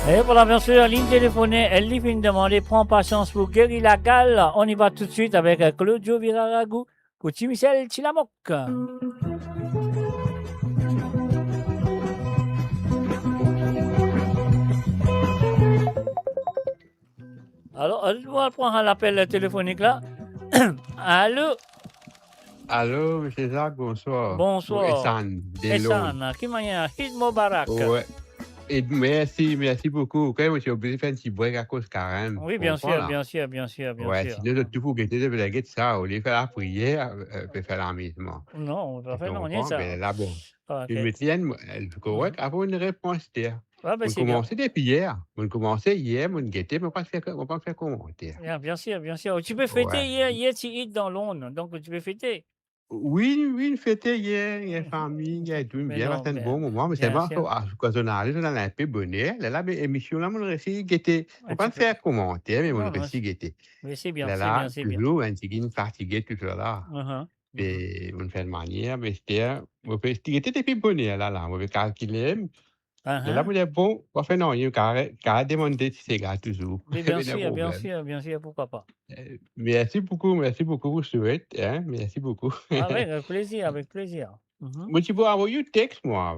E vwala, bien sir, linn telefone, li finn demande, pran pasians pou geri lagal. On y va tout de suite avec, euh, Claudio Virarago. Pou Ti Michel, Ti Lamok. Alor, nou al pran lapel telefonik la. Alo? Alo, misie Zak, bonswar. Bonswar. Ehsan, de Lond. Ehsan, ki manier? Eid Mubarak. Wi. E mersi, mersi boukou. Kan mo ti oblize fer enn ti brek akoz karem. Wi, bien sir, bien sir, bien sir, bien sir. Sinon, zot tou pou gete, zot pe get sa, olie fer lapriyer, euh, pe fer lamizman. Non, ou pa fer nanye sa. Be la, bon. Ou konpran? Be la, bon. Ok. Li mete enn, euh, korek, apre enn repons, te. Wi, be, se bien. Mo komanse depi yer. Mo komanse yer, mo gete, mo pa fer, mo pa fer komanter. Bien, bien sir, bien sir. Ou ti pe fete yer, yer ti Eid dan Lond, donk ou ti pe fete. Wi, wi, nou fete yer, yer fami, yer tou, bien, pase enn bon moman, me selman, a, kan zot ale, zot ale enpe boner, lerla, be, emision la, mo resi gete. Mo pa fer komanter, me mo resi gete. Lerla, touzour enn tigit fatige, tousala. Be, mo fer manier, be, sete, mo pe gete depi boner la, la, mo pe kalkile, Lerla mo dir, bon, pa fer nanye, kapav, kapav demann de ti sega touzour. Me bien sir, bien sir, bien sir, poukwa pa. Eh, mersi boukou, mersi boukou pou swet, hein, mersi boukou. Avek plezir, avek plezir. Mo ti pou avoy ou text, mwa.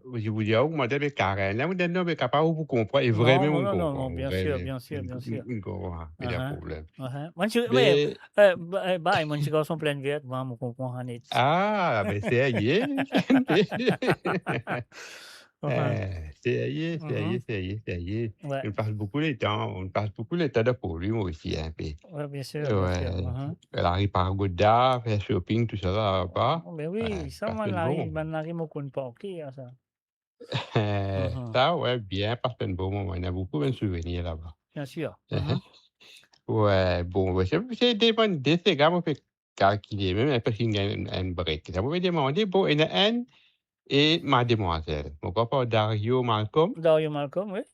Mo ti pou dir ou, mo dir, be karem la, mo dir, non, be kapav ou pou konpran, e vremem ou konpran, non, non, non, bien sir, bien sir, bien sir. Ou konpran, pa de problem. Mo ti, me, eh, ba, mo ti garson Plaine Verte, mwa, mo konpran net. Ah, be serye. Eh, serye, serye, serye, serye. Wi. Nou pas boukou letan, nou pas boukou letan dan Port Louis, mwa osi, inpe. Wi, bien sir, bien sir. Lari Pagoda, fer shopping, tousala, laba. Oh, be wi, sa, bann lari, bann lari mo konn par ker, sa. Sa, wi, bien, pas enn bon moman. Ena boukou bann souvenir laba. Bien sir. Wi, bon, wi, se, se de bann de sega mo pe kalkile, mem, parski ena enn, enn brek. Sa mo pe demande, bon, ena enn, e Mademwazel. Mo krwar par Dario Malcolm. Dario Malcolm, wi.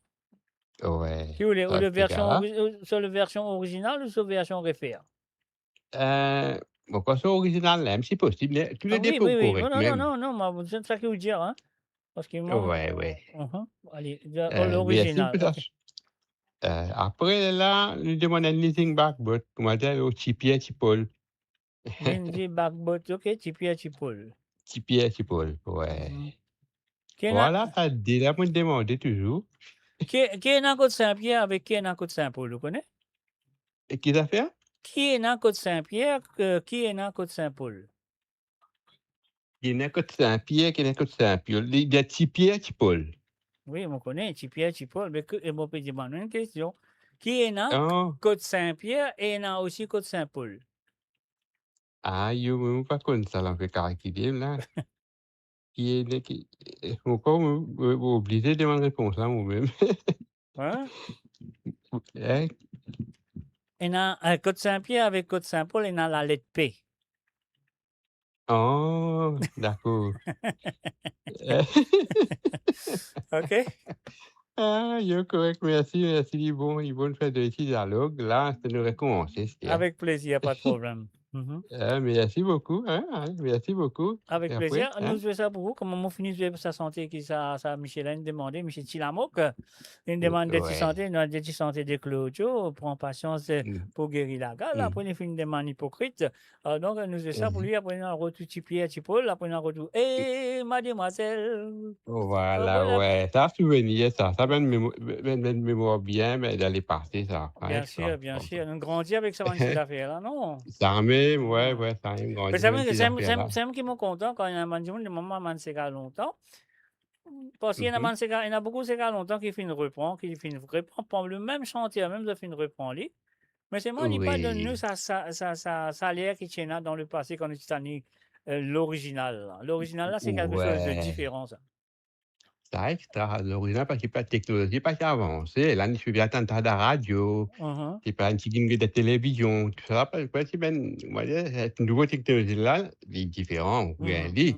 Wi. Ki ou le, ou le version ori-, ou, so le version original ou so version refer? Eh, mo krwar so original la, si posib, me toule de pou korek mem. Ah wi, wi, wi. Non, non, non, non, non, mo, se sa ki ou dir, hein. Parski mwa, wi, wi. Mhm. Ale, de, eh, lorizinal, mersi pou sa. Ok. Eh, apre la, nou demann enn Lindsey Bagbot, kouma dir, ou Ti Pier Ti Pol. Lindsey Bagbot, ok, Ti Pier Ti Pol. Ti Pier Ti Pol, wi. Mhm. Ki ena... Vwala, sa de la mo demande touzour. Ki, ki ena kot Sin-Pier avek ki ena kot Sin-Pol, ou kone? E ki zafer? Ki ena kot Sin-Pier, ki, ki ena kot Sin-Pol? Ki ena kot Sin-Pier, ki ena kot Sin-Pol. Li, li Ti Pier Ti Pol. Wi, mo kone, Ti Pier Ti Pol, me ki, e mo pe demann enn kestion. Ki ena kot Sin-Pier e ena osi kot Sin-Pol? Ah, yo, mo pa konn sa, la, mo pe kalkile la. Ki ena ki, eh, mo pa, mo, mo, mo oblize demann repons la, mo mem. Hein? Eh? Ena, eh, kot Sin-Pier avek kot Sin-Pol, ena lalet P. Oh, dakor. Ok. Ah, yo korek, mersi, mersi, li bon, li bon fer de ti dialog. La, nou rekomanse, Steve. Avek plezir, pa de problem. Mhm. Eh, mersi boukou, hein, hein, mersi boukou. Avek plezir. Apre, hein? Nou fer sa pou ou, kouma mo fini fer sa sante ki sa, sa misie la inn demande, misie Tilamok, inn demann de ti sante, nou de ti sante de Claudio, Pran pasians, eh, pou geri lagal, apre li finn demann Ipokrit. Ah, donk, nou fer sa pou li, apre nou al retrouv Ti Pier Ti Pol, apre nou al retrouv, eh, mademwazel. Oh, vwala, vwala. Wi. Sa souvenir, sa. Sa bann memo-, bann, bann memwar bien, me dan lepase, sa. Bien sir, bien sir. Nou grandi avek sa bann ti zafer la, non? Sa mem, wi, wi, sa mem, grandi avek sa bann ti zafer la. Me sa mem, sa mem, sa mem ki mo kontan kan ena bann dimoun demann mwa bann sega lontan. Parski ena bann sega, ena boukou sega lontan ki finn repran, ki finn repran, pran le mem santer, mem zot finn repran li. Me selman, li pa donn nou sa, sa, sa, sa, sa ler ki ti ena dan lepase kan nou ti tann li, eh, lorizinal la. Lorizinal la, se kelke soz de diferan, sa. Sa extra, lorizinal, parski pa, teknolozi pa ti avanse. La, nou ti bizin tann sa dan radio, ti pa ti gagn dan televizion, tou sa, pa, pa ti bann, mo dir, nouvo teknolozi la, li diferan, ou gagn li.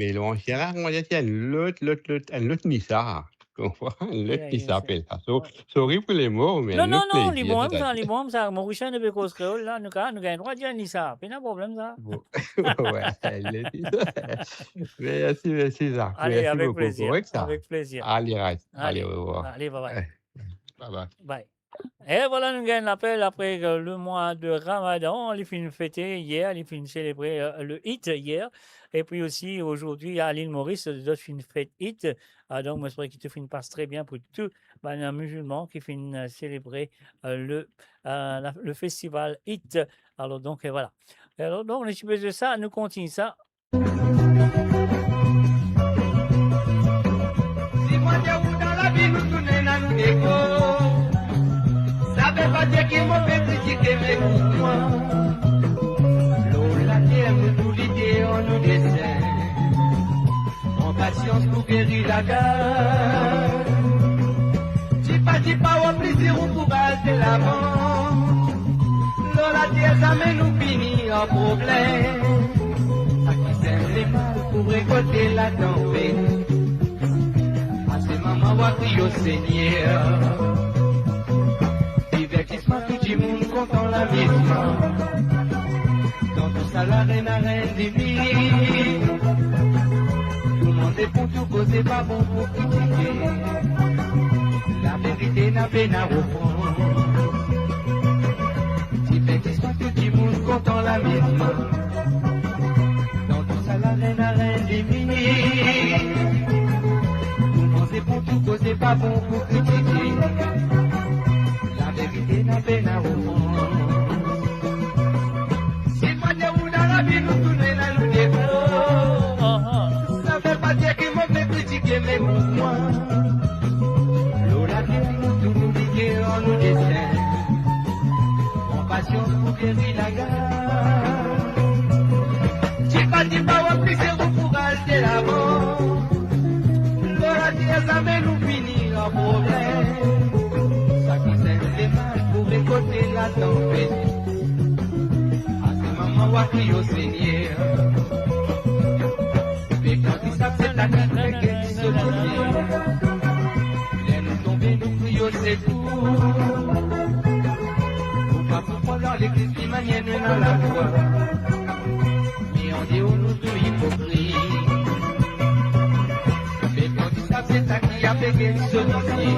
Me lansien la, mo dir, ti enn lot, lot, lot, enn lot nisar. Konpran? Lot nisar, apel sa. So, sorry pou lemo, me... Non, non, non, li bon sa, li bon sa. Morisien, nou pe koz kreol la, nou ka, nou gagn drwa dir nisar. Pena problem sa. Bon. Wi, li di sa. Mersi, mersi, Zak. Ale, avek plezir. Mersi boukou. Korek sa. Avek plezir. Ale, right. Ale, orevwar. Ale, bye bye. Bye bye. Bye. E vwala, nou gagn lapel apre, euh, le mwa de Ramadan, li finn fete yer, li finn selebre, euh, le Eid yer. Epi osi, azordi, a Lil Moris, zot finn fet Eid. Ah, donk, mo espere ki tou finn pas tre bien pou tou bann mizilman ki finn, euh, selebre, euh, le, euh, la, le festival Eid. Alor, donk, euh, vwala. E alor, donk, nou ti pe zwe sa, nou kontign sa. Si mwa ek ou dan lavi nou tounen a nou defo, sa vepadir ki mo pe kritike, me pou mwa, lor later nou tou li deor nou desin. Pran pasians pou geri lagar. Tipa tipa ou plizir ou pou al de lavan. Lor later zame nou fini ar problem. Sa ki sem lemal pou rekolte latanpet. Ase mama wa kriy o Segner. Divertisman, tou dimoun kontan, lamizman. Dan tou sa la, ena enn limit. Tou mande pou tou koze, pa bon pou kritike. Laverite ena pena refran. Divertisman, tou dimoun kontan, lamizman. Dan tou sa la, ena enn limit. Tou mande pou tou koze, pa bon pou kritike. Laverite ena pena refran. Si mwa ek ou dan lavi nou tounen a nou defo, sa vepadir ki mo pe kritike, me pou mwa, lor later nou tou nou li deor nou desin. Pran pasians pou geri lagar. Tipa tipa ou plizir ou pou al de lavan. Lor later zame nou fini ar problem. Sa ki sem lemal pou rekolte latanpet. Ase mama wa kriy o Segner. Pe gard ki sa Se ta ki fek so lipie. Ler nou tonbe, nou kriy o sekour. Ou pa pou pran dan legliz ki manier nou ena lafwa. Me andeor nou tou ipokrit. Me kan disa se ta ki avek so lipie.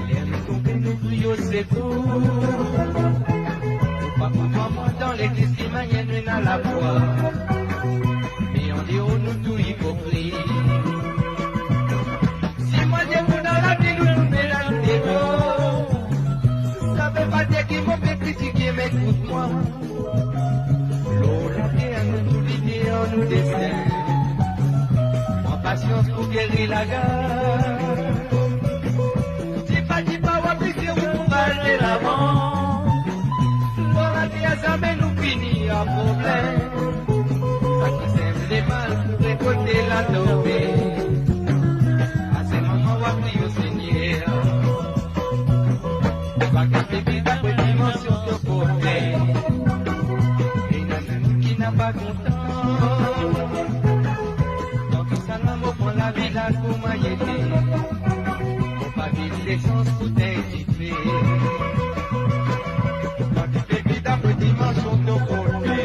Ler nou tonbe, nou kriy o sekour. Ou pa pou pran mwa dan legliz ki manier nou ena lafwa. Me andeor nou tou ipokrit. Si mwa dir ou dan lavi nou tou mem la nou dekor, sa ve pa dir ki mo pe kritike, me ekout mwa. Lor later nou tou lide an nou desin. Pran pasians pou geri lagar. Dife, dife, wa plis ou pou al delavan. Lor later zame nou fini an problem. Sa ki sem lemal pou rekolte latonbe. Ase moman wa kriy o Segner. Pa kapav viv dapre dimansion to porte. Ena dimoun ki napa kontan. Dan tou sa la mo pran lavi la kouma li ete. Mo pa vinn lesans pou tengn dife. Pa kapav viv dapre dimansion to porte.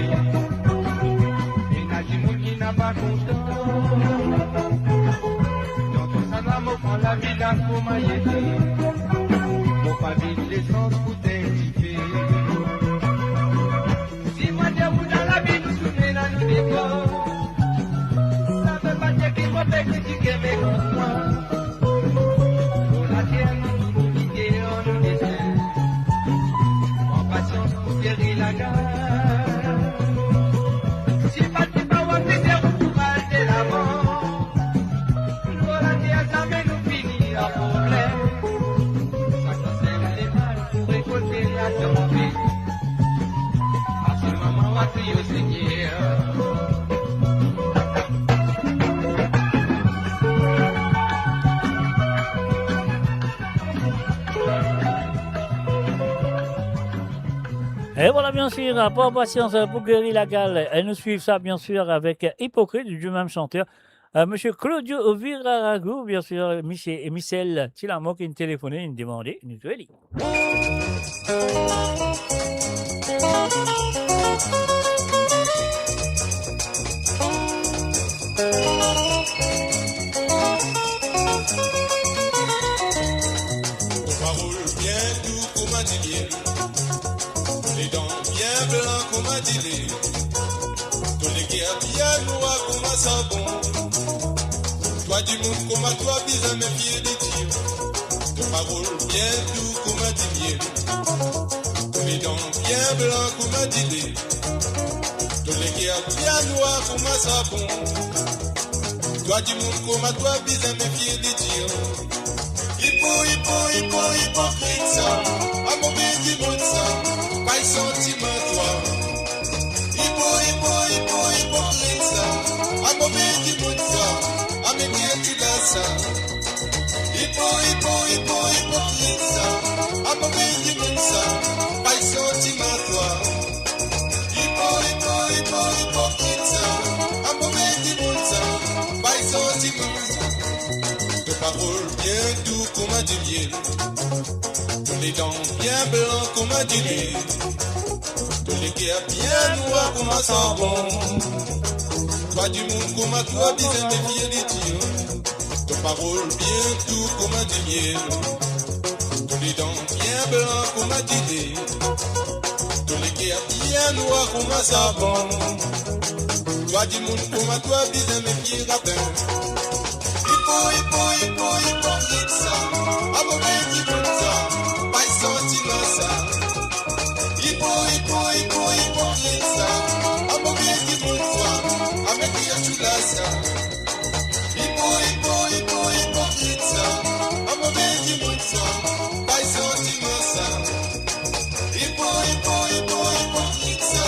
Ena dimoun ki napa kontan. Dan tou sa la mo pran lavi la kouma li ete. Mo pa vinn lesans pou tengn dife. Si mwa dir ou dan lavi nou tou mem la nou dekor, sa ve pa dir ki mo pe kritike, me ekout mwa. Lor later nou tou lide an nou desin. Pran pasians pou geri lagar. Dife, dife, wa plis ou pou al delavan. Lor later zame nou fini an problem. Sa ki sem lemal pou rekolte latonbe. Ase moman wa kriy o Segner. Et voilà, bien sûr, pran pasians pou geri lagar. E nou swiv sa, bien sûr, avek Ipokrit, du même chanteur, euh, Monsieur Claudio Virarago, bien sûr, Michel, Michel Tilamor ki inn telefone, inn demande, nou zwe li. To parol bien dou kouma dimiel, to ledan bien blan kouma dile, to leker bien nwar kouma sarbon. Twa dimoun kouma twa bizin mefie de tir. To parol bien dou kouma dimiel, to ledan bien blan kouma dile, to leker bien nwar kouma sarbon. Twa dimoun kouma twa bizin mefie de tir. Ipo, ipo, ipo, ipokrit sa, a move dimoun sa, pa santiman twa. Ipo, ipo, ipo, ipokrit sa, a move dimoun sa, a mete tou la sa. Ipo, ipo, ipo, ipokrit sa, a move dimoun sa, pa santiman twa. Ipo, ipo, ipo, ipokrit sa, a move dimoun sa, pa santiman twa. To parol bien dou kouma dimiel, to ledan bien blan kouma dile, to leker bien nwar kouma sarbon. Twa dimoun kouma twa bizin mefie de tir. To parol bien dou kouma dimiel, to ledan bien blan kouma dile, to leker bien nwar kouma sarbon. Twa dimoun kouma twa bizin mefie rapin. Ipo, ipo, ipo, ipokrit sa, a move dimoun sa, pa santiman sa. Ipo, ipo, ipo, ipokrit sa, a move dimoun sa, a mete tou la sa. Ipo, ipo, ipo, ipokrit sa, a move dimoun sa, pa santiman sa. Ipo, ipo, ipo, ipokrit sa,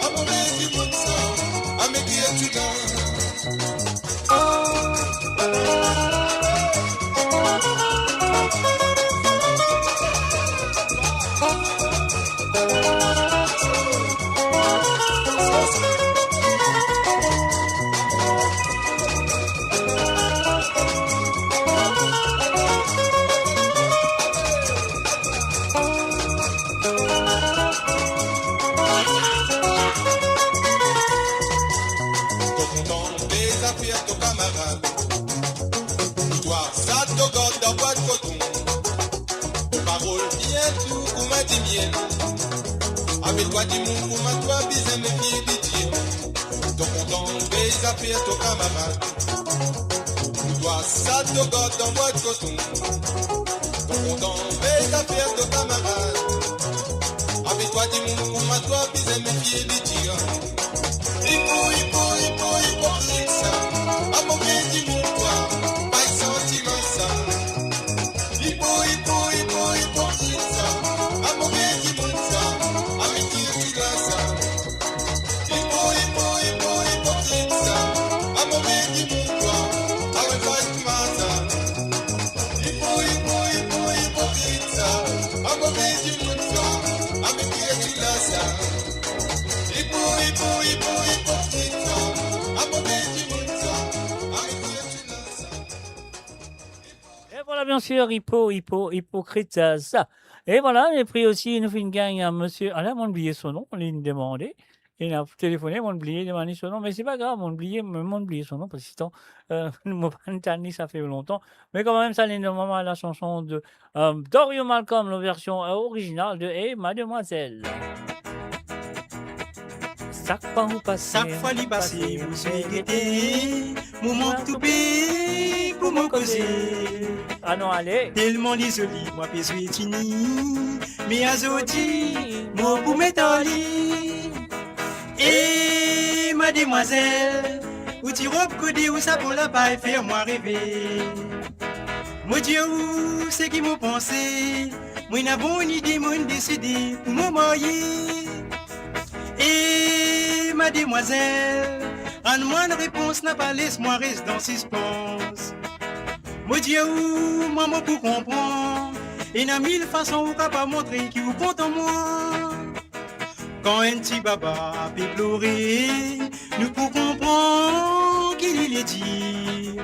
a move dimoun sa, a mete tou la. Bwat koton, to parol bien dou kouma dimiel. Avek twa dimoun kouma twa bizin mefie bidir. To kontan vey zafer to kamarad. Pou twa sa to gard dan bwat koton. To kontan vey zafer to kamarad. Avek twa dimoun kouma twa bizin mefie bidir. Ipo, ipo, ipo, ipokrit sa. A move dimoun twa, pa santiman sa. Ipo, ipo, ipo, ipokrit sa. A move dimoun sa. Avek ki ti la sa. Ipo, ipo, ipo, ipokrit sa. A move dimoun twa, a we fas kouma sa. Ipo, ipo, ipo, ipokrit sa. A move dimoun twa, avek ki ti la sa. Ipo, ipo, ipo, ipokrit sa. A move dimoun twa, avek ki ti la sa. E vwala, bien sir, ipo, ipo, ipokrit sa. E vwala, epi osi, nou finn gagn, euh, misie, ala, mo'nn bliye so non, li'nn demande. Li'nn telefone, mo'nn bliye demann so non, me se pa grav, mo'nn bliye, mo'nn bliye so non, parski, euh, mo pa'nn tann li, sa fer lontan. Me kanmem, sa, li'nn demann la chanson de, euh, Dario Malcom, la version, euh, originale de Hey Mademoiselle. Sak fwa ou pase, sak fwa li pase, mo zwe gete, mo mank toupe pou mo koze. Anon ale. Telman li zoli, mo pe zwe tini, me azordi, mo pou met ar li. E mademwazel, ou ti rob kode, ou sa po la pa'nn fer mwa reve. Mo dir ou seki mo panse, mo ena bon ide, mo'nn deside pou mo marye. E mademwazel, rann mwa enn repons, napa les mwa res dan sispans. Mo dir ou, mwa mo pou konpran, ena mil fason ou kapav montre ki ou kontan mwa. Kan enn ti baba pe plore, nou pou konpran ki li le dir.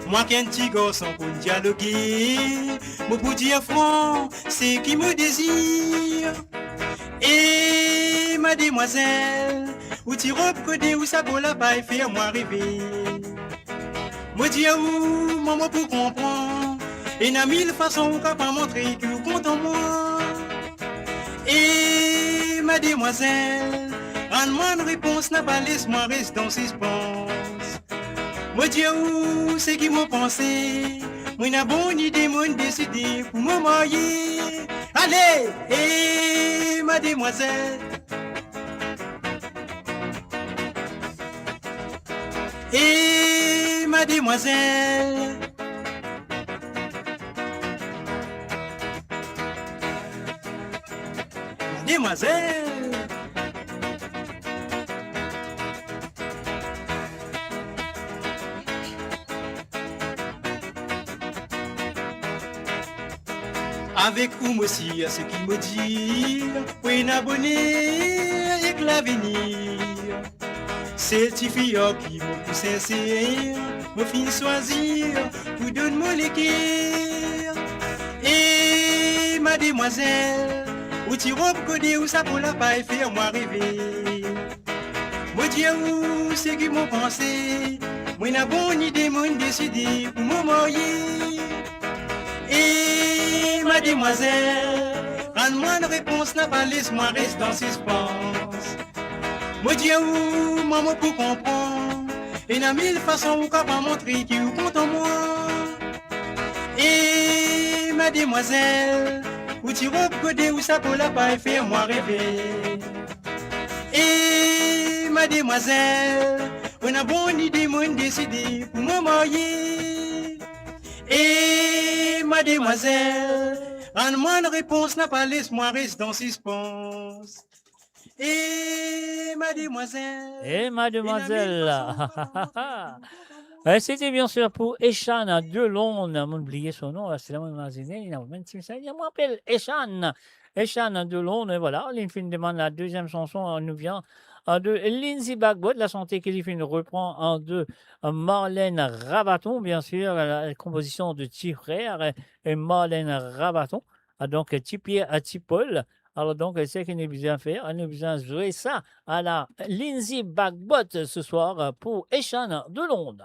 Mwa ki enn ti garson pou dialoge, mo pou dir fran seki mo dezir. E mademwazel, ou ti rob kode, ou sa po la pa'nn fer mwa reve. Mo dir ou, mwa mo pou konpran, ena mil fason ou kapav montre ki ou kontan mwa. E mademwazel, rann mwa enn repons, napa les mwa res dan sispans. Mo dir ou seki mo panse, mo ena bon ide, mo'nn deside pou mo marye. Ale, e mademwazel. E mademwazel. Mademwazel. Avek ou mo sir seki mo dir, pou ena boner ek lavenir. Sel tifi ar ki mo pou sinser, mo finn swazir pou donn mo leker. E mademwazel, ou ti rob kode, ou sa po la pa'nn fer mwa reve. Mo dir ou seki mo panse, mo ena bon ide, mo'nn deside pou mo marye. E mademwazel, rann mwa enn repons, napa les mwa res dan sispans. Mo dir ou, mwa mo pou konpran, ena mil fason ou kapav montre ki ou kontan mwa. E mademwazel, ou ti rob kode, ou sa po la pa'nn fer mwa reve. E mademwazel, ou ena bon ide, mo'nn deside pou mo marye. E mademwazel, rann mwa enn repons, napa les mwa res dan sispans. E mademwazel. E mademwazel. Ena mil fason ou kapav montre ki ou kontan mwa. Eh, c'était bien sûr pour Eshane Delonde. Mo'nn bliye so non, la, se la mo imazine, li ena mem ti mesaz, li dir, mo apel Eshane. Eshane Delonde, e vwala, li finn demann la deziem sanson, eh, nou vinn, eh, de Lindsey Bagbot, la sanson ki li finn repran, eh, de, eh, Marlène Rabaton, bien sûr, la composition de Ti Frer, eh, e Marlène Rabaton. Ah, donk, Ti Pier, eh, Ti Pol. Alor, donk, seki nou bizin fer, nou bizin zwe sa a la Lindsey Bagbot ce soir, eh, pour Eshane Delonde.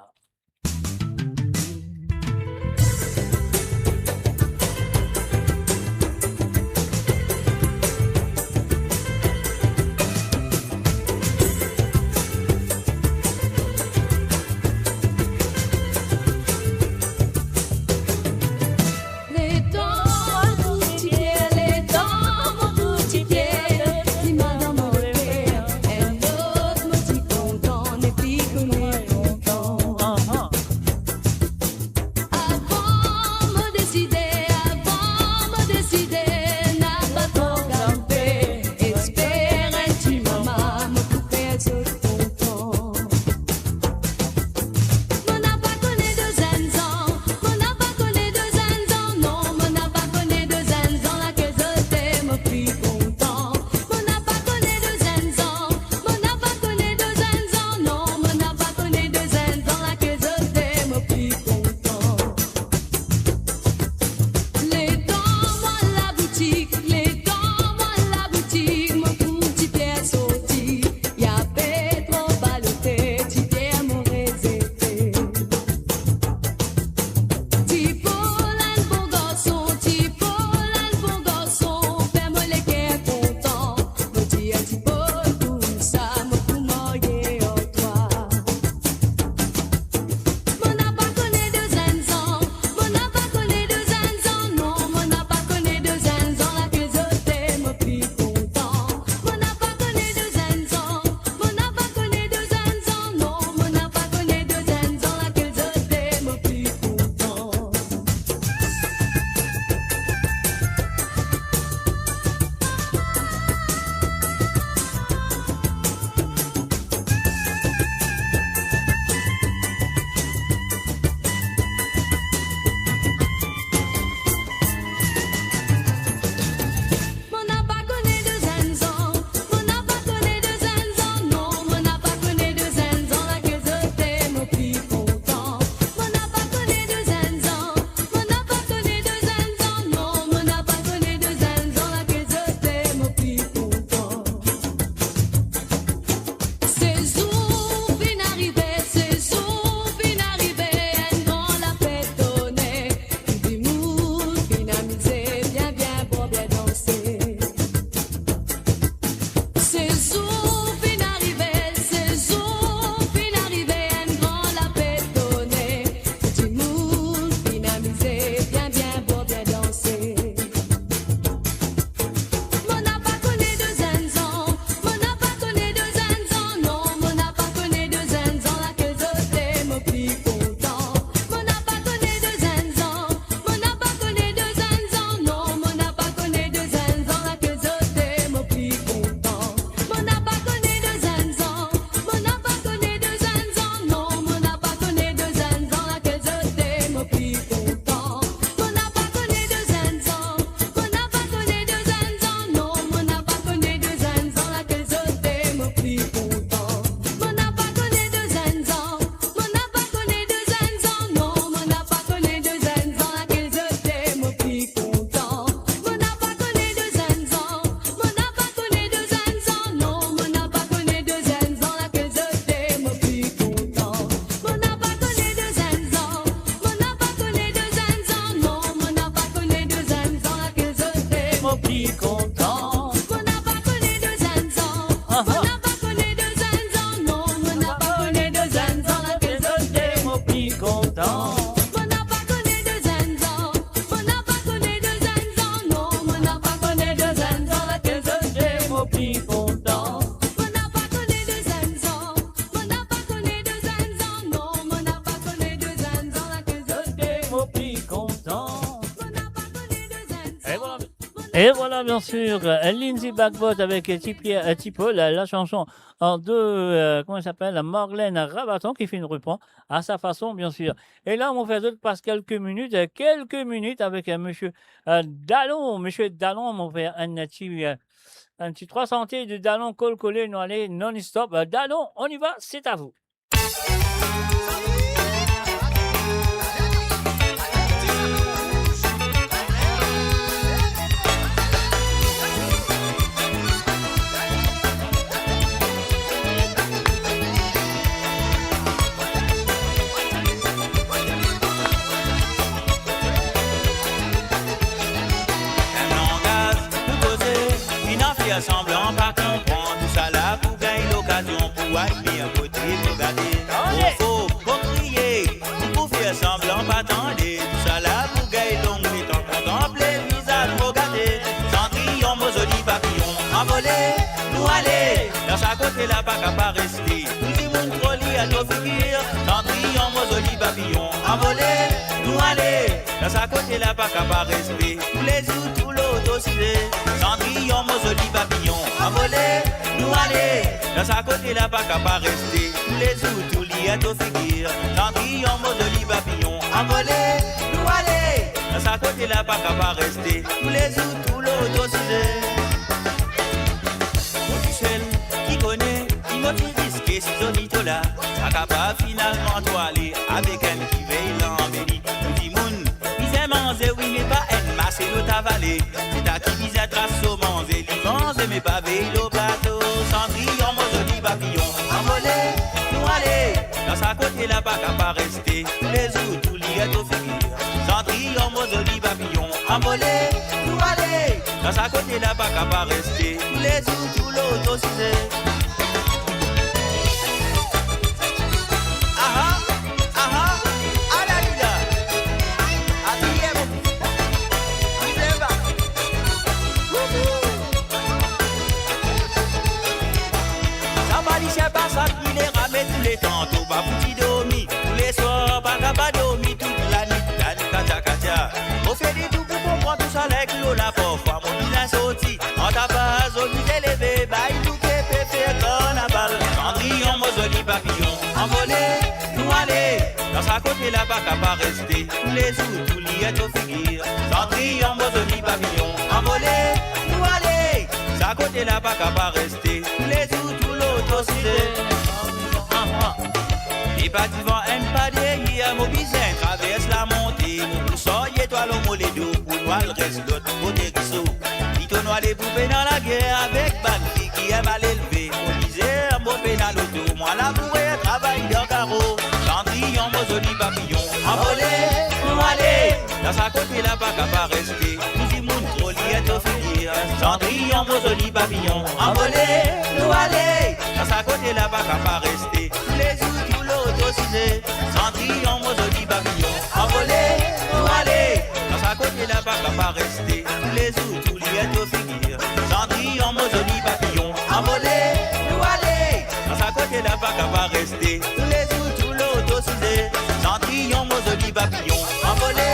Pli kontan. Mo napa kone de zenn zan. Aha. Mo napa kone de zenn zan, non, mo napa kone de zenn zan, lakel zot de mo pli kontan. Mo napa kone de zenn zan. Mo napa kone de zenn zan, non, mo napa kone de zenn zan, lakel zot de mo pli kontan. Mo napa kone de zenn zan. Mo napa kone de zenn zan, non, mo napa kone de zenn zan, lakel zot de mo pli kontan. Mo napa kone de zenn zan. E vwala. E vwala, bien sir, euh, Lindsay Bagbot avek, euh, Ti Pierre, euh, Ti Paul, euh, la sanson an de, euh, kouma li apel, Marlène Rabaton ki finn repran a sa fason, bien sir. E la, mo fer zot pas kelke minit, euh, kelke minit avek, euh, misie, euh, Dalon. Misie Dalon, mo fer enn ti, euh, enn ti trwa sante de Dalon kol kole, nou ale non-stop. Euh, Dalon, on y va, c'est à vous. Enn langaz nou koze, finn fer sanblan pa konpran, tousala pou gagn lokazion pou admir kot mo gate. Mo fo, mo kriye, pou fer sanblan pa tande, tousala pou gagn long letan kontanple vizaz mo gate. Sandriyon, mo zoli papiyon, anvole, nou ale, dan sa kote la pa kapav reste. Tou dimoun tro lir to figir, Sandriyon, mo zoli papiyon, anvole, nou ale, dan sa kote la pa kapav reste. Toulezour tou lor to size, Sandriyon, mo zoli papiyon, anvole, nou ale, dan sa kote la pa kapav reste. Toulezour tou lir to figir, Sandriyon, mo zoli papiyon, anvole, nou ale, dan sa kote la pa kapav reste. Toulezour tou lor to size. Mo tousel ki kone ki mo ti riske si zoli to la, pa kapav finalman to ale avek enn ki vey lanbe li. Tou dimoun bizin manze, wi, me pa enn mase lot avale. Seta ki bizin tras so manze, li manze, me pa vey lor plato. Sandriyon, mo zoli papiyon, anvole, nou ale, dan sa kote la pa kapav reste. Toulezour tou lir to figir, Sandriyon, mo zoli papiyon, anvole, nou ale, dan sa kote la pa kapav reste. Toulezour tou lor to size. Aha, aha, alalila. Abiye mo fis. Bizin ba. Wouhou. Sa pa li sien pa sa ki le rame touletan, to pa pou ti dormi. Touleswar pa kapav dormi, tou lanwit tann katya katya. Mo fer letou pou konpran tousala ek lor la, parfwa mo bizin sorti. An ta pa zoli leve, bay nou ki pe fer karnaval. Sandriyon, mo zoli papiyon, anvole, nou ale, dan sa kote la pa kapav reste. Toulezour tou lir to figir, Sandriyon, mo zoli papiyon, anvole, nou ale, sa kote la pa kapav reste. Toulezour tou lor to size. Aha. E pa divan, enn pa deryer, mo bizin travers lamonte, mo pou sarye twa lor mo ledo, pou nou al res lot kote riso. Pito nou ale pou pena lager avek bann fi ki enn mal elve. Mo mizer, mo pena loto, mwa lamour e travay dan karo. Sandriyon, mo zoli papiyon, anvole, nou ale, dan sa kote la pa kapav reste. Tou dimoun tro lir to figir, Sandriyon, mo zoli papiyon, anvole, nou ale, dan sa kote la pa kapav reste. Toulezour tou lor to size, Sandriyon, mo zoli papiyon, anvole, nou ale, dan sa kote la pa kapav reste. Toulezour tou lir to figir, Sandriyon, mo zoli papiyon, anvole, nou ale, dan sa kote la pa kapav reste. Toulezour tou lor to size, Sandriyon, mo zoli papiyon, anvole,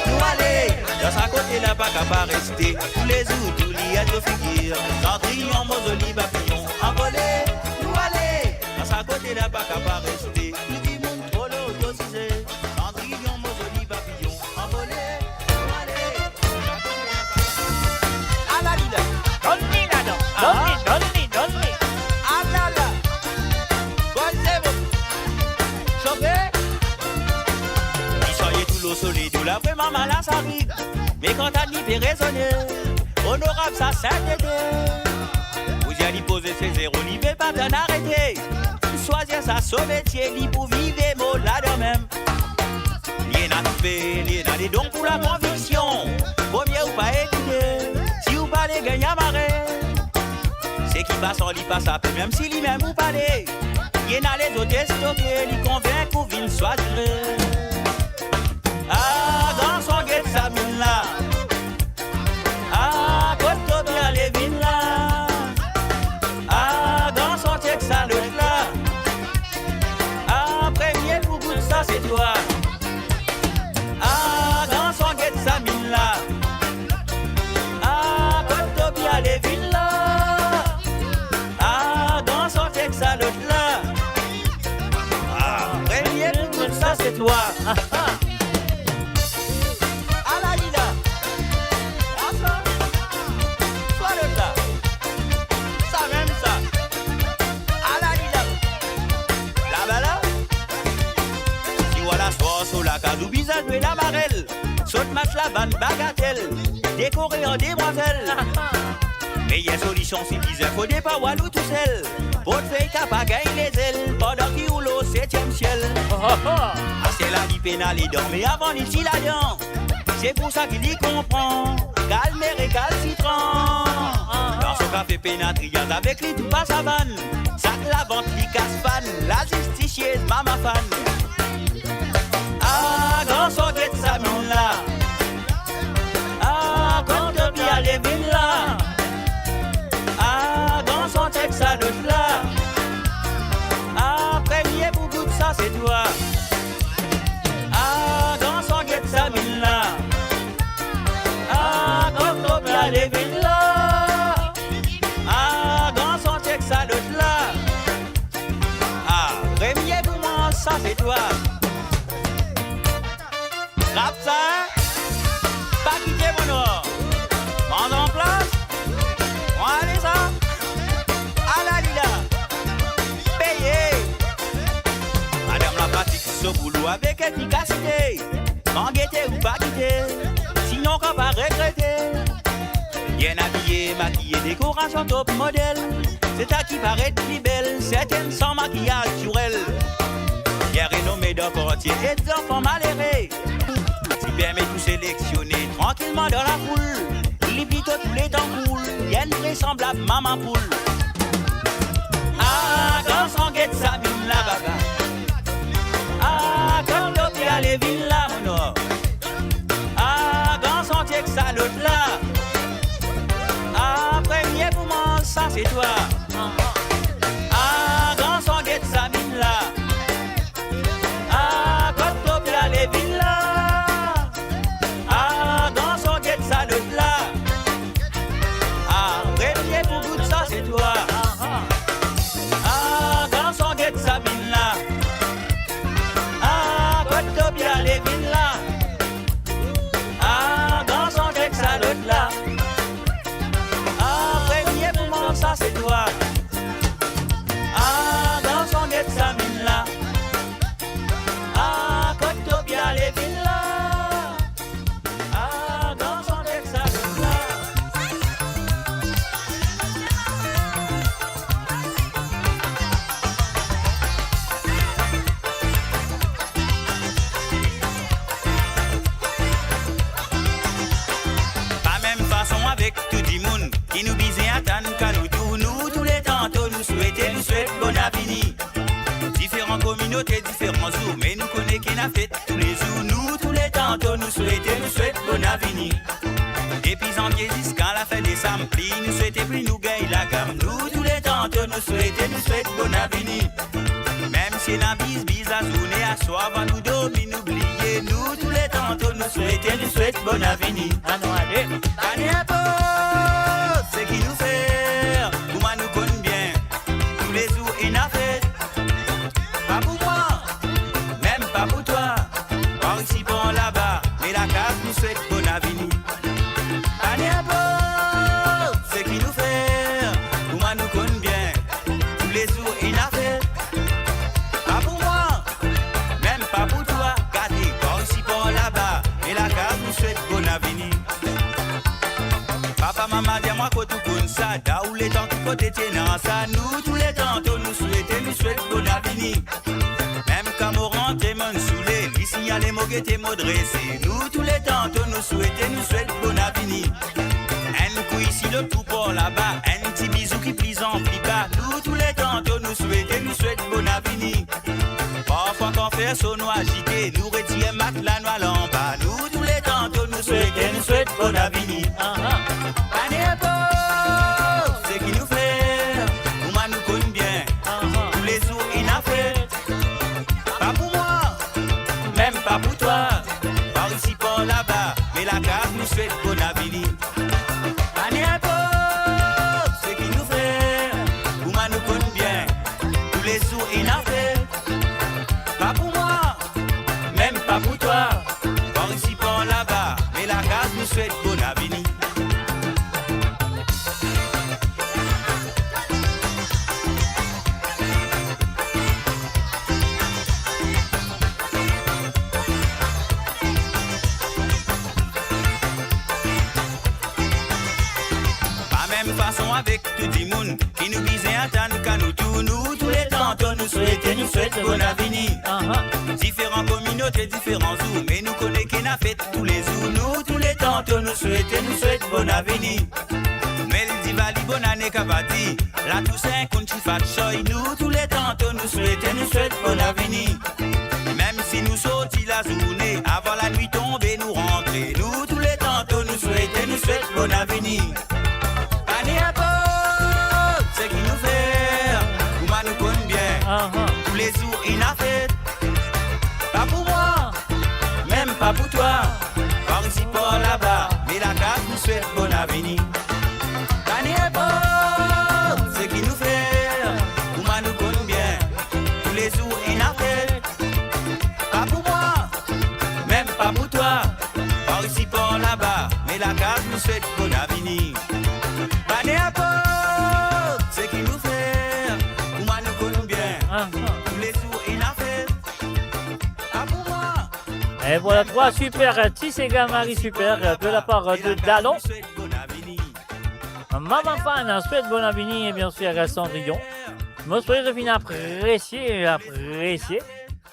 nou ale, dan sa kote la pa kapav reste. Toulezour tou lir to figir, Sandriyon, mo zoli papiyon, anvole, nou ale, dan sa kote la pa kapav reste. Tou dimoun tro lor to size, Sandriyon, mo zoli papiyon, anvole, nou ale. Alalila. Donn li ladan. Donn li, ah, donn li, donn li. Alala. Bon, se bon. Sofe. Li sarye tou lor so ledo, la vremem la sa rig. Me kan tann li pe rezone, onorab sa sentete. Ou dir li poze se zero, li pe pa tann arete. Swazir sa so metie, li pou viv mo ladan mem. Li ena toufe, li ena ledon pou lakonviksion. Vomie ou pa ekoute. Si ou pale gagn amare. Seki pasan li pa sape, mem si limem ou pale. Li ena lezot estoke, li konvink ou vinn swazire. Ah, garson, get sa minn la. Ah, kot to pe ale vinn la? Ah, garson, chek sa lot la. Ah, premie pou gout sa, se twa. Ah, garson, get sa minn la. Ah, kot to pe ale vinn la? Ah, garson, chek sa lot la. Ah, premie pou gout sa, se twa. Ah, ah. Ala li la. Ala sa. Swa lot la. Sa mem sa. Ala li la. Laba la. Si ou al aswar so lakaz, ou bizin zwe lamarel. Sot match la, bann bagatel, dekore an demwazel. Meyer solision, si bizin, fode pa ou al ou tousel. Portfey kapav gagn lezel, pandan ki ou lor setiem siel. Aster la li pena ledan, me avan li ti ladan. Se pou sa ki li konpran, kalme rekalsitran. Dan so kafe pena triyaz, avek li tou pa savann. Sak lavant li kas fann, lazistis siez mama fann. Ah, garson, get sa minn la. Ah, kot to pe ale vinn la? Ah, garson, chek sa lot la. Ah, premie pou gout sa, se twa. Ah, garson, get sa minn la. Ah, kot to pe ale vinn la? Ah, garson, chek sa lot la. Ah, premie pou manz sa, se twa. Trap sa, pa kite mo nor. Manz anplas, pran ale sa. Ala li la. Peye. Madam la pratik so boulo avek efikasite. Manz gete ou pa kite, sinon kapav regrete. Bien abiye, makiye, dekorasion top model. Se sa ki paret pli bel, sertin san makiyaz naturel. Bien renome dan kartie, ed zanfan malere. Ti permet ou selektione trankilman dan lafoul. Li plito touletan koul, li enn vre sanblab mama poul. Ah, garson, get sa minn la, baba. Ah, kot to pe ale vinn la, mo nor? Ah, garson, chek sa lot la. Ah, premie pou manz sa, se twa. Ah, garson, get sa minn la. Ah, kot to pe ale vinn la? Ah, garson, get sa lot la. Ah, premie pou gout sa, se twa. Ah, garson, get sa minn la. Ah, kot to pe ale vinn la? Ah, garson, chek sa lot la. Ah, premie pou manz sa, se twa. Ah, garson, get sa minn la. Ah, kot to pe ale vinn la? Ah, garson, chek sa lot la. Pa mem fason avek tou dimoun ki nou bizin atann kan nou tourn, nou touletan to nou swete, nou swet bonavini. Diferan kominote, diferan zour, me nou kone ki ena fet toulezour. Nou touletan to nou swete, nou swet bonavini. Depi zanvie ziska lafin desam, pli nou swete, pli nou gagn lagam. Nou touletan to nou swete, nou swet bonavini. Mem si ena biz, biz lazourne, aswar avan nou dormi, nou bliye. Nou touletan to nou swete, nou swet bonavini. Anou ale. Pa ninport seki nou fer, kouma nou konn bien, toulezour ena fet. Pa pou mwa, mem pa pou twa. Par isi, par laba, me lakaz nou swet bonavini. Pa ninport seki nou fer, kouma nou konn bien, toulezour ena fet. Pa pou mwa, mem pa pou twa. Gade, par isi, par laba, me lakaz nou swet bonavini. Papa, mama, dir mwa kot ou konn sa, dan ou letan ki kote ti ena sa. Nou touletan to nou swete, nou swet bonavini. Mem kan mo rante monn soule, li signale mo gete mo drese. Nou touletan to nou swete, nou swet bonavini. Enn kou isi Tou par laba, enn ti bizou ki pli anpli ba. Nou tou letan to nou swete, nou swet bonavini. Parfwa kan fer so nou azite, nou retir matla nou al anba. Nou tou letan to nou swete, nou swet bonavini. Aha. Pa ninport seki nou fer, kouma nou konn bien. Aha. Toulezour ena fet. Pa pou mwa, mem pa pou twa. Par isi, par laba, me lakaz nou swet bonavini. Pa ninport seki nou fer, kouma nou konn bien, toulezour ena fet. Pa pou mwa, mem pa pou twa. Par isi, par laba, me lakaz nou swet bonavini. Pa mem fason avek tou dimoun ki nou bizin atann kan nou tour. Nou tou letan to nou swete, nou swet bonavini. Aha. Diferan kominote, diferan zour, me nou kone ki ena fet toulezour. Nou tou letan to nou swete, nou swet bonavini. Mel, Divali, bonane, Kabadi, Latoussaint, Kounti, Fat Shoy, nou tou letan to nou swete, nou swet bonavini. Mem si nou sorti lazourne, avan lanwit tonbe nou rantre, nou tou letan to nou swete, nou swet bonavini. Pa ninport seki nou fer, kouma nou konn bien. Aha. Toulezour ena fet. Pa pou mwa, mem pa pou twa. Par isi, par laba, me lakaz nou swet bonavini. Pa ninport seki nou fer, kouma nou konn bien, toulezour ena fet. Pa pou mwa, mem pa pou twa. Par isi, par laba, me lakaz nou swet bonavini. Pa ninport seki nou fer, kouma nou konn bien. Ah, ah. Toulezour ena fet. Pa pou mwa. Et voilà, trois super, euh, ti sega Marie Super, euh, de la part, euh, de Dalon. Mama Fan, swet bonavini, et bien sûr, euh, Cendrillon. Mo swete zot finn apresie, apresie.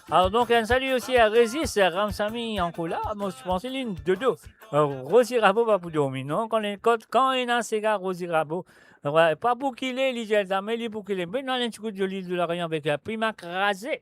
Alors donc, un salut aussi à Régis Ramsamy, ankor la. Mo panse li dodo. Euh, Rosie Rabo pa pou dormi, non? Kan, kan, kan ena sega Rosie Rabo, ouais, pa pou kile li, zame li pou kile. Me nou al enn ti kout zoli de La Réunion avek, euh, Pima Kraze.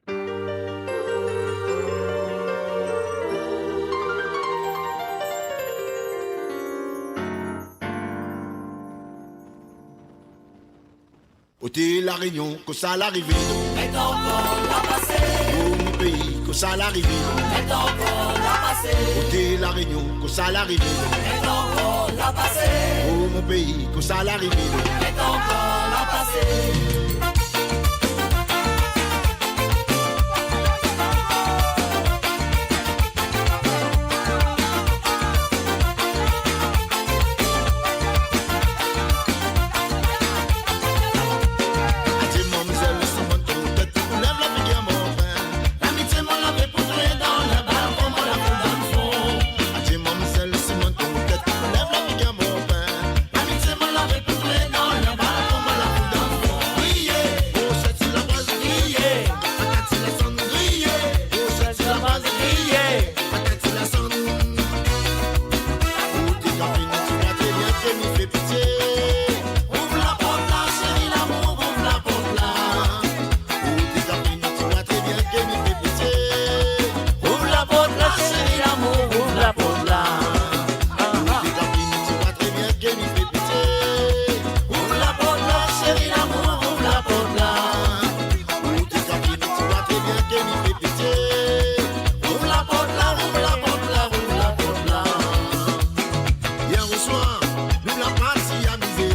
Kote La Réunion, kosa larive nou? Met ankor lapase. Oh, mo pei, kosa larive nou? Met ankor lapase. Kote La Réunion, kosa larive nou? Met ankor lapase. Oh, mo pei, kosa larive nou? Met ankor lapase. Adie mamzel, si monn tronp tet, ou lev lafigir mo pin. Lamitie mo lave pou touletan, labal kouma lafoul dan fon. Adie mamzel, si monn tronp tet, ou lev lafigir mo pin. Lamitie mo lave pou touletan, labal kouma lafoul dan fon. Griye, broset si labaz, griye, patat si lasann, griye, broset si labaz, griye, patat si lasann. Ou ti kafe nou, ti wa tre bien ke nou pe pitie. Ouv laport la, seri lamour, ouv laport la. Ou ti kafe nou, ti wa tre bien ke nou pe pitie. Ouv laport la, seri lamour, ouv laport la. Ou ti kafe nou, ti wa tre bien ke nou pe pitie. Ouv laport la, seri lamour, ouv laport la. Ou ti kafe nou, ti wa tre bien ke nou pe pitie. Ouv laport la, ouv laport la, ouv laport la. Yer oswar, nou la parti amize.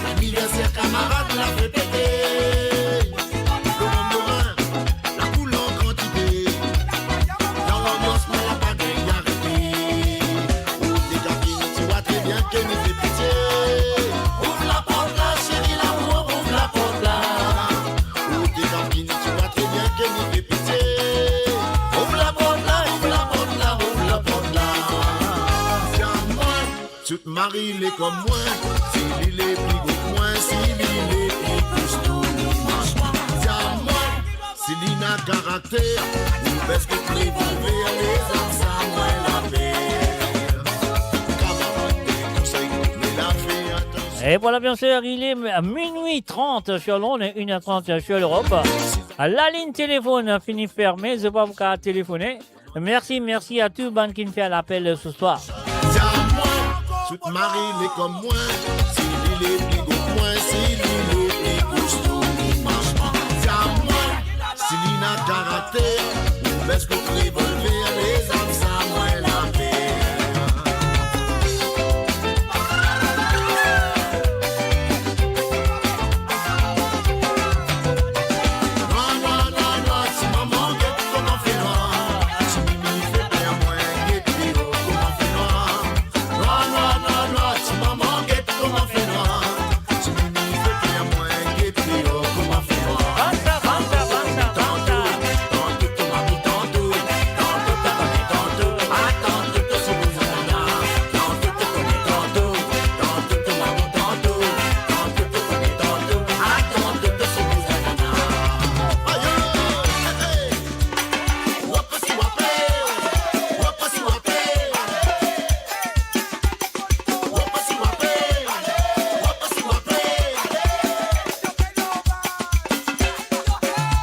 Laniverser kamarad la fe pete. Loran morin, lakoul an kantite. Dan lanbians, mwa la pa gagn arete. Ou ti kafe nou, ti wa tre bien ke nou pe pitie. Ouv laport la, seri lamour, ouv laport la. Ou ti kafe nou, ti wa tre bien ke nou pe pitie. Ouv laport la, ouv laport la, ouv laport la. Dir mwa, tout mari le kom mwa, si li le pli gro ki mwa, si li le pli kousto, li manz mwa. Dir mwa, si li ena karakter, ou pes kot li pou fer lezam, sa mwa laper. Kamarad, konsey kot me lafer. Et voilà, bien sûr, il est minuit trente sur Londres et une heure trente sur l'Europe. La ligne téléphone fini fermée, zot pa pou kav telefone. Merci, merci à tout bann ki finn fer lapel ce soir. Zame, tout mari le kom mwa, si li le pli gro ki mwa, si li le pli kosto, li mars pa. Zame, si li ena karakter, ou bes kot revolver, lezam sa mwa laper. Nwa, nwa, nwa, nwa, ti mama get kouma fer nwa. Ti mimi fer pli mwa, get pli o, kouma fer nwa. Nwa, nwa, nwa, nwa, ti mama get kouma fer nwa. Ti mimi fer pli mwa, get pli o, kouma fer nwa. Vann sa, vann sa, vann sa, vann sa. Tanto, tanto, to mari, tanto, tanto, to mari, tanto, ah, tanto, to si bizin nana, tanto, to kone, tanto, tanto, to mari, tanto, tanto, to kone, tanto, ah, tanto, to si bizin nana. Ayo, hey, hey.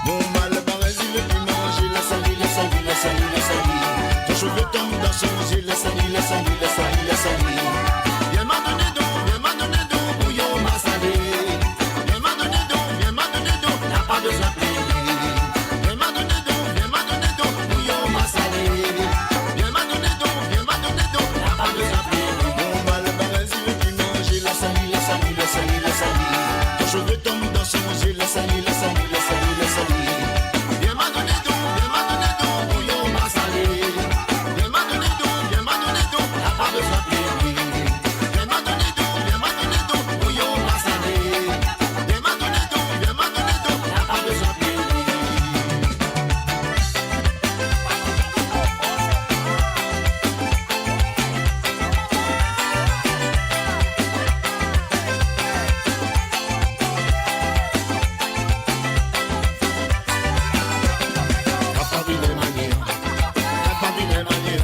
Mon malbarez, li le pli manze, les ali, les ali, les ali, les ali. Ton seve tom dan son zie, les ali, les ali, les ali, les ali. Vien ma done don, vien ma done don, bouyon masale. Vien ma done don, vien ma done don, la pa bizin plere. Vien ma done don, vien ma done don, bouyon masale. Vien ma done don, vien ma done don, la pa bizin plere. Mon malbarez, li le pli manze, les ali, les ali, les ali, les ali. Ton seve tom dan son zie, les ali, les ali, les ali, les ali. Vien ma done don, vien ma done don, bouyon masale. Vien ma done don, vien ma done don, la pa bizin plere. Vien ma done don, vien ma done don, bouyon masale. Vien ma done don, vien ma done don, la pa bizin plere. Kapav vinn enn manier, kapav vinn enn manier,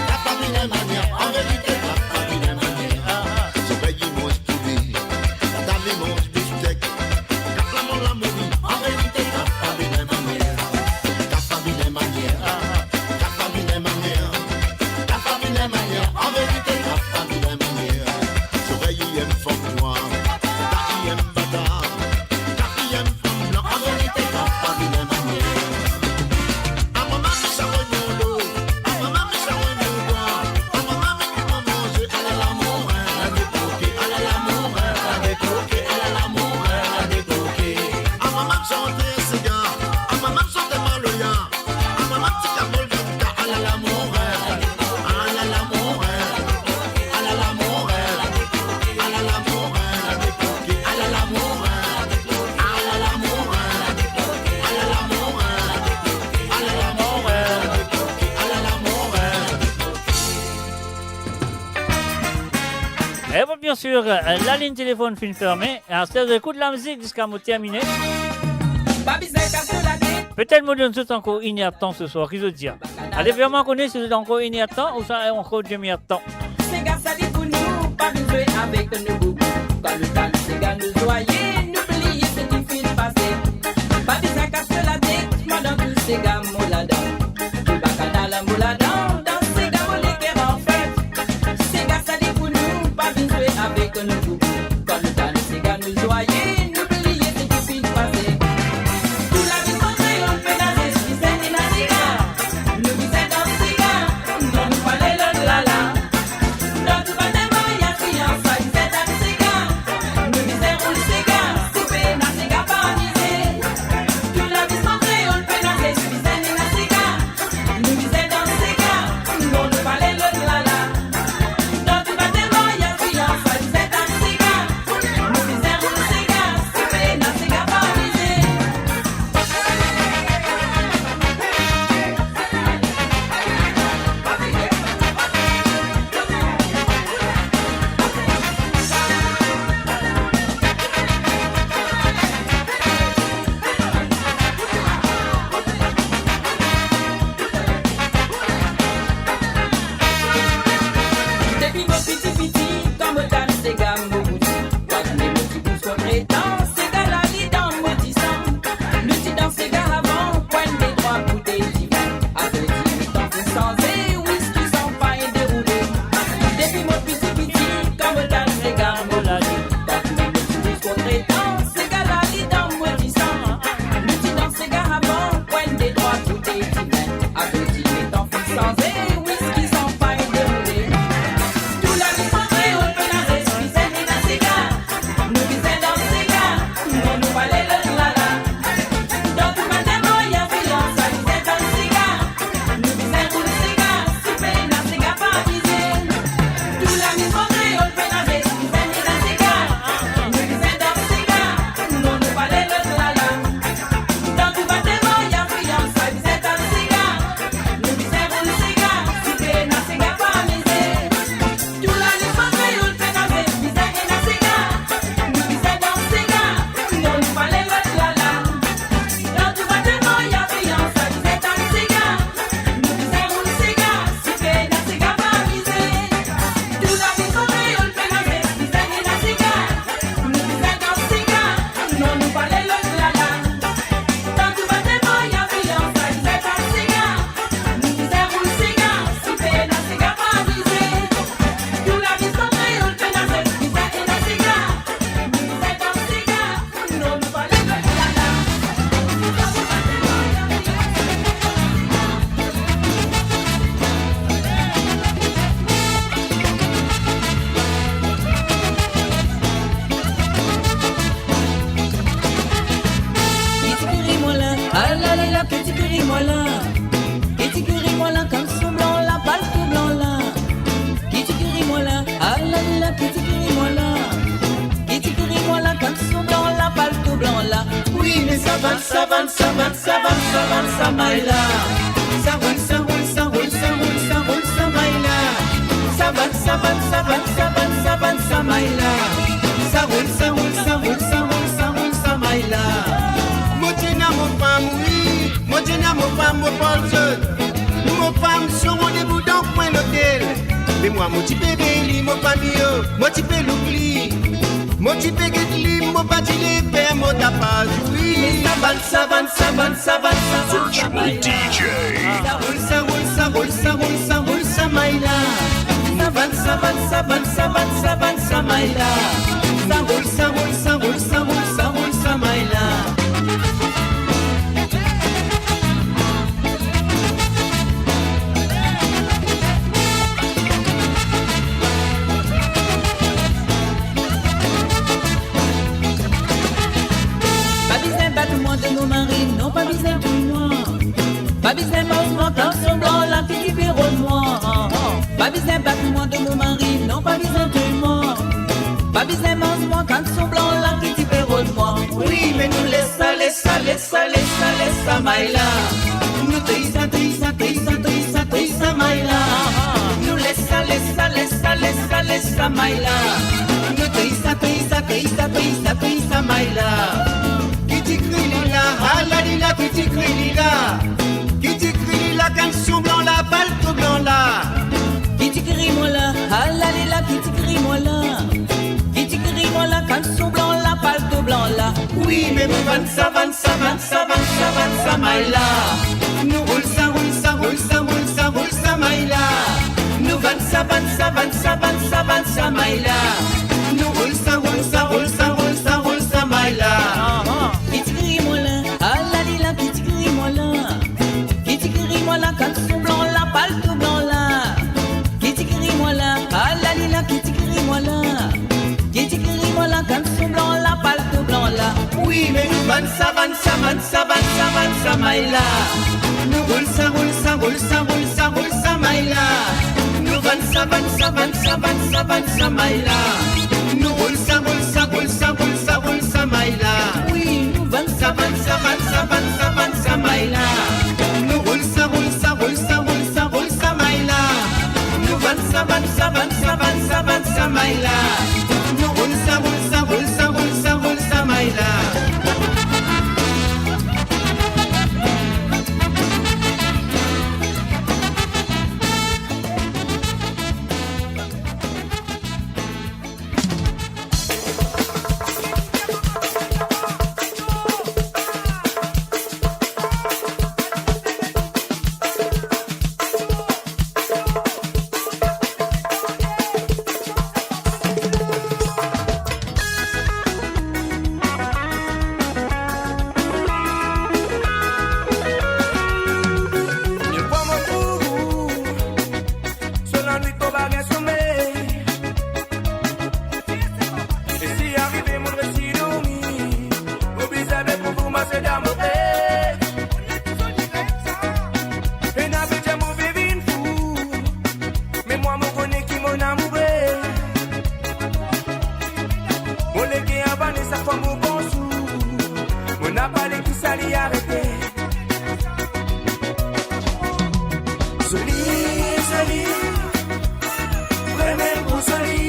kapav vinn enn manier, an verite, kapav vinn enn manier. Zorey manz poule, tata li manz biftek, kap lamor la mouri, an verite, kapav vinn enn manier, kapav vinn enn manier, kapav vinn enn manier, kapav vinn enn manier, an verite, kapav vinn enn manier. Zorey li enn fanm nwar, tata li enn batar, kap li enn fanm blan, an verite, kapav vinn enn manier. A mwa mem sa rod mo do, a mwa mem sa rod mo bwar, a mwa mem ki mo manze, alala mo rin, la debloke, alala mo rin, la debloke, alala mo rin, la debloke. A mwa mem sante siga, a mwa mem sante maloya, a mwa mem ti kabol vodka, alala mo rin, alala mo rin, alala mo rin, alala mo rin, alala mo rin, alala mo rin, alala mo rin, alala mo rin. E bon, bien sûr, euh, la ligne téléphone finn ferme. Aster, ekout lamizik ziska mo termine. Petet mo donn zot ankor inertan seswar, ki zot dir? Ale, fer mwa kone si zot ankor inertan ouswa ankor demiertan. Sega sa li pou nou, pa vinn zwe avek nou boubou. Kan nou tann sega nou zwaye, nou bliye seki finn pase. Pa bizin kas latet, pandan tou sega mo ladan. Tou bakanal mo ladan, dan sega mo leker anfet. Sega sa li pou nou, pa vinn zwe avek nou boubou. Kan nou tann sega nou zwaye, nou bliye seki finn pase. Tou lavi san kreol pena zis bizin ena sega. Nou bizin dans sega, dan nou pale lot lala. Dan tou batem maryaz fiansay bizin dans sega. Nou bizin roul sega, si pena sega pa amize. Tou lavi san kreol pena zis bizin Sa vann, sa vann, sa vann, sa vann, sa may la. Sa roul, sa roul, sa roul, sa roul, sa roul, sa may la. Sa vann, sa vann, sa vann, sa vann, sa vann, sa may la. Sa roul, sa roul, sa roul, sa roul, sa roul, sa may la. Mo ti ena mo fam, wi. Mo ti ena mo fam, mo port zot. Mo fam, si mo randevou dan kwin lotel. Me mwa, mo ti pe vey li, mo fami, oh, mo ti pe louk li. Mo ti pe get li, mo pa ti le per mo tapaz, wi. Me sa vann, sa vann, sa vann, sa vann, sa vann, sa may la. Virtual D J. Sa roul, sa roul, sa roul, sa roul, sa roul, sa may la. Sa vann, sa vann, sa vann, sa vann, sa vann, sa may la. Sa roul, sa roul, sa roul, sa roul, sa roul, sa may la. Pa bizin bat mwa de mo mari, non, pa bizin touy mwa. Pa bizin manz mwa, kan son blan la ki ti pe rod mwa. Pa bizin bat mwa de mo mari, non, pa bizin touy mwa. Pa bizin manz mwa, kan son blan la ki ti pe rod mwa. Wi, me nou les sa, les sa, les sa, les sa, les sa may la. Nou touy sa, touy sa, touy sa, touy sa, touy sa may la. Nou les sa, les sa, les sa, les sa, les sa may la. Nou touy sa, touy sa, touy sa, touy sa, touy sa may la. Ki ti kri li la, ala li la, ki ti kri li la. Ki ti kri li la, kan son blan la, palto blan la. Ki ti kri mwa la, ala li la, ki ti kri mwa la. Ki ti kri mwa la, kan son blan la, palto blan la. Wi, me nou vann sa, vann sa, vann sa, vann sa, vann sa may la. Nou roul sa, roul sa, roul sa, roul sa, roul sa may la. Nou vann sa, vann sa, vann sa, vann sa, vann sa may la. Nou roul sa, roul sa, roul sa, roul sa, roul sa may la. Ki ti kri mwa la, ala li la, ki ti kri mwa la. Ki ti kri mwa la, kan son blan la, palto blan la. Ki ti kri mwa la, ala li la, ki ti kri mwa la. Ki ti kri mwa la, kan son blan la, palto blan la. Wi, me nou vann sa, vann sa, vann sa, vann sa, vann sa may la. Nou roul sa, roul sa, roul sa, roul sa, roul sa may la. Nou vann sa, vann sa, vann sa, vann sa, vann sa may la. Nou roul sa, roul sa, roul sa, roul sa, roul sa may la. Wi, nou vann sa, vann sa, vann sa, vann sa, vann sa may la. Nou roul sa, roul sa, roul sa, roul sa, roul sa may la. Nou vann sa, vann sa, vann sa, vann sa, vann sa may la. Nou roul sa, roul sa, roul sa, roul sa, roul sa may la. E si arive mo resi dormi, mo bizin de pou koumanse damore. Ena pe dir mo pe vinn fou, me mwa mo kone ki mo amoure. Mo leke avane sak fwa mo pans ou, mo napa le ki sa li arete. Zoli, zoli, vremem pou zoli.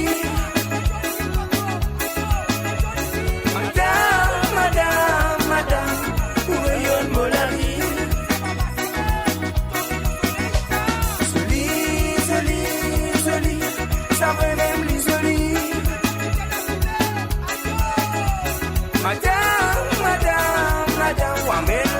Madam, madam, madam, ou reyonn mo lavi. Zoli, zoli, zoli, sa vremem li zoli. Madam, madam, madam, ou amenn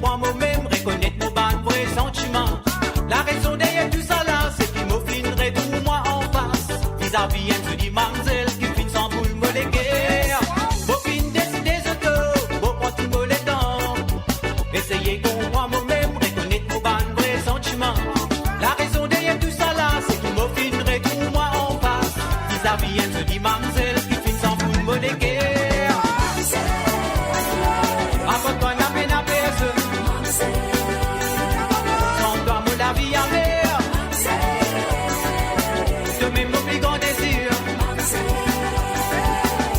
Mwa momem rekonet mo bann vre santiman. Larezon deryer tousala, se ki mo finn retrouv mwa anfas. Vizavi enn zoli mamzel ki finn sanble mo leker. Mo finn deside zoto, mo pran tou mo letan. Eseye konpran momem, rekonet mo bann vre santiman. Larezon deryer tousala, se ki mo finn retrouv mwa anfas. Vizavi enn zoli mamzel ki finn sanble mo leker. Avan twa napa, napa personn. San twa mo lavi amer. Twa mem mo pli gran dezir.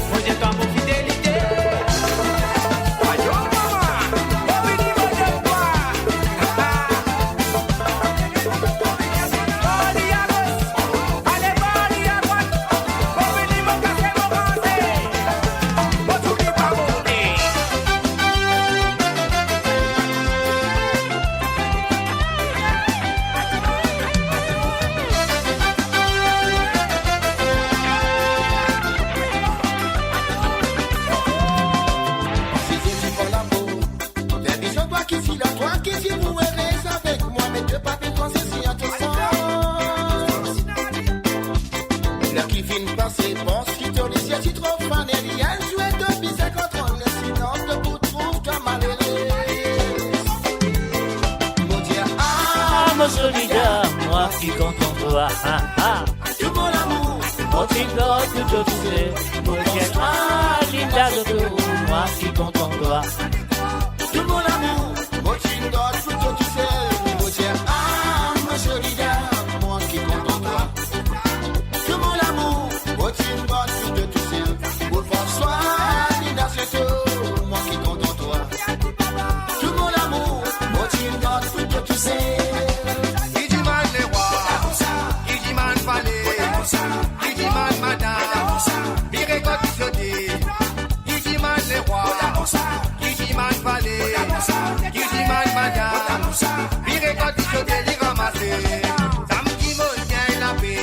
Mo dir twa mo fidelite. Ayo mama, mo vini mo dir twa. Bali a gos, ale bali a drwat. Mo vini mo kase mo ranze. Mo tou ki pa monte. Si zot ti pran lapo, ler bizin twa ki ti la, twa ki ti pou ere avek mwa, met de papie dan zot siy, atansion. Ler ki finn pase, pans ki to lizie ti tro fane, li al zwe to bizin kontrol, sinon to pou trouv twa malere. Mo dir, ah, mo zoli dam, mwa ki kontan twa, ah, ah. Tout mon lamour, mo ti gard pou to tousel. Mo dir, ah, Linda Zoto, mwa ki kontan twa. Tout mon lamour, mo ti gard pou to tousel. Mo dir, ah, mo zoli dam, mwa ki kontan twa. Tout mon lamour, mo ti gard pou to tousel. Mo François, Linda Zoto, mwa ki kontan twa. Tout mon lamour, mo ti gard pou to tousel. Ki dimann lerwa, ki dimann vale, ki dimann madam, vire kot ki sote. Ki dimann lerwa, ki dimann vale, ki dimann madam, vire kot ki sote, li ranmase. Sa ki mo gagn lape,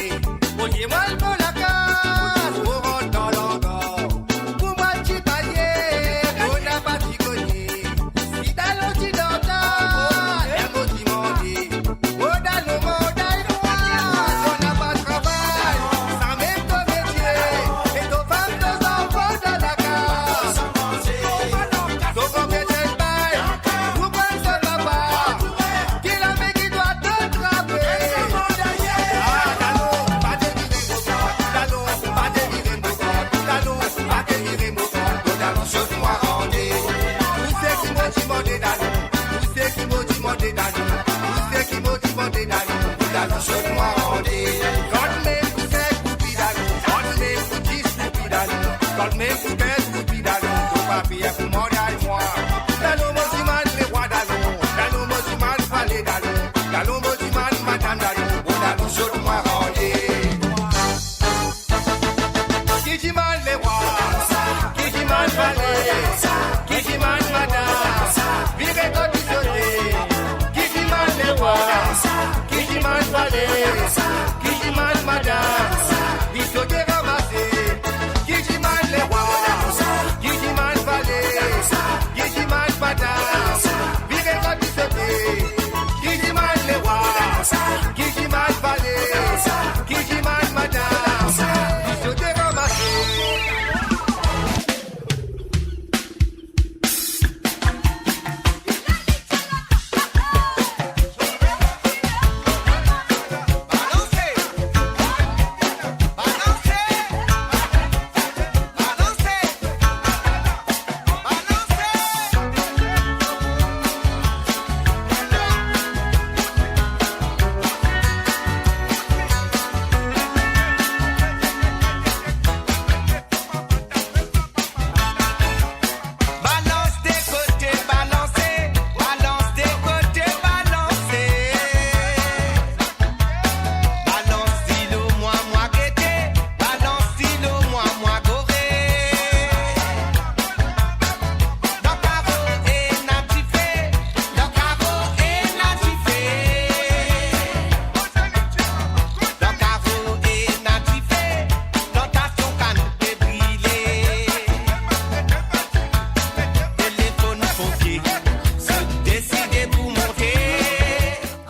mo dir mo al pran lakaz, mo rant dan langor. Pou mwa ti paye, mo napa ti kone. Si dalon ti dan ta, mo ti mande. O dalon, mo dalon, to napa travay, samem to metie, e to fam, to zanfan dan lakaz. To granpie ti bay, ou konn to papa. Ki lame ki dwa to trape? Ah, dalon, pa devire mo kor, dalon, pa devire mo kor, dalon, pa devire mo kor, dalon, sot mwa rande. Ou seki mo ti mande dalon, ou seki mo ti mande dalon, ou seki mo ti mande dalon, dalon, sot mwa rande. Gard mem pou senk roupi dalon, gard mem pou dis roupi dalon, gard mem pou kenz roupi dalon, to pa pe pou mande mwa. Dalon, mo dimann lerwa dalon, dalon, mo dimann vale dalon, dalon, mo dimann madam dalon, o dalon, sot mwa rande. Ki dimann lerwa, ki dimann vale, ki dimann madam, vire kot ki sote. Ki dimann lerwa, ki dimann vale, ki dimann madam, ki sote ranmase. Ki dimann lerwa,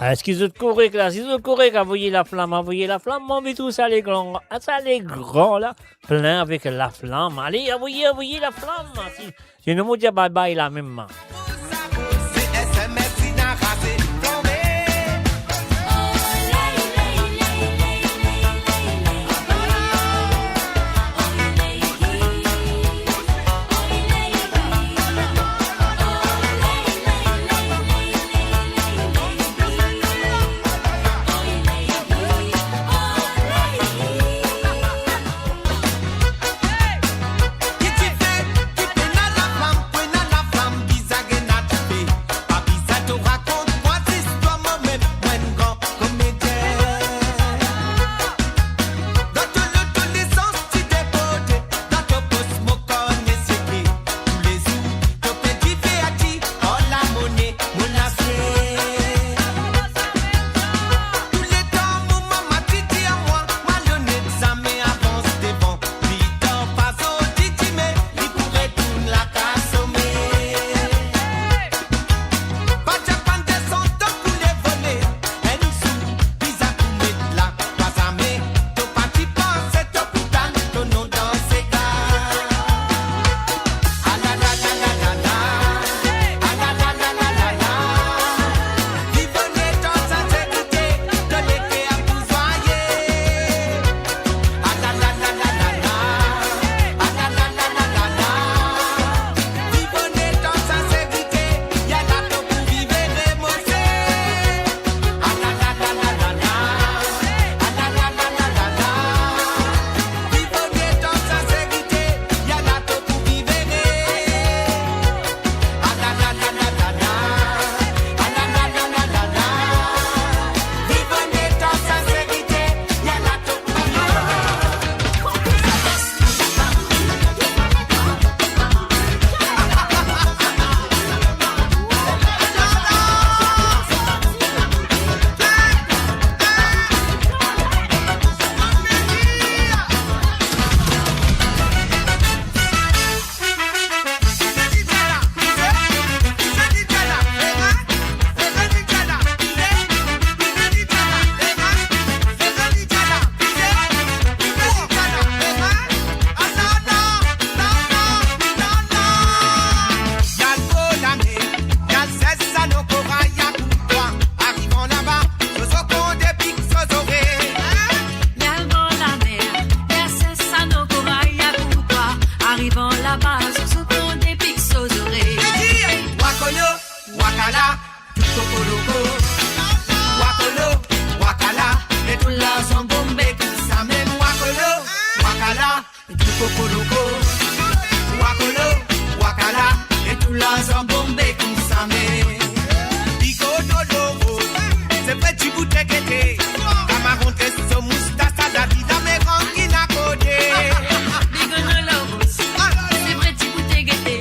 Eski zot korek la? Si zot korek, avoye laflam, avoye laflam. Mo anvi trouv sa legran, sa legran la, plin avek laflam. Ale, avoye, avoye laflam. Si, sinon mo dir bye bye lamem. Arivan laba, so, so, konde pik so zore. Wakolo, wakala, tou kokoloko. Wakolo, wakala, e tou larzan bombe koumsa mem. Wakolo, wakala, e tou kokoloko. Wakolo, wakala, e tou larzan bombe koumsa mem. Piko doloro, se fre ti boute gete. Kamaron dres so moustas, salad li la, me anguila kode. Bigonoloro, se fre ti boute gete.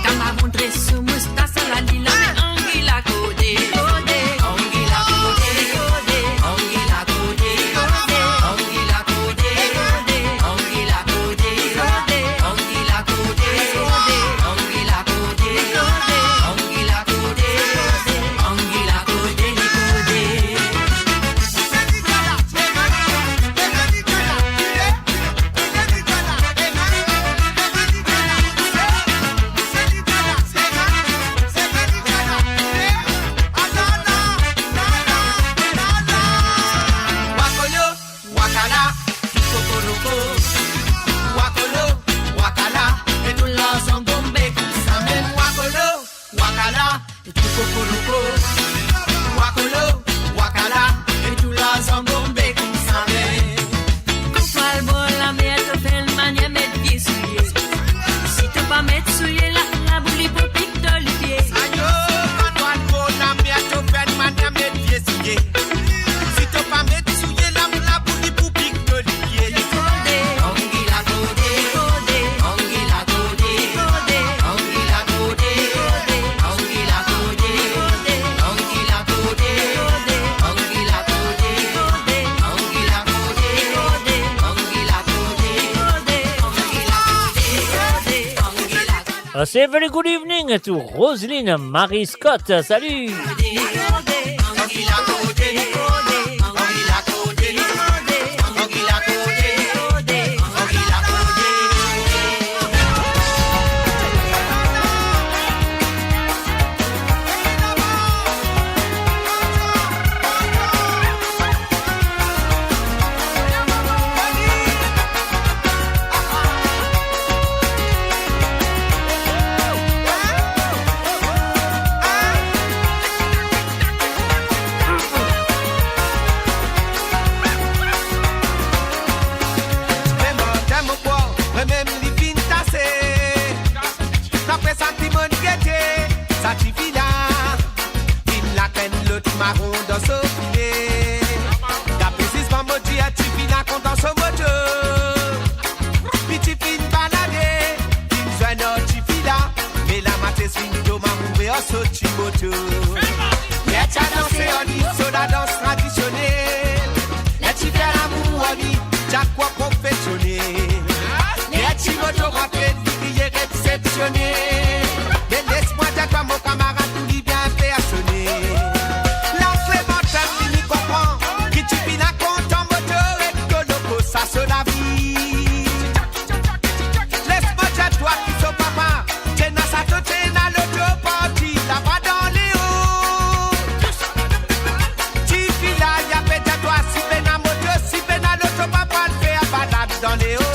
Kamaron dres so moustas, salad li la, me anguila kode. Kode, anguila kode, kode, anguila kode, kode, anguila kode, kode, anguila kode, kode, anguila kode, kode, anguila kode, kode, anguila kode, kode, anguila kode, kode. Wakolo, wakala, ti kokoroko. Wakolo, wakala, e tou larzan bombe koumsa mem. Wakolo, wakala, e tou kokoroko. Wakolo, wakala, e tou larzan bombe koumsa mem. Kan fwal bor lamer, to fer enn manier met pie soulie. Si to pa met soulie la, labouli pou pik to lipie. Ayo, kan fwal bor lamer, to fer enn manier met pie soulie. Si to pa met soulie la, labouli pou pik to lipie. A very good evening to Roseline Marie Scott. Salut. Maron dan so file. Dapre zizman mo dir, tifi la kontan so moto. Li ti finn balade, finn zwenn ar tifi la, me lamatres finn tom amoure ar so ti moto. Ler ti al danse ar li so ladans tradisionel, ler ti fer lamour ar li, ti al krwar profesionel. Ler ti moto rant, li kriye exepsionel. Me les mwa dir twa, mo kamarad, pou li bien persone. La Klemantin fini konpran ki tifi la kontan moto ek Toloko, sa so lavi. Les mo dir twa ki so papa ti ena sato, ti ena loto, parti laba dan leo. Tifi la, li pe dir twa, si pena moto, si pena loto, pa pou al fer balad dan leo.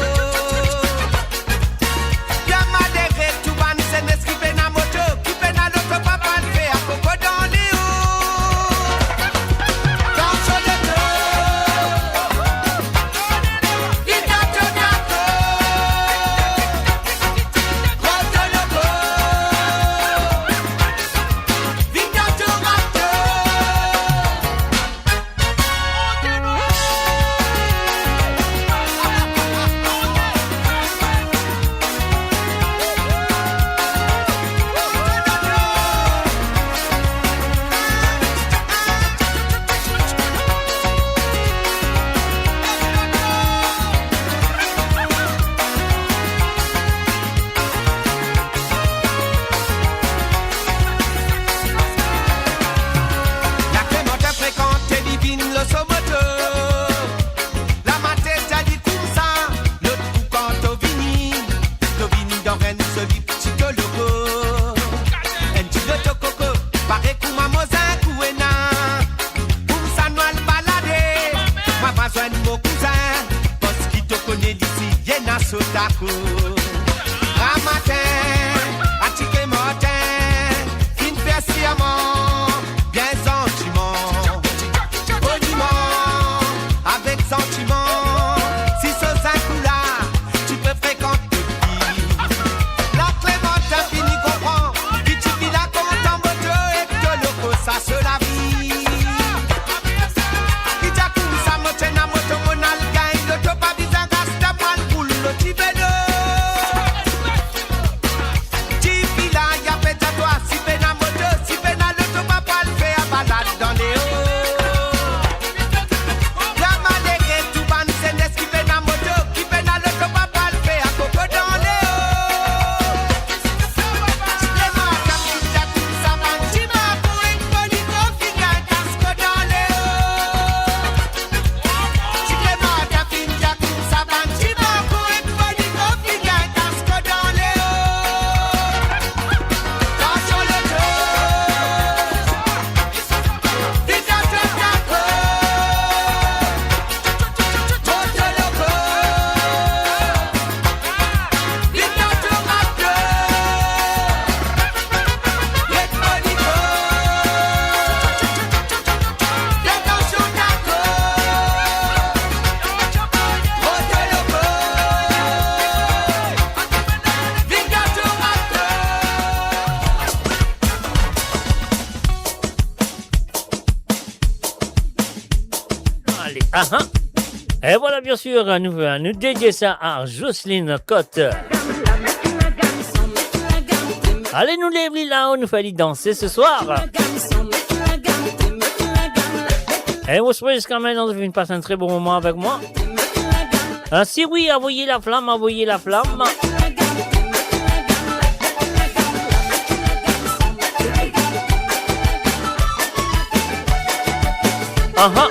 Bien malere tou bann zenes ki pena moto, ki pena loto, pa pou al fer koko dan leo. Pran so loto, vinn dan to tato. Pran to loto, vinn dan to rato. La Klemantin frekante, li vinn lor so moto. Lamatres dir li koumsa, lot kou kan to vini, to vini dan enn soli ti Toloko. Enn ti loto koko, parey kouma mo zin kou ena. Koumsa nou al balade, mwa pa zwenn mo kouzin, parski to kone li ti ena so tako. Gramatin, Ti Klemantin finn fer sirman, bien zantiman, poliman, avek santiman, si so zin kou la, ti pe frekant kot li. La Klemantin fini konpran ki tifi la kontan moto ek Toloko, sa so lavi. Li dir koumsa, mo ti ena moto, mo al gagn loto, pa bizin gas, mo al roul lor ti velo. Tifi la, li pe dir twa, si pena moto, si pena loto, pa pou al fer balad dan leo. Gran malere tou bann zenes ki pena moto, ki pena loto, pa pou al fer koko dan leo. Ale, aha. E vwala, biensir, nou, nou dedie sa a Jocelyne Cotte. Ale, nou lev li lao, nou fer li danse se swar. E mo swete ziska mintnan, zot finn pas enn tre bon moman avek mwa. Ah, si wi, avoy laflam, avoy laflam. Aha.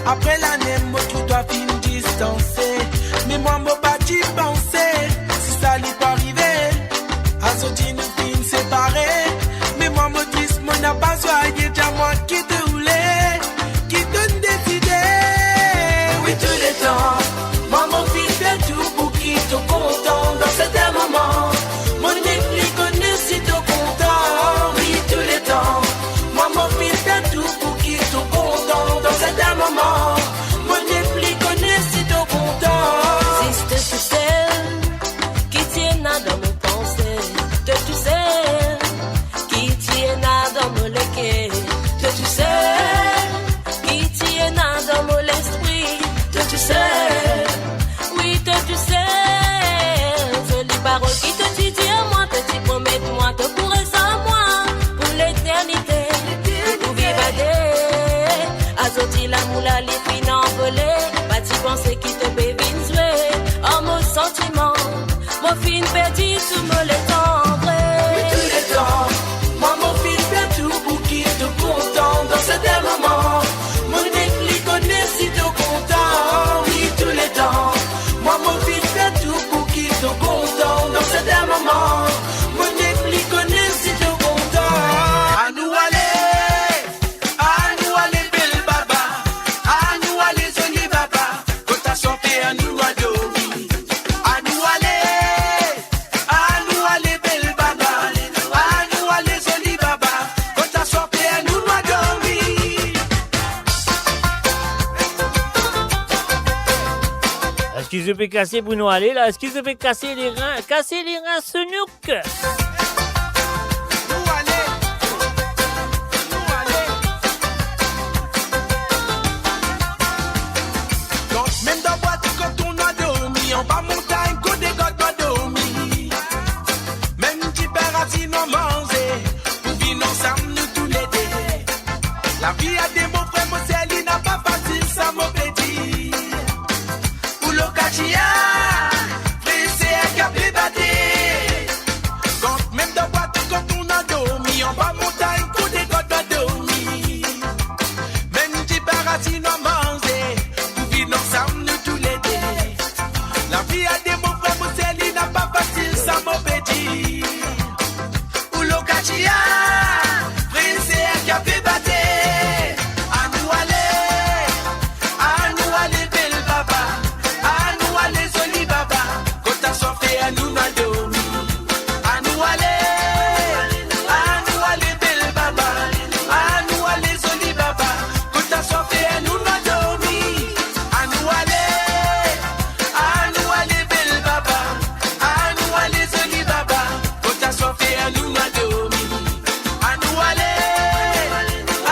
Apre lane, mo trouv twa finn distanse. Me mwa, mo pa ti panse si sa li pou arive. Azordi nou finn separe. Me mwa, mo tris, mo napa zwa, e dir mwa ki to oule, ki to'nn deside. Wi, touletan, mwa, mo finn fer tou pou ki to kontan dan serten moman. Mo nepli kone si to kontan, wi, touletan. Mwa, mo finn fer tou pou ki to kontan dan serten moman. Mo nepli kone si to kontan. Zis to tousel ki ti ena dan mo panse. To tousel ki ti ena dan mo leker. To tousel ki ti ena dan mo lespri. To tousel, wi, to tousel. Zoli parol ki to ti dir mwa, to ti promet mwa, to pou res ar mwa pou leternite. Nou pou viv a de. Azordi lamour la li finn anvole. Pa ti panse ki to pe vinn zwe ar mo santiman. Mo finn perdi tou mo letan vre. Wi, touletan, mwa, mo finn fer tou pou ki to kontan dan serten moman. Mo nepli kone si to kontan, wi, touletan. Mwa, mo finn fer tou pou ki to kontan dan serten moman. Mo nepli kone si to kontan. Anou ale, anou ale bel baba, anou ale zoli baba. Kot aswar fer anou al dormi. Anou ale, anou ale bel baba, anou ale zoli baba. Kot aswar fer anou al dormi. Eski zot pe kase pou nou ale la? Eski zot pe kase lerin? Kase lerin, Sounouk! Nou ale, nou ale. Donk, mem dan bwat kot nou al dormi, anba montagn kot de god nou al dormi. Mem dipin rasin nou al manze, pou vinn ansam nou toulede. Lavi a de mo frer, mo ser, li napa fasil, sa mo pe dir. Ou lokatia, fre ser ki pe bate. Donk, mem dan bwat kot nou al dormi, anba montagn kot de god nou al dormi. Mem dipin rasin nou al manze, pou vinn ansam nou toulede. Lavi a de mo frer, mo ser, li napa fasil, sa mo pe dir. Ou lokatia, fre ser ki pe bate. Anou ale, anou ale bel baba, anou ale zoli baba. Kot aswar fer anou al dormi. Anou ale, anou ale bel baba, anou ale zoli baba. Kot aswar fer anou al dormi. Anou ale, anou ale bel baba, anou ale zoli baba. Kot aswar fer anou al dormi. Anou ale,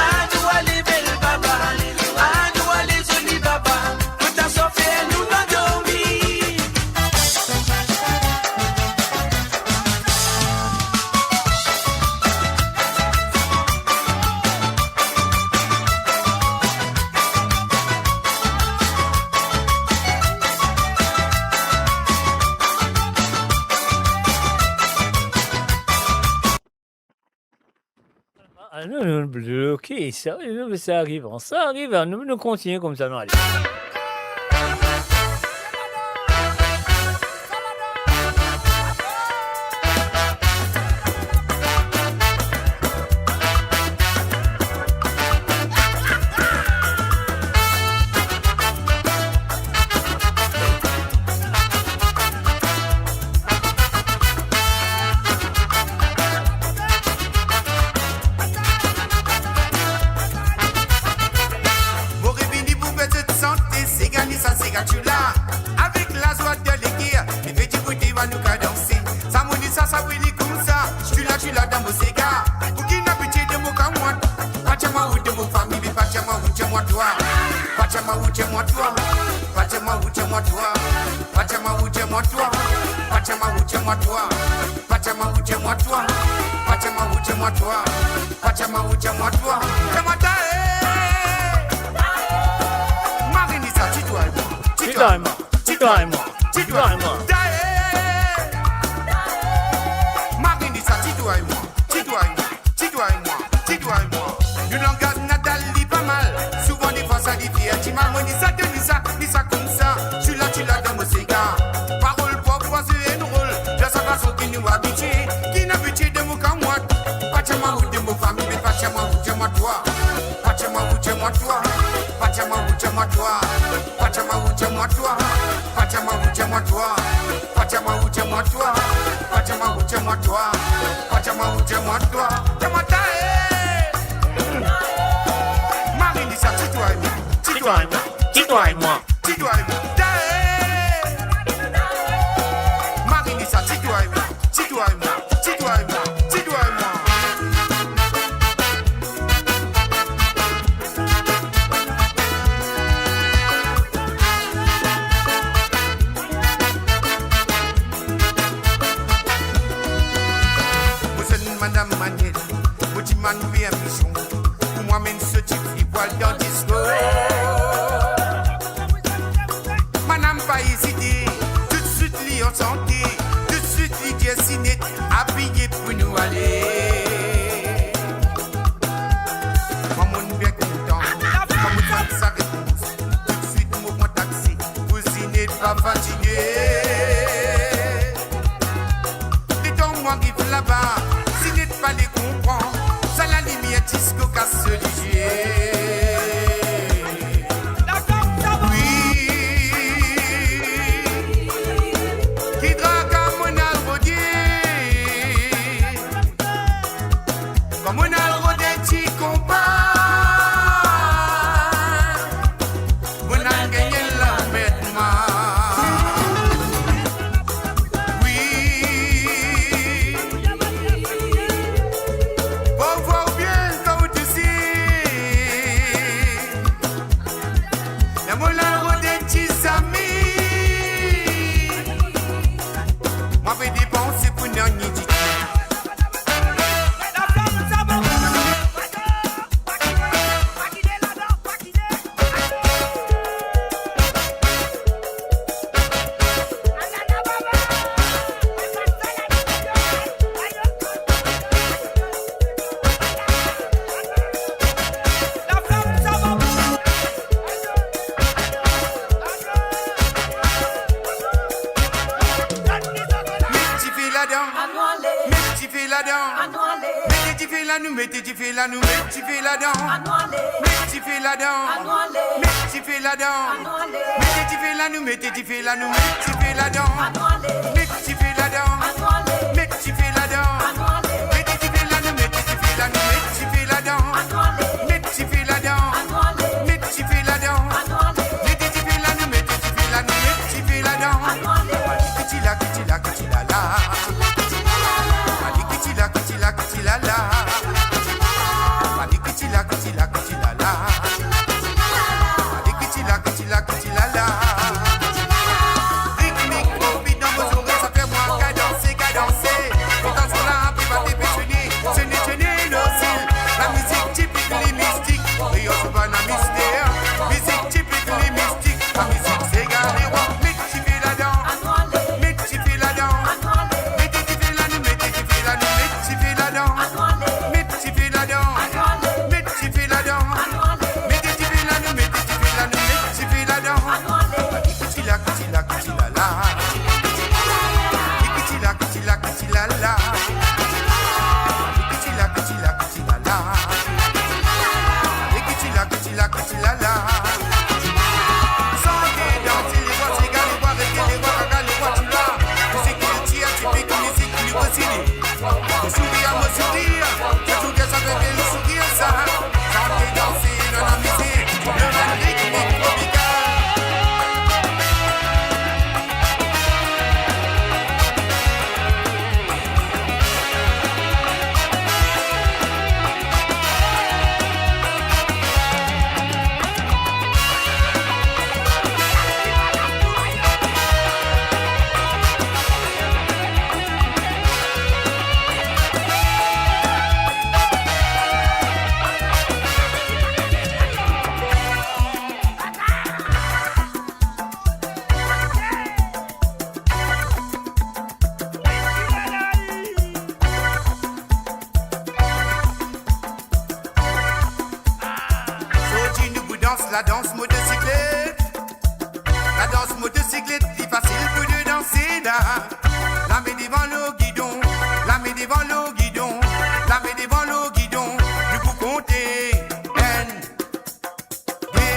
anou ale bel baba, anou ale zoli baba. Kot aswar fer anou al dormi. Ah, nou, nou bloke sa, nou, sa ariv, sa ariv, nou, nou kontigne koumsa, nou ale. Mo revini pou fer zot sante, sega ni sa, sega tchoula. Avek lazwa dan leker, li fer dimoun ti vinn nou kadanse. Sa mo ni sa, sa mo ni koumsa. Tchoula, tchoula dan mo sega. Pou ki ena pitie de mo kamwat. Pa dir mwa ou de mo fami, me pa dir mwa ou dir mwa twa. Pa dir mwa ou dir mwa twa. Pa dir mwa ou dir mwa twa. Pa dir mwa ou dir mwa twa. Pa dir mwa ou dir mwa twa. Pa dir mwa ou dir mwa twa. Pa dir mwa ou dir mwa twa. Pa dir mwa ou dir mwa twa. Dir mwa tae. Marinisa, ti twa e mwa. Ti twa e mwa. Ti twa e mwa. Ti twa e mwa. Tae. Marinisa, ti twa e mwa. Ti twa e mwa. Ti twa e mwa. Ti twa e mwa. Nou langaz natal li pa mal. Souvan defwa sa li fer dimal. Toi, pas dire moi, ou dire moi toi. Pas dire moi, ou dire moi toi. Pas dire moi, ou dire moi toi. Pas dire moi, ou dire moi toi. Dis-moi, t'as, eh. Marie-Lisa, dis-toi et moi. Dis-toi et moi. Dis-toi et moi. Dis-toi et moi. T'as, eh. Marie-Lisa, dis-toi et moi. Dis-toi et moi. Dis-toi et moi. Dis-toi et moi. Mo zenn madam Maniel, mo dimann permision pou mwa amenn so tifli pou al dan disko. Madam pa ezite, toutswit li ansante, toutswit li dir Sinet, abiye pou nou ale. Mwa monn bien kontan, mwa monn tann sa repons. Toutswit mo pran taksi, pou Sinet pa fatige. Letan mwa ariv laba, Sinet pa le konpran, sa lalimier disko kas so lizie. Wi, ki traka monn al rode. Kan monn al rode ti konpa, monn al gagne lanmerdman. Wi. Pou vwar bien kan ou tousi. Ler monn al rode ti zami, mwa pe depanse pou nanye ditou. Met dife ladan, met dife ladan. Mete dife la, nou mete dife la, nou met dife ladan. Met dife ladan, met dife ladan. Mete dife la, nou mete dife la, nou met dife ladan. Met dife ladan, met dife ladan. Mete dife la, nou mete dife la, nou met dife ladan. Met dife ladan, met dife ladan. Mete dife la, nou mete dife la, nou met dife ladan. Kitila, kitila, kitila la. Kitila, kitila, kitila la. Kitila, kitila, kitila la. Kitila, kitila, kitila la. Ritmik, kopi dan mo zorey, sa fer mwa kadanse, kadanse. Kontan zot la, pe bat, pe sone, sone, sone, lozil. Lamizik tipik, li mistik. Kreol, se pa na mister. Mizik tipik, li mistik. Lamizik segal, lerwa. Met dife ladan. Met dife ladan. Mete dife la, nou mete dife la, nou met dife ladan. Met dife ladan. Met dife ladan. Mete dife la, nou mete dife la, nou met dife ladan. Kitila, kitila, kitila la. Kitila, kitila, kitila la. Kitila, kitila, kitila la. Kitila, kitila, kitila la. Sante, danse, lerwa segal, lerwa rege, lerwa gaga, lerwa tula. Mizik kiltir tipik, mizik nou resini. Mo sourir, mo sourir, mo sourir, sa fer bel sourir sa. Sante, danse dan lamizik, le ritmik tropikal. Zordi nou pou dans ladans motosiklet. Ladans motosiklet, li fasil pou nou danse la. Lame devan lor gidon, lame devan lor gidon, lame devan lor gidon. Nou pou konte. Enn, de,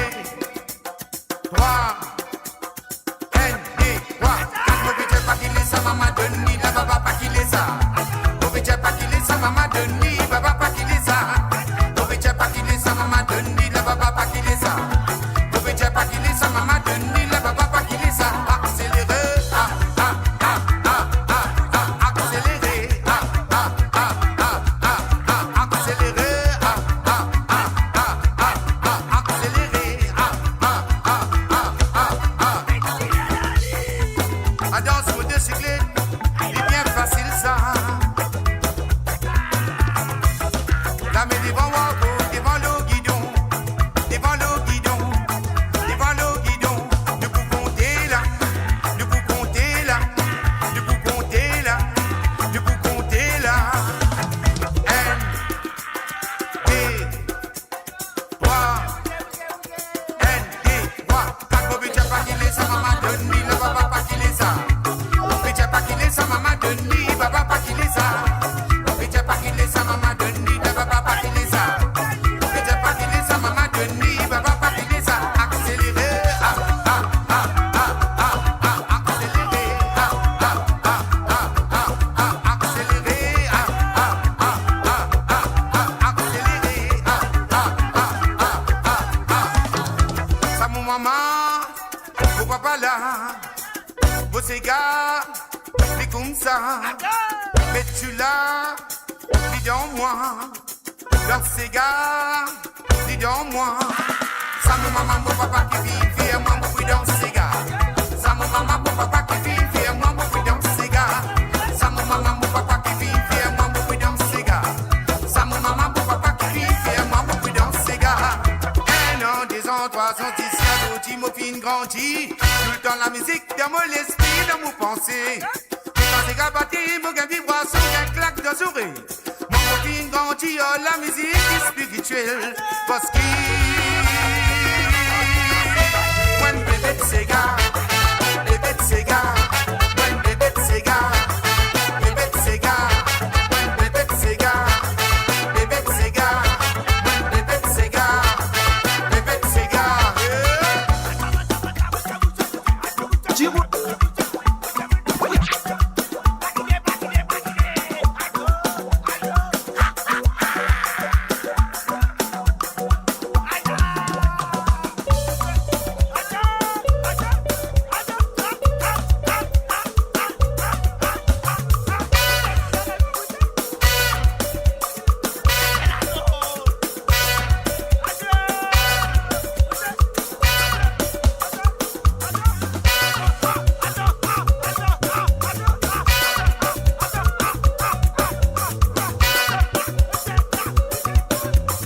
trwa, Mo pe dir pa ki le sa mama donn li, papa pa ki le sa. Mo pe dir pa ki le sa mama donn li, la papa pa ki le sa. Mo pe dir pa ki le sa mama donn li, la papa pa ki le sa. Akselere, a, a, a, akselere, a, a, a, akselere, a, a, a, akselere, a, a, a. Adans motosiklet, li bien fasil sa. Lame devan wako, devan lor gidon, devan lor gidon, devan lor gidon. Nou pou konte la, nou pou konte la, nou pou konte la, nou pou konte la. Enn, de, trwa. Enn, de, trwa, kat. Mo pe dir pa ki le sa mama donn li, la papa pa ki le sa. Mo pe dir pa ki le sa mama donn li, papa pa ki le sa. Mo pe dir pa ki le sa mama donn li, la papa pa ki le sa. Mo pe dir pa ki le sa mama donn li, papa pa ki le sa. Akselere, a, a, a, a, a, akselere, a, a, a, a, a, akselere, a, a, a, a, a, akselere, a, a, a, a, a, a. Sa mo mama, mo papa la, mo sega, li koumsa. Met tou la, li dan mwa. Dan sega, li dan mwa. Sa mo mama, mo papa ki finn fer mwa, mo pou dans sega. Sa mo mama, mo papa ki finn fer mwa, mo pou dans sega. Sa mo mama, mo papa ki finn fer mwa, mo pou dans sega. Sa mo mama, mo papa ki finn fer mwa, mo pou dans sega. Enn an, de zan, trwa zan, ziska zordi mo finn grandi. Toultan lamizik dan mo lespri, dan mo panse. Kan sega bate, mo gagn vibrasion, gagn klak dan zorey. Mwa mo finn grandi ar lamizik spiritiel, parski mwa enn bebe sega, bebe sega, mwa enn bebe sega, bebe sega, mwa enn bebe sega, bebe sega, mwa enn bebe sega, bebe sega, eh.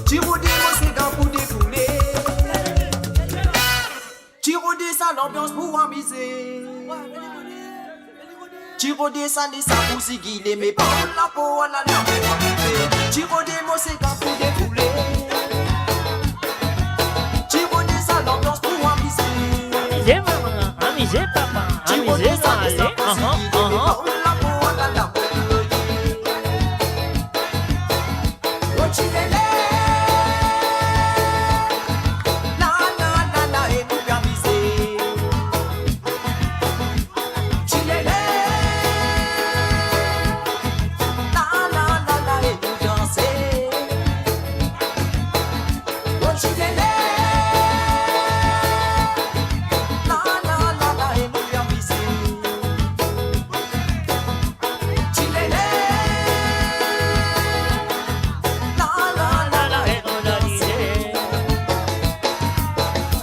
Ti rode mo sega pou defoule. Ti rode sa lanbians pou amize. Ti rode sa, ni sa pou zigile, me pa lapo ala la pou amize. Ti rode mo sega pou defoule. Ti rode sa lanbians pou amize. Amize mama, amize papa, amize mama, ale, ahan, ahan.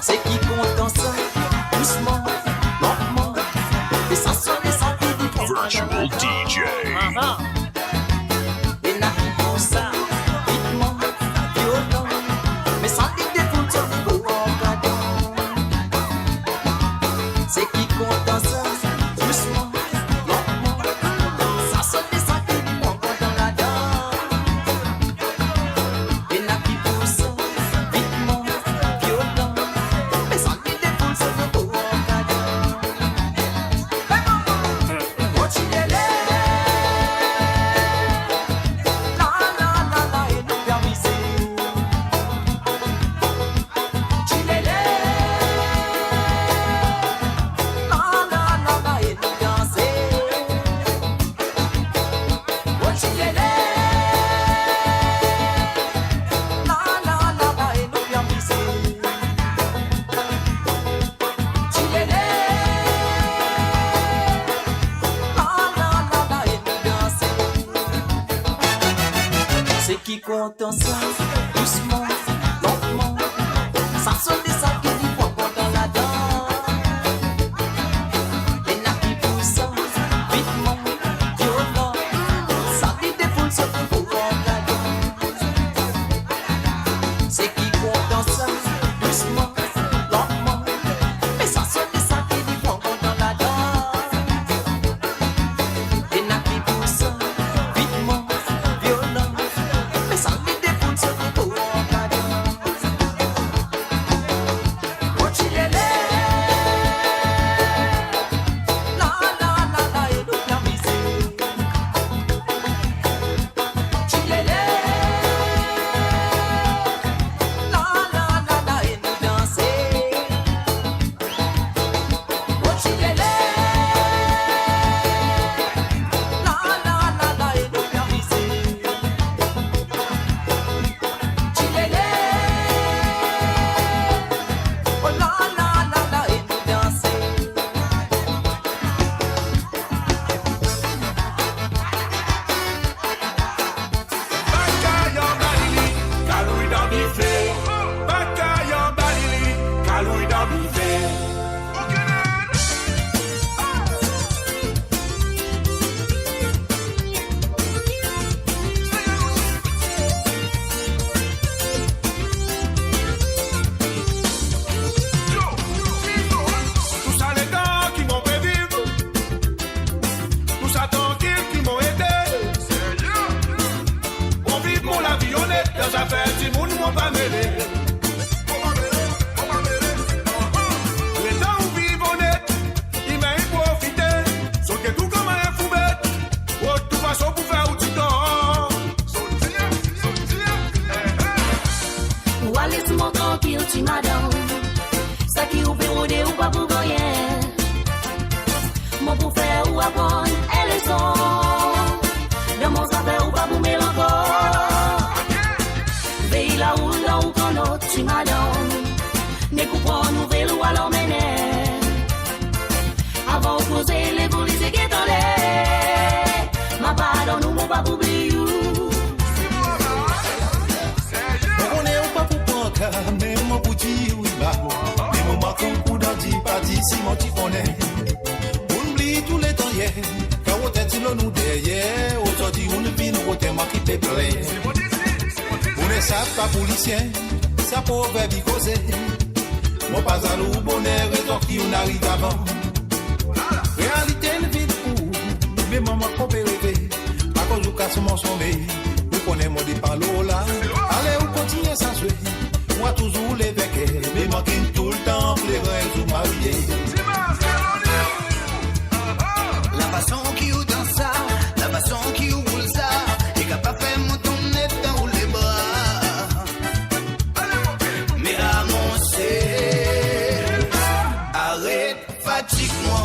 Seki kontan sa, dousman, lantman, e sa sone sa ki diferan. Virtual D J. Ena ki pou sa, vitman, violan, me sa li defoul so nivo an kadan. Seki kontan sa, dousman, lantman, sa sone sa ki diferan dan ladan. Ena ki pou sa, vitman, violan, me sa ki defoul so nivo an kadan. Kontinye le. Tilele, la, la, la, la, e nou pe amize. Tilele, la, la, la, la, e nou danse. Seki kontan sa, dousman, lantman, sa sonn de sa ki li pran kontan ladan. Ena ki pou sa, vitman, violan, sa ki defoul so pou pran kado. Seki kontan sa, dousman, lantman, me sa sonn de sa ki li pran kontan ladan. Ena ki pou sa, vitman, violan, me sa li defoul so pou pran kado. Oh, tilele, la, la, la, la, e nou pe amize. Tilele, la, la, la, la, e nou danse. Oh, tilele, la, la, la, la, e nou pe amize. Tilele, oh, la, la, la, la, e nou danse. Batayon Balili, kalouy dan bife. Batayon Balili, kalouy dan bife. Tou sa letan ki mo pe viv, tou sa trankil ki mo ete. Mo viv mo lavi onet, dan zafer dimoun mo pa mele. Letan ou viv onet, imin inn profite, zot get ou kouma enn foubet, rod tou fason pou fer ou ditor. Ou al les mwa trankil, ti madanm. Sa ki ou pe rode, ou pa pou gagn. Mo pou fer ou aprann enn leson. Dan mo zafer ou pa pou mel ankor. Vey laroul dan ou kannot, ti madanm. Nek ou pran nouvel ou al anmennen. Avan ou koze, lev ou lizie, get anle. Ma padonn ou, mo pa pou bliy ou. Mo kone ou pa pou pran ka, me mo pou dir ou iba. Me mo mank ou dan dipati, si mo ti kone. Ou'nn bliy tou letan yer, kan ou ti ete lor nou deryer, ozordi ou'nn vinn rod mwa ki pe plenn. Boner sa pa pou lisien, sa proverb li koze. Mo pa zalou boner, rezon ki ou'nn ariv avan. Realite inn vinn pou ou, me mwa mo pe reve. Akoz ou kas mo somey, ou kone mo depan lor la. Ale ou kontign sa zwe, mwa touzour le venker, me mwa kinn toultan plere, zour marie. Lafason ki ou dans sa, lafason ki ou boul sa, li kapav fer mwa tonn dan ou lebra. Me a mo ser, aret fatig mwa.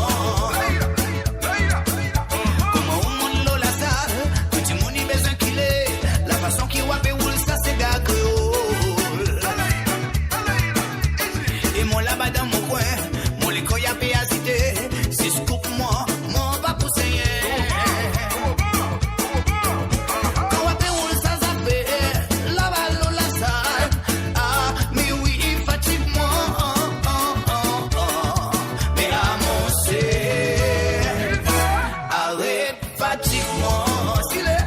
Kouma ou mont lor lasal, tou dimoun li bizin kile. Lafason ki ou ape boul sa, se gagre. E mwa laba dan mo kwin, mo lekor ape azite. Zis koup mwa, mo pa pou segne. Kan ou ape boul sa zafer, laba lor lasal, ah, me wi, fatig mwa. Me a mo ser, aret fatig mwa. Sile.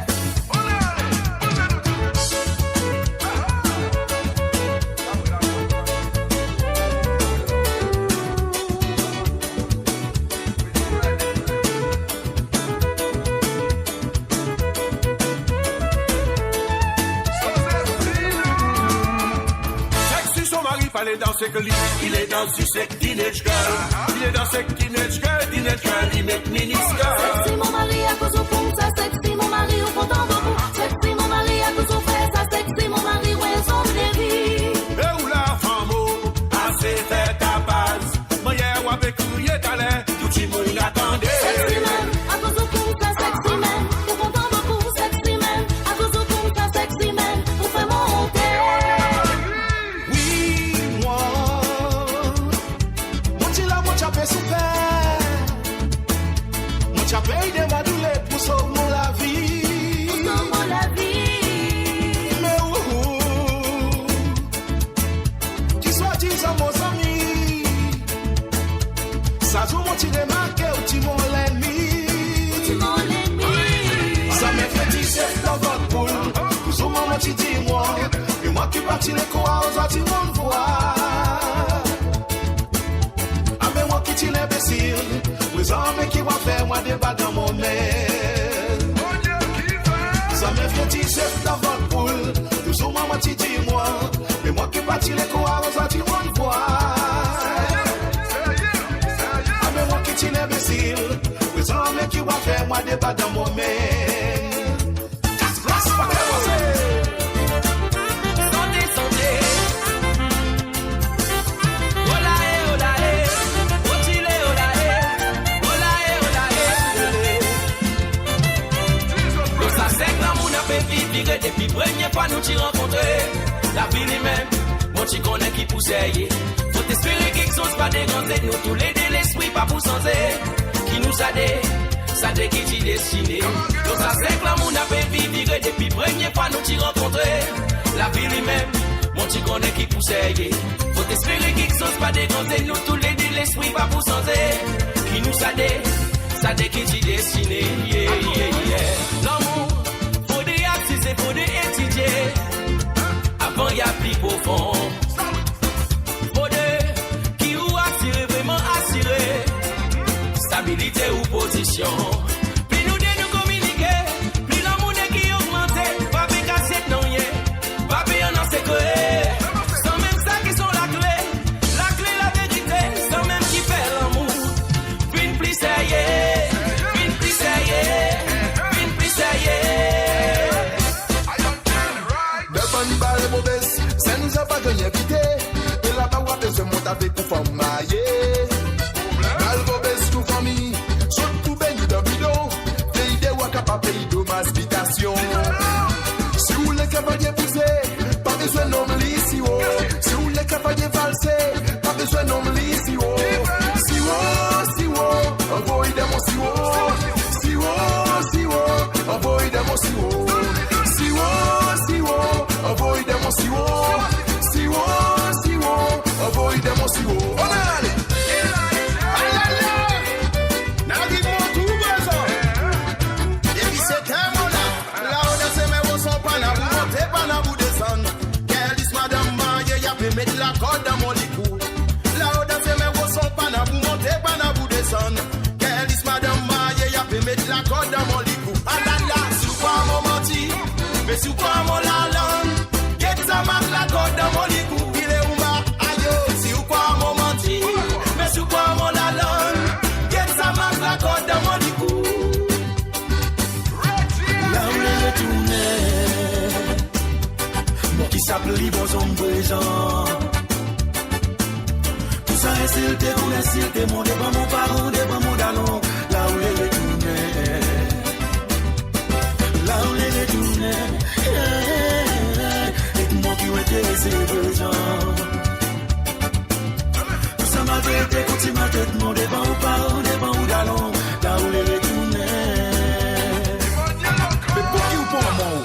Sexy, son mari pa le dans ek li, li le dans zis ek teenage girl. Li le dans ek teenage girl, teenage girl, li met mini skirt. Sexy mon mari, akoz ou koumsa, sexy mon mari, ou kontan boukou. Sexy mon mari, akoz ou fer sa, sexy mon mari, ou enn zom de vi. E ou la fanm, oh, ase fer tapaz. Mannyer ou ape kriye taler, tou dimoun la tande. Sexy man, akoz ou koumsa, sexy man, ou kontan boukou, sexy Pati lekor a ozordi mo'nn vwar. Ame mwa ki ti linbesil, prezan me ki wa fer mwa deba dan mo mem. Zame fie ti sef dan vant poul, touzour mwa, mwa ti dir mwa, me mwa ki pati lekor a ozordi mo'nn vwar. Ame mwa ki ti linbesil, prezan me ki wa fer mwa deba dan mo mem. Sante, sante. Ola e, ola e. Otile, ola e. Ola e, ola e. Lor sa sek lanmour nou pe viv, vire depi premie fwa nou ti rankontre. Lavi limem, mo ti kone ki pou serye. Fo espere kiksoz pa deranze nou toulede, lespri pa pou sanze. Ki nou sa de, sa de ki ti destine. Lor sa sek lanmour nou pe viv, vire depi premie fwa nou ti rankontre. Lavi limem, mo ti kone ki pou serye. Fo espere kiksoz pa deranze nou toulede, lespri pa pou sanze. Ki nou sa de, sa de ki ti destine. Yeah, yeah, yeah. Lanmour, fode aksize, fode etidie. Avan li al pli profon. Fode ki ou asire, vreman asire. Stabilite ou pozision. Pli nou de nou kominike, pli lanmour de ki ogmante. Pa pe kasiet nanye, pa pe annan sekre. Samem sa ki son lakle, lakle laverite. Samem ki fer lanmour vinn pli serye, vinn pli serye, vinn pli serye. Devan bal Bobes, sa nou sa pa gagn invite. E laba wa bezwen mont avek ou fanm marye. Bal Bobes tou fanmi, zot pou bengn dan bidon. Vey de wa kapav pey domaz bitasion. Si ou le kapav epouze, pa bezwen nom li siwo. Si ou le kapav valse, pa bezwen nom li siwo. Siwo, siwo, anvoy dan mo siwo. Siwo, siwo, anvoy dan mo siwo. Siwo, siwo, anvoy dan mo siwo. Siwo, siwo, anvoy dan mo siwo. On ale! Alala! Nagi mo tou prezan. Depi se temo la, laoda se me woson pa na pou monte, pa na pou desann. Kel dis madanm marye, ya pe met lakord dan mo likou. Laoda se me woson pa na pou monte, pa na pou desann. Kel dis madanm marye, ya pe met lakord dan mo likou. Alala, si ou krwar mo manti, me si ou krwar mo lalang, get sa mark lakord dan mo likou. Ile ou ma, ayo, si ou krwar mo manti, me si ou krwar mo lalang, get sa mark lakord dan mo likou. La ou le retourne, mo ki sa pli bon zom prezan. Pou sa insilte, pou insilte mo devan mo paran, devan mo dalon, la ou le retourne. La ou le retourne, eh, eh, eh, e pou mo ki ou enterese prezan. Pou sa maltrete, kontign maltret mo devan ou paran, devan ou dalon, la ou le retourne. Me pou ki ou pran mwa ou?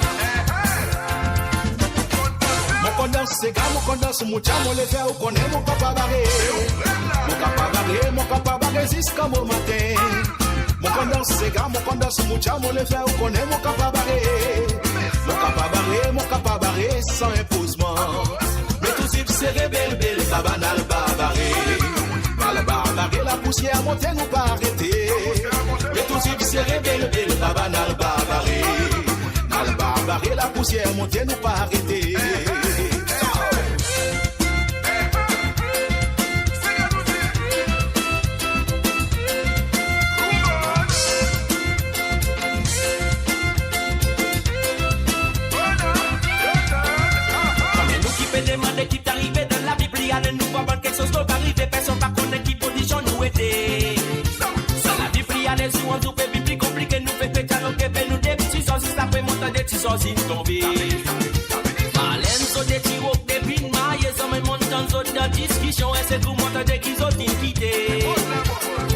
Mo konn dans sega, mo konn dans mucha, mo le fer ou kone mo kapav bare. Mo kapav bare, mo kapav bare ziska mo matin. Mo konn dans sega, mo konn dans mucha, mo le fer ou kone mo kapav bare. Mo kapav bare, mo kapav bare san inpozman. Me tou zip sere bel bel, pa bann al babare. Al babare, lapousier monte, nou pa arete. Me tou zip sere bel bel, pa bann al babare. Al babare, lapousier monte, nou pa arete. Kouma nou ki pe demande ki pe arive dan lavi, pli ale nou vwar bann kiksoz ki pe arive, personn pa kone ki pozision nou ete. Sa lavi pli ale, zour an zour pe vinn pli konplike, nou fek pe dialoge, pe nou de ti sòs, zis apre mo tande ti sòs inn tonbe. Malenn zot e ti rok depi inn marye, zanmi monn tann zot dan diskision, e se tou mo tande ki zot inn kite.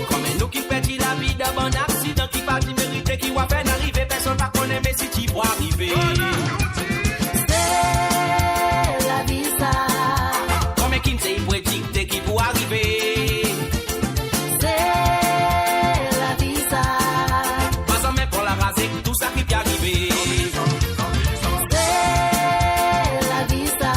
Kouma nou ki perdi lavi dan bann aksidan ki pa ti merite, ki wa fer arive, personn pa kone, me si ti pou arive. Se lavi sa. Kouma ki'nn sey predikte ki pou arive. Se lavi sa. Pa zanmi pran laraz ek tou sa ki pe arive. Se lavi sa.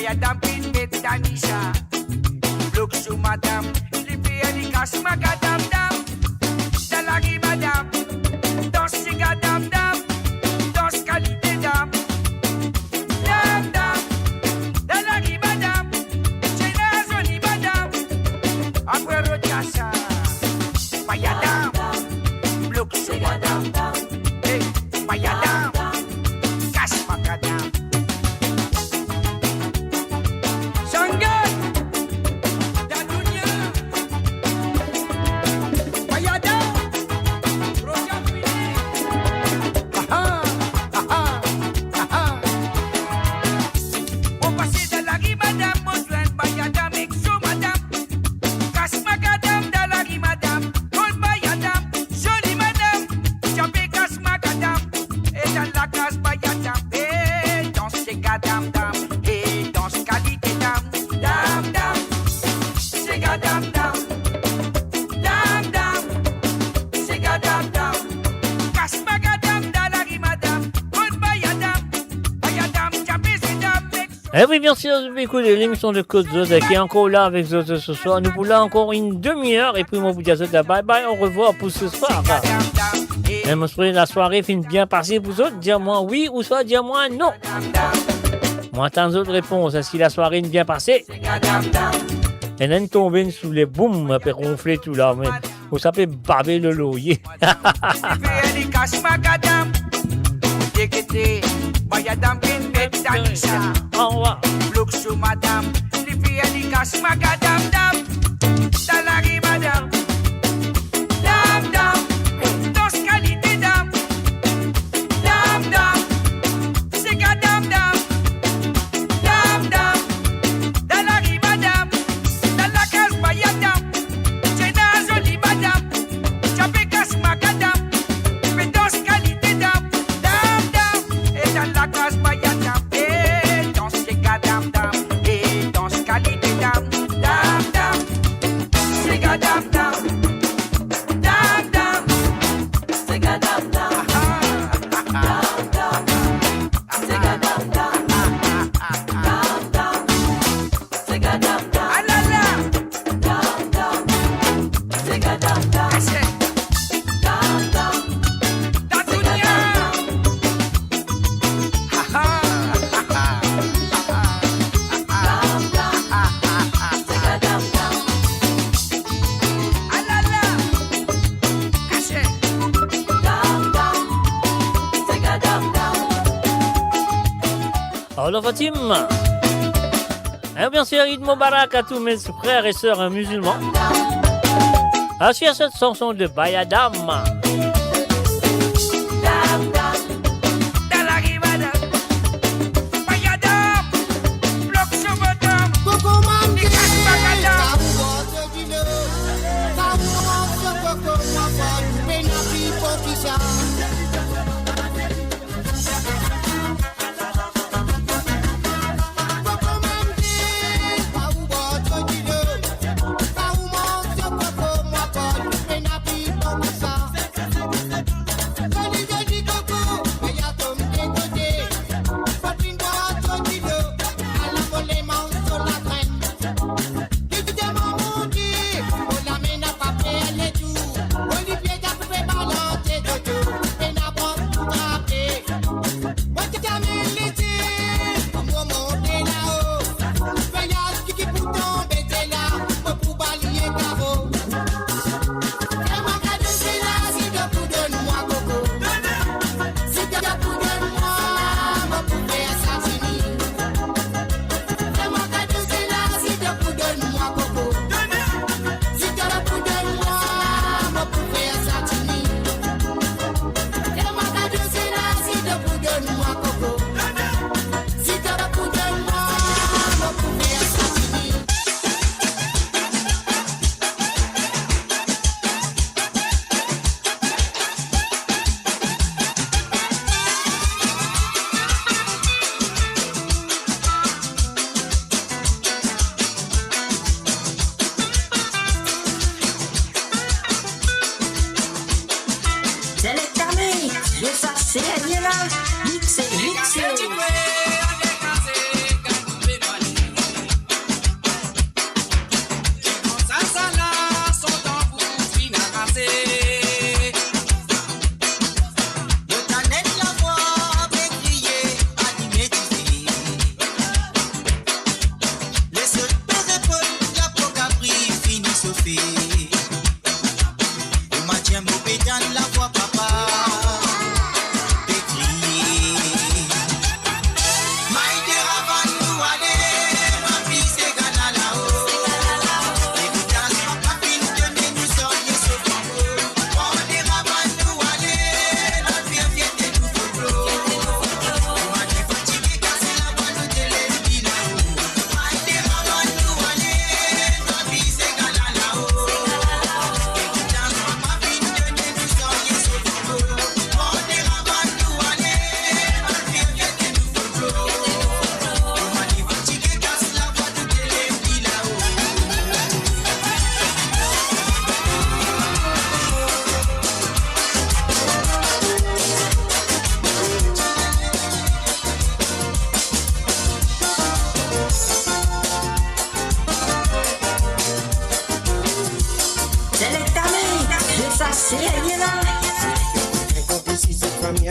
Bayadam finn met Tanisha, blok so madam, li fer li kas makadam dam. Dan lari madam, dans sega dam dam, dans kalite dam. Dam dam, dan lari madam, ti ena zoli madam. Apre rod kasa, bayadam, blok so madam. Hey, bayadam, kas makadam. Shanghai, Dadunia, bayadam, Roja Fini. Aha, aha, aha. Mo pase dan lari madam, mo zwenn bayadam ek so madam. Kas makadam dan lari madam, kot bayadam, zoli madam, ti ape kas makadam, e dan lakaz bayadam, e dans sega dam dam, e dans kalite dam, dam dam, sega dam dam, dam dam, sega dam dam, kas makadam dan lari madam, kot bayadam, bayadam, ti ape se dam, E wi, bien sir, zot pe ekout lemision de Kot Zot, ki ankor la avek zot se swar. Nou pou la ankor enn demi-er, epi mo pou dir zot la bye bye, orevwar pou se swar. E mo swete lasware finn bien pase pou zot, dir mwa wi ouswa dir mwa non. Mo atann zot repons, eski lasware inn bien pase? Ena enn tonbe, enn soule, boum, pe ronfle tou la, me Ou sa pe babe lor lorye. Li fer li kas makadam. Gete, gete, bayadam finn met Tanisha. Anwa. Blok so madam. Li fer li kas makadam dam. Dan lari madam. Dam, dam. Dans kalite dam. Dam, dam. Sega dam, dam. Dam, dam. Dan lari madam. Dan lakaz bayadam. Ti ena zoli madam, ti ape kas makadam, ti pe dans kalite dam, dam, dam, e dan lakaz bayadam, e dans sega dam, dam, e dans kalite dam, dam, dam, sega dam, dam, dam, dam, sega dam, dam, dam, dam, dam, sega dam, dam, dam, dam, dam. Alala! Dam, dam. Sega dam, dam. Ase. Dam, dam. Dadunia. Ha, ha, ha, ha. Dam, dam. Sega dam, dam. Alala! Ase. Dam, dam. Sega dam, dam. Alors, Fatim, un bien sûr Eid Mubarak à tous mes frères et sœurs, hein, musulmans. Asir cette chanson de Bayadam. Selecta Mix, je sa se la, mixé, mixé.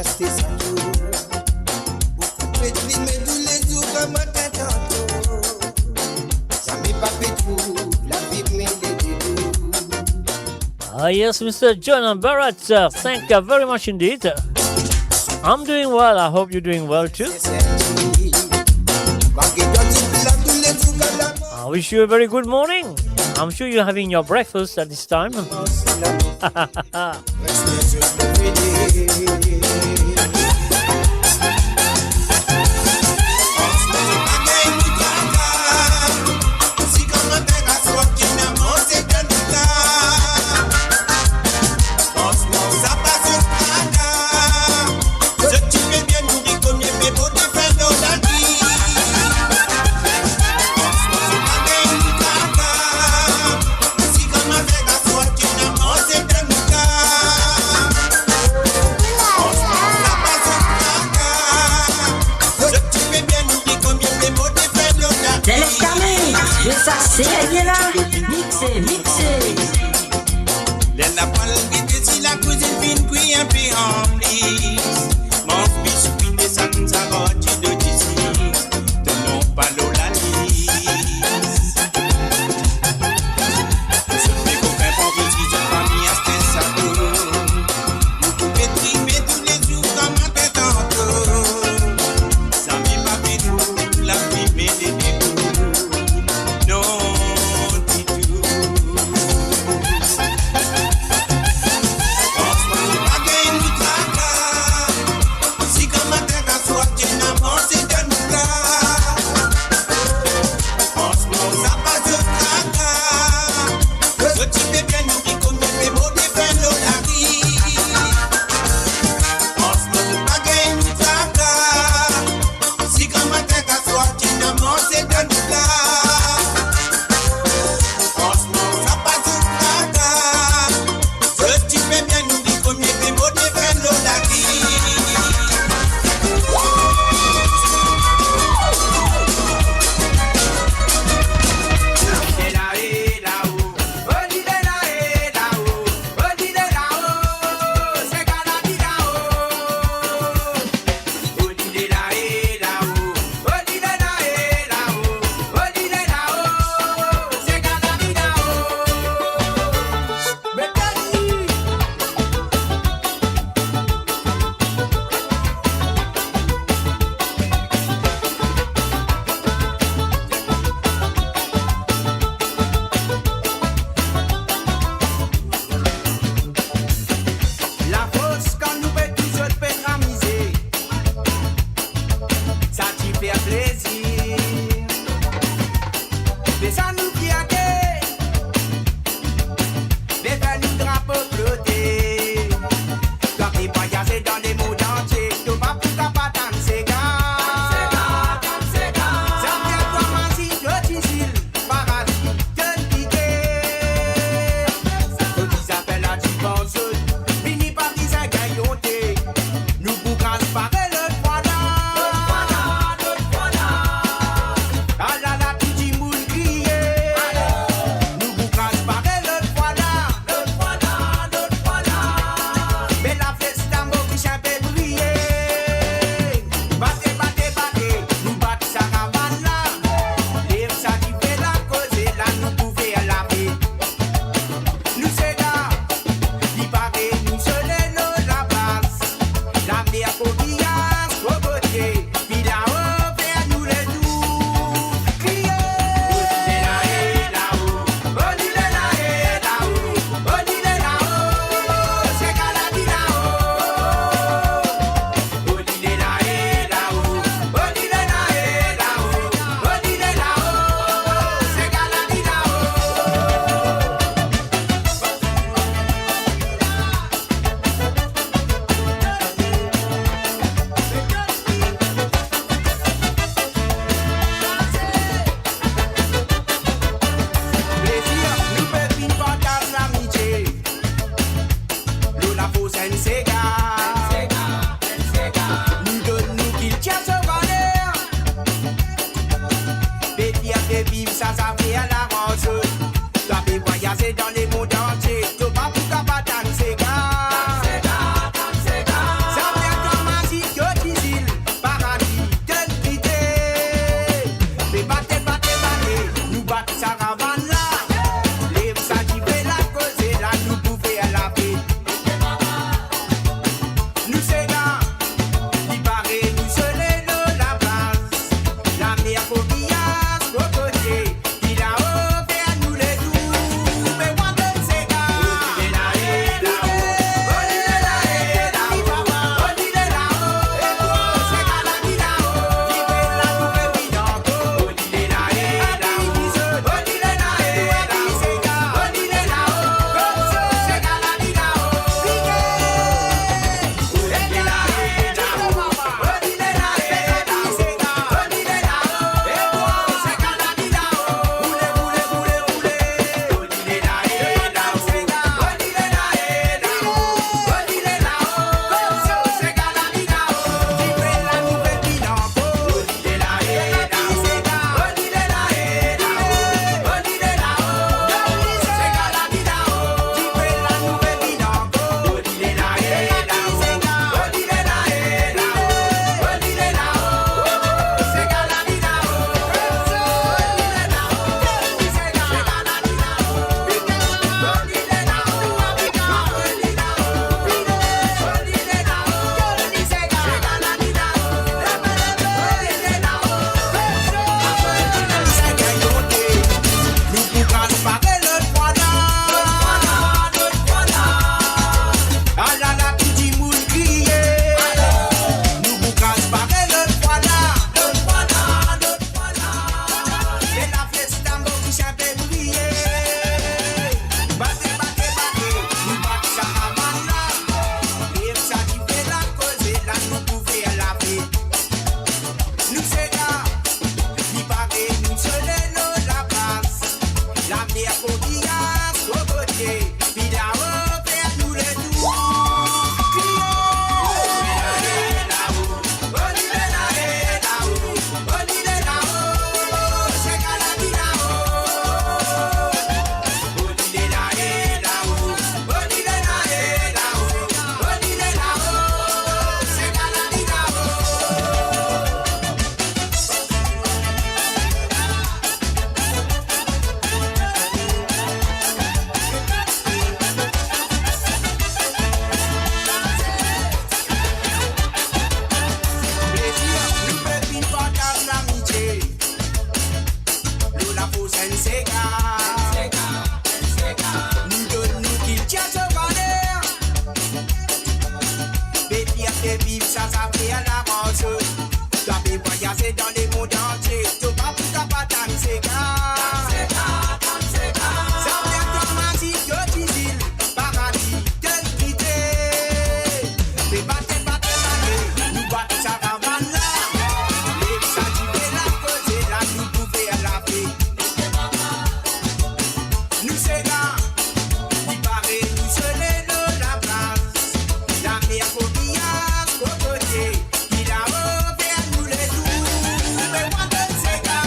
Te sa tou. Boukou pe trime toulezour, gramatin tanto. Zame pa pe trouv lavi, me de debout. Ah, yes, Mister John Barat, uh, thank you very much indeed. I'm doing well. I hope you're doing well too. I wish you a very good morning. I'm sure you're having your breakfast at this time. Delekta Mix, je sa serye la. Mixe, mixe. Ler lapwal gete si lakouzinn finn kwi inpe anplis. Manz biswi, desann sa rod dilo disi. To nom pa lor lalis. Zot pe kokin pran peti zot fami aste sato. Nou pou pe trime toulezour gramatin tanto. Zame pa pe trouv lavi, me de debout. Non ditou. Fransman, nou pa gagn nou traka. Si gramatin ka swaf, ti ena manze dan nou pla. Fransman, sa pa zot traka. Zot ti pe bien nouri kouma pe mor de fin lor lari. Fransman, nou pa gagn nou traka. Si gramatin ka swaf, ti ena manze dan nou pla. Fransman, sa pa zot traka. Zot ti pe bien nouri kouma pe mor de fin lor lari. Lafors kan nou pe touzour pe amize, sa ti fer plezir. Me sa nou fierte, me fer nou drapo flote. Twa pe vwayaze dan lemond antie, to pa pou kapav tann sega. Sa fer twa mazinn to ti zil, paradi, tonn pike. Kot li zafer la divan zot, vini pa bizin gagn onte. Nou pou kraz pare lot fwa la. Alala, tou dimoun kriye. Nou pou kraz pare lot fwa la. Me lafesta Moris pe briye. Bate, bate, bate, nou bat sa kavann la. Lev sa dife la, koze la, nou pou fer lafet. Nou sega, li pare nou sole lor laplaz. Lamer kokias, kokotie, ki lao fer nou letour. Kriye. Plezir, nou pe vinn partaz lamitie. Lor lafors enn sega. Nou donn nou kiltir so valer. Pe fier, pe viv sa zafer laranz. Twa pe vwayaze dan lemond antie, to pa pou kapav tann sega. Sa fer twa Plezir nou pe vinn partaz lamitie. Lor lafors enn sega. Nou donn nou kiltir so valer. Pe fer pe viv sa zafer laranz. Twa pe vwayaze dan lemond antie, to pa pou kapav tann sega. Zafer twa mazik, to dizil, paradi, to kite. Pe bat, bat, bat, nou bat sa karavane la. Lev sa dife la, koze la, nou pou fer lafe. Nou sega, li pare nou sole lor laplas. Lamer, kokiaz, kokotie, ki la ofer nou letour. Be mwa donn sega.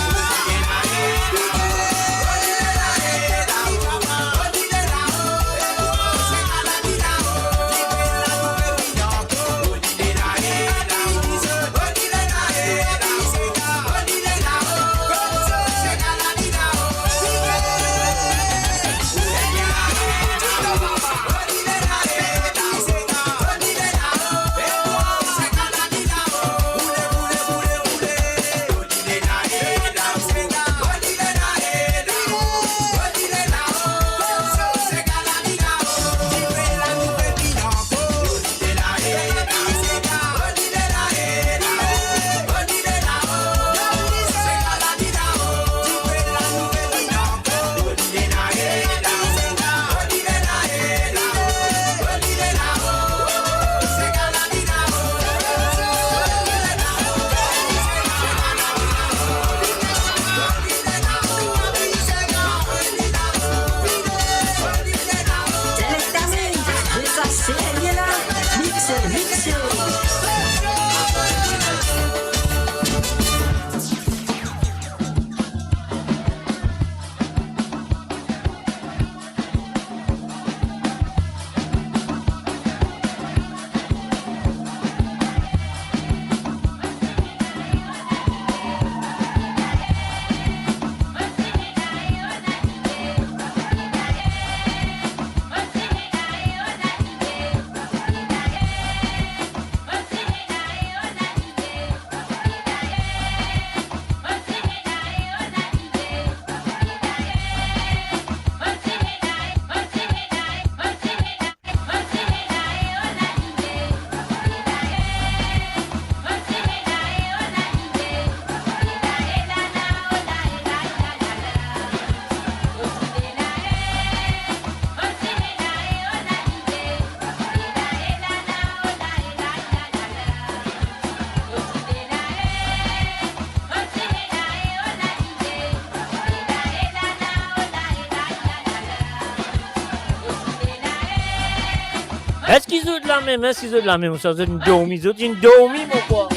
Selecta Mix, de sa serie la, mixe, mixe. Eski zot la mem? Eski zot la mem? Sa zot inn dormi, zot inn dormi, mo krwar.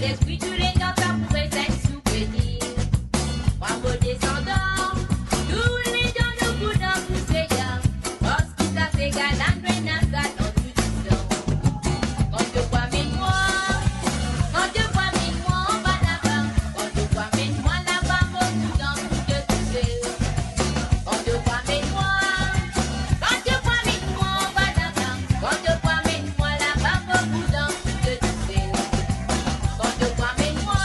Lespri tou letan pou rezenn souvenir. Bravo desandan, tou letan nou pou dans pou Seigneur. Parski sa se galan nou ena sa dan nou dizan. Kan to vwa amenn mwa, kan to vwa amenn mwa anba laba, kan to vwa amenn mwa laba, mo pou dans pou to tousel. Kan to vwa amenn mwa, kan to vwa amenn mwa anba laba, kan to vwa amenn mwa laba, mo pou dans pou to tousel. Kan to vwa amenn mwa,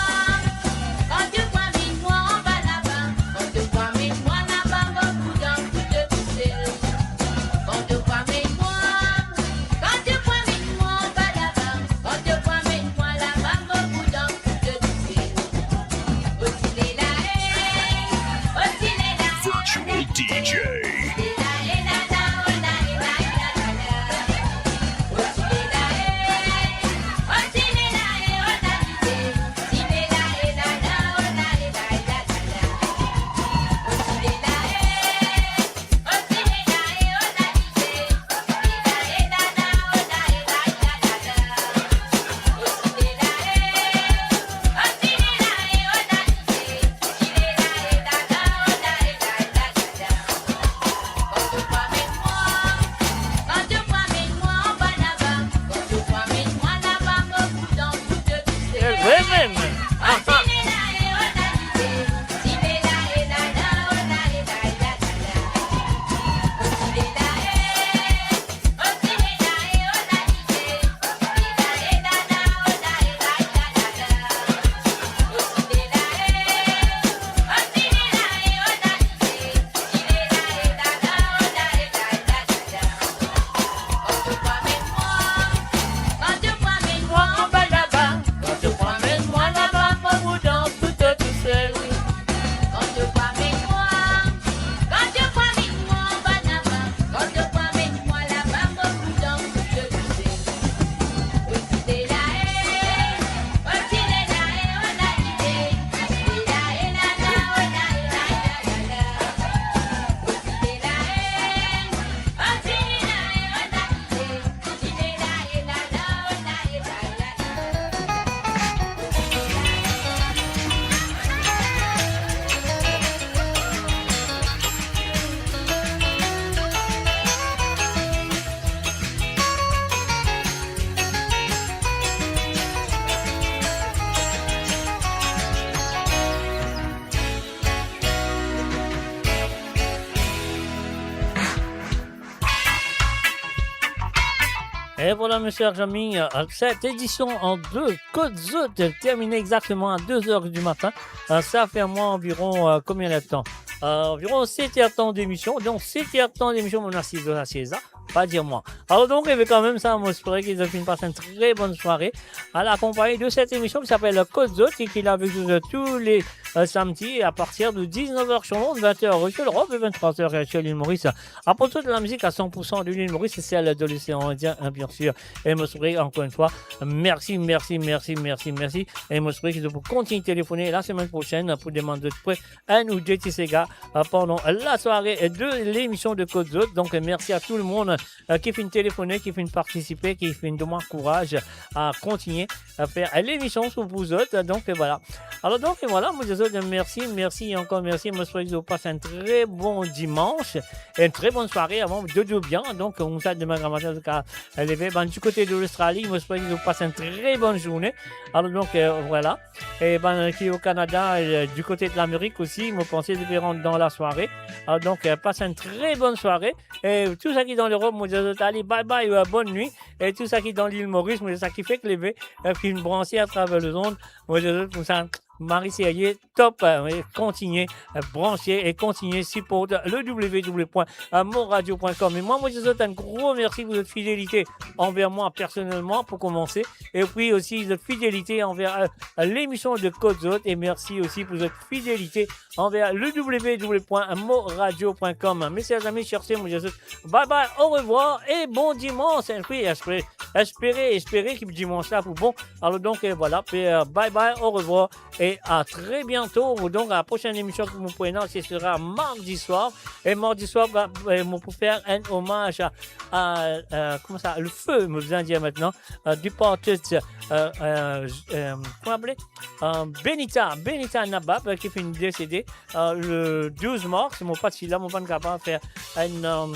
kan to vwa amenn mwa anba laba, kan to vwa amenn mwa laba, mo pou dans pou to tousel. Kan to vwa amenn mwa, kan to vwa amenn mwa anba laba, kan to vwa amenn mwa laba, mo pou dans pou to tousel. Virtual D J. E vwala, me ser zami, set edision an de Kot Zot termine exakteman a de zer di matin. Sa fer mwa anviron, euh, konbien letan? Euh, anviron set er tan demision. Donk, set er tan demision, mo asize la, asize la. Pa dir mwa. Alor donk, e kanmem sa, mo espere ki zot finn pas enn tre bonn sware, a la konpagni de set emision ki apel Kot Zot, e ki la avek zot tou le, euh, samdi, a partir de diznef er selon, vint er heure sur l'Europe e vinttrwa er sur l'île Maurice. Aport tout lamizik a san pour san de l'île Maurice, e sel de l'osean Indien, hein, bien sûr. E mo espere, ankor enn fwa, mersi, mersi, mersi, mersi, mersi. E mo espere ki zot pou kontign telefone la semenn prosenn pou demann zot pre enn ou de ti sega, euh, pandan lasware de lemision de Kot Zot. Donk, euh, mersi a tou lemonn, euh, ki finn telefone, ki finn partisipe, ki finn donn mwa kouraz a kontigne, euh, fer lemision pou, pou zot. Donk, euh, vwala. Alor, donk, euh, vwala, mo dir zot mersi, mersi e ankor mersi. Mo espere ki zot pas enn tre bon dimans, enn tre bonn sware avan, dodo bien. Donk, euh, koumsa, demin gramatin, zot kav leve. Bann dikote de Lostrali, mo espere ki zot pas enn tre bonn zourne. Alor, donk, euh, vwala. E bann ki o Kanada, euh, dikote de Lamerik osi, mo panse zot pe rant dan lasware. Alor donk, euh, pas enn tre bonn sware. E tou sa ki dan Lerop, mo dir zot ale, bye bye, euh, bonn nwi. E tou sa ki dan lil Moris, mo dir sa ki fek leve, euh, ki finn branse atraver lezond, mo dir zot koumsa, mari serye, top, euh, kontigne, euh, branse e kontigne siport le w w w point moradio point com. E mwa, mo dir zot enn gro mersi pou zot fidelite anver mwa personelman, pou koumanse. Epi osi zot fidelite anver, euh, lemision de Kot Zot. E mersi osi pou zot fidelite anver le w w w point moradio point com. Me ser zami, serse, mo dir zot bye bye, orevwar e bon dimans. Epi espere, espere, espere ki dimans la pou bon. Alor donk, euh, vwala, pe, euh, bye bye, orevwar. Et à très bientôt. Donc, la prochaine émission que nous prenons, ce sera mardi soir. Et mardi soir, bah, euh, on peut faire un hommage à, à, euh, comment ça, le feu, me besoin dire maintenant, euh, du partage, euh, euh, euh, comment appeler? Euh, Benita, Benita Nabab, euh, ki finn desede, euh, le douz mars. Mo pa ti la, mo pa kapav fer un, euh,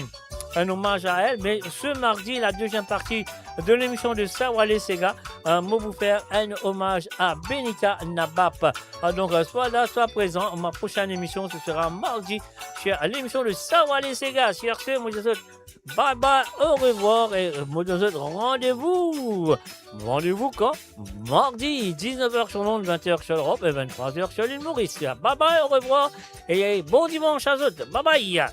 un hommage à elle. Mais ce mardi, la deuxième partie de l'émission de Sawale Sega, euh, mo pou fer un hommage à Benita Nabab. Ah, donc, euh, soyez là, soyez présents. Ma prochaine émission, ce sera mardi sur l'émission de Sawale Sega. Sur ce, mo dir zot bye bye, au revoir, et, euh, mo donn zot rendez-vous. Rendez-vous quand? Mardi, dix-neuf heures sur Londres, vingt heures sur l'Europe et vingt-trois heures sur l'île Maurice. Bye bye, au revoir, et bon dimanche à zot. Bye bye.